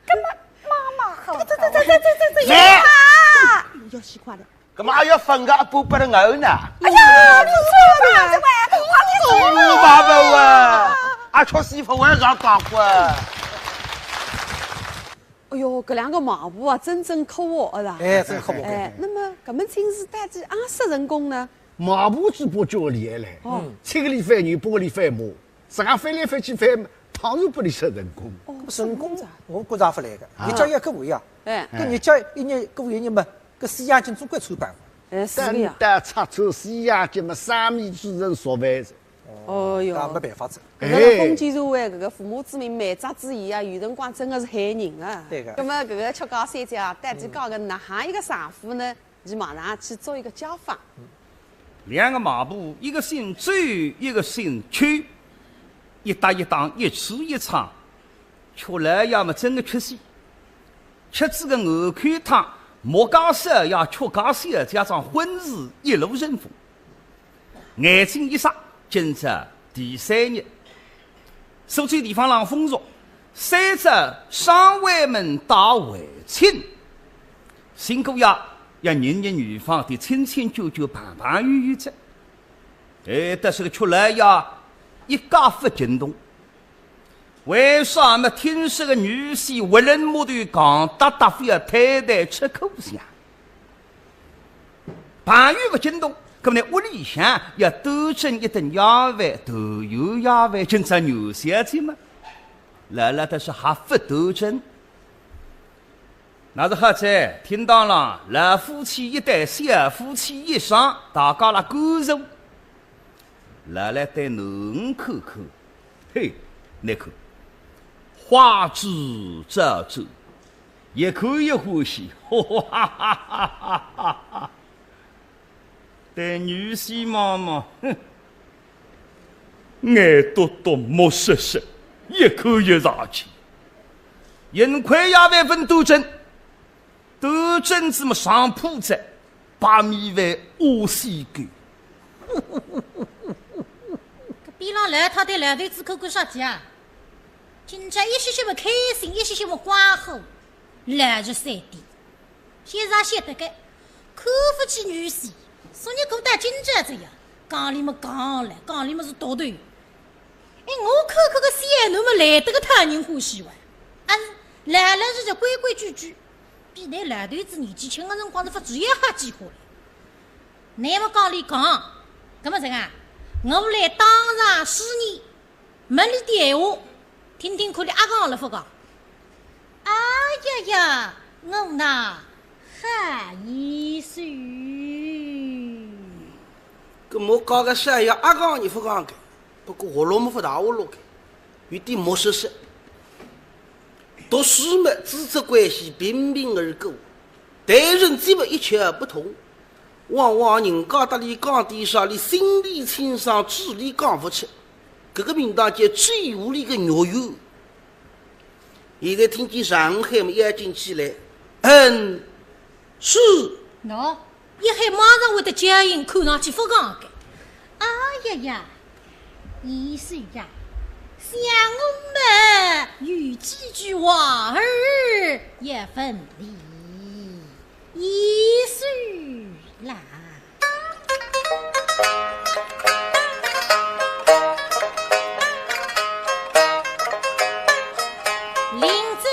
搿么妈妈好。这这这这这这这，来。妈妈！要死快了。搿么还要分个一半拨了我呢？哎呀，你说嘛，这位，我跟你说嘛。哦，爸爸啊，阿确实勿会上当个。哎哟，搿两个卖婆啊，真正可恶了啦。哎，真可恶。哎，那么搿门亲事到底阿说成功呢？卖婆嘴巴叫厉害嘞，哦。七个里翻牛，八个里翻马，自家翻来翻去翻，当然拨伊说成功。哦，成功，我觉着勿来个，啊。日脚也过呀。哎。搿日脚一日过一日嘛，搿西洋镜总归穿帮。哎，是个呀。等到拆穿西洋镜嘛，生米煮成熟饭哉。哦哟。那没办法哉。搿个封建社会，搿个父母之命，媒妁之言啊，有辰光真的是害人啊。对个。那么搿个曲家小姐啊，到底讲个哪哈一个丈夫呢？ 伊马上去做一个家访。两个卖婆，一个姓周，一个姓邱，一搭一档，一吃一唱，曲老爷么真个缺席。吃仔个鹅肝汤，莫家少爷、曲家小姐桩婚事一路顺风。眼睛一眨，今朝第三日。 苏州地方浪风俗，三朝上回门打回亲，新姑爷要认认女方，得亲亲旧旧，朋朋友友哉。哎，但是个曲老爷一概勿惊动。为啥么？听说个女婿活人木头，硬搭搭，非要推台吃苦香。 朋友勿惊动，搿么呢，屋里向要端正一顿夜饭，团圆夜饭，今朝元宵节嘛，老老实实还勿端正。那是好哉，厅堂浪老夫妻一对，小夫妻一双，大家辣干坐。老老对囡儿看看，嘿，倷看，花枝招展， 越看越欢喜，哈哈哈哈哈！对女婿望望，哼，眼笃笃，目实实，越看越上气。幸亏夜饭勿端正，端正仔么上铺哉， 白米饭、乌西干。搿边浪老太太老头子看看啥体啊？今朝一歇歇么开心，一歇歇么光火，老实三点。现在晓得个，看勿起女婿，昨日过到今朝这样，讲理么讲了，讲理么是毒头。哎，我看看个小囡么来得个讨人欢喜哇，啊，老老实实规规矩矩。 比㑚老头子年纪轻个辰光是勿至于瞎几化了。乃末讲俚讲，搿么这个啊，我来打上书呢，问俚点闲话，听听看俚阿讲了勿讲。哎呀呀，我呐，好意思。搿么讲个啥呀，阿讲也勿讲个，不过活络么勿大活络个。 有点目实实。读书么，知识关系平平而过，待人接物一窍不通。往往人家搭俚讲点啥，俚心里清爽，嘴里讲勿出。搿个名堂叫嘴巴里个肉圆。现在听见上海么，要紧起来，嗯，是。喏。 一喊马上会得叫应，看上去勿讲个。哎呀呀，意思呀，想我们有几句话儿也问俚一声啦。 林真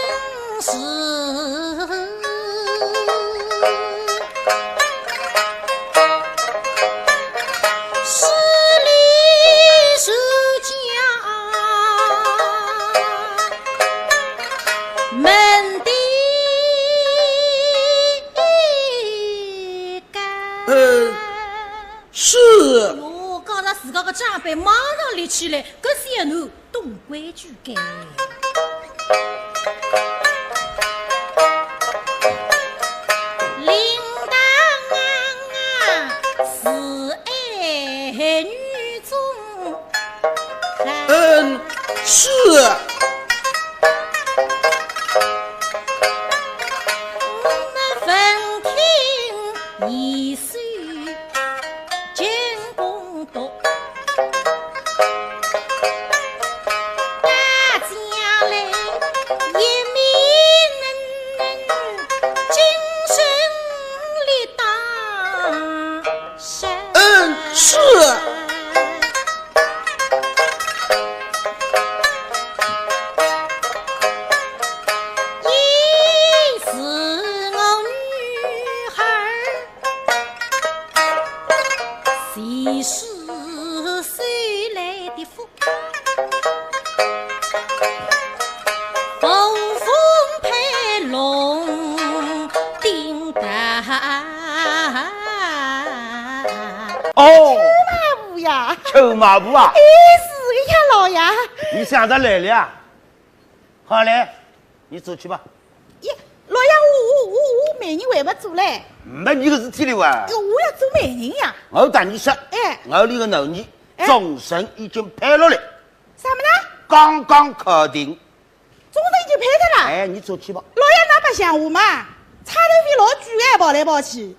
是势利是家门的干。呃，是。哟，刚才自家个长辈马上立起来，搿小囡 懂规矩个。林大啊，是爱女中。嗯，是。我们闻听一声惊动。 大家来，一面能能精神力大。是。一是我女孩儿，谁是谁来的福？凤凤配龙顶大。哦，马步呀，臭马步啊！哎，是个呀，老爷。你想着来了啊？好嘞，你走去吧。耶，老爷，我我我我媒人还没做嘞。没你个事体了哇！哟，我要做媒人呀。我搭你说，哎我里个囡儿，哎终审已经判落来，什么呢？刚刚考定。终审已经判的啦。哎，你走去吧。老爷，那白相我嘛，差头皮老贵哎，跑来跑去，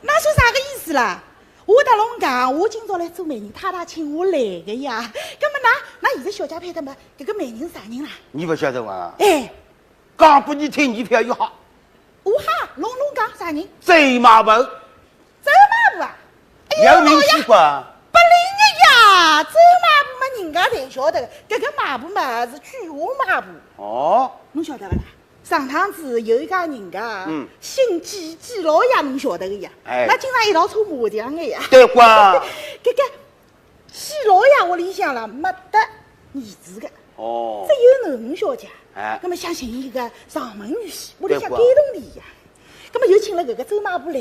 那算啥个意思啦？我搭侬讲，我今朝来做媒人，太太请我来的呀。那么那那现在小姐配的嘛，这个媒人是啥人啦？你不晓得哇？哎，讲不你听，你偏要吓。我哈，侬侬讲啥人？走马步，走马步啊？哎呀，有名气老爷，吧？不灵的呀，走马步嘛，人家侪晓得的，这个马步嘛是鬼话马步。哦，侬晓得勿啦？上趟子有一家人家，嗯姓季，季老爷侬晓得个呀，哎那经常一道搓麻将的呀。对哇。这个季老爷屋里向了没得儿子的，哦只，有囡儿小姐。哎那么想寻一个上门女婿，屋里向对哇感动的呀。那么又请了搿个周马步来，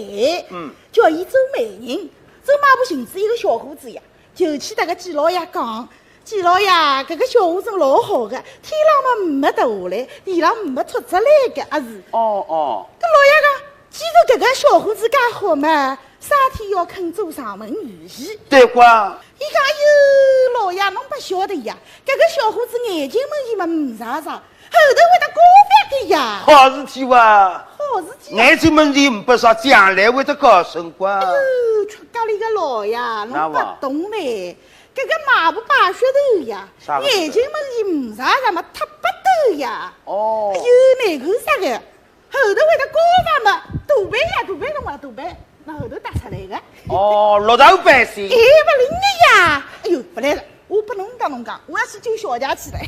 嗯，叫伊周媒人。周马步寻仔一个小伙子呀，就去搭搿季老爷讲，季老爷，搿个小伙子老好的，天浪嘛没掉下来，地浪没戳出来个，啊是。哦哦，搿老爷讲，既然搿个小伙子介好嘛，啥体要肯做上门女婿？对哇，伊讲，哎哟，老爷，侬勿晓得呀，搿个小伙子眼睛门前嘛没啥啥，后头会得高发的呀。好事体哇！好事体。眼睛门前没啥，将来会得高升官。哎哟，出家里个老爷，侬勿懂嘞，搿个马步摆噱头呀，啥个噱头眼睛门前没啥啥嘛，忒勿对呀。哦哎哟，难看啥个，后头会得高发嘛，大牌呀，大牌侬讲大牌，那后头搭出来个。哦，落头百姓哎，勿灵的呀！哎哟，勿来了，我拨侬讲侬讲，我要去救小姐去了。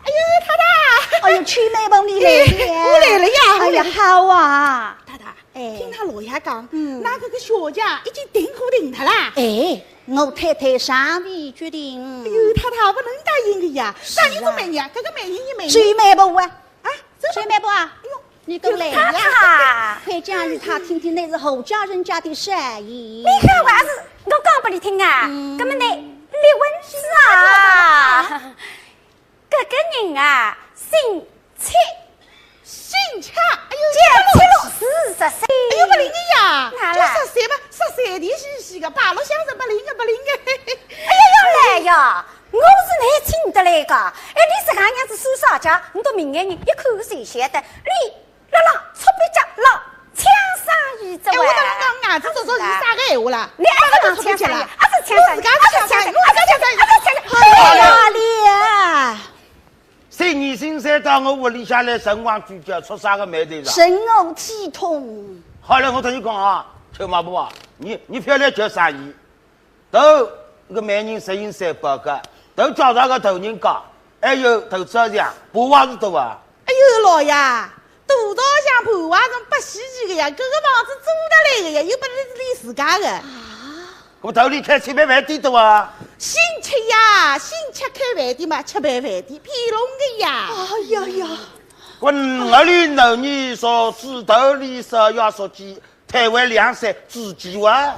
哎哟，太太，哎哟，秋妹妹你来了呀！我来了呀哎呀，好啊！太太，哎听他老爷讲，嗯那搿个小姐已经定可定的啦。哎，我太太尚未决定。哎哟，太太勿能答应的呀，啥人做媒人啊？搿个媒人也媒人秋妹妹啊，啊？这秋妹妹啊，哎哟，你过来呀太太，快讲与她听听，那是何家人家的生意。你看我还是我讲拨你听啊，嗯那么你立稳子啊，搿个人啊，姓戚，姓戚，哎哟，叫戚老师十岁。哎哟，勿灵的呀，哪啦就十岁嘛，十岁的是是个，八路相是勿灵个，勿灵个。哎呀，要来呀，我是来请得来个。哎，你这个样子说啥家，你到明眼人一看就晓得，你辣辣出笔家老抢生意着哎，喂。我跟侬讲，牙齿做做是啥个闲话啦？你还是讲抢生意，还是抢生意，自家还是抢生意，还是抢生意，还是抢生意。哎呀，你三年新三到我屋里向来，辰光聚焦出啥个霉头了？深恶体痛。好了，我同你讲啊，秋马步啊，你你覅来叫生意，都搿个媒人实行三宝个，都叫啥个头人家，还有投资像，不还是多啊？哎哟，老爷，大道像破坏成不稀奇个呀，搿个房子租得来个呀，又勿是你自家个。搿么头里开吃爿饭店多啊？姓戚呀，姓戚开饭店嘛，吃爿饭店，骗侬个呀。哎呀呀，我哪里能你说知道你说要说起台湾两省自己哇？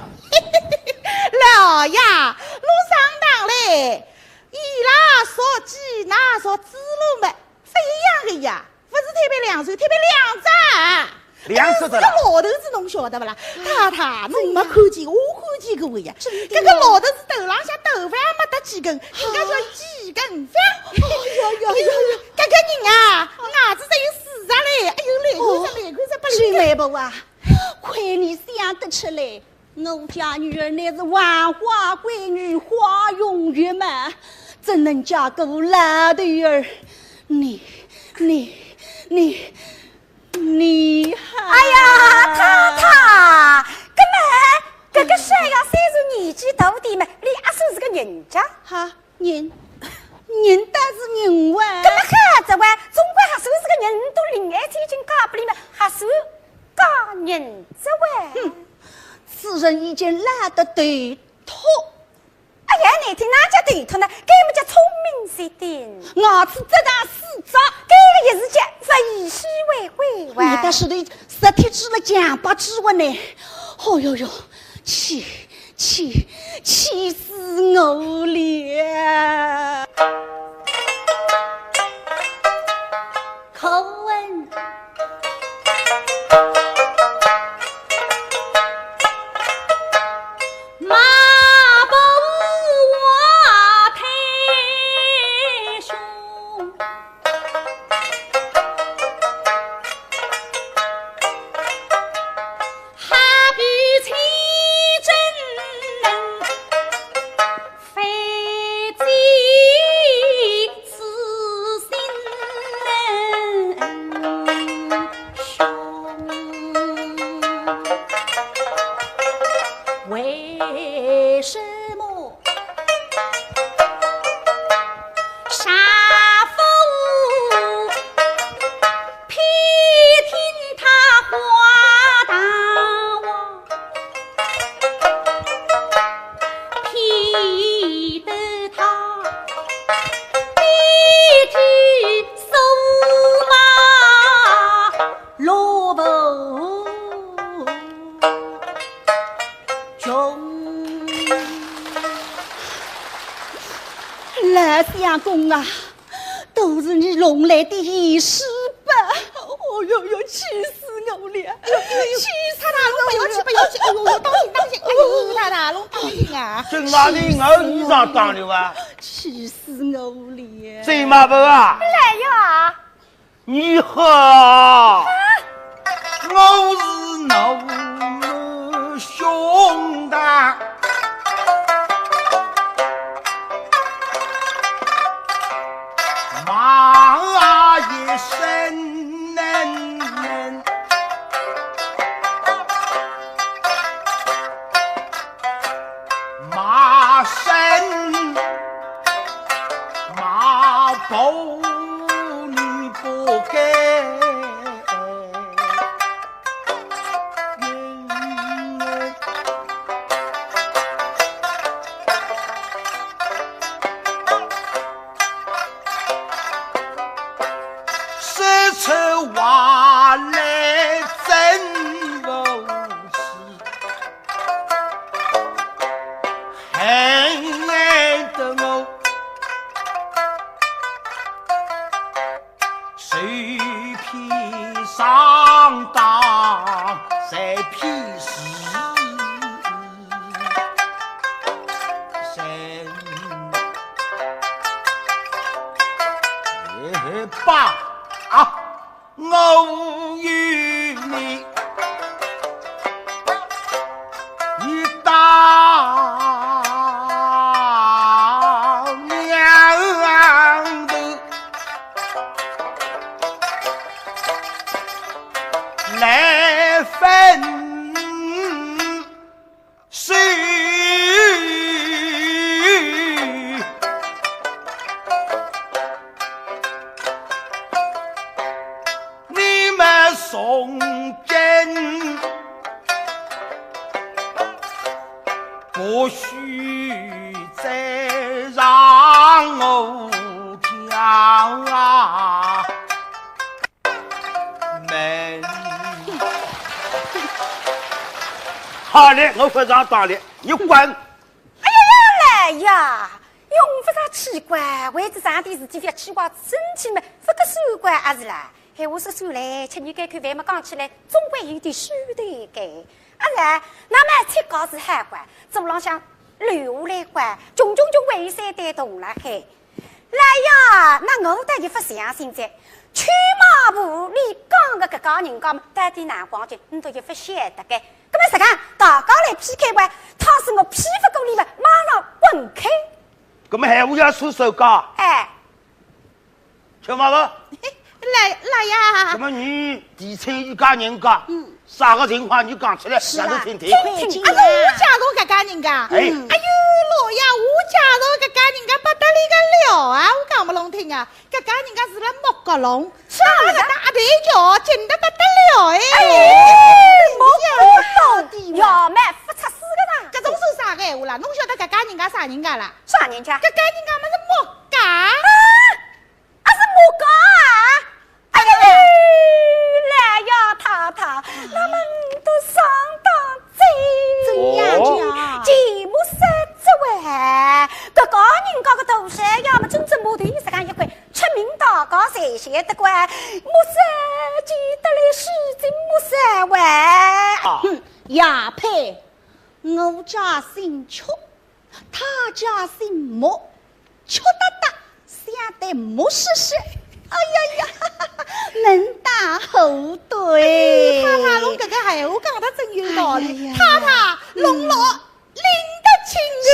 老爷，侬上当嘞！伊拉说鸡，那说猪肉么，勿一样个呀，勿是台北两省，台北两省。两省的啦搿个老头子侬晓得勿啦？太太，侬没看见，我看见过个呀。搿个老头子头浪向头发也没得几根，人家叫几根发。哎呦呦呦呦！搿个人啊，牙齿只有四只嘞，哎呦，来看着，来看着，勿灵个。秋妹妹啊，亏你想得出来，我家女儿乃是万花闺女，花容月貌，怎能嫁个老头儿？你你你你还……哎呀，太太，搿么搿个小丫头是年纪大的嘛，呀，哈，人，人倒是人哇。搿么好哉哇，总归还算是个人，都另眼睛已经嫁拨俚么，还算嫁人哉哇。哼，此人已经懒得头痛。哎呀，难听，哪叫头痛呢？搿么叫聪明绝顶。牙齿只打四只。搿个也是叫物以稀为贵哇。你倒是对 实体指了讲不指我呢。哦哟哟，气，气，气死我了！可恨马步华太兄。 好比千针飞进此心胸。为什么 丈夫偏听她话大话，偏得她低头数马路步。 穷。老相公啊，都是你弄来的闲事吧。哦哟哟，气死我了！气死我了！大大龙，不要去，不要去！哎呦，当心，当心！哎呦，大大龙，当心啊！这哪里我衣裳当了啊？气死我了！醉马婆啊！来呀！ 你好，我是侬兄弟，忙啊一声，马身马步 你不该。说出话来真不是 恨得我受骗上当，受骗是人。也罢啊， 我与你一道两头来分手。 你们从今不许再让我挑门。好嘞，我不上当了，你滚！ 哎呀呀，来呀，用勿着气怪，为仔上点事体覅气坏身体嘛，勿个算怪阿是啦。闲话说转来，吃日该口饭嘛讲起来，总归有点虚头个。阿是，那么吃高是好怪，嘴浪向流下来怪，穷穷穷还有三担铜辣海。 来呀，那我倒一勿相信哉。秋马婆，你讲个搿家人家嘛，到底哪光景，我都一勿晓得个。搿么实梗，大家来P K吧，倘使我P勿过你们，马上滚开。搿么闲话要出手个？哎。秋马婆，大老爷。那么你提亲一家人家，嗯。啥个情况你讲出来，是啦。让我听听。听听，听听。啊，是我介绍搿家人家。哎。哎呦，老爷，我介绍搿家人家不得了个了啊，我讲拨侬听啊，搿家人家是辣莫角弄，是啊，是啊。搭阿头桥近得不得了哎。哎，莫角弄，要么勿出事个啦。搿种算啥个闲话啦？侬晓得搿家人家啥人家啦？啥人家？搿家人家么是莫家。啊？ 啊，是莫家啊？哎呀，来呀，太太，那么你都上当哉。怎样讲？哦。见莫识之为，搿家人家个大小，要么真正木头一石讲一块，出名大家侪晓得个，莫识见得来是真莫识为。啊。哼，也配，我家姓邱， 他家姓莫，邱大大，想得莫是是。哎呀呀，门当户对。太太，侬搿个闲话讲得真有道理。哎呀呀。太太，侬老拎得清哦。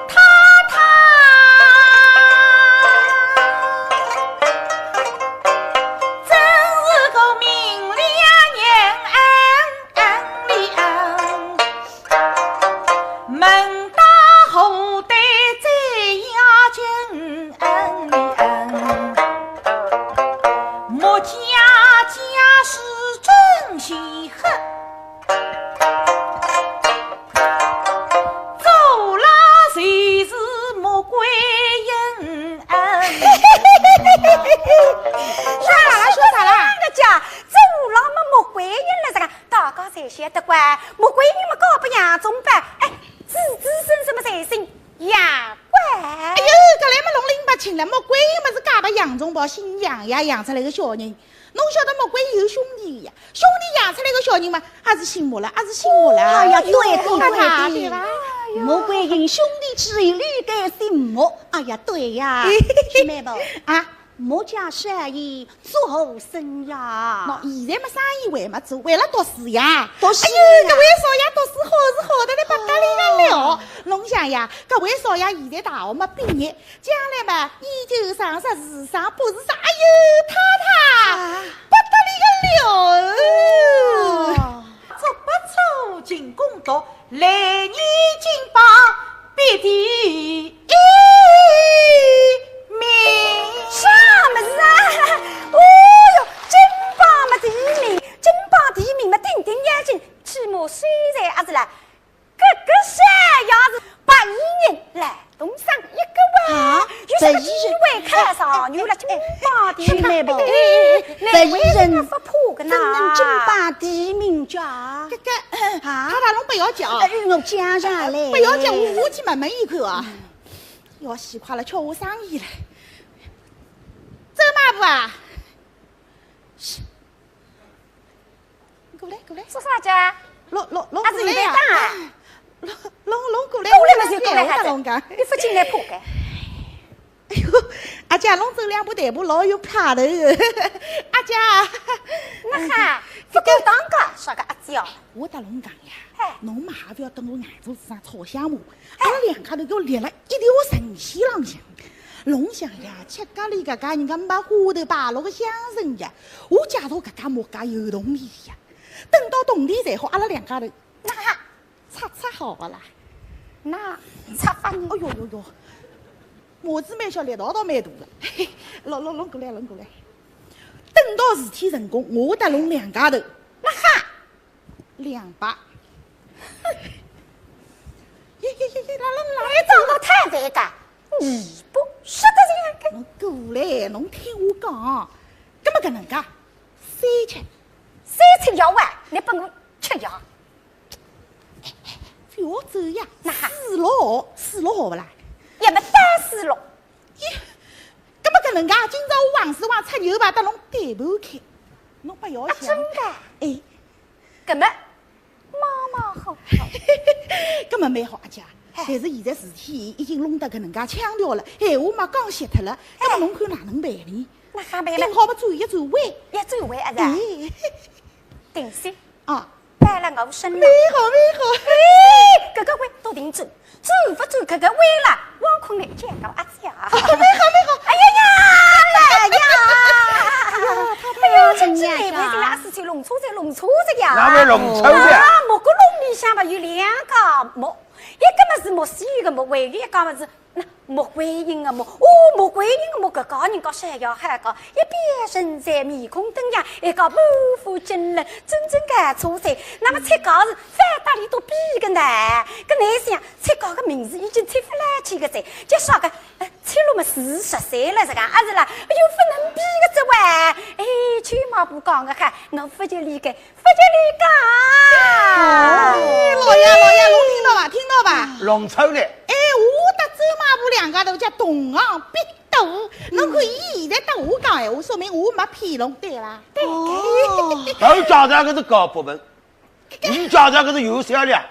太太，真是个明理人。门当户对最要紧。莫家家世真稀罕。 做了就是穆桂英。啥啦？说啥啦？人家做了么穆桂英了，这个大家侪晓得个，穆桂英么嫁拨杨宗保，哎，子子孙孙么侪姓杨。哎呦，搿来么弄拎勿清了，穆桂英么是嫁拨杨宗保，姓杨呀，养出来个小人。 侬晓得穆桂英有兄弟呀？兄弟养出来个小人嘛，也是姓穆了，也是姓穆了。哎呀，对对对对，太太，对吧？穆桂英兄弟之一，理该姓穆。哎呀，对呀，师妹吧，啊？穆家生意做好生呀。喏，现在嘛生意还没做，为了读书呀。读书呀。哎呦，搿位少爷读书好是好得来不得了了。哦。侬想呀，搿位少爷现在大学嘛毕业， 将来嘛，研究生啥，是啥，博士啥，哎呦，太太，啊。不得了了。哦。足不出勤工读，来年金榜别第一名。啥物事啊？哦哟，金榜嘛第一名，金榜第一名嘛顶顶要紧，起码虽然也是啦， 搿个山也是白衣人，来东上一个哇，啊，又是个白衣人。机会看上，有了金榜的。哎，哎，哎，哎，哎，哎，白衣人哪会是不怕个呢？怎能金榜第一名家？搿个，啊？太太侬不要讲。哎，我讲上来。不要讲，我，我去问问伊看啊。嗯。要死快了，叫我生意了。周妈婆啊，是。 过来，过来。做啥去啊？弄，弄，弄过来呀。啊，是你在打啊？弄，弄，弄过来，过来嘛就过来，我搭侬讲。你不进来破开。哎呦，阿姐，侬走两步台步老有派头。阿姐。那哈，不够当个，啥个阿姐哦？我搭侬讲呀，哎。侬嘛还不要等我眼珠子上吵相骂，哎。阿拉两家头要立了一条神仙浪向。侬想呀，吃咖哩搿家人家没花头摆落个香神呀， 我介绍搿家木家有铜钿呀，等到铜钿赚好，阿拉两家头，那，拆拆好勿啦？那拆法呢？哎呦呦呦，麻子蛮小，力道倒蛮大个。嘿，弄，弄，弄过来，弄过来。等到事体成功，我搭侬两家头，那哈，两百。耶耶耶耶，来来来，你长得太伟大，你不说的这样个。侬过来，侬听我讲，葛么搿能介， 三七。三七要啊，你拨我吃药。覅走呀，那哈。四六，四六好勿啦？也没单四六。咦，葛么搿能介，今朝我横竖横出牛排搭侬对半开，侬勿要想。啊，真的？哎。葛么，马马虎虎。葛么蛮好，阿姐。哎。但是现在事体已经弄得搿能介腔调了，闲话嘛讲绝脱了，葛么哎。侬看哪能办呢？ 那还没了。顶好么转一转弯。要转弯啊，是吧？哎。定心。啊。摆了我身了。没好，没好。哎，搿个会到底走，走勿走搿个会了，汪坤来见到阿姐啊。没好，没好。哎呀呀，来呀！哎呀，哎呀，真是难为情啊，事体弄错哉，弄错哉呀。哪会弄错哉？啊，木搿笼里向嘛有两个木，一个嘛是木须个木，还有一个嘛是 那木桂英个木，哦，木桂英个木，搿个人家是要好个，一表人才，面孔登样，一个满腹经纶，真正个出色。那么出家是反倒伊都比个呢，搿哪想，出家个名字已经出勿来去个哉，就说个，呃，出落么四十岁了，是个，啊是啦，哎哟，勿能比个哉喂，哎，舅妈不讲个哈，我勿就理个， 勿就理讲。哎，老爷，老爷，侬听到伐？听到伐？弄错了。哎，我搭周妈婆两家头叫同行必斗，侬看伊现在搭我讲闲话，说明我没骗侬，对伐？对。哦。头早上搿是搞不文，伊早上搿是有销量。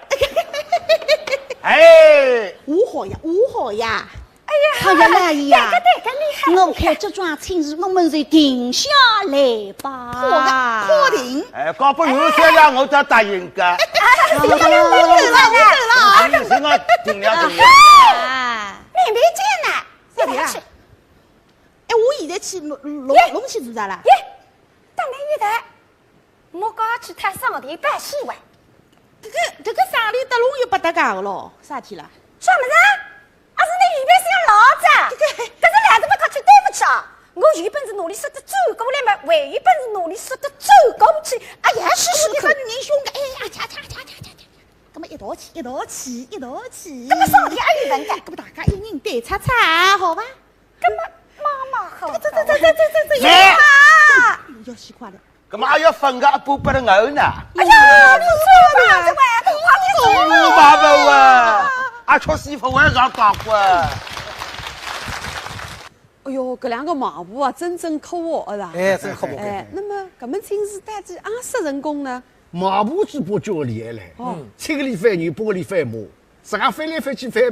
哎。我好呀，我好呀。 哎呀，哎呀，老爷呀，对个，对个，厉害，我看这桩亲事，我们就定下来吧。好的，好定。哎，搞不文，有些让我再答应个。哎，我走了，我走了。哎，你先给我定了，定了。啊。妹妹见了，走了。哎，我现在去弄，弄，弄去做啥啦？耶，等你一台。 我刚去探上帝拜喜哇。搿个，搿个上帝搭侬又勿搭界个咯，啥体啦？啥物事啊？阿是侬预备想老子啊？搿个，搿是来得勿客气，对勿起啊！我有本事拿侬说得走过来嘛，还有本事拿侬说得走过去，哎呀，试试看。搿个人凶个，哎呀，恰恰恰恰恰恰，搿么一道去，一道去，一道去。搿么上帝阿有文个？搿么大家一人对叉叉，好伐？搿么妈妈好。这这这这这这这，哎呀！哎呦，要死快了。 搿么还要分个一半拨了我呢？哎呀，你说吧，这位，我跟你说。哦，妈妈啊，阿确实勿会让讲过。哎哟，搿两个媒婆啊，真正可恶啊啦。哎，真可恶。哎，那么搿门亲事到底阿啥成功呢？媒婆嘴巴叫厉害嘞，哦。七个里翻牛，八个里翻马。 自家翻来翻去翻，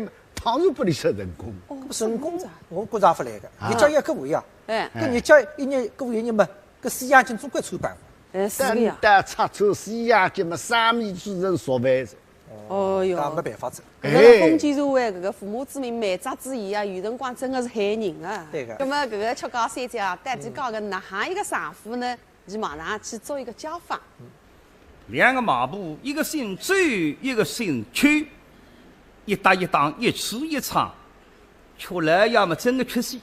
当然拨伊说成功。哦，成功，我觉着勿来个。啊。日脚也过呀，哎。搿日脚一日过一日嘛，搿四眼睛总归穿帮。哎，是个呀。等到拆穿四眼睛嘛，生米煮成熟饭。哦哟。搿没办法子。搿个封建社会，搿个父母之命，媒妁之言啊，有辰光真个是害人啊。对个。葛末搿个曲家小姐啊，到底嫁个哪哈一个丈夫呢？ 伊马上去做一个家访。两个媒婆，一个姓周，一个姓邱，一搭一档，一吃一唱，曲老爷么真个吃死。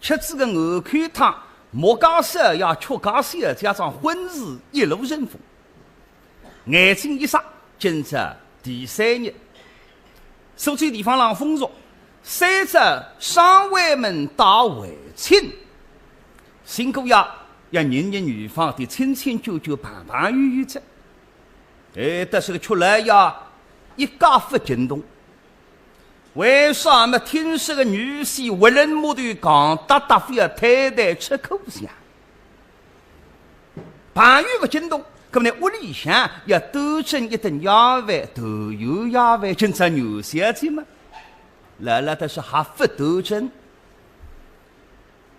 吃仔个五口汤，木家少爷、曲家小姐桩婚事一路顺风。眼睛一眨，今朝第三日，苏州地方浪风俗，三朝双回门打回亲。 新姑爷要认认女方，得亲亲旧旧，朋朋友友哉。哎，但是个曲老爷一介勿振动。为啥么？听说个女婿为人木头，讲搭搭，覅太太吃苦香。朋友勿振动，搿么呢，屋里向要端正一顿夜饭，团圆夜饭，今朝女小姐嘛，老老实实还勿端正。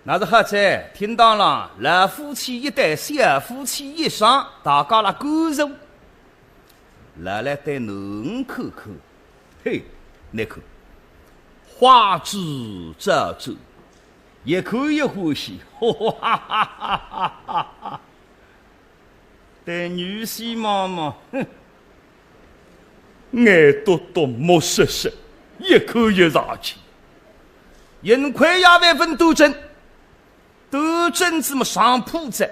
那是好哉，厅堂浪老夫妻一对，小夫妻一双，大家辣干坐。老老对囡儿看看，嘿，倷看，花枝招展，一看一欢喜，哈哈哈哈哈哈。 对女婿望望，哼，眼笃笃，目色色，一看一上气。幸亏夜饭勿端正，端正仔么上铺仔，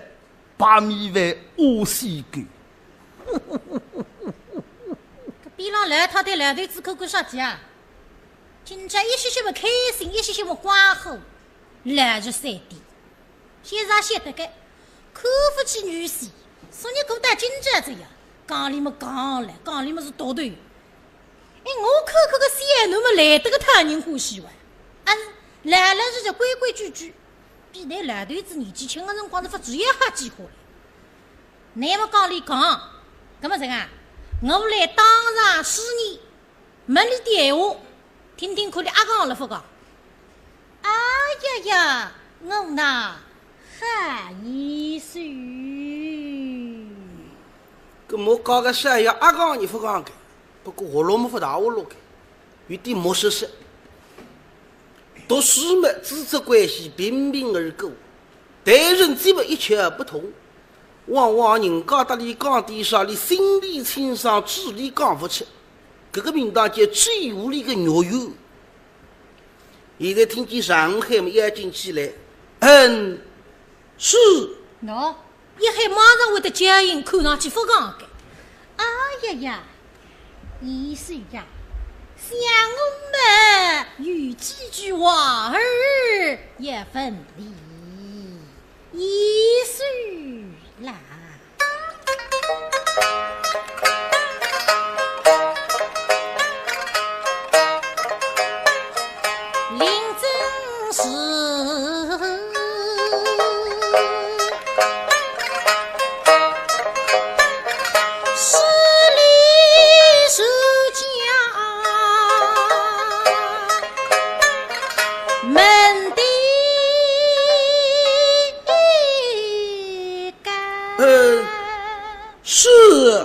白米饭屙稀狗。搿边浪老太太老头子看看啥体啊？今朝一歇歇么开心，一歇歇么光火，老实三点。 先生晓得个，看勿起女婿，所以过到今朝这样，讲理么讲了，讲理么是毒头。哎，我看看个小囡么来得个讨人欢喜哇，啊，老老实实规规矩矩，比㑚老头子年纪轻个辰光是勿至于好几化了。乃么讲理讲，搿么这个啊，我来当场试验， 问俚点闲话，听听看俚阿讲了勿讲。哎呀呀，我呐，好意思。我讲个啥呀？阿讲你勿讲个，不过活络么勿大活络个，有点木塞塞。读书么，师则关系平平而过，待人接物一窍不通。往往人家搭俚讲点啥，俚心里清爽，嘴里讲勿出。搿个名堂叫嘴巴里个肉圆。现在听见上海么要紧起来，嗯，是。喏， 一喊马上会得叫应，看上去勿讲个。哎呀呀，贤婿呀，想我们有几句话儿要问你，贤婿啦。 林真是势利是家门第一干。呃，是。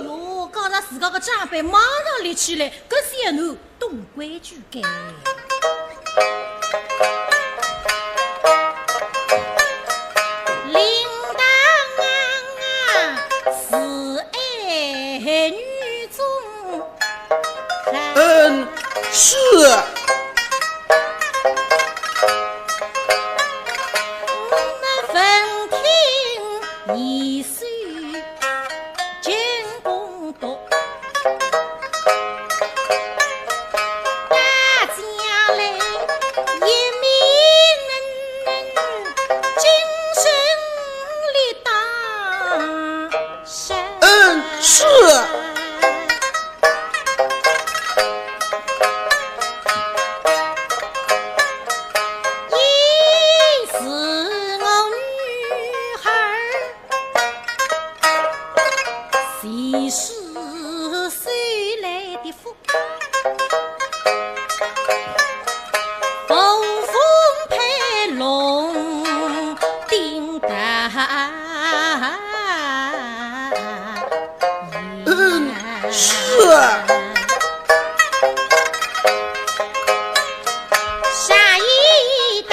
哟，讲着自家个长辈马上立起来，搿小囡 懂规矩个。领导啊，是爱女中。嗯，是。我们闻听贤婿 进宫读。大家来，一面精神力当上。嗯，是。 也是我女孩儿，前世修来的福，凤凤配龙顶大 嗯，是啊。下一代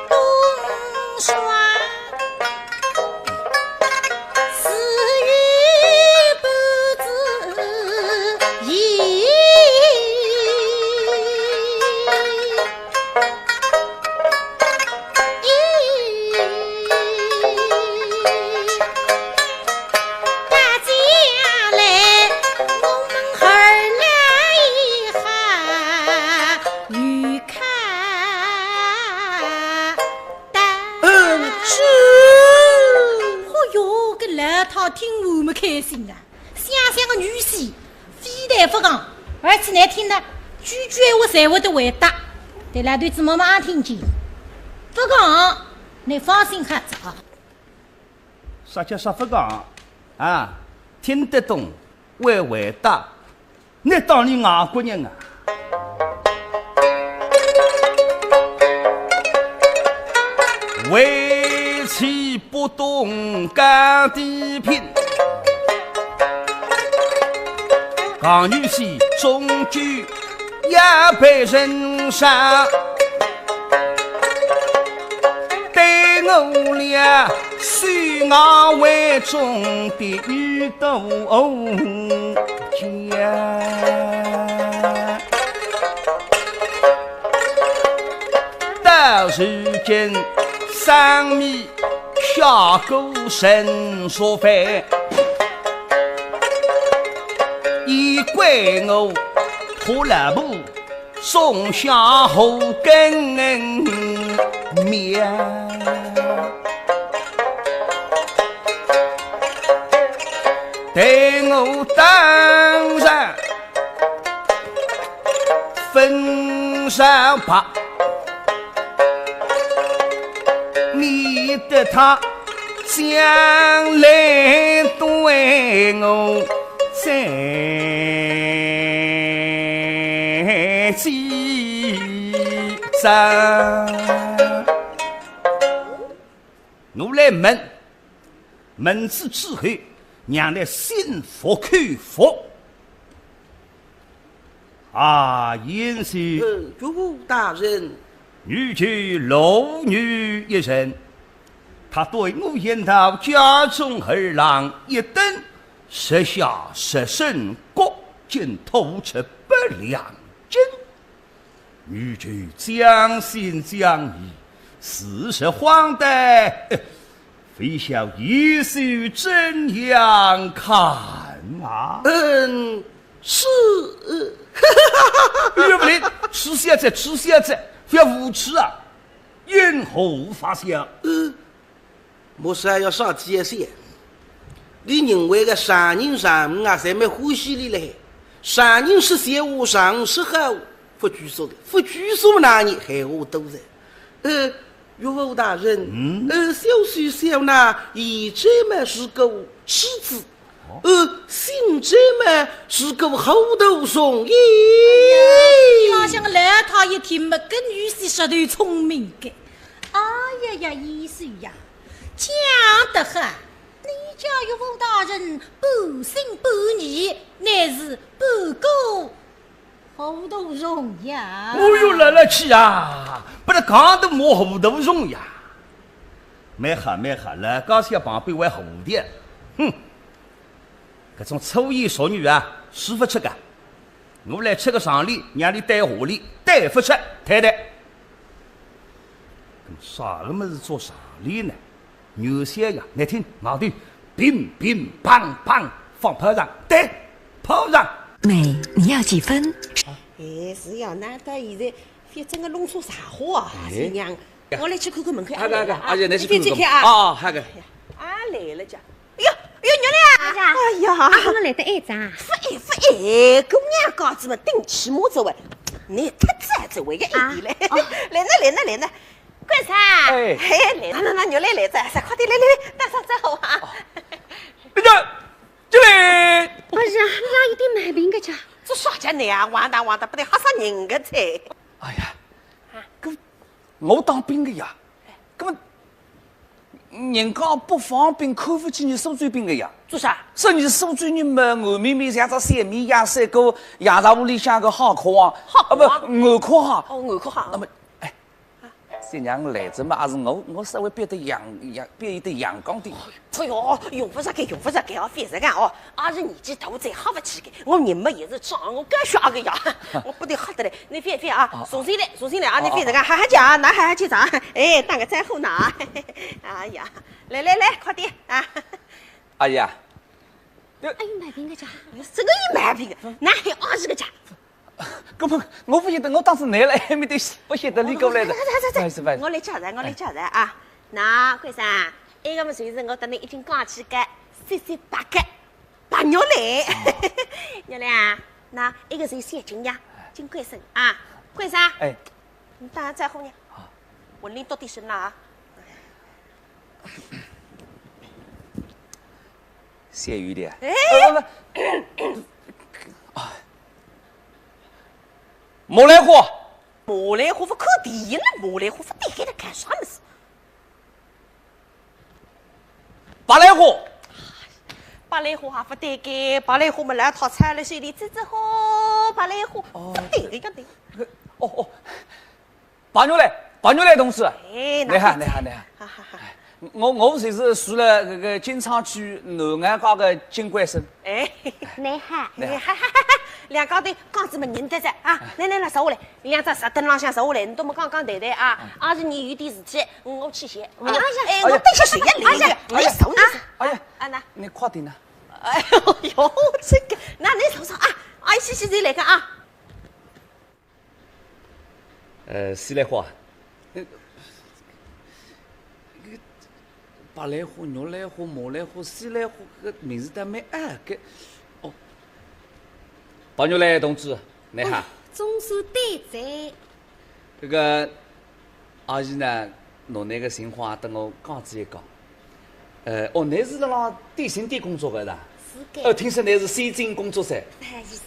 东双，自有不知意。 大家来，我们二老一下与看待。嗯，是。哦哟，搿老太听完么开心啊。 想想个女婿，非但勿讲，而且难听呢，句句闲话侪会得回答。对了，对子妈妈听见，勿讲，你放心好哉啊。啥叫啥勿讲啊？听得懂，会回答，你当你外国人啊？ 为妻不懂家的品，讲女婿终究也被人杀。对我俩手拿为重的女 都家。到如今，生米下锅成熟饭，也怪我拖拉布 种下后根苗。待我当然分上吧，免得他将来对我 再见哉。我来问，问仔之后，让俚心服口服。啊，贤婿。呃，岳父大人。女就罗女一人，她对我一道家中二郎一等，十下十省各境吐出百两金。 女就将信将疑，似是荒诞，非晓贤婿怎样看啊？嗯，是。岳父人，痴小子，痴小子，不要无耻啊！因何发笑？呃， 莫说要啥体也是，你认为个丈人丈母啊，侪蛮欢喜你嘞。丈人说闲话，丈母说好，勿拘束的，勿拘束哪里闲话多的。呃，岳父大人，嗯？呃，小婿小囡现在么是个痴子，哦。呃，心中么是个糊涂虫耶。哎呀，老相老太一听么，跟女婿舌头聪明个。哎呀呀，贤婿呀， 讲得好，你家岳父大人半信半疑，乃是半个糊涂虫呀。哦哟，来来去啊，拨俚讲得么糊涂虫呀。蛮好蛮好，老家小旁边还糊涂。哼，搿种粗言俗语啊，说勿出个。 我来出个上联，让你对下联，对勿出，太太。那么啥个么事做上联呢？原先呀，你听，外头乒乒乓乓放炮仗，对，炮仗。美，你要几分？哎，是呀，那到现在反正个弄错啥货啊，哎。新娘。我来去看看门口，啊，阿来了啊，阿姐，你去看看。你别去看啊。啊，好个。啊，来了家。 哎呦，哎呦，玉兰啊！哎呀，啊，怎么来得晏啊？勿晏勿晏，姑娘家子么顶起码走哎，你太早走哎，一点嘞。啊，哦。来呢，来呢，来呢，干啥？哎。嘿，来，那那那，玉兰来哉，快点来来来，打声招呼啊。哦。那个，这里。不是啊，你哪有点毛病个家？这啥家呢啊？完蛋完蛋，不得吓死人个哉。哎呀，啊。搿 我当兵个呀，搿么人家不方便，看勿起伲苏州兵个呀。做啥？说伲苏州人嘛，硬綿绵像只小绵羊，赛过羊杂屋里向个好壳啊，好壳啊？啊，不，硬壳啊。哦，硬壳啊。那么，哎，啊。新娘来哉嘛，还是我，我稍微变得阳，阳，变一点阳光点。哎哟，用勿着个，用勿着个哦，覅实梗哦。阿是年纪大哉，吓勿起个。我人嘛也是长，我干啥个呀？我不得吓得嘞。 你覅覅啊，啊，重新来，重新来啊，啊，你覅实梗，啊，啊。哈哈叫啊，那哈哈叫啥？哎，打个招呼呢啊。哎呀，来来来，快点啊。哎呀，哎，有毛病个家。真个有毛病个，哪还二十个家？搿么我勿晓得，我当时来了，还没得，勿晓得你过来的。走走走走，不好意思，不好意思。我来介绍，我来介绍啊。那，关生，埃个么就是我搭侬已经讲起个，三三八个。 白玉兰。哦。玉兰啊，那埃个是小金呀，金关生啊，关生。哎。你打声招呼呢？好。我领到底身了啊。谢玉兰。哎。呃，不，不。啊。马兰花。马兰花勿看电影了，马兰花勿对该搭干啥么事？ 白兰花。白兰花还勿对个，白兰花么老套餐了，手里这只好白兰花，哦，勿对个，要对。哦，哦，白玉兰，白玉兰同志。哎，你好，那你好，你好。哈哈哈。哎，我，我就是住了搿个金昌区南岸街个金关生。哎。你好。你好。哈哈哈哈，两家头讲仔么认得哉啊，来来来，坐下来。 两只石凳浪向坐下来，侬搭么讲讲谈谈啊，嗯。阿是伲有点事体，我去歇。哎呀，哎呀，哎，我等歇歇也来，哎呀，哎呀，哎呀，坐，坐。哎呀，啊，那。你快点呐。哎呦呦，这个，那侬坐坐啊，哎，歇歇再来个啊。呃，西兰花，呃， 白兰花、玉兰花、马兰花、西兰花，搿个名字倒蛮拗个。哦，白玉兰同志，你好。哎，总算对哉。搿个，阿姨呢，拿㑚个情况搭我讲仔一讲。呃，哦，㑚是辣辣电信店工作个是伐？是个。呃，听说㑚是先进工作者。不好意思。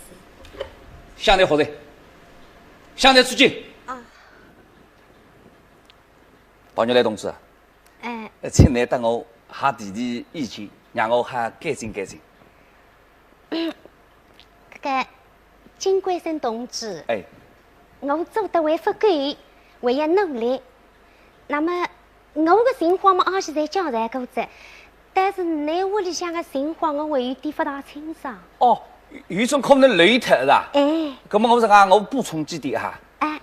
向内学习，向内致敬。啊。白玉兰同志， 哎。呃，请侬搭我好提提意见，让我好改进改进。搿个金贵生同志，哎。我做得还勿够，还要努力。那么，我个情况嘛，阿是侪讲侪过哉，但是㑚屋里向个情况，我还有点勿大清爽。哦，有，有种可能累脱是吧？哎。搿么我是讲，我补充几点哈。哎。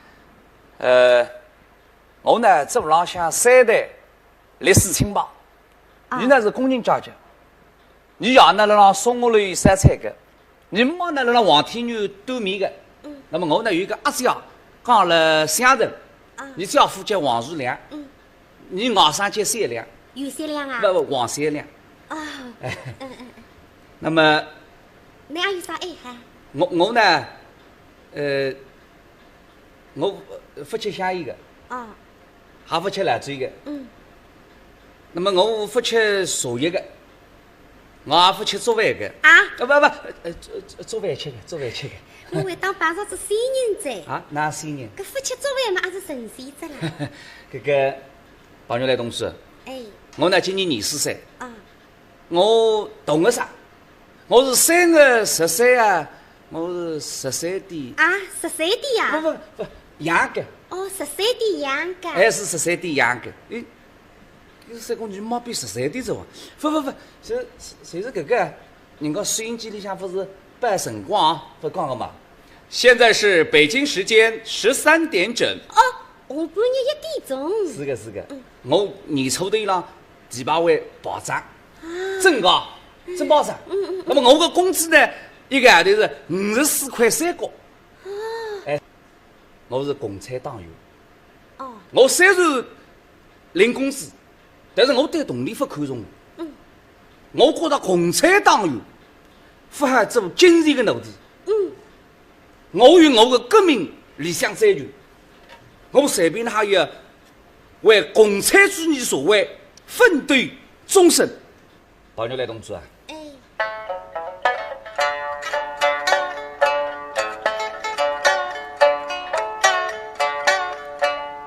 呃，我呢，做浪向三代历史清白。啊。伊呢是工人家庭，伊爷呢辣辣松花楼烧菜个，伊妈呢辣辣黄天源端面个。嗯。那么我呢有一个阿姐啊，讲了相声，啊。伊姐夫叫王树良，嗯。伊外甥叫小良，有小良啊？不，不，王小良。啊，哎。嗯，嗯，嗯。那么，㑚阿有啥爱好？我，我呢，呃，我勿吃香烟个。啊。 还勿吃老酒个。嗯。那么我勿吃茶叶个，我也勿吃粥饭个。啊？啊，不，不，呃，粥，粥饭吃个，粥饭吃个。我还当碰着仔仙人哉。啊，哪仙人？搿勿吃粥饭嘛，也是神仙哉啦。搿个，彭玉兰同志，哎。我呢，今年廿四岁。啊。 我同个啥？我是三月十三啊，我是十三点。啊，十三点呀？不，不，不，羊羔。哦，十三点羊羔。哎，是十三点羊羔。哎，有啥讲你妈比十三点钟啊？不，不，不，是，是，是搿个，人家收音机里向勿是报辰光啊，勿讲个嘛。现在是北京时间十三点整。哦， 下半日一点钟。是个，是个。嗯。我年初头浪第八位报账，啊。真个，嗯。真报账。嗯，嗯，嗯。那么我个工资呢，一个号头是五十四块三角。啊。哎，我是共产党员。哦。我虽然领工资，但是我对铜钿勿看重。嗯。我觉得共产党员勿好做金钱个奴隶。嗯。 我有我个革命理想追求，我随便哪也为共产主义社会奋斗终身。彭玉兰同志啊，哎。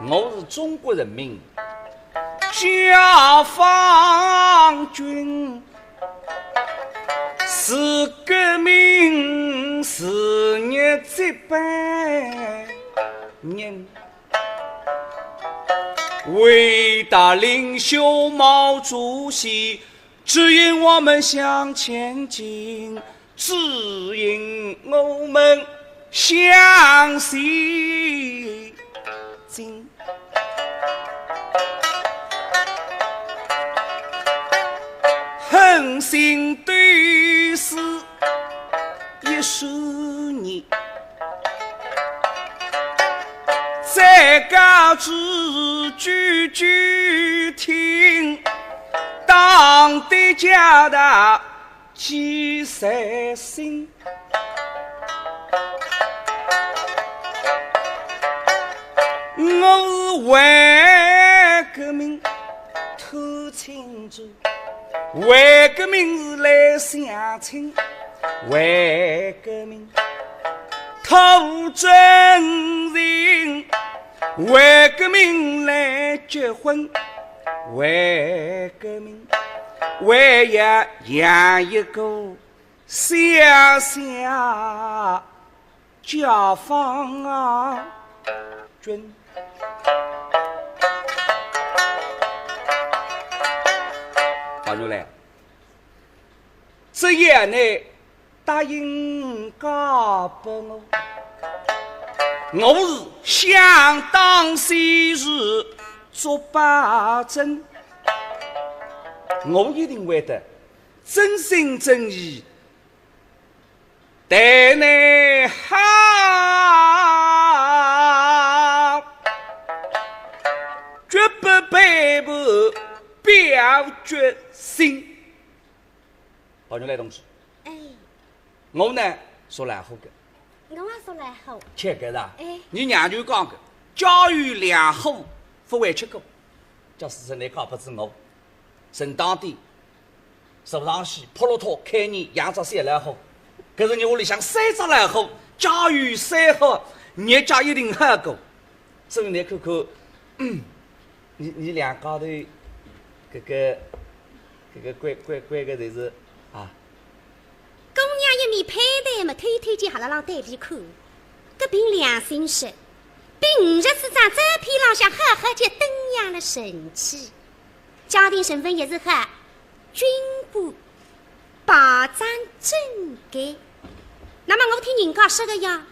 我是中国人民解放军。 是革命事业接班人，伟大领袖毛主席指引我们向前进，指引我们向前进。 狠心对视一十年，再告知句句听，党的家大 几十心。我是为革命透青春，为革命是来相亲，为革命透真情，为革命来结婚，为革命，为要养一个 小小解放军。彭玉兰，只要你答应嫁拨我，我是想当先是做保证，我一定会得 真心真意待你好，绝不背叛表决心。彭玉兰同志，哎。我呢，说来好个。 我也说来好。切个啦，哎。你娘舅讲个，家有两虎，不会吃苦。假使是你嫁拨仔我，正当的，是不是上去扑落托开你养只小老虎？可是你屋里向三只老虎，家有三虎，日脚一定好过。所以你看看，嗯，你，你两家头，搿个搿个关关关个侪是啊。姑娘一面攀谈嘛，偷偷叫哈拉浪对比看，搿凭良心说，比五十几张照片浪向好好叫登样了神气。家庭成分也是好，军官，排场整洁。那么我听人家说个呀，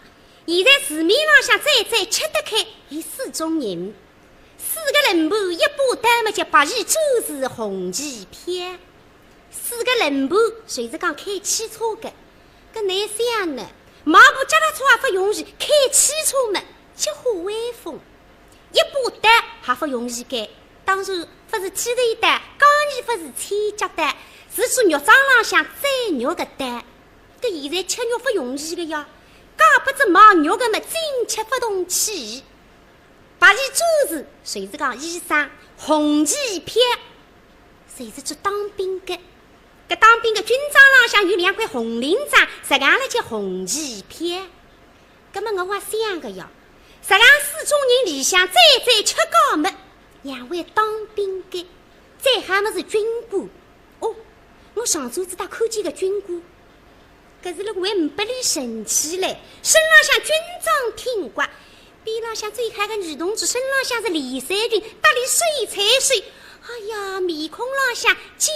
现在市面浪向最最吃得开有四种人。 四个轮盘一把刀么叫白旗展翅红旗飘。四个轮盘就是讲开汽车个，搿哪想呢？买部脚踏车也勿容易，开汽车么叫化威风。一把刀还勿容易个，当然勿是剃头刀，当然勿是剪脚刀，是做肉庄浪向宰肉个刀。搿现在吃肉勿容易个呀，介勿只卖肉个么进吃勿动气。 白旗展翅，就是讲医生，红旗飘，就是指当兵个。搿当兵个军装浪向有两块红领章，实梗了叫红旗飘。葛么我也想个呀，实梗四种人里向最最吃家么，两位当兵个，再好么是军官。哦，我上转子搭看见个军官， 搿是了还呒不哩神气嘞，身浪向军装挺刮，边浪向最好个女同志身浪向是连衫裙，搭俚手搀手，哎呀，面孔浪向骄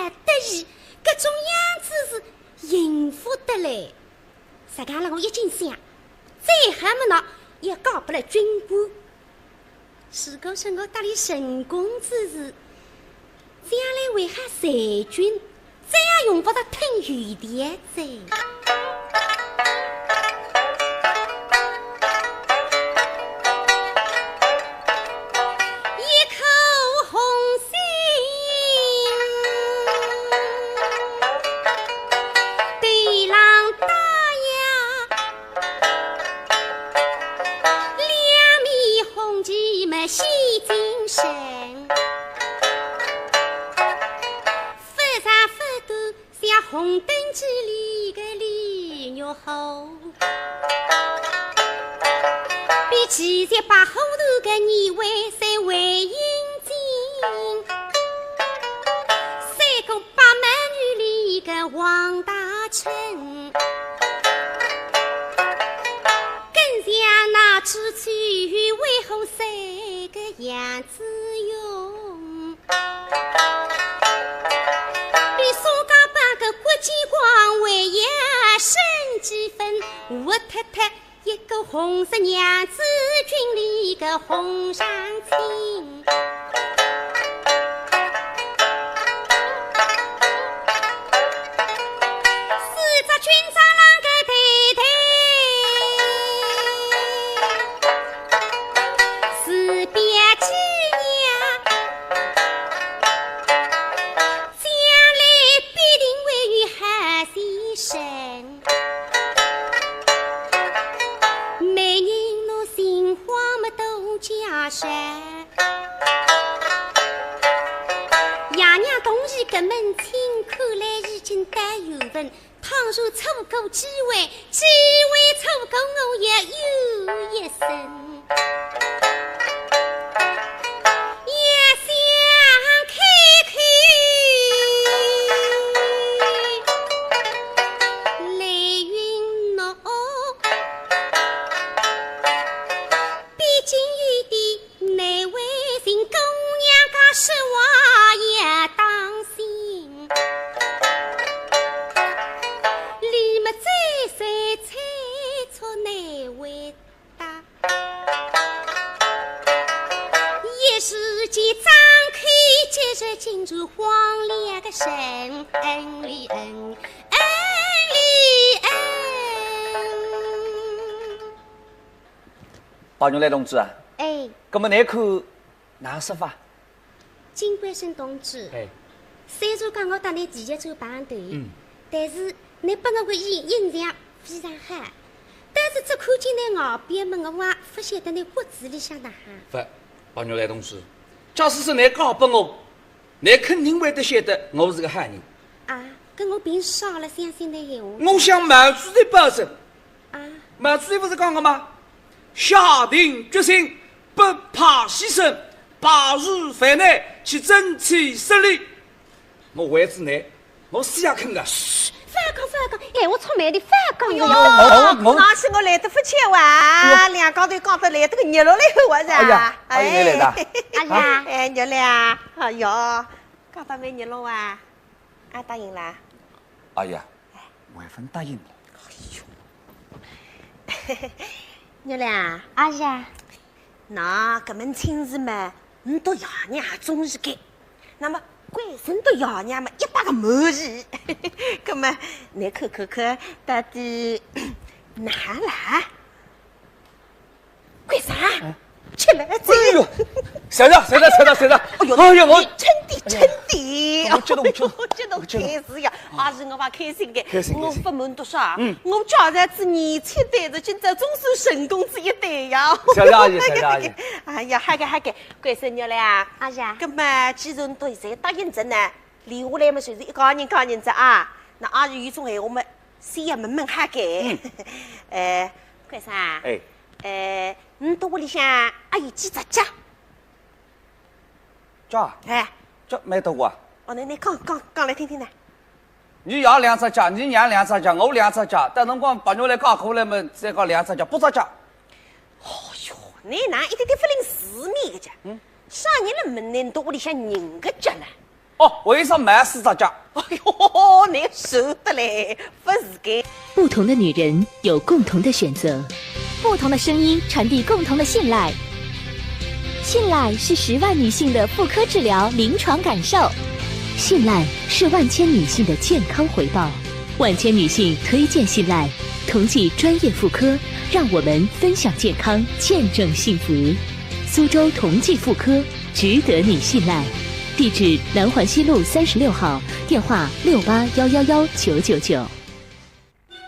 傲得意，搿种样子是幸福得来。实梗了我一径想，再好么喏，也嫁拨了军官。 如果说我搭俚成功之时，将来为啥裁军，再也用勿着听有的哉。一颗红心，对郎打呀， 两面红旗么显精神，勿长勿短像红灯记里个李玉虎，比七十八虎头个二位三位英俊，三个 八美女里个王大铖，更像那朱雀与威虎三个杨子荣，比苏家班个郭继光还要胜几分。我太太 一个红色娘子军里个红上青，四只军装啷个对对，是表姐呀，将来必定会有好先生。 媒人侬心慌么多加些。爷娘同意搿门亲，看来已经到缘分。倘若错过机会，机会错过我也有一生。 一想开口，泪云落。毕竟有点难为情，姑娘家说话也当心。李木嘴虽猜错难为 答。一时间张口结舌，竟是黄连个声，嗯哩嗯，嗯哩嗯。白玉兰同志啊，哎。葛么倷看 哪说法？金贵生同志，哎。虽然讲我搭倷第一次碰头，嗯。但是倷拨我个印印象非常好，但是只看见倷外表么，我也勿晓得倷骨子里向哪哈。勿，白玉兰同志，假使是倷嫁拨我，倷肯定会得晓得我是个好人。啊，搿我凭啥了相信倷闲话？我向毛主席保证。啊？毛主席勿是讲个吗？下定决心， 不怕牺牲，排除万难，去争取胜利。我为仔侬，我死也肯个。嘘，覅讲，覅讲，闲话出卖的，覅讲哟。哎呦，我，我，我，那是我来得勿巧啊，哎呦。两家头讲得来得个热络来哇，是吧？哎呀，阿姨，侬来的啊？哎呀，哎，热烈啊，哎呦，讲得蛮热络啊，啊，答应啦？哎呀，我还勿答应呢。热烈啊？阿姨啊。 那搿门亲事嘛，侬笃爷娘也中意个，那么贵生笃爷娘嘛一百个满意。搿么，侬看看看，到底哪啦？贵生，哎。吃辣子。哎呦，谢谢，谢谢，谢谢，谢谢。哎呦，哎呦，我，你真的，哎呀，真的。我激动，激动，我激动，我激动。开心呀。 阿是我也开心个，开心，开心。我勿瞒侬说啊，嗯。我家族子年轻对子，今朝总算成功仔一对呀。谢谢阿姨，谢谢阿姨。哎呀，好个好个，贵生热烈啊。阿是啊。搿么既然都侪答应仔呢，留下来么就是一家人家人仔啊。那阿是有种闲话么，先要问问好个。嗯。呃，贵生啊，哎。呃，侬笃屋里向阿有几只脚？ 脚啊？哎。脚蛮多个啊。哦，侬，侬讲，讲，讲来听听呢。侬爷两只脚，侬娘两只脚，我两只脚，到辰光白肉来加过来么，再加两只脚，八只脚。哦哟，侬哪一点点勿灵字面个讲？嗯。啥人来问侬笃屋里向人个脚呢？哦，我有一只毛四只脚。 哎哟，侬熟得嘞，勿是个。不同的女人有共同的选择，不同的声音传递共同的信赖。信赖是十万女性的妇科治疗临床感受，信赖是万千女性的健康回报。万千女性推荐信赖，同济专业妇科，让我们分享健康，见证幸福。苏州同济妇科，值得你信赖。地址：南环西路三十六号，电话六八幺幺幺九九九。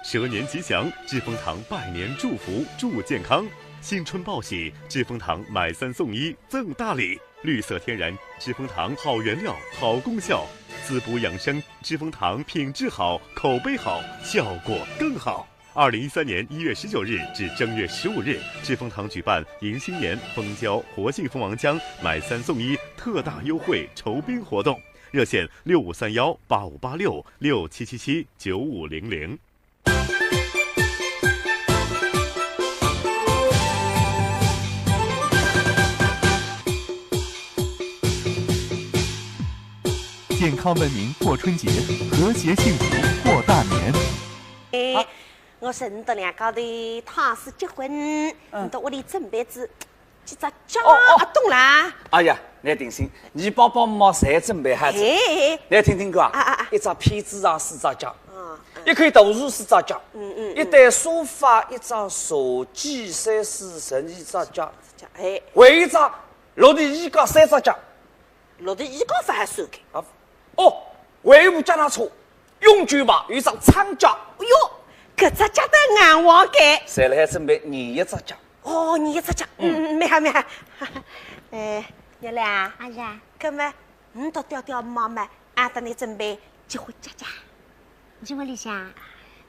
蛇年吉祥，志丰堂拜年祝福祝健康。新春报喜，志丰堂买三送一赠大礼，绿色天然，志丰堂好原料，好功效，滋补养生，志丰堂品质好，口碑好，效果更好。 二零一三年一月十九日至正月十五日，志丰堂举办迎新年、蜂胶、活性蜂王浆买三送一特大优惠酬宾活动，热线六五三幺八五八六、六七七七九五零零。健康文明过春节，和谐幸福过大年。哎， 我说，侬笃两家头倘使结婚，嗯。侬笃屋里准备仔几只脚？哦，哦。啊，懂啦。哎呀，侬定心，侬爸爸妈妈侪准备好仔。哎。侬听听看啊，啊，啊，啊。一只被子啊，四只脚。嗯，嗯。一口大树，四只脚。嗯，嗯，嗯。一台沙发，一只茶几，三四十二只脚。哎。还有一只落地衣架，三只脚。 落地衣架勿好算个。啊，哦，还有部脚踏车，永久牌，有一只撑脚。哎哟，搿只脚踏硬旺个。侪辣海准备廿一只脚。哦，廿一只脚，嗯。嗯，嗯，蛮好，蛮好。哎，热烈啊。啊，是啊。搿么，侬笃爹爹妈妈阿搭侬准备结婚脚脚？ 侬屋里向，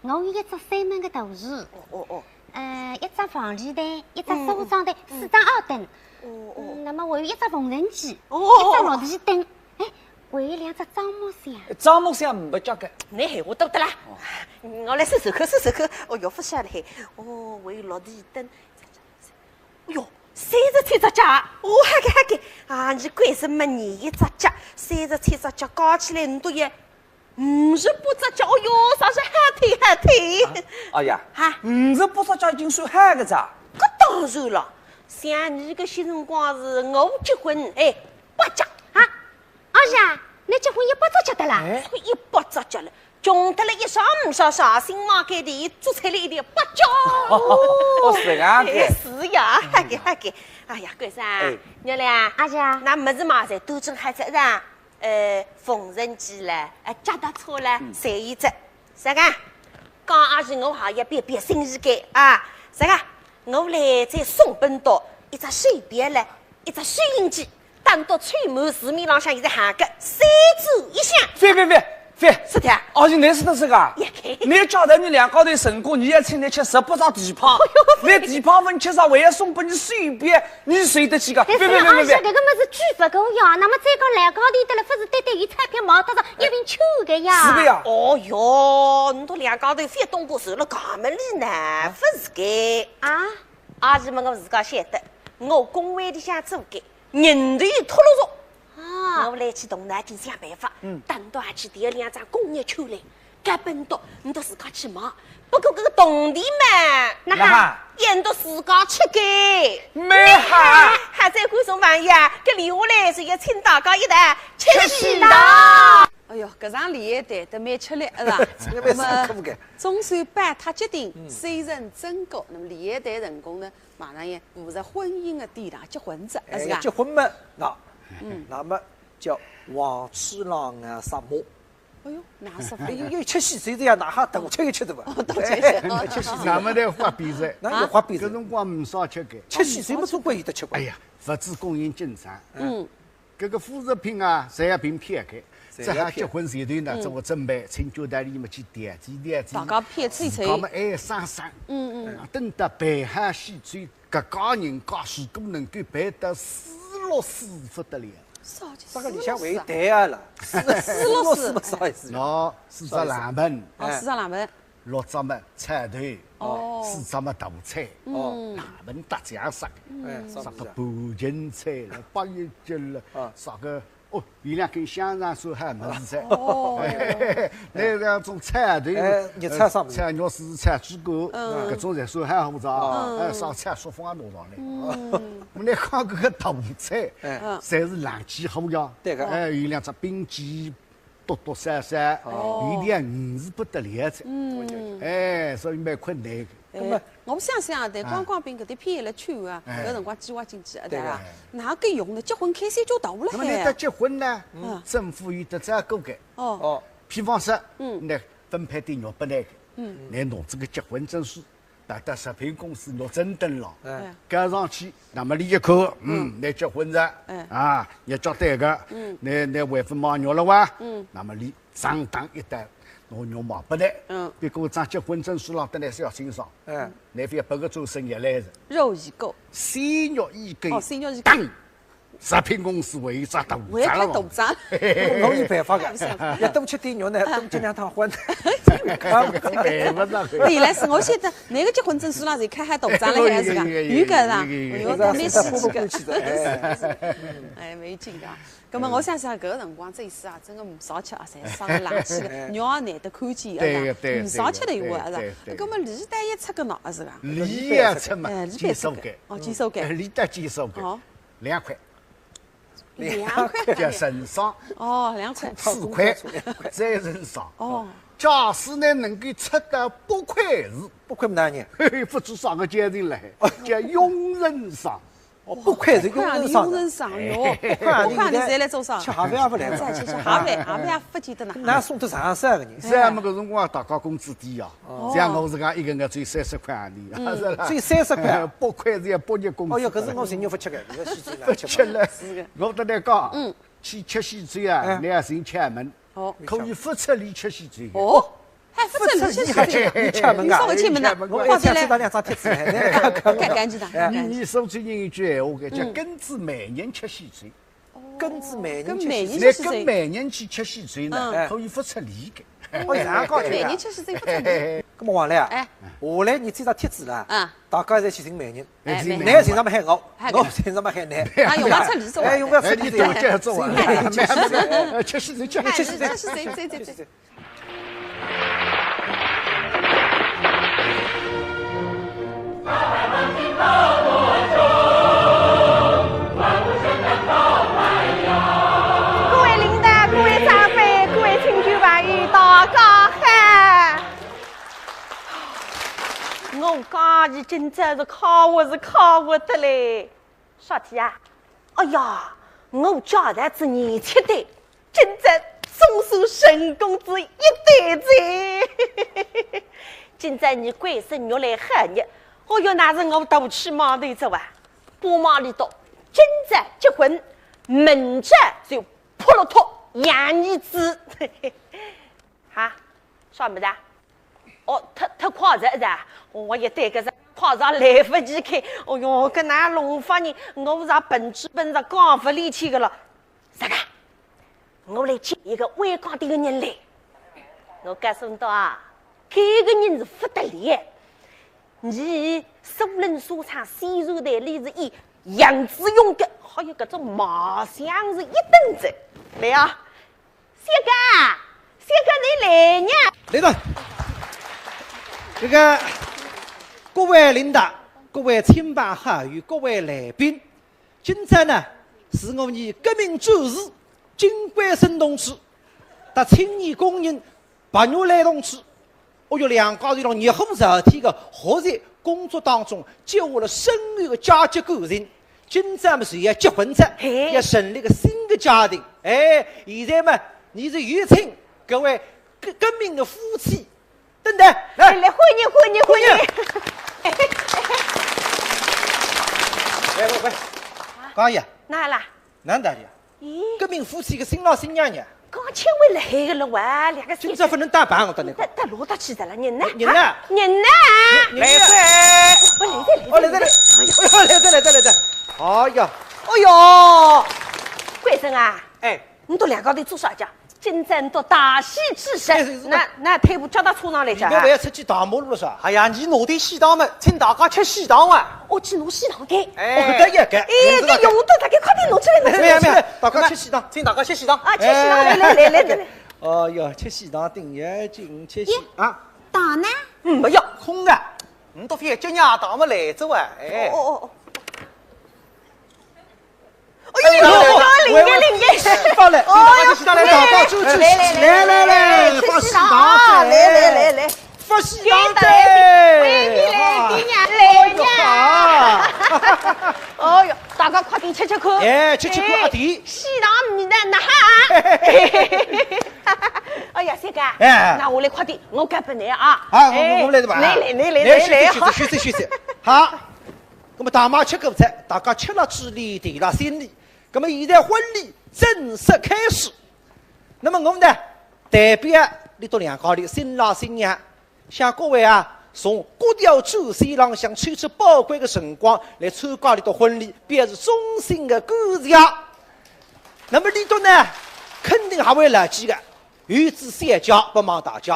我有一只三门个大床，哦，哦，哦。呃，一只房里台，一只沙发床台，嗯，嗯。四张矮凳。哦，哦。嗯，那么还有一只缝纫机，哦，哦，哦。一只落地灯，哎，还有两只樟木箱。樟木箱没脚个。侬闲话多得啦。哦。我来数数看，数数看。哦哟，勿晓得嘿。哦，还有落地灯。 哎哟，三十七只脚，哦，好个好个，啊，侬贵生么廿一只脚，三十七只脚加起来，侬笃有五十八只脚，哦哟，啥是好腿好腿。啊，哎呀，哈。五十八只脚已经算好个哉。搿当然了，像侬搿歇辰光是我结婚，哎，八脚啊。 阿是啊，侬结婚一百只脚得啦？哎。一百只脚了，穷得了一塌糊涂，新房间里做出来一条八脚。哦，是搿样子。哎，是呀，好个好个。哎呀，贵生啊，哎。热烈啊，阿是啊。那物事嘛，侪都准好仔是吧？呃，缝纫机了，呃，脚踏车了，嗯。侪有仔。 啥个？讲阿是我还要别别心意个啊！啥个？我来再送拨侬笃一只手表了，一只收音机，当做出门市面浪向现在行个三转一响。覅覅覅覅！是的。阿是侬说个是个？也开你假如你两家头成功，你要请伊吃十八只蹄髈，你蹄髈勿吃啥，还要送拨你手表，你受得起个？别别别别别！搿个物事贵勿贵呀？那么再讲两家头得了，勿是对对有钞票买得着一瓶酒个呀？是个呀。哦哟，你都两家头非东过手了，搿么里呢，勿是个。啊？阿是么我自家晓得，我工会里向做个，人头拖落着。啊，我来去动脑筋想办法，嗯，等到阿去第二两张工业球来，搿本多，你都自家去买。不过搿个铜钿嘛，那哈，也都自家吃个。蛮好。还在观众朋友啊，搿留下来是要请大家一道吃喜糖。哎哟，搿场联谊队都蛮吃力，是吧？这个蛮辛苦个。总算摆脱决定，虽然争过，那么联谊队成功呢，马上也步入婚姻的殿堂，结婚了，哎，是吧？结婚嘛，那，那么叫黄鼠狼啊杀马。哎哟，哪说法？哎呦，吃喜水这样，哪哈多吃一吃对吧？哦，多吃一吃。哎吃喜水，那么得花比赛，那有花比赛搿，辰光没啥吃个。吃喜水么总归有得吃吧哎？呀，物资供应紧张。嗯，搿个副食品啊，侪要凭票开。侪要票这下结婚前头呢，做个准备，请酒店里么去调剂调剂。大家票凑凑自家么爱省省。嗯嗯，啊，等到办好喜酒，搿家人家如果能够办得四六四不得了。少这个里向还有台啊了，四六四么啥意思？喏，四只冷盆，哦，四只冷盆，六只么菜头，哦四只么大菜，哦，冷盆搭酱啥个，哎，啥啥个不是？盘锦菜了，八一节了啊，啥个哦，有两根香肠算好物事菜。哦，那那种菜头，哎，你菜啥物事菜肉丝、菜猪肝，搿种侪算好物事啊。哎，啥菜啥放弄上来。我来看搿个大菜，哎侪是冷气好呀。对个哎，有两只冰鸡，剁剁烧烧，有点鱼是不得了的。嗯，哎，所以蛮困难的。哎，我想想啊，对，光光凭搿点票来去啊，哎搿辰光计划经济啊，对个对伐？哪个用呢？结婚开销就大了那么你到海。结婚呢嗯，政府有得照顾个。哦，哦，比方说，嗯那分配点肉拨你个，嗯，你拿这个结婚证书，带到食品公司肉诊灯了，哎，交上去，那么你一看，嗯，你结婚了，哎啊，你交代个，嗯你你还勿买肉了哇？嗯，那么你账单一单，拿肉买拨你，嗯，别个张结婚证书浪得来是要清爽，哎，你覅拨个做生意来着，肉已购，鲜肉已购，哦，鲜肉已购，当，食品公司为啥大我也开大张了？张。我有办法个，要多吃点肉呢，多吃两趟荤。没办法，原来是我晓得，那个结婚证书浪侪开海大张了，还是个，有有有有个啦，有有我有点没兴趣个。去的，哎，哎，没劲个。葛么我想想，搿个辰光这一次啊，真个勿少吃啊，侪伤冷气个，肉也难得看见啊，对个对个勿少吃的一回啊，对个对个是吧？葛么礼带也出个喏，啊是伐？礼也出嘛，哎，礼接受个，个，哦，接受个，哎，礼带接受个哦，两块，两块，叫人上哦，两块，四块，再人上。哦，假使呢能够出到八块是，不亏么哪呢？嘿嘿，不知啥个家庭来，叫佣人上。哦，不亏是佣人上的佣人。上哟，不亏啊不亏你侪来做啥？吃盒饭也勿来了。再吃吃盒饭，盒饭也勿见得拿。那送得上啥个呢？是啊，么搿辰光大家工资低啊，哦像我自家一个月只有三十块洋钿，是啦。只有三十块啊？八块是要八日工资。哦哟，搿是我寻肉勿吃个，搿个事情哪吃吃了，我跟你讲，嗯去吃喜酒啊哎，你要寻窍门，哦可以勿出力吃喜酒。哦，还勿出力吃喜酒，你吃门啊你送个窍门呐，我放进来，一下吃到两张贴纸，哎，那个干干净的。你你说出一句闲话，叫跟仔媒人吃喜酒。跟仔媒人跟媒人去。那跟媒人去吃喜酒呢，嗯可以勿出力个。哦，这样搞媒人的。吃喜酒勿出力。那么王磊啊，哎下来你这张贴纸啦，啊，大家侪去寻媒人，哎，哎媒人侬要寻啥么喊我，喊我寻啥么喊侬。啊，用勿出力做哎，用勿出力哎，你懂这做啊？吃喜酒，吃喜酒，吃喜酒。这是谁？这这这。各位领导、各位长辈、各位亲眷朋友，大家好！我讲伊今朝是快活是快活得嘞，啥体啊？哎呀，我家头子年轻的，今朝总算成功仔一对哉。今朝你关心我来喊你，哦哟，那是我大起码头走啊。 不瞒你讲，今朝结婚，明朝就扑落托养儿子。哈，啥物事啊？哦，忒，忒快哉，是吧？我也对个，快哉来勿及开。哦哟，搿哪弄法呢？我是本质本着讲勿离去个了。啥个？我来请一个会讲的人来。我告诉侬啊，搿个人是勿得了。 伊苏人说唱宣传队里是以杨子荣个，还有搿种卖相是一等一。来啊，小刚，小刚，侬来呀。来了。这个，各位领导，各位亲朋好友，各位来宾，今朝呢，是我们革命战士金贵生同志搭青年工人 白玉兰同志，哦哟，两家头辣热火朝天个学习工作当中，结下了深厚个家族感情。今朝么是要结婚哉，嘿。要成立个新个家庭。哎，现在么，伲是有请搿位革，革命个夫妻登台，来。来，来，欢迎，欢迎，欢迎。欢迎。来，来，来，讲一下。哪啦？ 哪能道理啊？咦？革命夫妻个新郎新娘呢？刚请回来个了哇，两个今朝勿能打扮，我搭侬讲。到，到哪搭去哉了？人呢？人呢？啊，人呢？人，人呢？来哉。哦，来哉，来哉，哦，来哉，来哉。哎呦。哎呦，来哉，来哉，来哉。哎呀。哎呦，贵生啊，哎。侬笃两家头做啥介？今朝侬笃大喜之日，哎，是，是。那，那退步叫到车上来介。现在勿要出去大马路了是吧？哎呀，伲拿点喜糖么，请大家吃喜糖哇。哦，去拿喜糖个。哎。哦，搿也搿。哎，搿用得，大家快点拿出来，拿出来。没有，没有，大家吃喜糖。请大家吃喜糖。啊，吃喜糖，来，来，来，来，来。哦哟，吃喜糖顶要紧，吃喜，耶，啊。糖呢？嗯，没有，空个。侬笃覅急呀，糖么来哉哇，哎。哦，哦，哦，哦。哎呦，哎呦，灵个，灵个。发了，哦哟，大家去，去，去，来，来，来，来，来，来，来，来，发喜糖，来，来，来，来，来。发喜糖，来，来，来，来，来。哎哟，大家快点吃吃看。哎，吃吃看，阿弟。喜糖味道哪哈？哎呀，三哥，哎。那我来快点，我干本来啊。啊，我，我，我来的吧。来，来，来，来，来，来，来，休息，休息，休息，休息。好。 那么大妈吃过菜，大家吃了嘴里，定了心里。那么现在婚礼正式开始。那么我们呢，代表俚笃两家头新郎新娘，向各位啊，从各条战线浪向抽出宝贵的辰光来参加俚笃婚礼，表示衷心的感谢。那么俚笃呢，肯定还会牢记的，有志小家不忘大家。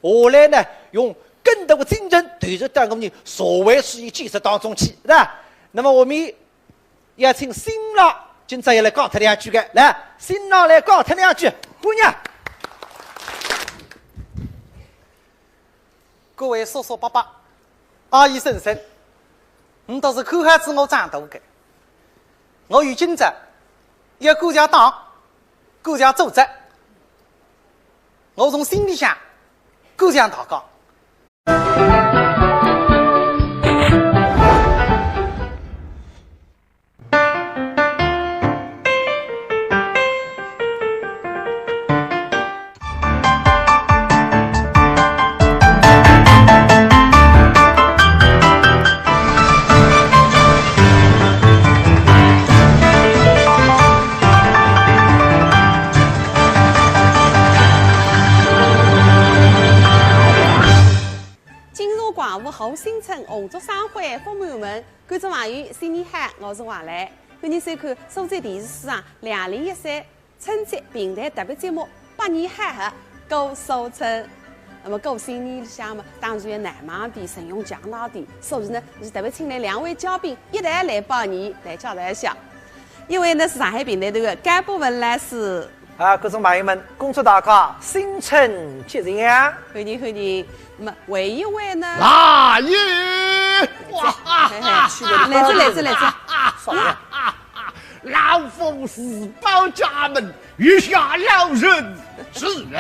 下来呢，用更多的精神投入到我们社会事业建设当中去，是吧？那么我们邀请新郎今朝也来讲脱两句的，来，新郎来讲脱两句，姑娘。各位叔叔伯伯，阿姨婶婶，你都是看好仔我长大的，我有今朝，也感谢党，感谢组织。 我从心里向感谢大家。金融广播好新春，红烛生辉福满门。观众朋友，新年好，我是王磊。欢迎收看苏州电视书场两零一三 春节评弹特别节目《百年好合过苏春》。那么过新年里向嘛，当然要难忘点，陈永强老弟，所以呢，是特别请来两位嘉宾一道来拜年，来介绍一下。一位呢是上海评弹团的甘博文老师。啊，观众朋友们，恭祝大家新春吉祥。欢迎，欢迎。那么还有一位呢？来也！哇哈哈！嘿嘿，来哉，来哉，来哉。 老夫自报家门，月下老人是来。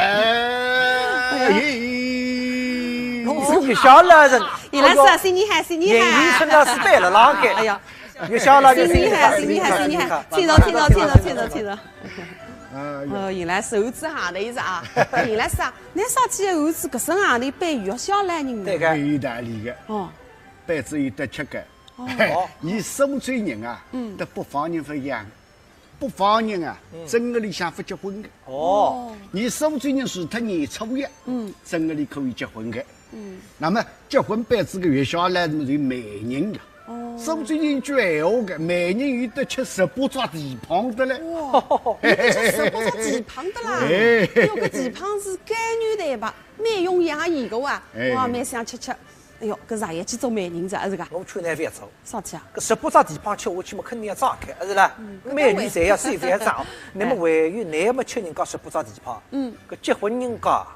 侬是月下老人。杨老师啊，新年好，新年好。眼睛真的是白了啷个。哎呀，月下老人，新年好，新年好，新年好。请坐，请坐，请坐，请坐，请坐。哎呀。哦，杨老师，胡子行头一只啊。杨老师啊，侬啥体胡子搿身行头扮月下老人呢？对个。有道理个。哦。扮仔有得吃个。 哦。伲苏州人啊，嗯。搭北方人勿一样。北方人啊，嗯。正月里向勿结婚个。哦。伲苏州人除脱年初一，嗯。正月里可以结婚个。嗯。那么结婚办仔个月下来，那么就媒人了。哦。所以最近句闲话个，媒人有得吃十八只蹄髈的嘞。哇，有得吃十八只蹄髈的啦！哎。有个蹄髈是该女的吧，蛮容易啊，一个啊，哎。哇，蛮想吃吃。哎哟，搿啥也去做媒人子啊，是个？我劝侬覅做。啥体啊？搿十八只蹄髈吃下去嘛，肯定要炸开，是啦？嗯，美女侪要水分要涨，搿倒会。那么还有，侬要么吃人家十八只蹄髈，嗯。搿结婚人家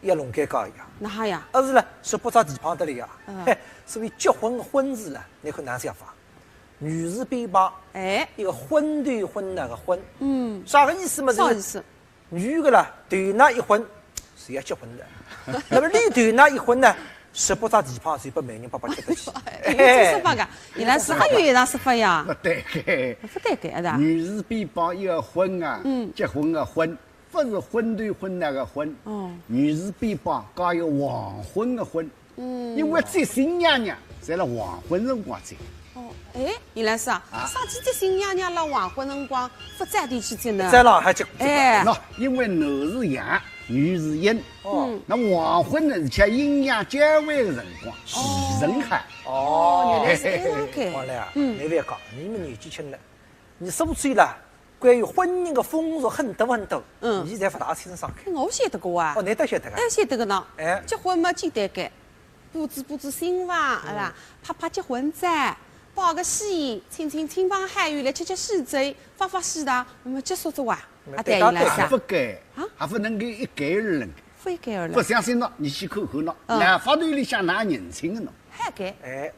也弄尴尬呀。哪哈呀？啊，是了，十八只蹄髈得了呀。嗯。嘿，所以结婚个婚字了，侬看哪能写法？女字边旁，哎。一个昏头昏脑个昏。嗯。啥个意思嘛？啥意思？女个啦，头脑一昏，是要结婚的。那么侬头脑一昏呢，十八只蹄髈就拨媒人伯伯吃得去。哎，有搿说法个，原来是还有一种说法呀。勿对个。勿对个，啊，是啊。女字边旁一个昏啊，嗯。结婚个婚。 勿是昏头昏脑个昏，哦。女字边旁加一个黄昏个昏。嗯。因为接新娘娘侪辣黄昏辰光接。哦，哎，原来是啊，啊。啥体接新娘娘辣黄昏辰光勿早点去接呢？再辣海接，哎。喏，因为男是阳，女是阴。哦。嗯。那黄昏呢是吃阴阳交换个辰光，哦。时辰好。哦，原来是搿样个。王来啊，嗯。侬覅讲，侬么年纪轻了，侬苏州啦， 关于婚姻个风俗很多很多，嗯。侬侪勿大清爽。我晓得个啊。哦，侬倒晓得个。哎，晓得个呢。哎。结婚嘛，简单个，布置布置新房，嗯。是吧？拍拍结婚照，摆个喜宴，请请亲朋好友来吃吃喜酒，发发喜糖，那么结束哉哇，那么啊，对伊拉讲。还勿该，啊？还勿能够一概而论。勿一概而论。勿相信喏，侬去看看喏，嗯。老法头里向哪认亲个喏？还该。哎。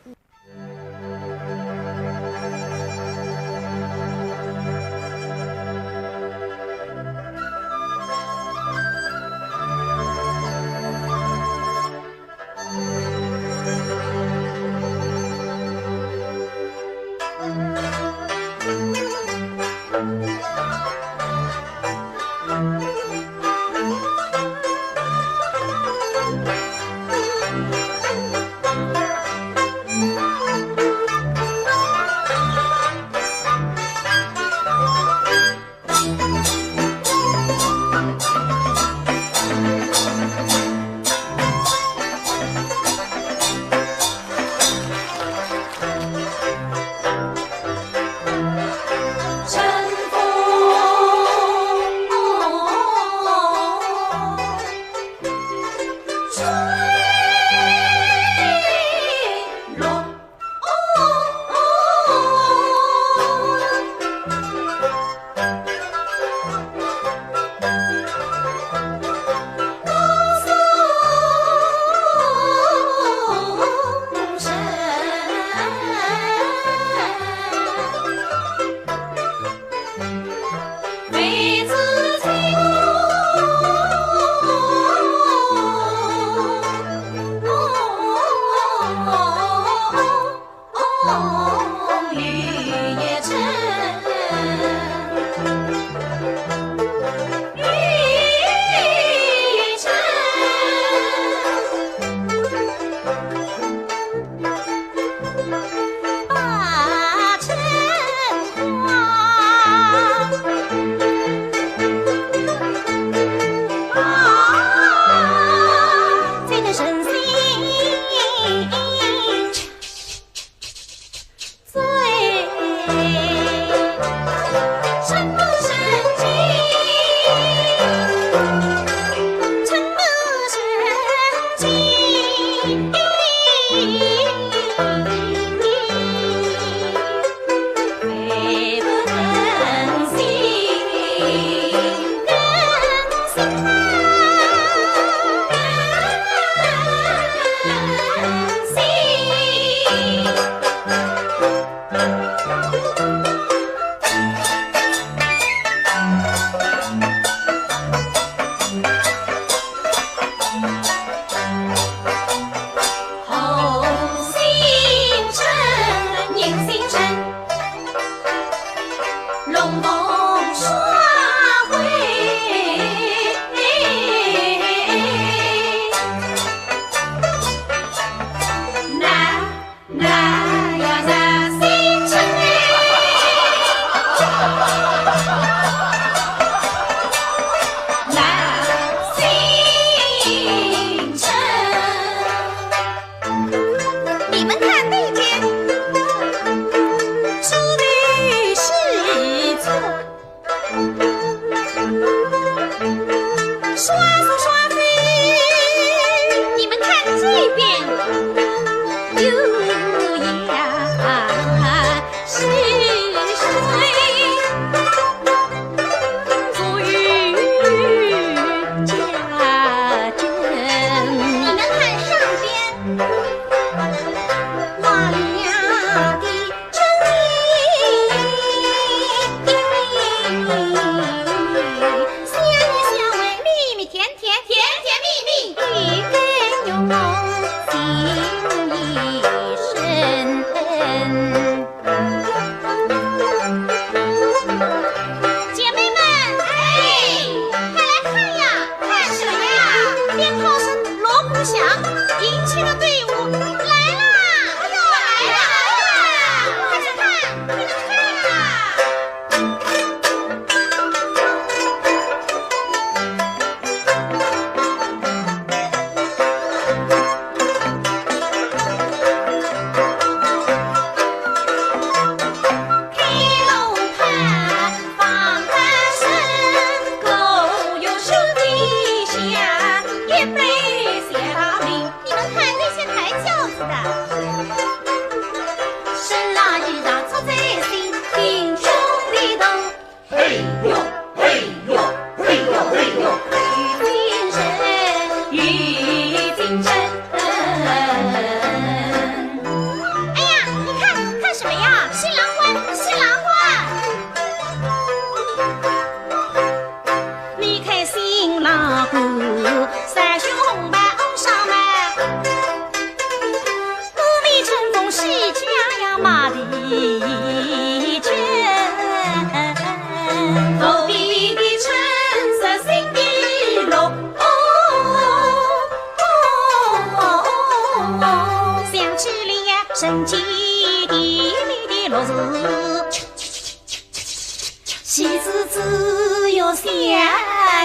喜事只有笑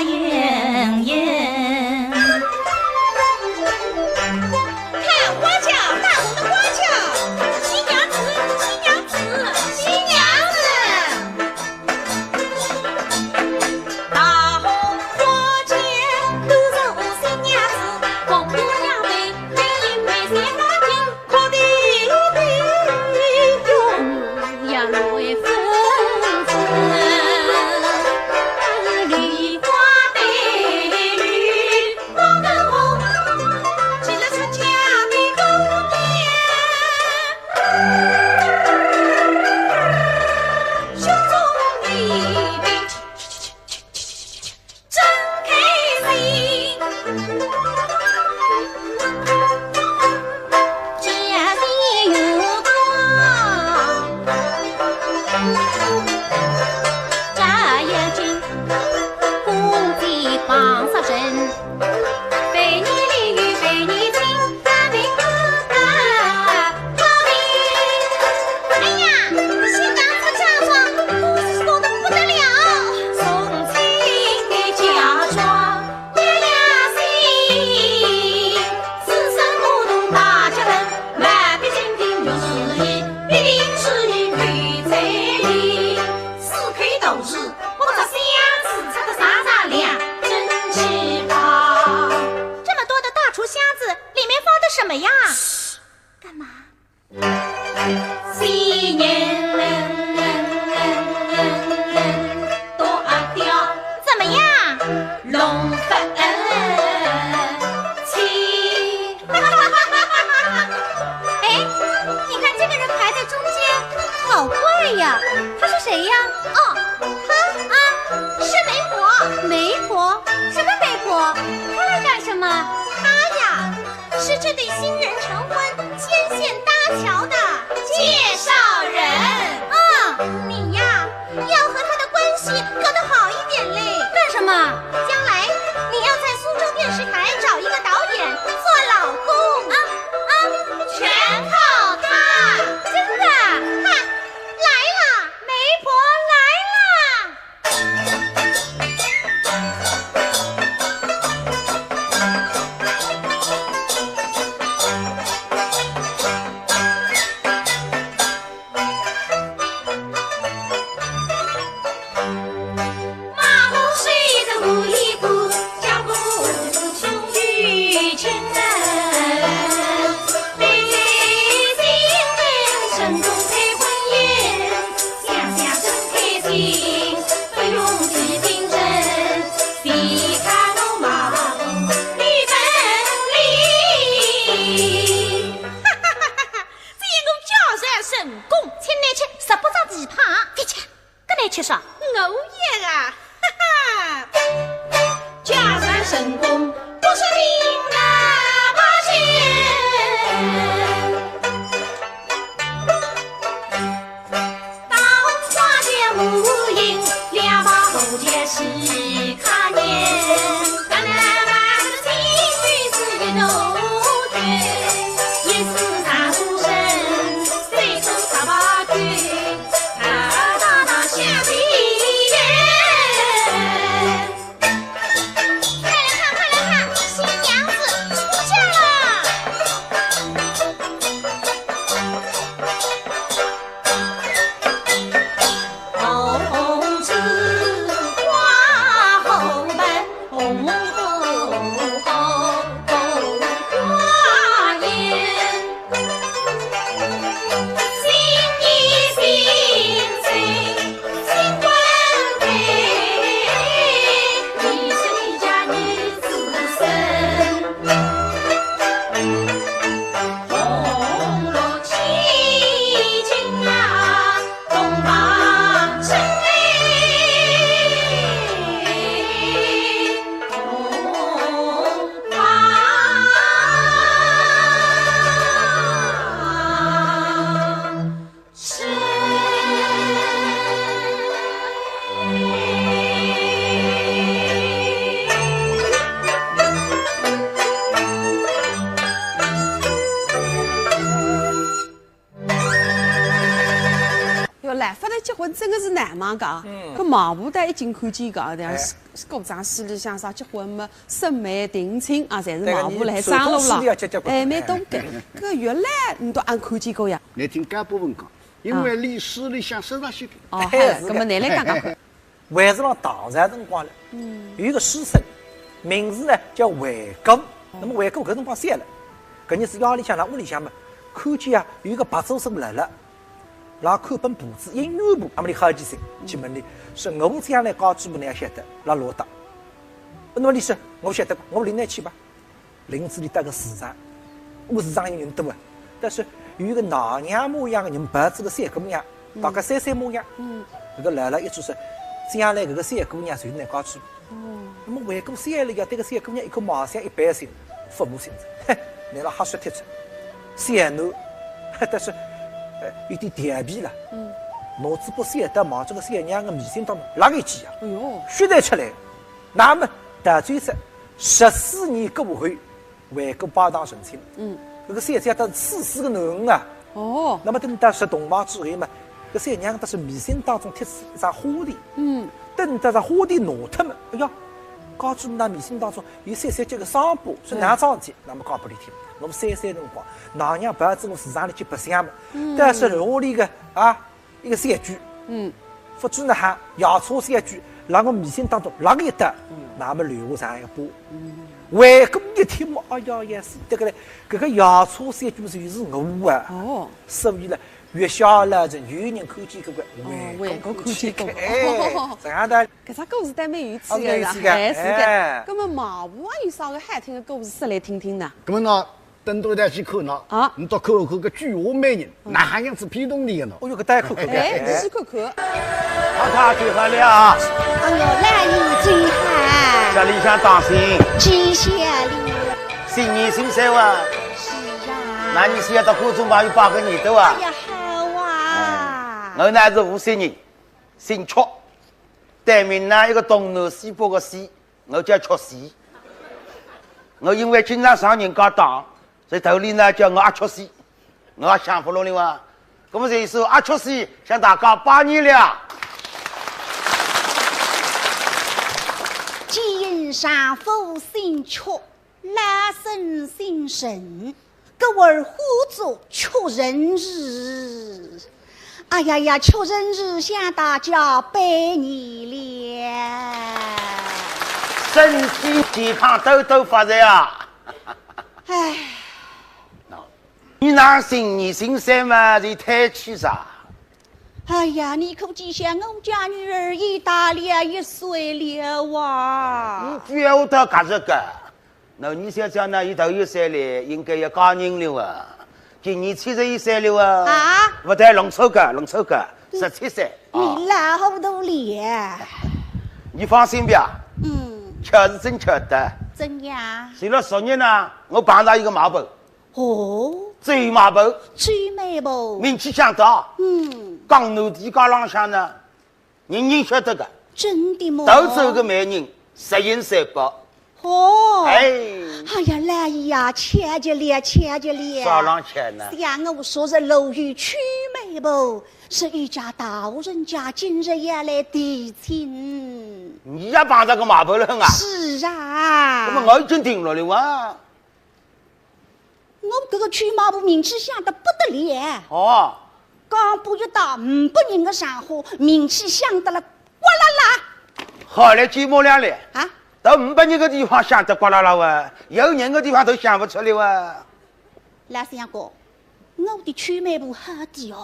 盈盈。看花轿，大红的花轿，新娘子，新娘子，新娘子。大红花轿，都是我新娘子，红姑娘美，美丽美丽花轿。 真开心。家里有光，家要紧，公鸡帮上身，百年里有百年情，大明不大。 哎呀，新娘子嫁妆，我是喜得不得了。送亲的嫁妆，一两新，四声五动大脚盆，万变千变玉树银，必定是玉配彩礼。四口大厨，不着箱子，插得沙沙亮，真气派。这么多的大厨箱子，里面放的什么呀？干嘛？ 新年多阿刁，怎么样？龙凤七。哎，你看这个人排在中间，好怪呀！他是谁呀？哦，他啊，是媒婆。媒婆？什么媒婆？她来干什么？她呀， 是这对新人成婚牵线搭桥的介绍人。嗯，你呀，要和他的关系搞得好一点嘞。干什么？将来你要在苏州电视台找一个导演做老公。啊啊，全靠他。真的？看，来了，媒婆来了。 这一个嫁妆成功，请你吃十八只蹄髈。别吃，跟你吃啥？我也啊，哈哈。嫁妆成功，不是命啊，不是。 快来看，快来看，新娘子出嫁了！发觉结婚真个是难嘛，讲，嗯。搿媒婆倒一径看见讲，像是，哎。是古装戏里向啥结婚嘛，审媒定亲啊，侪是媒婆来张罗了。搿个人做东西要结结婚。哎，蛮多个。搿个原来侬都阿看见过呀？侬听搿部分讲，因为历史里向说到些个。哦，哎，好了，是个。搿么侬来讲讲看。还是辣唐朝辰光了，嗯。有一个书生，名字呢叫惠姑。那么惠姑搿辰光小了，搿日子夜里向辣屋里向嘛，看见啊有一个白素贞辣辣， 辣看本簿子，姻缘簿，那么俚好奇心去问俚，说我将来家主婆哪晓得，辣落搭。那么俚说，我晓得，我领侬去吧。领仔俚到个市场，搿市场有人多啊，但是有一个奶娘模样个人抱仔个小姑娘，嗯。大概三岁模样，嗯。搿个老老一直说，将来搿个小姑娘就是㑚家主婆。 哦。那么惠姑小了呀，对搿小姑娘一看貌相一般性，父母亲子，嘿，拿伊拉瞎说贴出。小囡，但是，呃，有点调皮了。嗯。拿仔把小刀望仔搿小娘个眉心当中勒一记啊，哎哟。血侪出来。那么，到最后，十四年过后， 惠姑拜堂成亲。嗯。搿个小姐搭处死个囡儿啊。哦。那么等到入洞房之后嘛，搿小娘搭是眉心当中贴仔一只花钿。嗯。等到搿花钿拿脱嘛，哎呀，家主婆眉心当中有小小叫个伤疤，是哪桩事体？那么讲拨俚听。我三岁辰光，奶娘抱仔我市场里去白相嘛，嗯。但是楼里个啊， 一个小鬼，嗯。勿知哪哈，夜叉小鬼，辣我眉心当中勒个一刀，嗯。那么留下一个疤。嗯。惠姑一听嘛，哎呀，也是得个嘞，搿个夜叉小鬼就是我啊。哦。所以呢，月下老人有人看见搿个，哦，惠姑看见过。哎，这样的。搿只故事倒蛮有趣个，啊，蛮有趣个，哎，是个。哎。葛末媒婆有啥个好听个故事说来听听呢？葛末呢， 等到台去看呢，啊。侬倒看看搿鬼话美人，嗯。哪样子骗动俚个呢？哦哟，搿倒要看看个。哎，侬去看看。太太请好了啊。哎哟，老爷请好。这里向当心。谢谢了。新年新岁哇。是啊。那你是要到观众朋友拜个年头啊？哎呀，好啊。哎，我乃是无锡人，姓曲，单名呢一个东南西北个西， 我叫曲西。我因为经常上人家当，所以头里呢叫我阿曲西，我也想勿落了哇。那么这一首阿曲西向大家拜年了。见丈夫姓曲，老身姓陈。 故而呼作曲陈氏。哎呀呀，曲陈氏向大家拜年了。身体健康，多多发财啊！哎。喏，你那新年新岁嘛，是太气啥？哎呀，你可知晓我家女儿已大了一岁了哇。你不要到搿个。 那你想想呢，伊头一岁嘞，应该要嫁人了哇。今年七十一岁了哇。啊？勿对，弄错个，弄错个，十七岁。啊。你老糊涂了。你放心吧。嗯。巧是真巧的。怎样？前了十日呢，我碰到一个媒婆。哦。周媒婆。周媒婆。名气响的。嗯。江南地界浪向呢， 人人晓得个。真的吗？到处个媒人，十全十美。哦。哎。哎呀，老爷呀，巧极了，巧极了。啥浪巧呢？想我昨日路遇曲媒婆，是一家大户人家今日要来提亲。你也碰着个媒婆了啊？是啊。那么我已经定了的哇。 我搿个曲媒婆名气响得不得了。哦。刚步一到五百人的场合，名气响得了呱啦啦。好嘞，寂寞了嘞。啊？到五百人的地方响得呱啦啦哇，有人的地方都响勿出来哇。老相公，我的曲媒婆好的哦。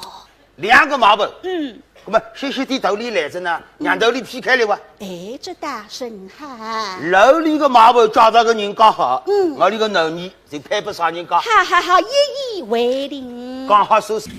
两个媒婆。嗯。那么歇歇地头里来着呢，让头里劈开了哇。哎，这倒甚好。楼里个媒婆嫁着个人家好，嗯。我里个囡儿就配不上人家。好好好，一言为定。刚好收拾。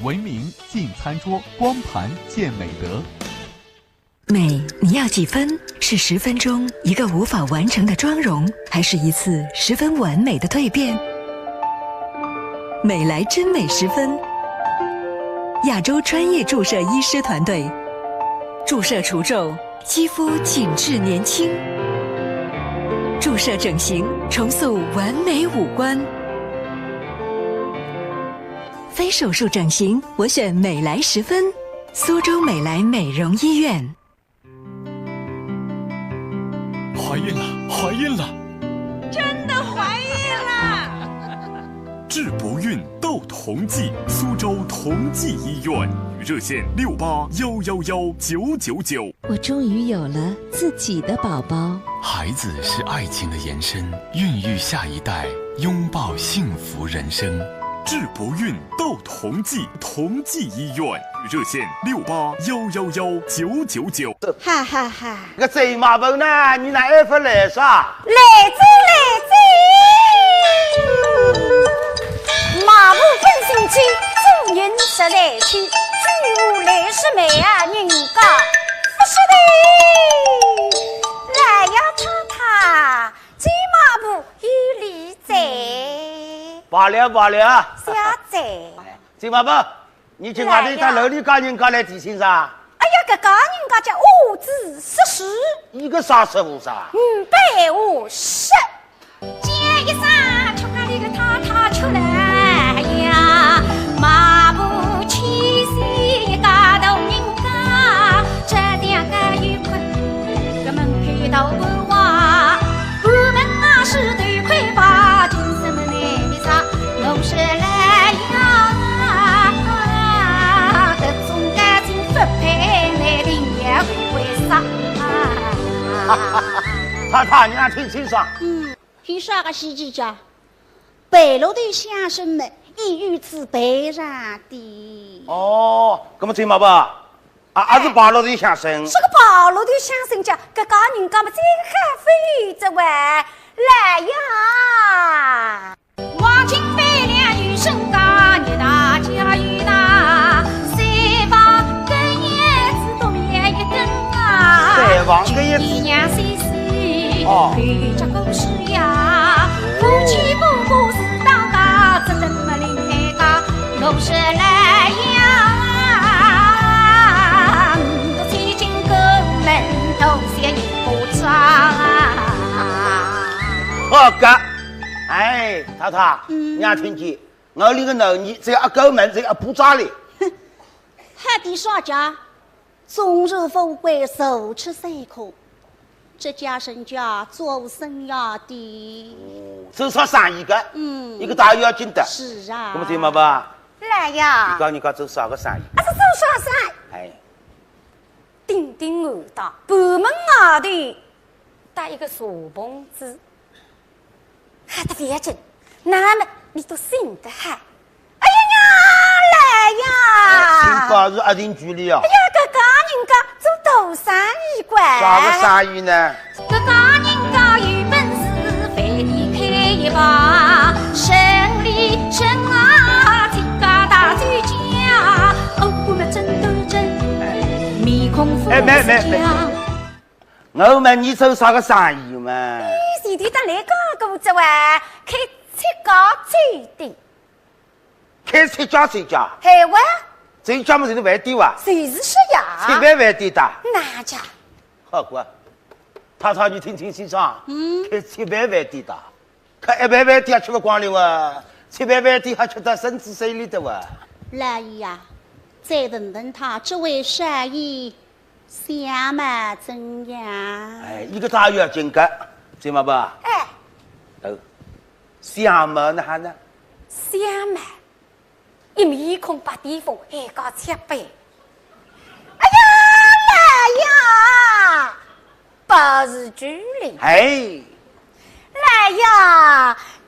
文明进餐桌，光盘见美德。美，你要几分？是十分钟一个无法完成的妆容，还是一次十分完美的蜕变？美莱真美十分，亚洲专业注射医师团队，注射除皱，肌肤紧致年轻，注射整形，重塑完美五官。非手术整形，我选美莱十分，苏州美莱美容医院。 怀孕了，怀孕了！真的怀孕了！治不孕斗同济，苏州同济医院，热线六八幺幺幺九九九。我终于有了自己的宝宝。孩子是爱情的延伸，孕育下一代，拥抱幸福人生。治不孕斗同济，同济医院，热线六八幺幺幺九九九。哈哈哈。搿周妈婆呢？你哪还勿来啥？来哉来哉，妈婆真心急，做人实在气，举步来势慢啊，人家勿是的。来呀，太太，周妈婆有礼哉。罢了罢了。谢哉。周妈婆， 你今外头到楼里家人家来提亲啥？哎呀，搿家人家叫五子四世，一个啥师傅啥？五百五十。叫一声，吃咖哩个太太出来呀，妈婆千岁一家大人家，这两个有困，个门口大门哇，关门啊是头盔吧，金什么呢？ 啥？我是来呀，各种感情不配，难定也会为啥？太太，你还听清爽？嗯，有啥个稀奇家？白鹿头相声么，一语子背上的。哦，那么周妈婆，啊，还是白鹿头相声。这个白鹿头相声家，搿家人家么最好飞着喂，来呀！ 黄金百两有身价，你大家有大，三房根叶子多面一根啊。三房根叶子。一娘三四，哦。有这故事呀，夫妻不不是当家，只等么另外家，我是来呀，我千金过门，头谢一巴掌啊。好个。 哎，太太，你也听见，我里个男人只要一过门，只要一巴掌哩。哼，还得啥家？终日富贵，坐吃山空，这家人家做生意的。做啥生意个？嗯，一个大要紧的。是啊。那么周妈婆，来呀你，讲你讲做啥个生意？啊，是做啥生意？哎，顶顶暗当，盘门外头搭一个茶棚子。好得勿要紧，那么你都醒得好。哎呀呀，来呀！请告诉阿定局里啊哎。呀，搿家人家做大生意个。啥个生意呢？搿家人家有本事，饭店开一排，生理人啊，自家大酒家，哦，我们真斗争，面孔不哎，没没没一样。我问你做啥个生意嘛？你前头搭来讲过个哇，开七家酒店。开七家酒家，嘿哇，酒家么就是饭店哇？就是说呀。七爿饭店的。哪家？好个，太太你听听清爽，嗯开七爿饭店的，开一爿饭店也吃勿光哩哇，七爿饭店还吃得身子水里的哇。老爷呀，再问问他这位少爷相貌怎样？哎，一个大要紧个，知道吧？哎，哦，相貌哪哈呢？相貌，一面孔白癜风，还搞七爿。哎呀，老爷，不是距离。哎，老爷，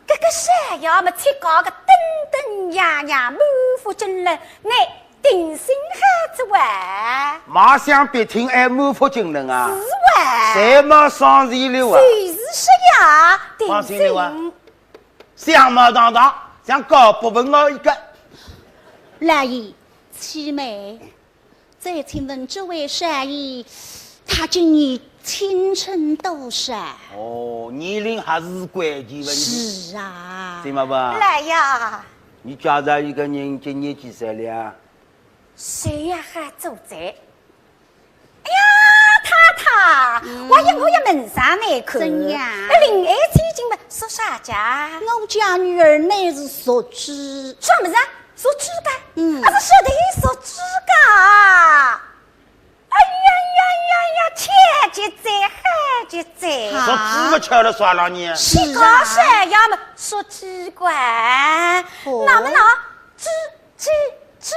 搿个少爷么，七家个登登样样，满腹经纶，乃定心好子哇。马上别听哎，满腹经纶啊，是哇。谁嘛上心了啊？就是说呀，定放心了啊心。相貌堂堂，像高不文豪一个。老爷，启禀，再请问这位少爷，他今年青春多少？哦，年龄还是关键问题。是啊。对嘛吧？来呀。你介绍一个人今年几岁了啊？谁呀，还做贼？哎呀，太太，嗯。我也，我也问上来看。怎样？那林爱卿今么属啥家？我家女儿乃是属猪。什么人？属猪个？嗯。啊，是说的属猪个啊。 哎呀呀呀呀，巧极哉，好极哉。啊。说猪个巧了啥了呢？是啊。你讲啥呀嘛，说猪个。哦。那么呢，猪，猪，猪，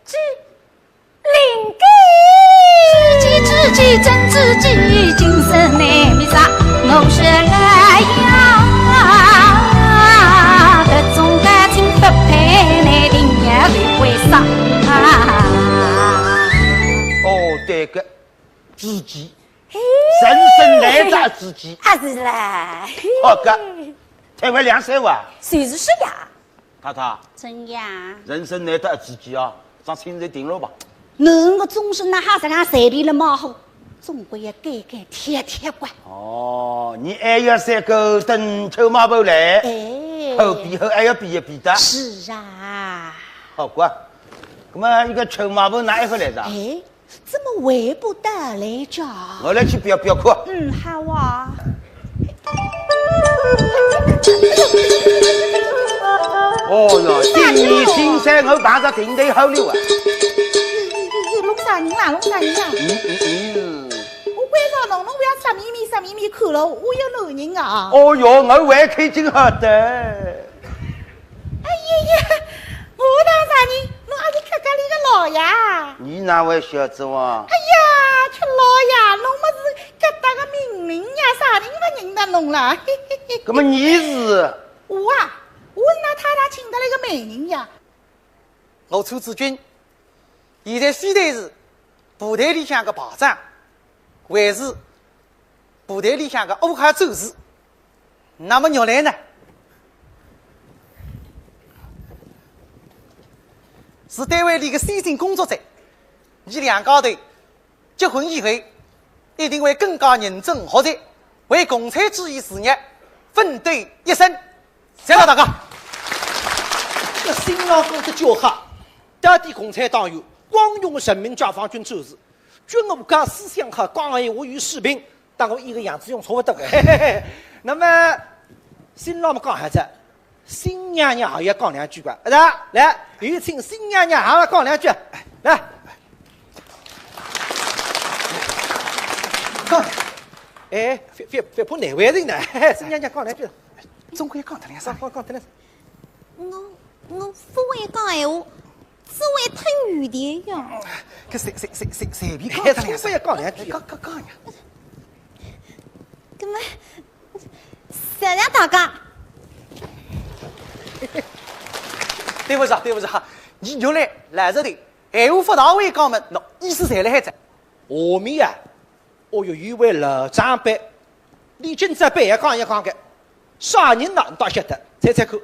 猪，灵个。猪鸡，猪鸡，真猪鸡，精神内密啥，我是来呀，搿种感情不配，你定要为啥？哦，对个。 知己，嘿。人生难得知己。啊，是啦。好个，台湾两三万。谁是说呀？太太，怎样？人生难得知己啊，上亲热定了吧？侬个终身哪哈实梗随便了嘛好，总归要改改贴贴个。哦，你还要三个等臭马婆来，哎。后比后还要比一比的。是啊。好个，那么一个臭马婆哪一个来着？哎。 怎么回不到来着？我来去表表看。嗯，好啊。哦哟，今年新山我碰着顶头好了啊。弄啥人啦？弄啥人啦？嗯嗯嗯。我关照侬，侬勿要色眯眯色眯眯看了，我有男人啊。哦哟，我还开心好的。 哎呀呀，我当啥人？侬阿是客家里个老爷？你哪会晓得哇？哎呀，吃老爷，侬么是搿搭个名人呀，啥人勿认得侬啦？嘿嘿嘿。那么你是？我啊，我是㑚太太请得来个媒人呀。我楚志军，现在非但是部队里向个排长，还是部队里向个乌合作事。那么玉兰呢？ 是单位里个先进工作者，伲两家头结婚以后，一定会更加认真学习，为共产主义事业奋斗一生。谢谢大家。搿新郎官得叫好，到底共产党员，光荣个人民解放军战士，军务高，思想好，讲闲话有水平， 搭我一个样子样差勿多个。嘿嘿嘿。那么，新郎么讲好哉，新娘娘也要讲两句个，是吧？来，有请新娘娘也要讲两句，来。哎，覅覅覅怕难为情呢，新娘娘讲两句，总归要讲脱两声。讲讲讲脱两声。 我，我勿会讲闲话，只会吞语言呀。搿随随随随随便讲，哎，总归要讲两句。讲讲讲呀。搿么，谢谢大家。对勿住，对勿住，伲玉兰来着的，闲话勿大会讲么，喏，意思侪辣海哉。下面啊， 哦哟，有位老长辈，俚今朝板要讲一讲个，啥人呢？倷倒晓得，猜猜看。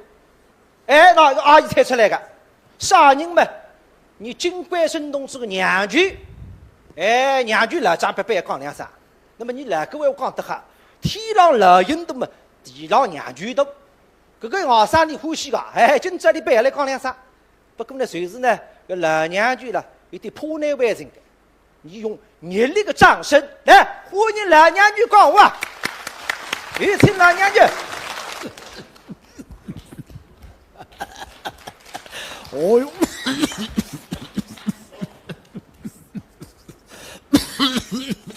哎，喏，阿姨猜出来个，啥人嘛？伲金贵生同志个娘舅。哎，娘舅老长辈板要讲两声。那么伲老古闲话讲得好，天上老人多么，地上娘舅多。搿个外甥俚欢喜个，哎，今朝俚板要来讲两声。不过呢，就是呢，搿老娘舅啦，有点怕难为情个。 伲用热烈个掌声来欢迎老娘舅讲话。有请老娘舅。哦哟。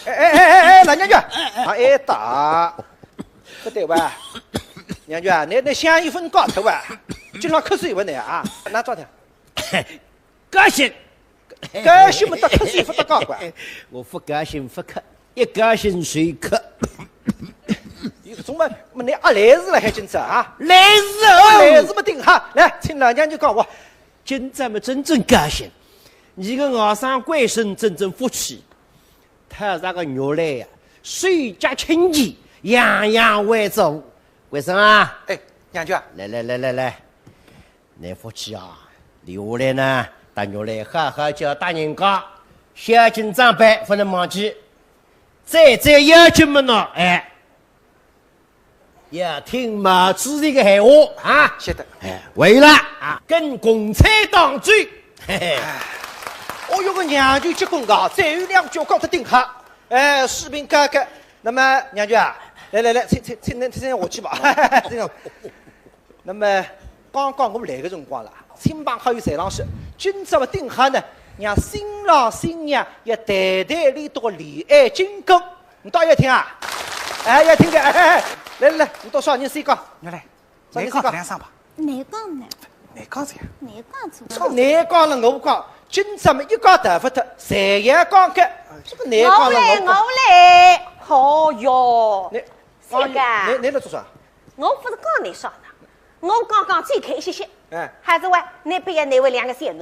哎哎哎哎哎，老娘舅，啊，哎，打，勿对哇？娘舅啊，倷倷香烟朆戒脱哇？经常咳嗽勿倷啊？拿抓脱。 高兴。高兴么，搭咳嗽勿搭界个。我勿高兴勿咳，一高兴就咳。有搿种么，么倷阿来事了还今朝啊？来事哦。来事么顶好，来，请老娘舅讲话。今朝么真正高兴，伲个外甥贵生真正福气，讨着个玉兰呀，手脚清气，样样会做。贵生啊，哎，娘舅啊。来来来来来， 倷福气啊，留下来呢，搭玉兰好好叫大人家，孝敬长辈，勿能忘记。最最要紧么呢，哎，要听毛主席个闲话啊。晓得。哎，为了啊，跟共产党走。嘿嘿。哦哟，搿娘舅结棍个，最后两句讲得顶好。哎，水平高个。那么娘舅啊，来来来，请请请请请下去吧。这个 那么，刚刚我来个辰光啦，亲朋好友侪浪说，今朝么顶好呢，让新郎新娘要谈谈俚笃个恋爱经过。你倒要听啊？哎，要听个，哎哎哎，来来来，你笃啥人先讲？侬来，侬讲两声吧。侬讲呢？侬讲啥呀？侬讲啥？啥侬讲了我讲，今朝么一家头勿脱，侪要讲个。这个侬讲了我讲。我来，我来。哦哟，侬，这个啊。侬，侬来做啥？我勿是讲侬啥呢？ 我刚刚最开心些。哎。还是喂，侬别要侬为两个小囡，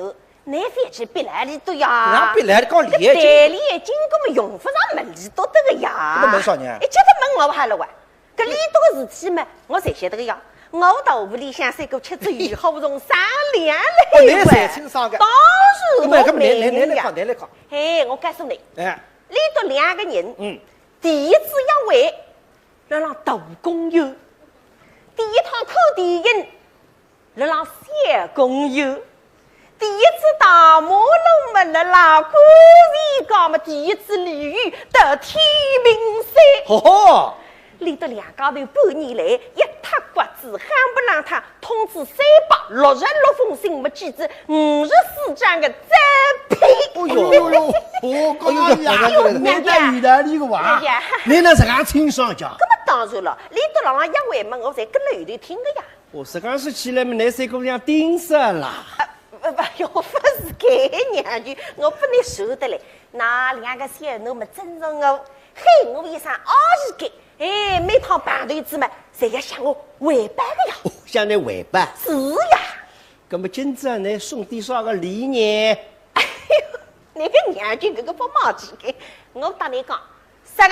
侬覅去逼来里头呀。哪逼来讲理解？搿道理已经搿么用勿着么里头得个呀。搿么问啥呢？一直都问我好了喂。搿里头个事体嘛，我侪晓得个呀。我到屋里向三个吃仔鱼好从商量来喂。哦，侬侪清爽个。当然我搿么侬，侬，侬来讲，侬来讲。嘿，我告诉侬，哎。里头两个人，嗯。第一次约会， 辣浪大公园，第一趟看电影，辣浪小公园，第一次大马路么辣浪观前街么，第一次旅游到天平山。吼吼！里头两家头半年来一塌刮子，夯不啷当通知三百六十六封信么，寄仔五十四张个照片。哦哟哟哟，我讲呀，哎哟，娘舅，侬倒有道理个哇，娘舅。侬哪能介清爽介？搿么当然了，里头辣浪约会么，我侪跟辣后头听个呀。哦，实梗说起来么，侬三个像盯煞啦。呃，勿勿，哟，勿是个，娘舅，我拨侬说得来，㑚两个小囡么尊重我，喊我一声阿姨个，哎，每趟碰头仔么，侪要向我汇报个呀。哦，向侬汇报？是呀。 搿么今朝侬送点啥个礼呢？哎哟，侬个娘舅搿个勿忘记个，我搭侬讲，实梗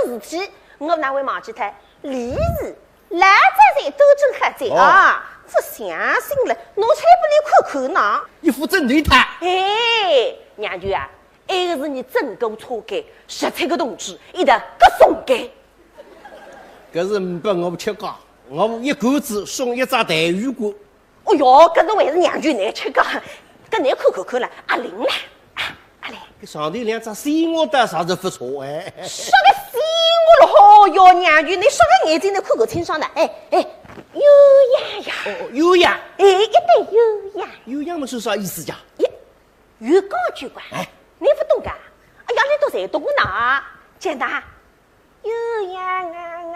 个事体，我哪会忘记脱？礼是老早侪都准好仔啊，哦。勿相信了，拿出来拨侬看看呢。一副正对头。哎，娘舅啊，埃个是侬整个车间，十七个同志，一道各送个。搿是呒拨我吃个，我一个子送一只带鱼罐。 哦哟，搿侬还是娘舅侬吃个，搿侬看看看了，阿灵了，啊，阿灵。搿上头两只鲜花倒啥是勿错哎。啥个鲜花了？哦哟，娘舅，侬啥个眼睛侬看看清爽呢？哎哎，鸳鸯呀。哦，哦，鸳鸯。哎，一对鸳鸯。鸳鸯么是啥意思呀？咦，有讲究个，哎。侬勿懂个？哎呀，侬都侪懂呢。简单。 鸳鸯啊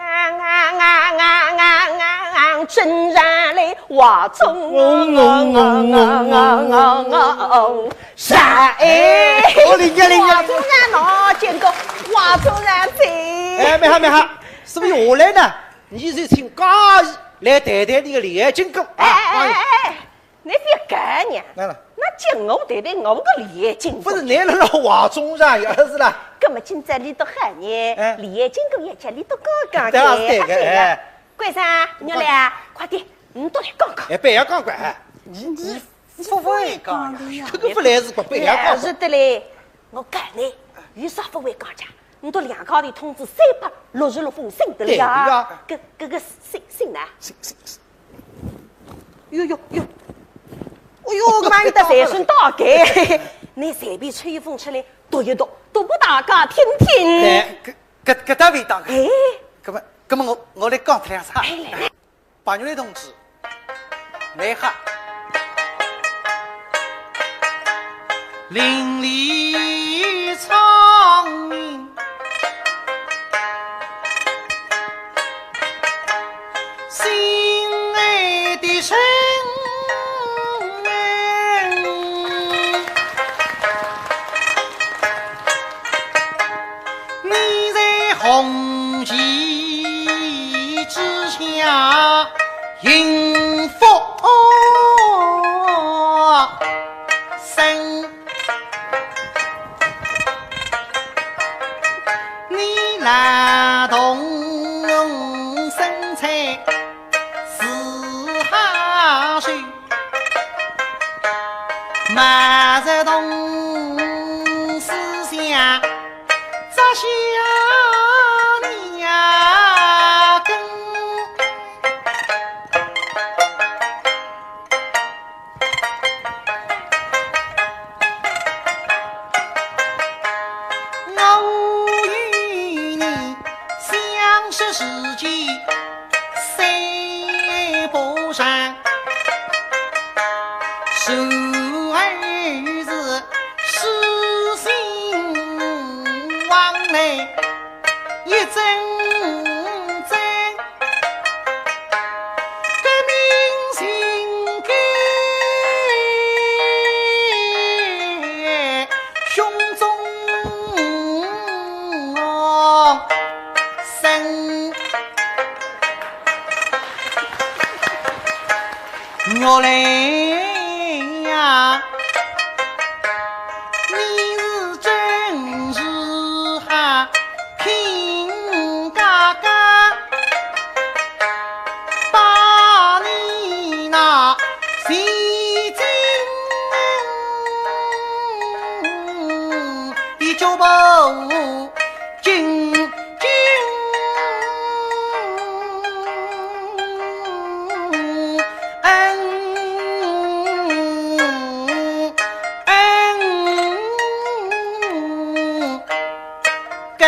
啊啊啊啊啊啊啊，正常来，花中啊啊啊啊啊啊，啥哎？哦，灵呀灵呀灵呀。花中啊喏，见过花中啊谁？哎，蛮好蛮好，是勿是下来呢？侬就请嘉怡来谈谈侬个恋爱经过啊。哎哎哎哎哎。 侬覅讲呢，哪能？那叫我谈谈我个恋爱经过。勿是，侬辣辣话中上呀，是啦。搿么今朝里头喊呢，哎。恋爱经过也叫里头讲讲对啊，是对个，哎。关生，侬来啊，快点，侬都来讲讲。哎，覅讲讲，哎。侬，侬勿会讲呀。搿个勿来事个，覅讲讲。哎，是的嘞，我讲呢，有啥勿会讲讲？侬都两家头通知三百六十六封信得了呀。对个呀。搿，搿个信，信呢？信，信，信。 哟哟哟，哦哟，搿么有得财神到个，侬随便抽一封出来读一读，读拨大家听听。哎，搿，搿，搿倒勿当个。哎。搿么，搿么我，我来讲脱两声。哎，来，来。白玉兰同志，侬好。 邻里村民，心爱的人，你在红旗之下 幸福生。你劳动生产是好事，毛泽东思想扎下是死心往来一阵阵，革命情感胸中生。 玉兰呀，你是真是好，亲家家把你那细心的脚步 紧紧恩恩跟。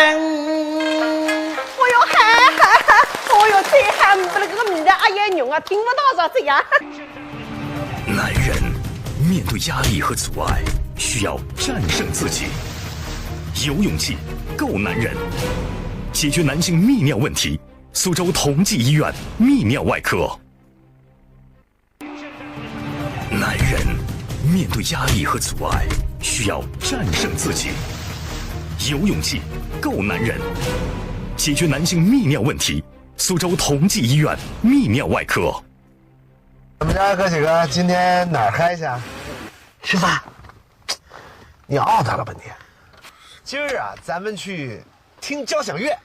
哦哟，嗨嗨嗨！哦哟，这还不那个名字，哎呀，牛啊，听不到啥子呀。男人面对压力和阻碍，需要战胜自己。有勇气，够男人，解决男性泌尿问题。苏州同济医院泌尿外科。男人面对压力和阻碍，需要战胜自己。有勇气，够男人，解决男性泌尿问题。苏州同济医院泌尿外科。 咱们家哥几个今天哪儿嗨去？吃饭。你熬他了吧你？今儿啊，咱们去听交响乐。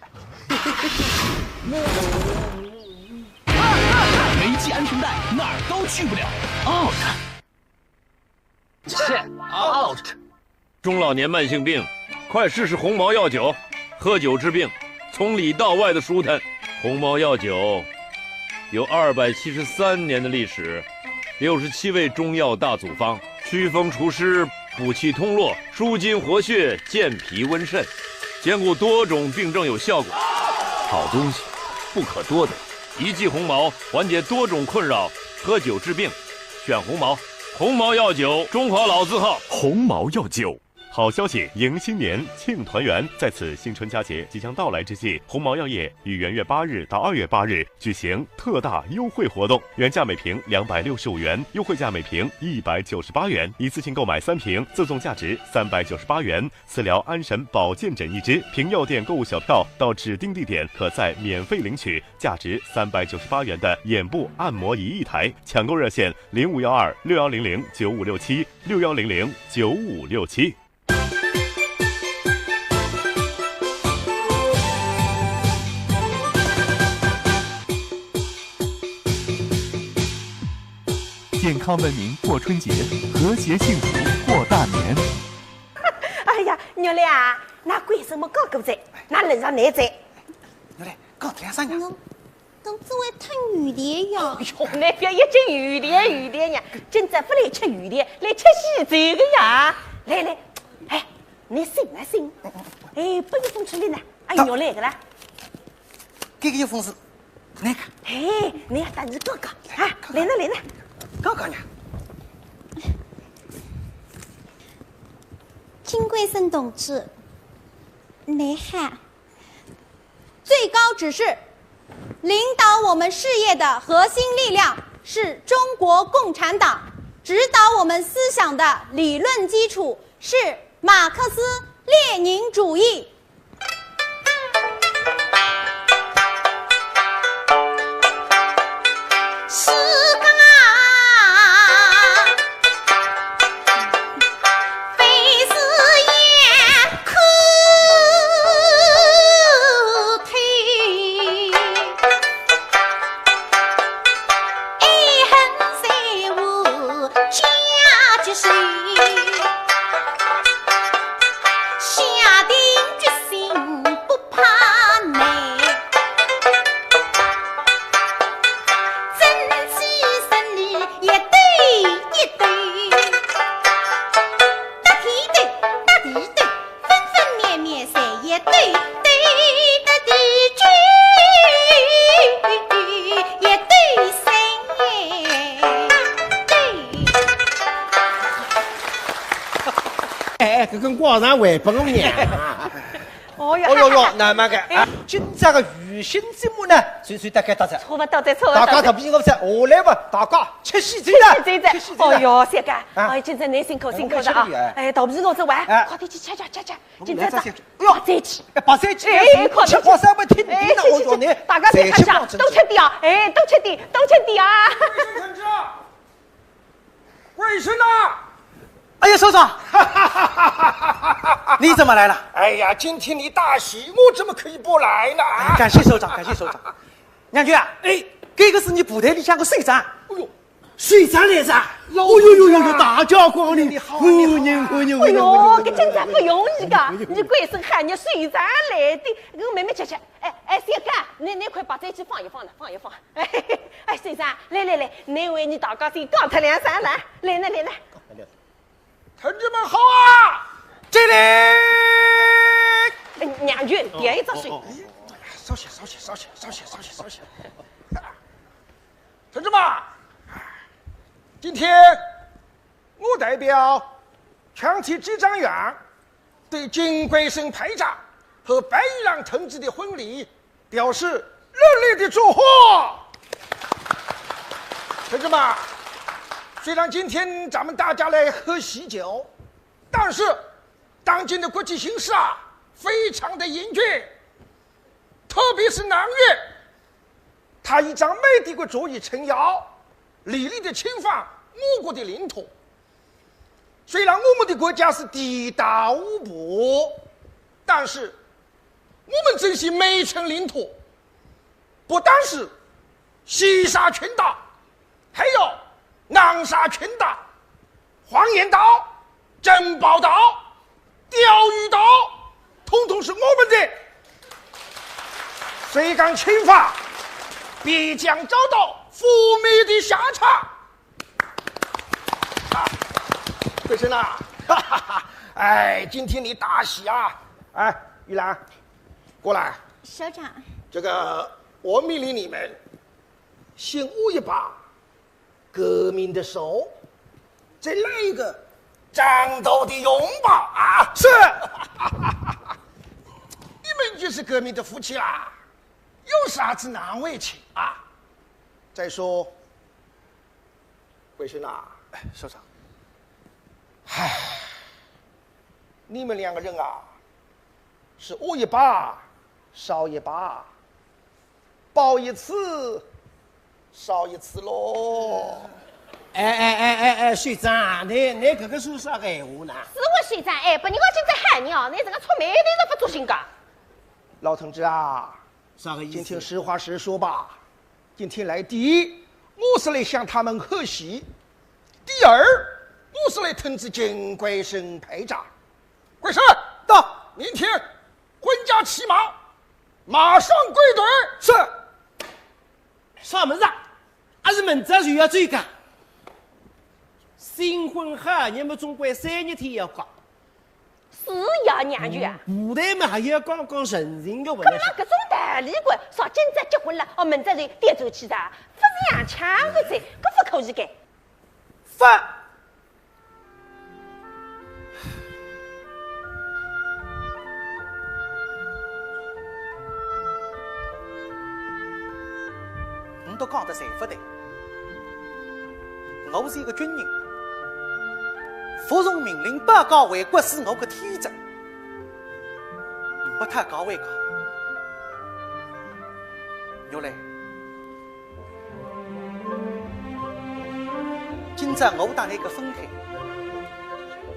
没系安全带，哪儿都去不了。Out。Check out。 中老年慢性病，快试试鸿茅药酒。喝酒治病，从里到外的舒坦。鸿茅药酒有二百七十三年的历史，六十七味中药大组方，祛风除湿，补气通络，舒筋活血，健脾温肾，兼顾多种病症有效果。好东西不可多得，一剂鸿茅缓解多种困扰。喝酒治病，选鸿茅。鸿茅药酒，中华老字号。鸿茅药酒。 好消息，迎新年，庆团圆。在此新春佳节即将到来之际，鸿茅药业于元月八日到二月八日举行特大优惠活动，原价每瓶两百六十五元，优惠价每瓶一百九十八元。一次性购买三瓶，赠送价值三百九十八元磁疗安神保健枕一支。凭药店购物小票到指定地点，可再免费领取价值三百九十八元的眼部按摩仪一台。抢购热线：零五幺二六幺零零九五六七。 六幺零零九五六七。健康文明过春节，和谐幸福过大年。哎呀，玉兰啊，那为什么搞狗仔，那人让你在？玉兰，搞点啥呀？侬总会吞雨的呀。哟，那边一阵雨的雨的呀，今朝勿来吃雨的，来吃喜酒的呀。来来，哎，你醒啊醒，哎，不要风吹的呢，哎，玉兰个啦。这个有风是那个，哎，你要等着哥哥啊，来了来了。哥哥呢？金贵生同志，你好。最高指示，领导我们事业的核心力量是中国共产党，指导我们思想的理论基础是马克思列宁主义。跟光上回拨我娘。哦哟，哦哟哟，那么个啊，今朝个预先节目呢，就就大概到这。差不多，差不多。大家特别我再下来吧，大家吃喜酒了，吃喜酒了。哦哟，小刚，哎，今朝侬辛苦辛苦了啊！哎，肚皮饿着哇，快点去吃吃吃吃，今朝早，哎哟，白斩鸡，哎，快点吃，吃好三碗天地了，我说呢，大家别看笑，多吃点啊，哎，多吃点，多吃点啊！ 贵生呐！哎呀，首长，你怎么来了？哎呀，今天你大喜，我怎么可以不来呢？感谢首长，感谢首长。娘舅啊，哎，这个是你部队里向个首长。哎呦，首长来着！哦呦呦呦呦，大驾光临！你好，你好。哎呦，这真正不容易的，你贵生喊你首长来的，我慢慢吃吃。 哎哎，小刚，侬侬快把这去放一放呢，放一放。哎，先生，来来来，侬为你大家先讲脱两声来，来来来来。同志们好啊！这里。哎，娘舅，点一只水。少些少些少些少些少些少些。同志们，今天我代表全体机长员 对金贵生排长和白玉郎同志的婚礼表示热烈的祝贺。同志们，虽然今天咱们大家来喝喜酒，但是当今的国际形势啊，非常的严峻，特别是南越，他倚仗美帝国主义撑腰，凌厉的侵犯我国的领土。 虽然我们的国家是地大物博，但是我们这些美称领土，不单是西沙群岛，还有南沙群岛、黄岩岛、珍宝岛、钓鱼岛，统统是我们的。谁敢侵犯，必将遭到覆灭的下场。 啊，贵生啊，哈哈哈，哎，今天你大喜啊！哎，玉兰，过来。首长。这个，我命令你们，先握一把革命的手，再来一个战斗的拥抱啊！是。你们就是革命的夫妻啦，有啥子难为情啊？再说， 贵生啊，首长。唉，你们两个人啊，是握一把少一把，抱一次少一次喽。哎哎哎哎哎，首长，你你搿个说啥个闲话呢？是我首长，哎，拨人家今朝喊你哦，你这个触霉头是不作兴个。老同志啊，啥个意思？今天实话实说吧。 今天来，第一，我是来向他们贺喜；第二，我是来通知金贵生排长。贵生，到，明天婚假期满，马上归队。是。啥物事啊？还是明朝就要走个？新婚好日么总归三日天要过。 是呀，娘舅啊。古代嘛还要讲讲人情个问题。搿么搿种道理个，啥今朝结婚了，哦，明朝就调转去噻，勿是洋枪个噻，搿勿可以个。勿。 侬都讲得侪勿对。我是一个军人，服从命令，保家卫国是我个天职，勿讨价还价。玉兰，今朝我搭侬个分开，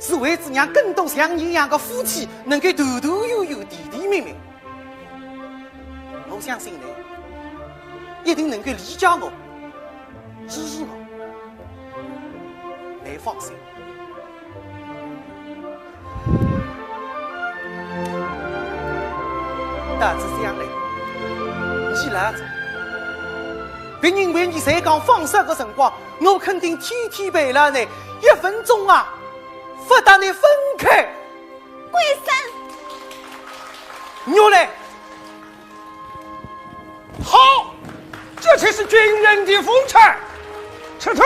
是为仔让更多像侬一样个夫妻能够团团圆圆、甜甜蜜蜜。 我相信侬一定能够理解我、支持我。侬放心，到仔将来，侬老仔，别人为侬站崗放哨个辰光，我肯定天天陪牢侬，一分钟啊，勿搭侬分开。 贵生。玉兰。好，这才是军人的风采。撤退。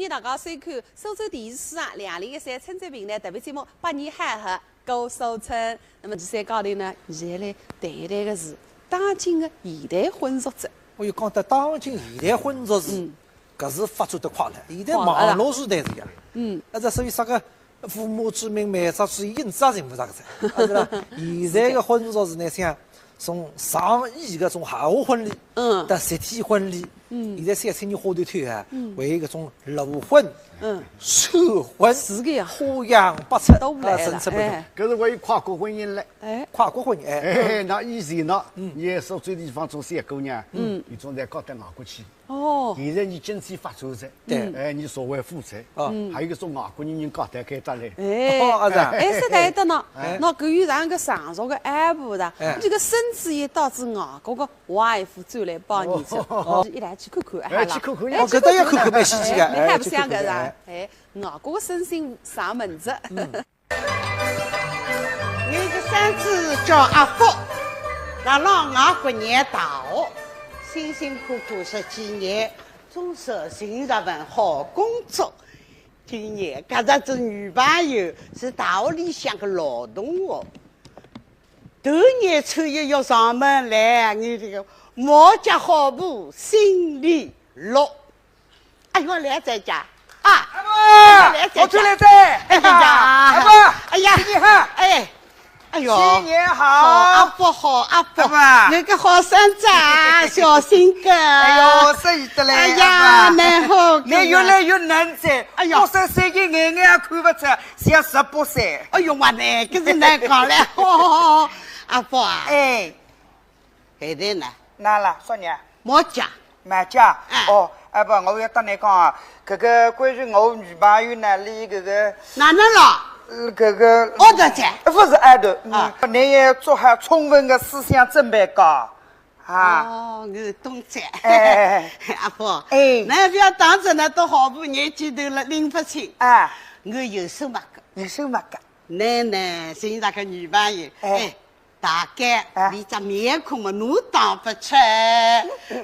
大家收看苏州电视书场两零一三春节评弹特别节目《百年好合》，我苏春。那么，现在高头呢，现在来谈一谈个是当今的现代婚俗症。我又讲到当今现代婚俗症，嗯。搿是发展得快了，现在快了，网络时代是呀。嗯。那这所以啥个父母之命，媒妁之言，影子也寻勿着个哉，啊，是吧？现在个婚俗是呢，像从上亿个种豪华婚礼，嗯。到集体婚礼，嗯。现在小青年花头头啊，嗯。为搿种裸婚、嗯。闪婚，是个呀。花样百出，都来了，啊，层出不穷。哎。搿是为跨国婚姻了。哎。跨国婚姻，哎。哎，那以前呢，嗯。也是最地方做小姑娘，嗯。伊总得嫁到外国去。 哦。现在伊经济发展哉，对。哎，伊社会富裕，哦。嗯。还有一个种外国人人家带该搭来。哎，哦，啊，是啊。哎，是对的呢。哎。那个有两个上手个阿婆的，哎。这个孙子也到仔外国个外父转来帮伊去，哦。一来去看看，哎，好了。去看看，哎，哦，搿倒要看看，蛮稀奇个，哎，蛮好白相个是吧？哎。哎，外国个孙子上门子。嗯。 我个孙子叫阿福，辣辣外国念大学，辛辛苦苦十几年，总算寻着份好工作。今年搿只女朋友是大学里向个老同学，头年初一要上门来，我这个毛脚好布心里落。 哎哟，来哉家啊！阿婆，来哉家。我出来哉。哎呀，阿婆，哎呀，新年好。哎，哎哟，新年好。好阿福，好阿福，阿婆。那个好孙子啊，小心个。哎哟，适意得嘞，哎呀，阿婆。蛮好个。你越来越嫩哉，哎呀。八十岁个眼眼也看勿出，像十八岁。哎哟，妈嘞，搿是难讲了。阿福啊。哎。 现在呢？哪了，啥人？毛脚。毛脚？哎。哦，哎，不，我要搭你讲啊，搿个关于我女朋友呢，伊搿个，哪能了？呃，搿个，哦，对对。不是，哎，对，嗯，啊。你也做好充分的思想准备个，啊。哦，我懂哉。哎。阿福，哎。侬覅当真，侬到好不年纪头了，拎勿清。啊。我有数目个。有数目个。 奶奶寻着个女朋友，哎。哎，大概，哎。伊只面孔嘛，侬当勿出，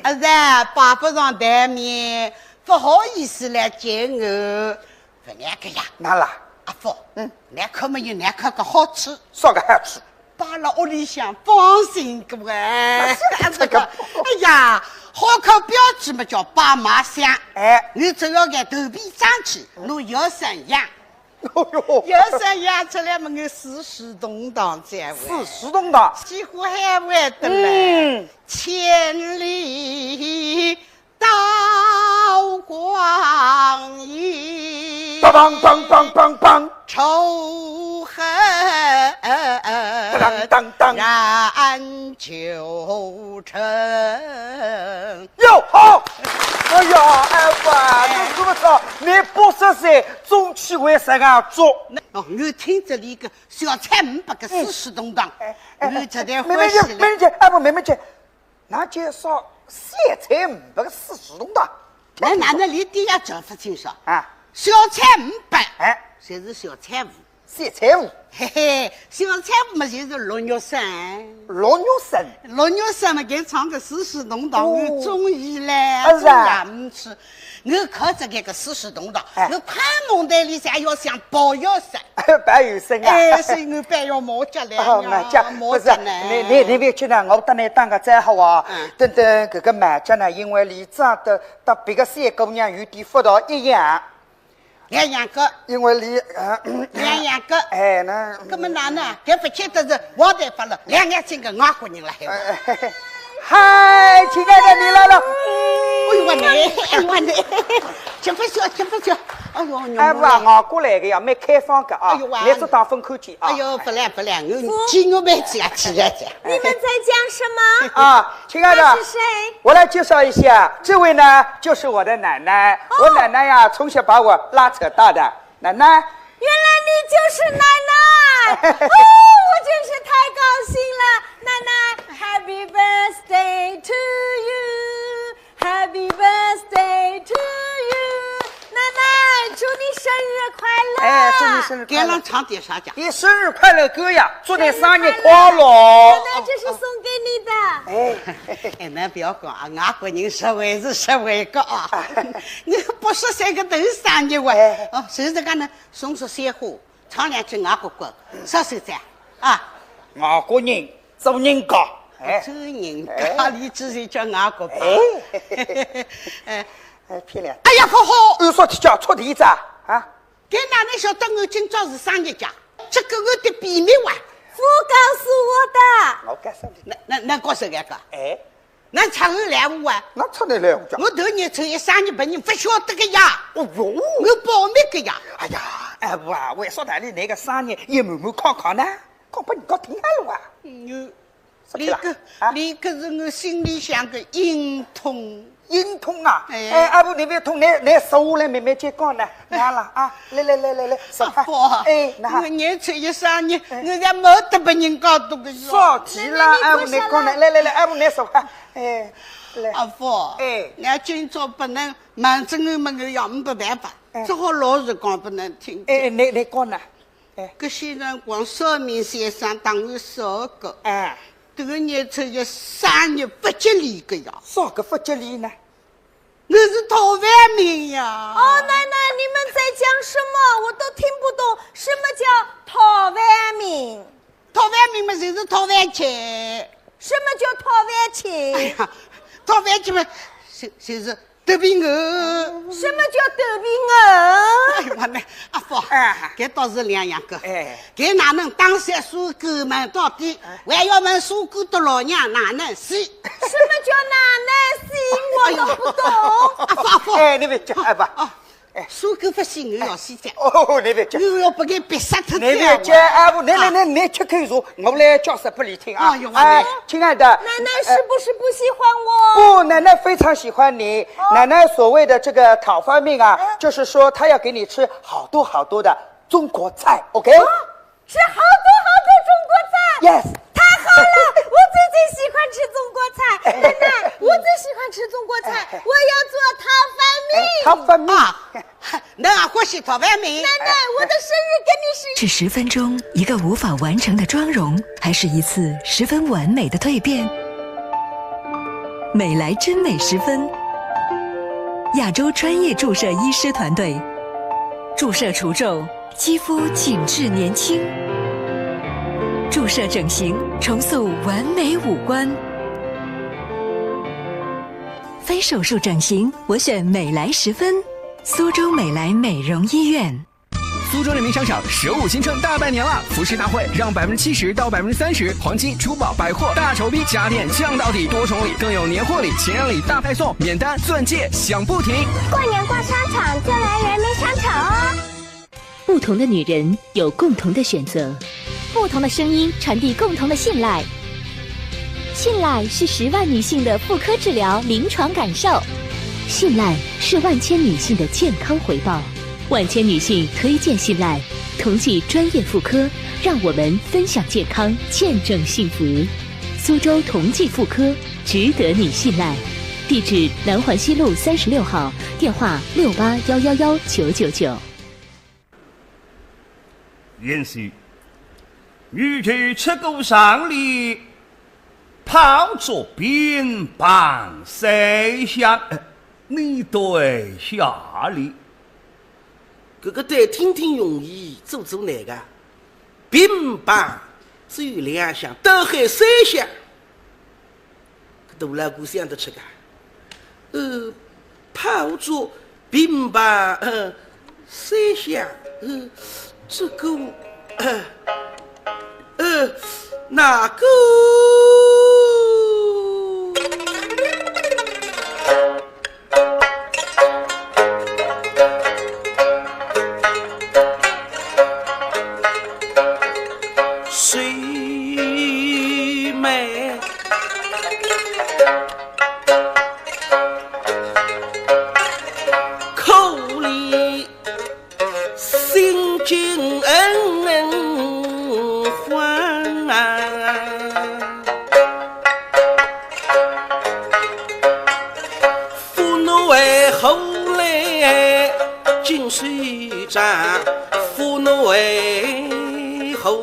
啊，是啊，摆勿上台面，勿好意思来见我。勿碍个呀。哪啦？阿福，嗯。耐克么有耐克个好处。啥个好处？摆辣屋里向放心个哎。是啊，这个。哎呀，好看标志嘛叫宝马箱。哎。侬只要拿头皮张起，侬要像样。 哦哟。要是养出来么，我四世同堂才会。四世同堂。几乎还会得来。嗯。千里刀光影。梆梆梆梆梆梆。仇恨。当当当当。燃九成。哟，好。哎呀，哎哇，哎。侬这么说，侬八十岁， 中气为啥个做？哦，我听着伊个小菜五百个四世同堂，嗯。哎，哎，我绝对欢喜了。妹妹姐，妹妹姐，哎，不，妹妹姐，那介绍小菜五百个四世同堂？那哪能连点也讲勿清爽？啊。小菜五百，哎。侪是小菜五。小菜五。嘿嘿，小菜五嘛，就是陆玉生。陆玉生？陆玉生嘛，搿唱个四世同堂，哦。我中意嘞，啊，是啊。中意啊，嗯，是。 我靠着搿个四世同堂，哎。我看梦台里向要想抱一生。抱一生啊。哎，所以我必要毛脚来呀，哦，毛脚，毛脚呢。不是，你，你，你别去呢，我搭你打个招呼啊。嗯。等等，搿个毛脚呢，因为伊长得搭别个小姑娘有点勿大一样。两样个。因为伊，呃，两样个。哎，那，搿么哪能？搿勿见得是我头发了，两眼睛个外国人了，还。哎，哎，哎。 嗨，亲爱的，你来了。哎呦，我嘞，哎呦，我嘞，吃勿消，吃勿消。哎呦，哎，不啊，外国来个呀，蛮开放个啊，哎呦，哇。侬只当分看见啊。哎呦，不来不来，我见我妹子也吃了这。你们在讲什么？啊，亲爱的，他是谁？我来介绍一下，这位呢，就是我的奶奶。哦。我奶奶呀，从小把我拉扯大的。 奶奶。原来你就是奶奶！哦，我真是太高兴了，奶奶，Happy birthday to you, Happy birthday to you，奶奶，祝你生日快乐！哎，祝你生日快乐！给了唱唱点啥讲？一生日快乐歌呀，祝你生日快乐。奶奶，这是送给你的。哎，哎，侬覅讲啊，外国人实惠是实惠个啊。侬八十岁个头生日哇？哎。哦，就是讲呢，送束鲜花，唱两句外国歌，啥是这样啊？外国人做人家，哎。做人家，哎。俚只是叫外国吧。哎。哎。哎，漂亮。哎呀，好好。有啥体叫出题子啊？啊？ 搿哪能晓得我今朝是生日家？这个我的秘密哇！佛告诉我的。我告诉你。那，那，那告诉搿个？哎。那出来我啊？那出来了，我讲。我头年初一生日别人勿晓得个呀。哦哟。我保密个呀。哎呀，哎，我啊，为啥道理那个生日也瞒瞒看看呢？讲拨人家听好了啊。嗯。 搿个，啊？搿个是我心里向个隐痛。隐痛啊？哎。哎，阿婆，侬覅痛，侬，侬坐下来慢慢叫讲呢。拿了啊，来来来来来，坐好。阿婆，哎，拿。我年初一生日，哎。我也没得别人讲多个哟。啥体啦？阿婆，侬讲呢，来来来，阿婆，侬坐好。哎，来。阿婆，哎。我今朝本来瞒着我么我也没办法，哎。只好老实讲拨侬听。哎，哎，侬，侬讲呢？ 哎。搿些辰光算命先生搭我说个，哎。搿个年初一生日勿吉利个呀。啥个勿吉利呢？我是讨饭命呀。哦，奶奶，你们在讲什么？我都听不懂。什么叫讨饭命？讨饭命嘛，就是讨饭吃。什么叫讨饭吃？哎呀，讨饭吃嘛，就，就是 得病哦。什么叫得病哦？哎呀妈呀，阿福，哎。搿倒是两样个。哎。搿哪能打算算过门到底，哎。还要问算过的老娘哪能死？什么叫哪能死？我都不懂。哎呦。阿福，阿福。哎，侬覅急，阿福。哦，哎。算过勿死，我要死的。哦，侬覅急。我要拨伊逼杀脱的。侬覅急，阿福，侬，侬，啊。侬，侬吃口茶，我来解释拨伊听啊。哎呦，哎，亲爱的，奶奶是不是不喜欢我？呃，不，奶奶非常喜欢你。 奶奶所谓的这个讨饭命啊，哎。就是说她要给你吃好多好多的中国菜，OK？啊，吃好多好多中国菜。Yes。太好了，我最最喜欢吃中国菜。奶奶，我最喜欢吃中国菜，哎，哎。我要做讨饭命。哎，讨饭命。啊，侬也欢喜讨饭命？奶奶，我的生日跟你是是十分钟一个无法完成的妆容，还是一次十分完美的蜕变？ 美莱臻美十分，亚洲专业注射医师团队，注射除皱，肌肤紧致年轻，注射整形，重塑完美五官。非手术整形，我选美莱十分，苏州美莱美容医院。 苏州人民商场首五新春大拜年了，服饰大会让百分之七十到百分之三十，黄金、珠宝、百货大酬宾，家电降到底，多重礼，更有年货礼、情人礼大派送，免单、钻戒享不停。过年逛商场就来人民商场哦。不同的女人有共同的选择，不同的声音传递共同的信赖。信赖是十万女性的妇科治疗临床感受，信赖是万千女性的健康回报。 万千女性推荐信赖，同济专业妇科，让我们分享健康，见证幸福。苏州同济妇科，值得你信赖。地址：南环西路三十六号，电话六八幺幺幺九九九。贤婿，女婿出过场哩，炮竹、兵棒、三响，呃，你对下哩。 搿个对听听容易，做做难个。兵棒只有两响，刀喊三响。搿大老倌想得出个。呃，炮竹、兵棒，呃，三响，呃，这个，呃， 呃，那个。谁没口里 心惊慌啊，父奴哎，后来金水涨，父奴哎。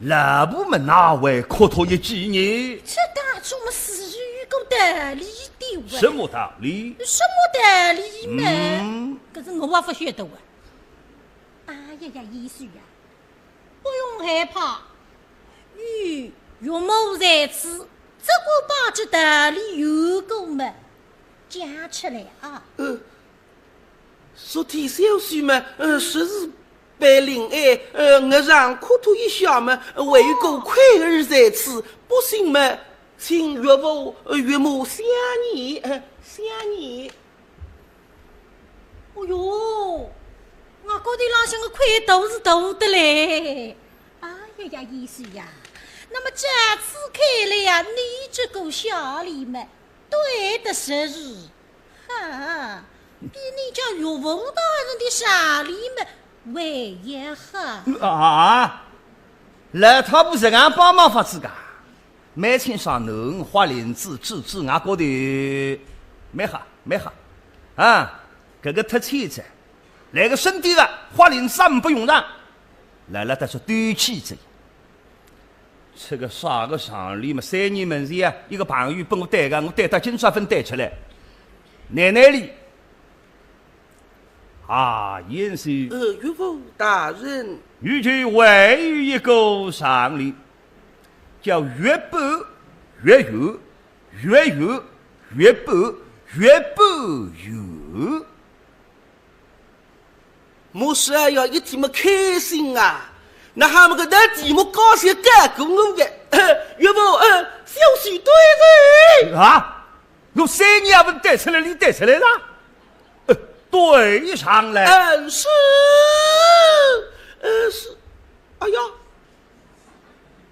老婆么哪会哭脱一记呢？这当中么是有个道理的哇。什么道理？什么道理嘛？嗯。搿是我也勿晓得哇。哎呀呀，贤婿呀，不用害怕，有岳母在此，只管把这道理有个么讲出来啊。呃， 昨天小婿嘛，呃，实是被林爱，呃，额上磕头一下嘛，还有个愧儿在此，不信嘛，请岳父，呃，岳母相验，呃，相验。哦哟，我高头浪向个愧头是大得嘞。哎呀呀，贤婿呀，那么这次看来呀，你这个下联嘛，对得实是。 哈，比你家岳父大人的上联么还要好。啊，老太婆实梗帮忙法子噶，蛮清爽，侬花翎子指指额角头，蛮好，蛮好。啊，搿个忒欠哉，来个深点个，花翎子也勿用上，来了，但是对起哉。 这个啥个上联嘛，三年门前啊，一个朋友拨我对个，我对到今朝朆对出来。奶奶哩，啊，贤婿。呃，岳父大人。与其还有一个上联，叫月半月圆，月圆月半月半圆。 莫说呀，一听么开心啊，那哈么个难题目高兴盖过我个，岳父，呃，小婿对哉。啊，侬三年也勿对出来，你对出来了？呃，对上来。嗯，是，呃，是，哎呀，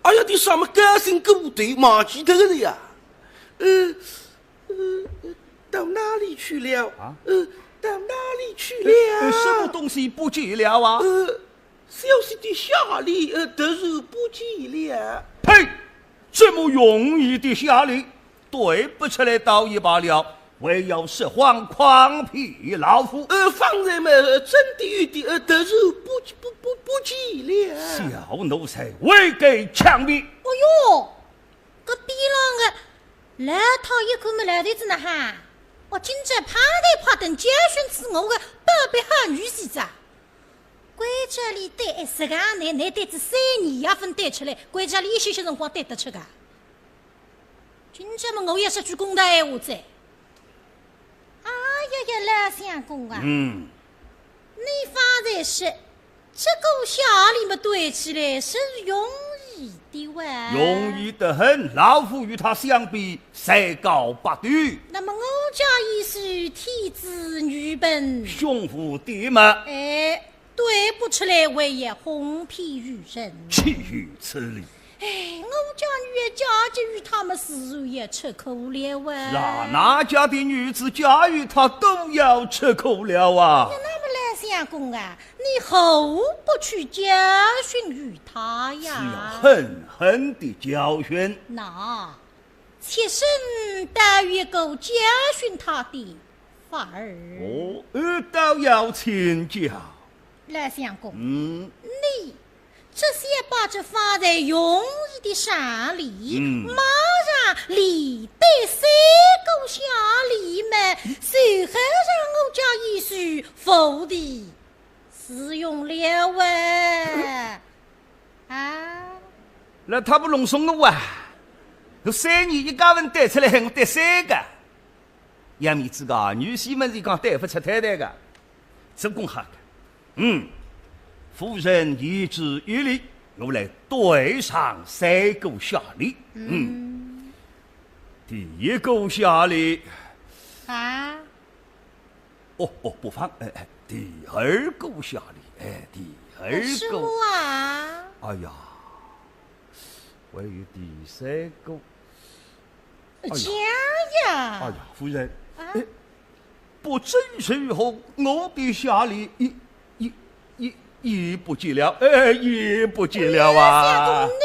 哎呀，你啥么高兴过头忘记脱个呀？呃， 呃，呃，到哪里去了？啊？呃，到哪里去了？呃，呃，什么东西不见了啊？呃，小婿的下联，呃，突然不见了。呸！这么容易的下联，对不出来倒也罢了，还要说谎诓骗老夫。呃，方才嘛，呃，真的有的，呃，突然不，不，不，不见了。小奴才，未敢强辩。哎哟， 搿边浪个老太一看么老头子呢哈，哦，今朝拍台拍凳教训仔我个宝贝好女婿哉。关照俚对，哎，实梗倷，倷对仔三年也朆对出来，关照俚一歇歇辰光对得出个。今朝么我也说句公道闲话哉。 哎呀呀，老相公啊，嗯。你方才说，这个下联么对起来是容易的哇。容易得很，老夫与他相比，才高八斗。那么我家贤婿天资愚笨，胸无点墨。哎，对不出来还要哄骗愚人。岂有此理！ 哎，我家女儿嫁给于他么自然也吃苦了啊。那，哪家的女子嫁与他都要吃苦了啊。那么老相公啊，你何不去教训于他呀？是要狠狠地教训。那，妾身倒有一个教训他的法儿。哦，呃，倒要请教。老相公，嗯。你 只想把这方才容易的上联，嗯。马上连对三个下联么，随后让我家贤婿服的使用了喂。啊？那他不弄松我啊？我三年一家文对出来，我对三个。 杨梅子个女婿们是讲对勿出太太个，做功好个。嗯，夫人言之有理，我来对上三个下联。嗯。嗯。第一个下联。啊？哦，哦，不妨，哎，哎，第二个下联，哎，第二个。是我啊。哎呀，还有第三个。 哎呀，讲呀。哎呀，夫人，啊？哎，不知如何，我的下联已，已，已，已不见了，哎，已不见了啊。哎呀，相公，你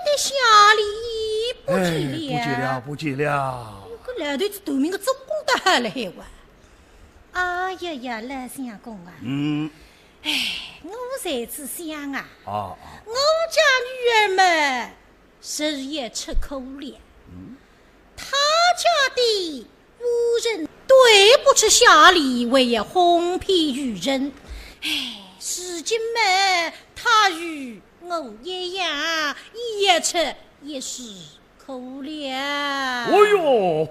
的下联已不见了。哎，不见了，不见了。搿老头子头名个做功德还了海哇。哎呀呀，老相公啊。嗯。哎，我在此想啊，哦，哦。我家女儿嘛，日夜吃苦了。嗯。她家的夫人对不起下里，为要哄骗于人。唉，如今嘛，她与我一样，也吃也是 苦了。哦哟，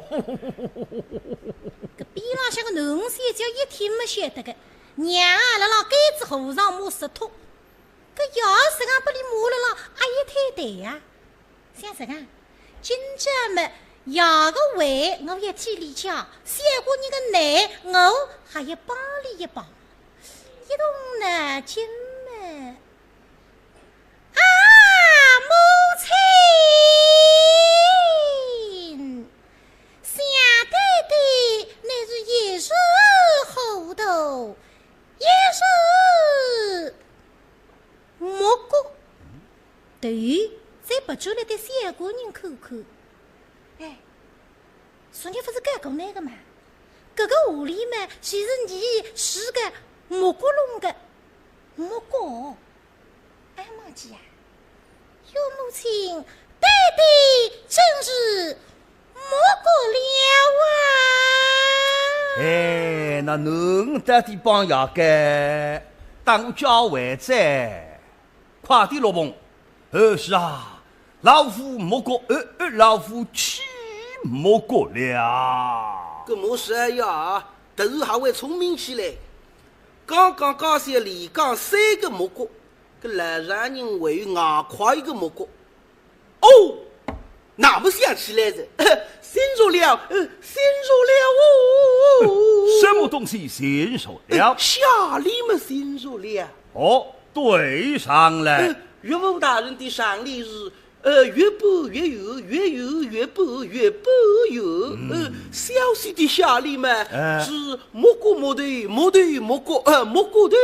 搿边浪向个囡儿小姐一听么晓得个，娘啊，辣辣该只和尚骂石头，搿爷实梗拨俚骂了啦，阿一太对呀。想实梗，今朝么爷个话我要替俚讲，小姑娘个难我还要帮俚一帮，一动脑筋么。 啊，母亲，想爹爹乃是一时糊涂，一时木瓜。头再别转来对小官人看看。哎，昨日勿是讲过那个嘛？搿个狐狸嘛，就是你是个木瓜弄个木瓜。 哎，忘记呀，岳母亲，爹爹真是木瓜了啊！哎，那侬到底帮爷个，当家为哉，快点落棚。呃，是啊，老夫木瓜，呃，呃，老夫起木瓜了。搿么是呀，突然还会聪明起来。刚刚家小连讲三个木瓜， 搿老丈人还有外快一个木瓜。哦，那么想起来哉，醒着了，呃，醒着了哦。什么东西醒着了？呃，下联么醒着了。哦，对上来。呃，岳父大人的上联是，呃，越办越有，越有越办，越办越有。嗯。呃，小婿的下联嘛，哎。是 木瓜木头，木头木瓜，呃，木瓜头。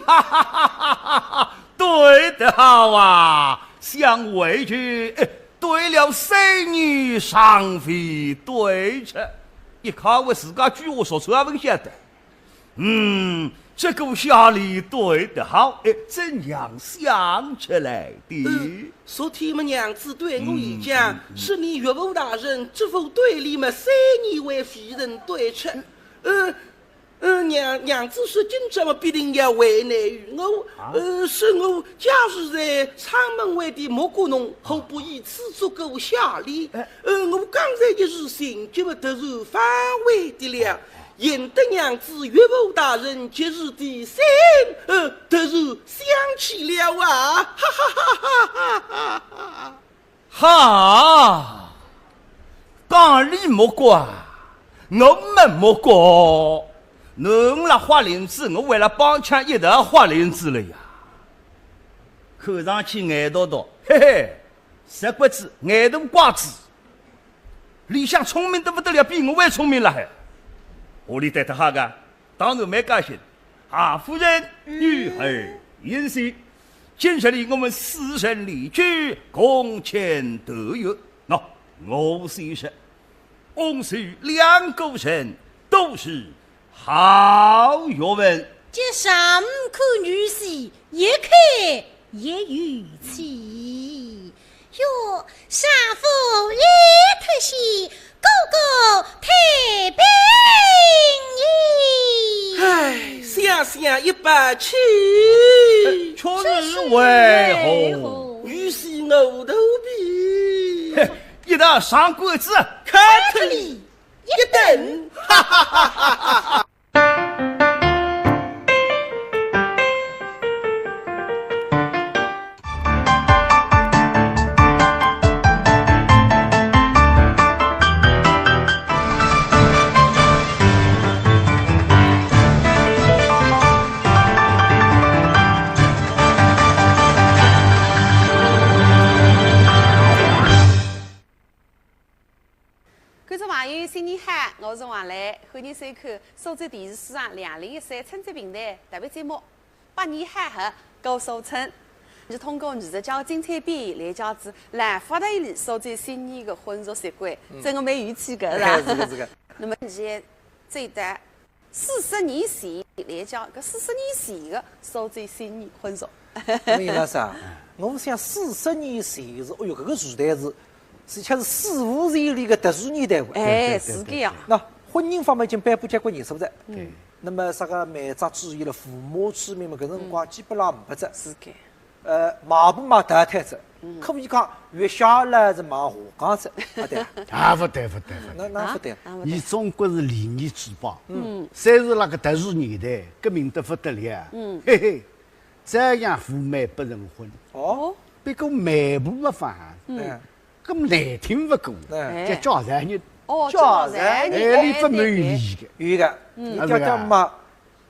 哈哈哈哈哈哈！对得好啊，想回去，哎，对了三年尚未对着，一看我自家句话说错也勿晓得。嗯，这个下联对得好，哎，怎样想出来的？呃， 昨天么娘子对我一讲，嗯，嗯，嗯。说你岳父大人这副对联么三年还未曾对出。呃，呃，娘，娘子说今朝么必定要为难于我，啊？呃，说我假使在阊门外的木瓜弄，何不以此做个下联？哎。呃，我刚才一时心急么突然反悔的了，幸得娘子岳父大人及时提醒，呃，突然 想起了啊，哈哈哈哈哈哈！哈，讲俚木瓜，我没木瓜，侬辣豁翎子，我为了帮腔一道豁翎子了呀。看上去眼笃笃，嘿嘿，石骨子，眼大瓜子，里向聪明得不得了，比我还聪明了还。屋里对得好个， 当然蛮高兴。啊，夫人，嗯。女儿言谢。今日里我们四人列举，共前得月。喏，我先说，翁婿两个人都是好学问。这上看女婿，一看也有趣。 哟，丈夫已脱险，哥哥退兵矣。唉，想想一把气。哎，却是为何？女婿我肚皮。嘿，一道上官子。砍脱俚一顿。哈哈哈哈哈哈。 观众朋友，新年好，我是王磊，欢迎收看苏州电视书场两零一三春节评弹特别节目《百年好合》，我苏春。是通过艺术家精彩表演来讲起南方的一里苏州新年的婚俗习惯，嗯。真的蛮有趣的，是吧？哎，是的，是的。那么，现在最大四十年前来讲，搿四十年前个苏州新年婚俗。搿么杨老师啊，我想四十年前是，哎哟，搿个时代是，是像是史无前例个特殊年代哇。哎，对，对，是搿样。对，对。那婚姻方面已经颁布结婚年数哉。嗯。那么啥个媒妁之言了，父母之命嘛，搿辰光基本上没哉。是搿。 呃，买婆嘛淘汰哉，可以讲月下老是买下岗哉，啊对。啊，勿对，勿对，勿对。那，那勿对。啊，勿对。侬中国是礼仪之邦，嗯。虽然辣个特殊年代，革命得勿得了，嗯。嘿嘿，照样赴媒不成婚。哦。不过媒婆勿放，嗯。哎。搿么难听勿过，哎。叫介绍人。哦，介绍人。介绍人，哎，俚勿满意个。哎，对，对。有个，嗯。侬讲讲嘛，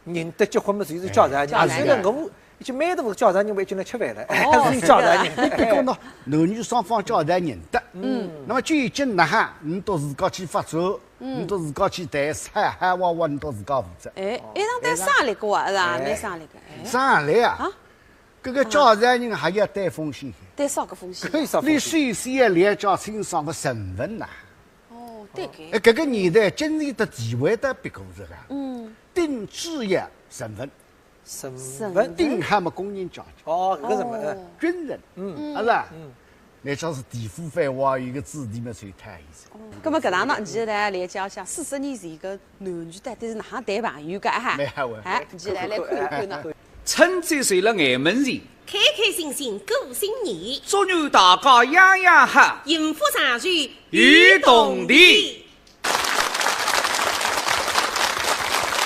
人得结婚嘛，就是介绍人。介绍人。虽然我已经蛮大个介绍人，我已经来吃饭了，哦，还是介绍人。是的。不过呢，男女双方介绍人得。嗯。那么究竟哪哈，侬到自家去发展，嗯。侬到自家去谈，啥哈哇哇，侬到自家负责。哎，一趟谈上来过啊，是吧？哎。蛮上来个，哎。上来啊？啊？搿个介绍人还要担风险。担啥个风险？可以啥风险？侬首先要了解清爽个身份呐。哦，对个。哎，搿个年代经济个地位得比过这个。嗯。 顶主要身份。身份。身份。顶好么工人阶级。哦，搿个身份，哦。哎。军人，嗯。是吧？嗯。乃至是地府番话，有个子弟么随他一些。哦，葛么搿趟呢，现在来讲一下四十年前个男女到底是哪能谈朋友个哈？蛮好玩。哎，现在来看一看呢。春节就勒眼门前，开开心心过新年，祝愿大家样样好，幸福长寿有铜钿。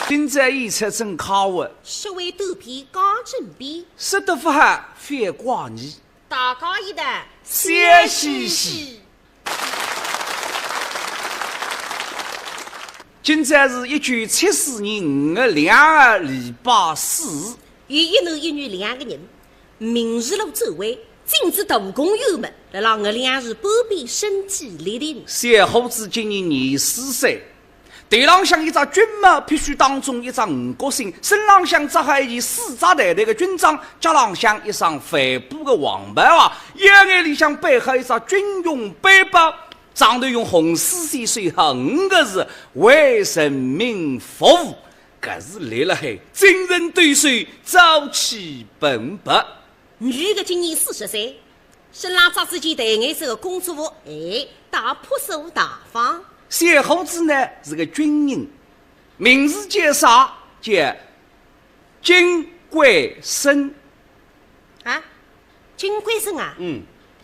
今朝演出真快活，说话肚皮刚正边，说得勿好，覅怪你。大家一道笑嘻嘻。今朝是一九七四年五月两号，礼拜四。有一男一女两个人， 明日路转弯，进仔大公园门，辣辣月亮树半边身体立定。小伙子今年廿四岁，头浪向一只军帽，必须当中一只五角星，身浪向着好一件丝质淡淡个军装，脚浪向一双帆布个黄跑鞋，腰眼里向背好一只军用背包，上头用红丝线绣好五个字：为人民服务。搿是立辣海，精神抖擞，朝气蓬勃。 女个今年四十岁，身浪着仔件淡颜色个工作服，哎，倒朴素大方。小伙子呢是个军人，名字叫啥？叫金贵生。啊，金贵生啊？嗯。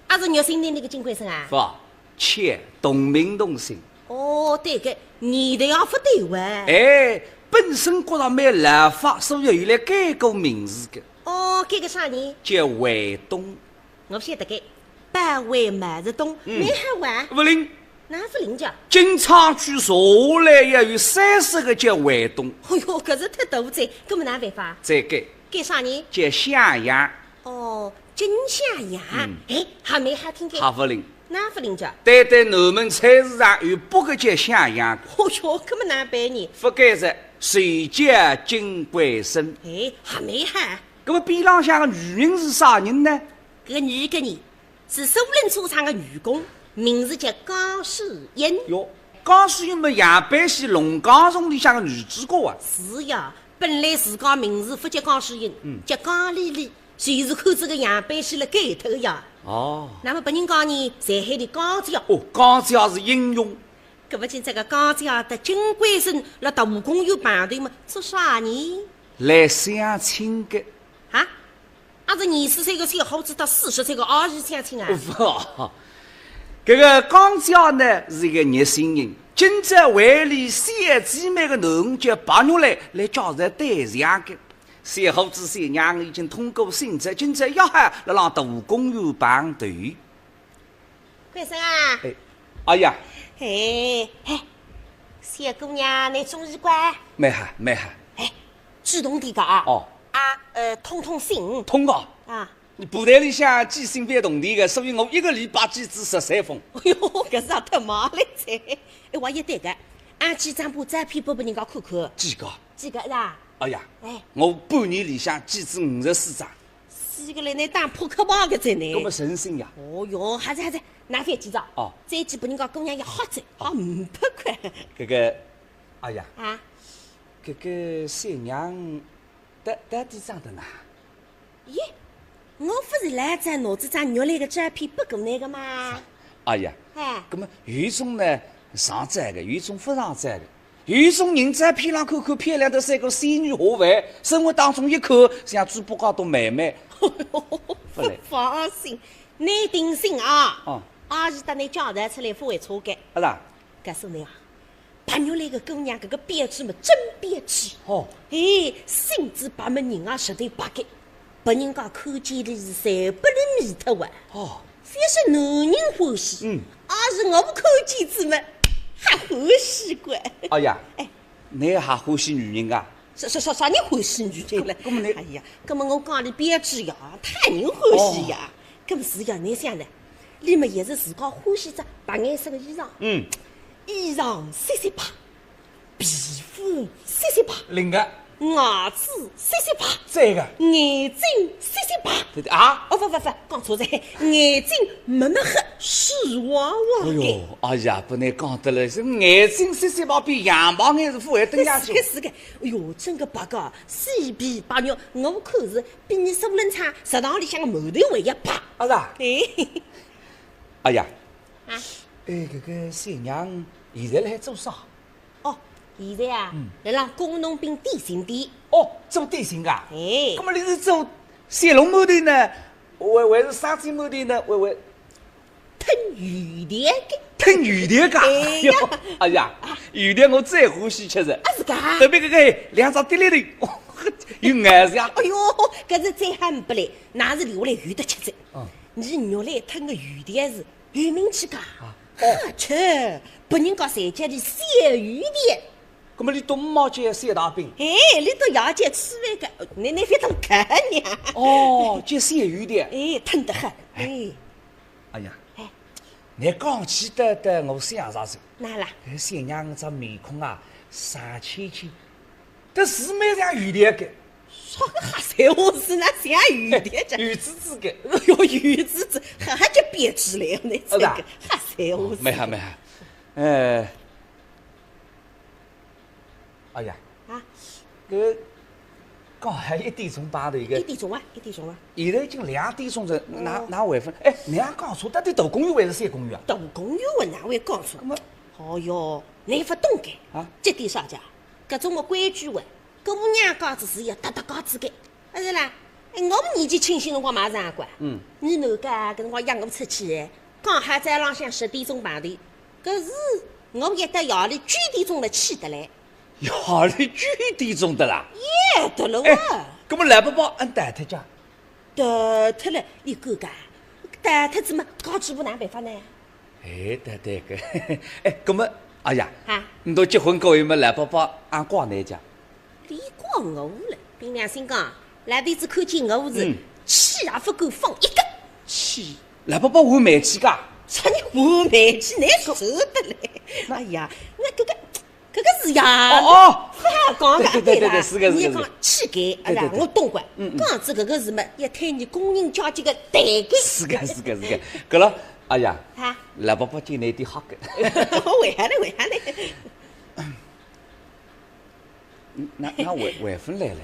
啊，是玉姓林里个金贵生啊？勿，且同名同姓。哦，对个，年代也勿对哇。哎，本身觉着蛮老法，所以后来改过名字个。 哦，改个啥呢？叫卫东。我晓得个，保卫毛泽东，嗯。蛮好哇。勿灵。哪勿灵介？京昌区查下来要有三十个叫卫东。哎哟，搿是忒多哉，搿么哪办法？再改。改啥呢？叫向阳。哦，金向阳。嗯。哎，还蛮好听个。还勿灵。 哪勿灵介？单单南门菜市场有八个叫向阳。哦哟，搿么哪办呢？勿改哉，就叫金贵生。哎，还蛮好。搿么边浪向个女人是啥人呢？搿个女个呢，是苏宁车厂个女工，名字叫江诗英。哟，江诗英么杨百喜《龙江颂》里向个女主角啊。是呀，本来自家名字勿叫江诗英，嗯。叫江丽丽。 就是看仔搿杨百喜勒改脱个呀。哦。那么别人讲呢，侪喊俚江姐。哦，江姐是英雄。搿么今朝个江姐搭金贵生辣大公园碰头么，做啥呢？来相亲个。啊？阿是廿四岁个小伙子搭四十岁个阿姨相亲啊？勿，搿个江姐呢是一个热心人，今朝为俚小姐妹个囡儿叫白玉兰来介绍对象个。 小伙子小娘已经通过选择，今朝约好辣浪大公园碰头。贵生啊。哎，哎呀。哎，嘿，小姑娘，侬中意伐？蛮好，蛮好。哎，主动点个啊。哦。啊，呃，通通信。通个。啊。 倷布袋里向寄信覅动钿个，所以我一个礼拜寄仔十三封。哎哟，搿是也忒慢了哉。哎，我也对个，俺寄张部照片拨拨人家看看。寄个？寄个是吧？哎呀，哎。我半年里向寄仔五十四张。是个嘞，倷打扑克牌个哉呢。搿么诚信呀。哦哟，好哉好哉，拿回去寄哉。哦。再寄拨人家姑娘也好哉，好五百块。搿个，哎呀。啊？搿个小娘到，到底长得哪？咦，我勿是老早拿仔张玉兰个照片拨过倷个吗？哎呀，哎。搿么有一种呢上照个，有一种勿上照个。有一种人照片浪看看漂亮得像个仙女下凡，生活当中一看像猪八戒搭妹妹。勿来。放心，倷定心啊。哦。阿是搭倷介绍出来勿会错个。阿拉？告诉倷啊， 白玉兰个姑娘搿个标致么真标致。哦。哎，身子白么人也实头白个，拨人家看见了是侪拨俚迷脱啊。哦。覅说男人欢喜，嗯。阿是我看见仔么，还欢喜个。哎呀，哎。倷还欢喜女人啊？啥，啥，啥，啥人欢喜女人了？搿么倷，哎呀，搿么我讲俚标致呀，讨人欢喜呀。哦。搿么是呀，倷想呢？俚么也是自家欢喜只白颜色个衣裳。嗯。衣裳雪雪白， 皮肤雪雪白，灵个。牙齿雪雪白，赞个。眼睛雪雪白。对对啊？哦，勿勿勿，讲错哉，眼睛墨墨黑，水汪汪个。哎哟，哎呀，拨倷讲得来，是眼睛雪雪白，比羊毛眼是勿会登下去。是个是个，哎哟，真个白个，雪白白玉，我看是比倷苏冷昌食堂里向个馒头还要白。啊是啊？哎。哎呀，啊。哎，搿个小娘现在辣海做啥？ 哦，现在啊，嗯。辣浪工农兵点心店。哦，做点心个啊？哎。搿么倷是做小笼馒头呢，还，还是生煎馒头呢，还，还？抻油条个。抻油条个？哎呀。哎呀，油条我最欢喜吃哉。啊，是个啊？特别搿个两只滴溜头，哦，有咬劲啊。哎哟，搿是再还勿来，那是留下来有得吃哉。嗯。倷玉兰抻个油条是 有名气个，啊，哦。好吃，拨人家侪叫俚小油条。搿么俚笃呒没叫小大饼？哎，俚笃也叫吃饭个，倷，倷覅当看呢。哦，叫小油条。哎，抻得很，哎。哎。哎呀，哎。倷讲起得，得我想着哉。哪啦？哎，小娘搿张面孔啊，煞清清， 搿是蛮像油条个。啥个瞎三胡四，哪像油条个？哎，油滋滋个。哎哟，油滋滋，还，还叫标致嘞，倷这个，啊，是啊。瞎三胡四。哦，蛮好，蛮好。哎，哎呀，啊？搿刚好一点钟碰头个。一点钟啊，一点钟啊。现在已经两点钟哉，哪，哦。哪还勿？哎，倷讲错，到底大公园还是小公园啊？大公园啊，哪会讲错？搿么？哦哟，倷勿懂个。啊？这点啥讲？ 搿种个规矩哇，姑娘家子是要搭搭家子个，阿是啦？哎，我年纪轻些辰光嘛是啊，嗯。倷哪个搿辰光约我出去，刚好早浪向十点钟碰头，搿是我约到夜里九点钟了去得来。夜里九点钟得啦？夜得了哇。哎，搿么老伯伯阿逃脱家？ 逃脱了，倷敢讲？逃脱仔么，家主婆哪办法呢？哎，对对个。哎，搿么，哎呀，啊？倷笃结婚过后么，老伯伯阿怪倷家？俚怪我了，凭良心讲，老头子看见我是，嗯。气也勿敢放一个。气？老伯伯还煤气个？啥人还煤气？难受得嘞！哎呀，那搿个 搿个是呀，哦，哦。勿好讲个，对，对，对，对，对伐？是个，是个，倷讲气概，是个。哎呀，对，对，对。我懂个。嗯，嗯。讲仔搿个是么，要推倷工人阶级个台阶。是个，是个，是个。搿了，哎呀，啊？老伯伯见倷点吓个。为啥呢？为啥呢？嗯，那，那还，还勿来了。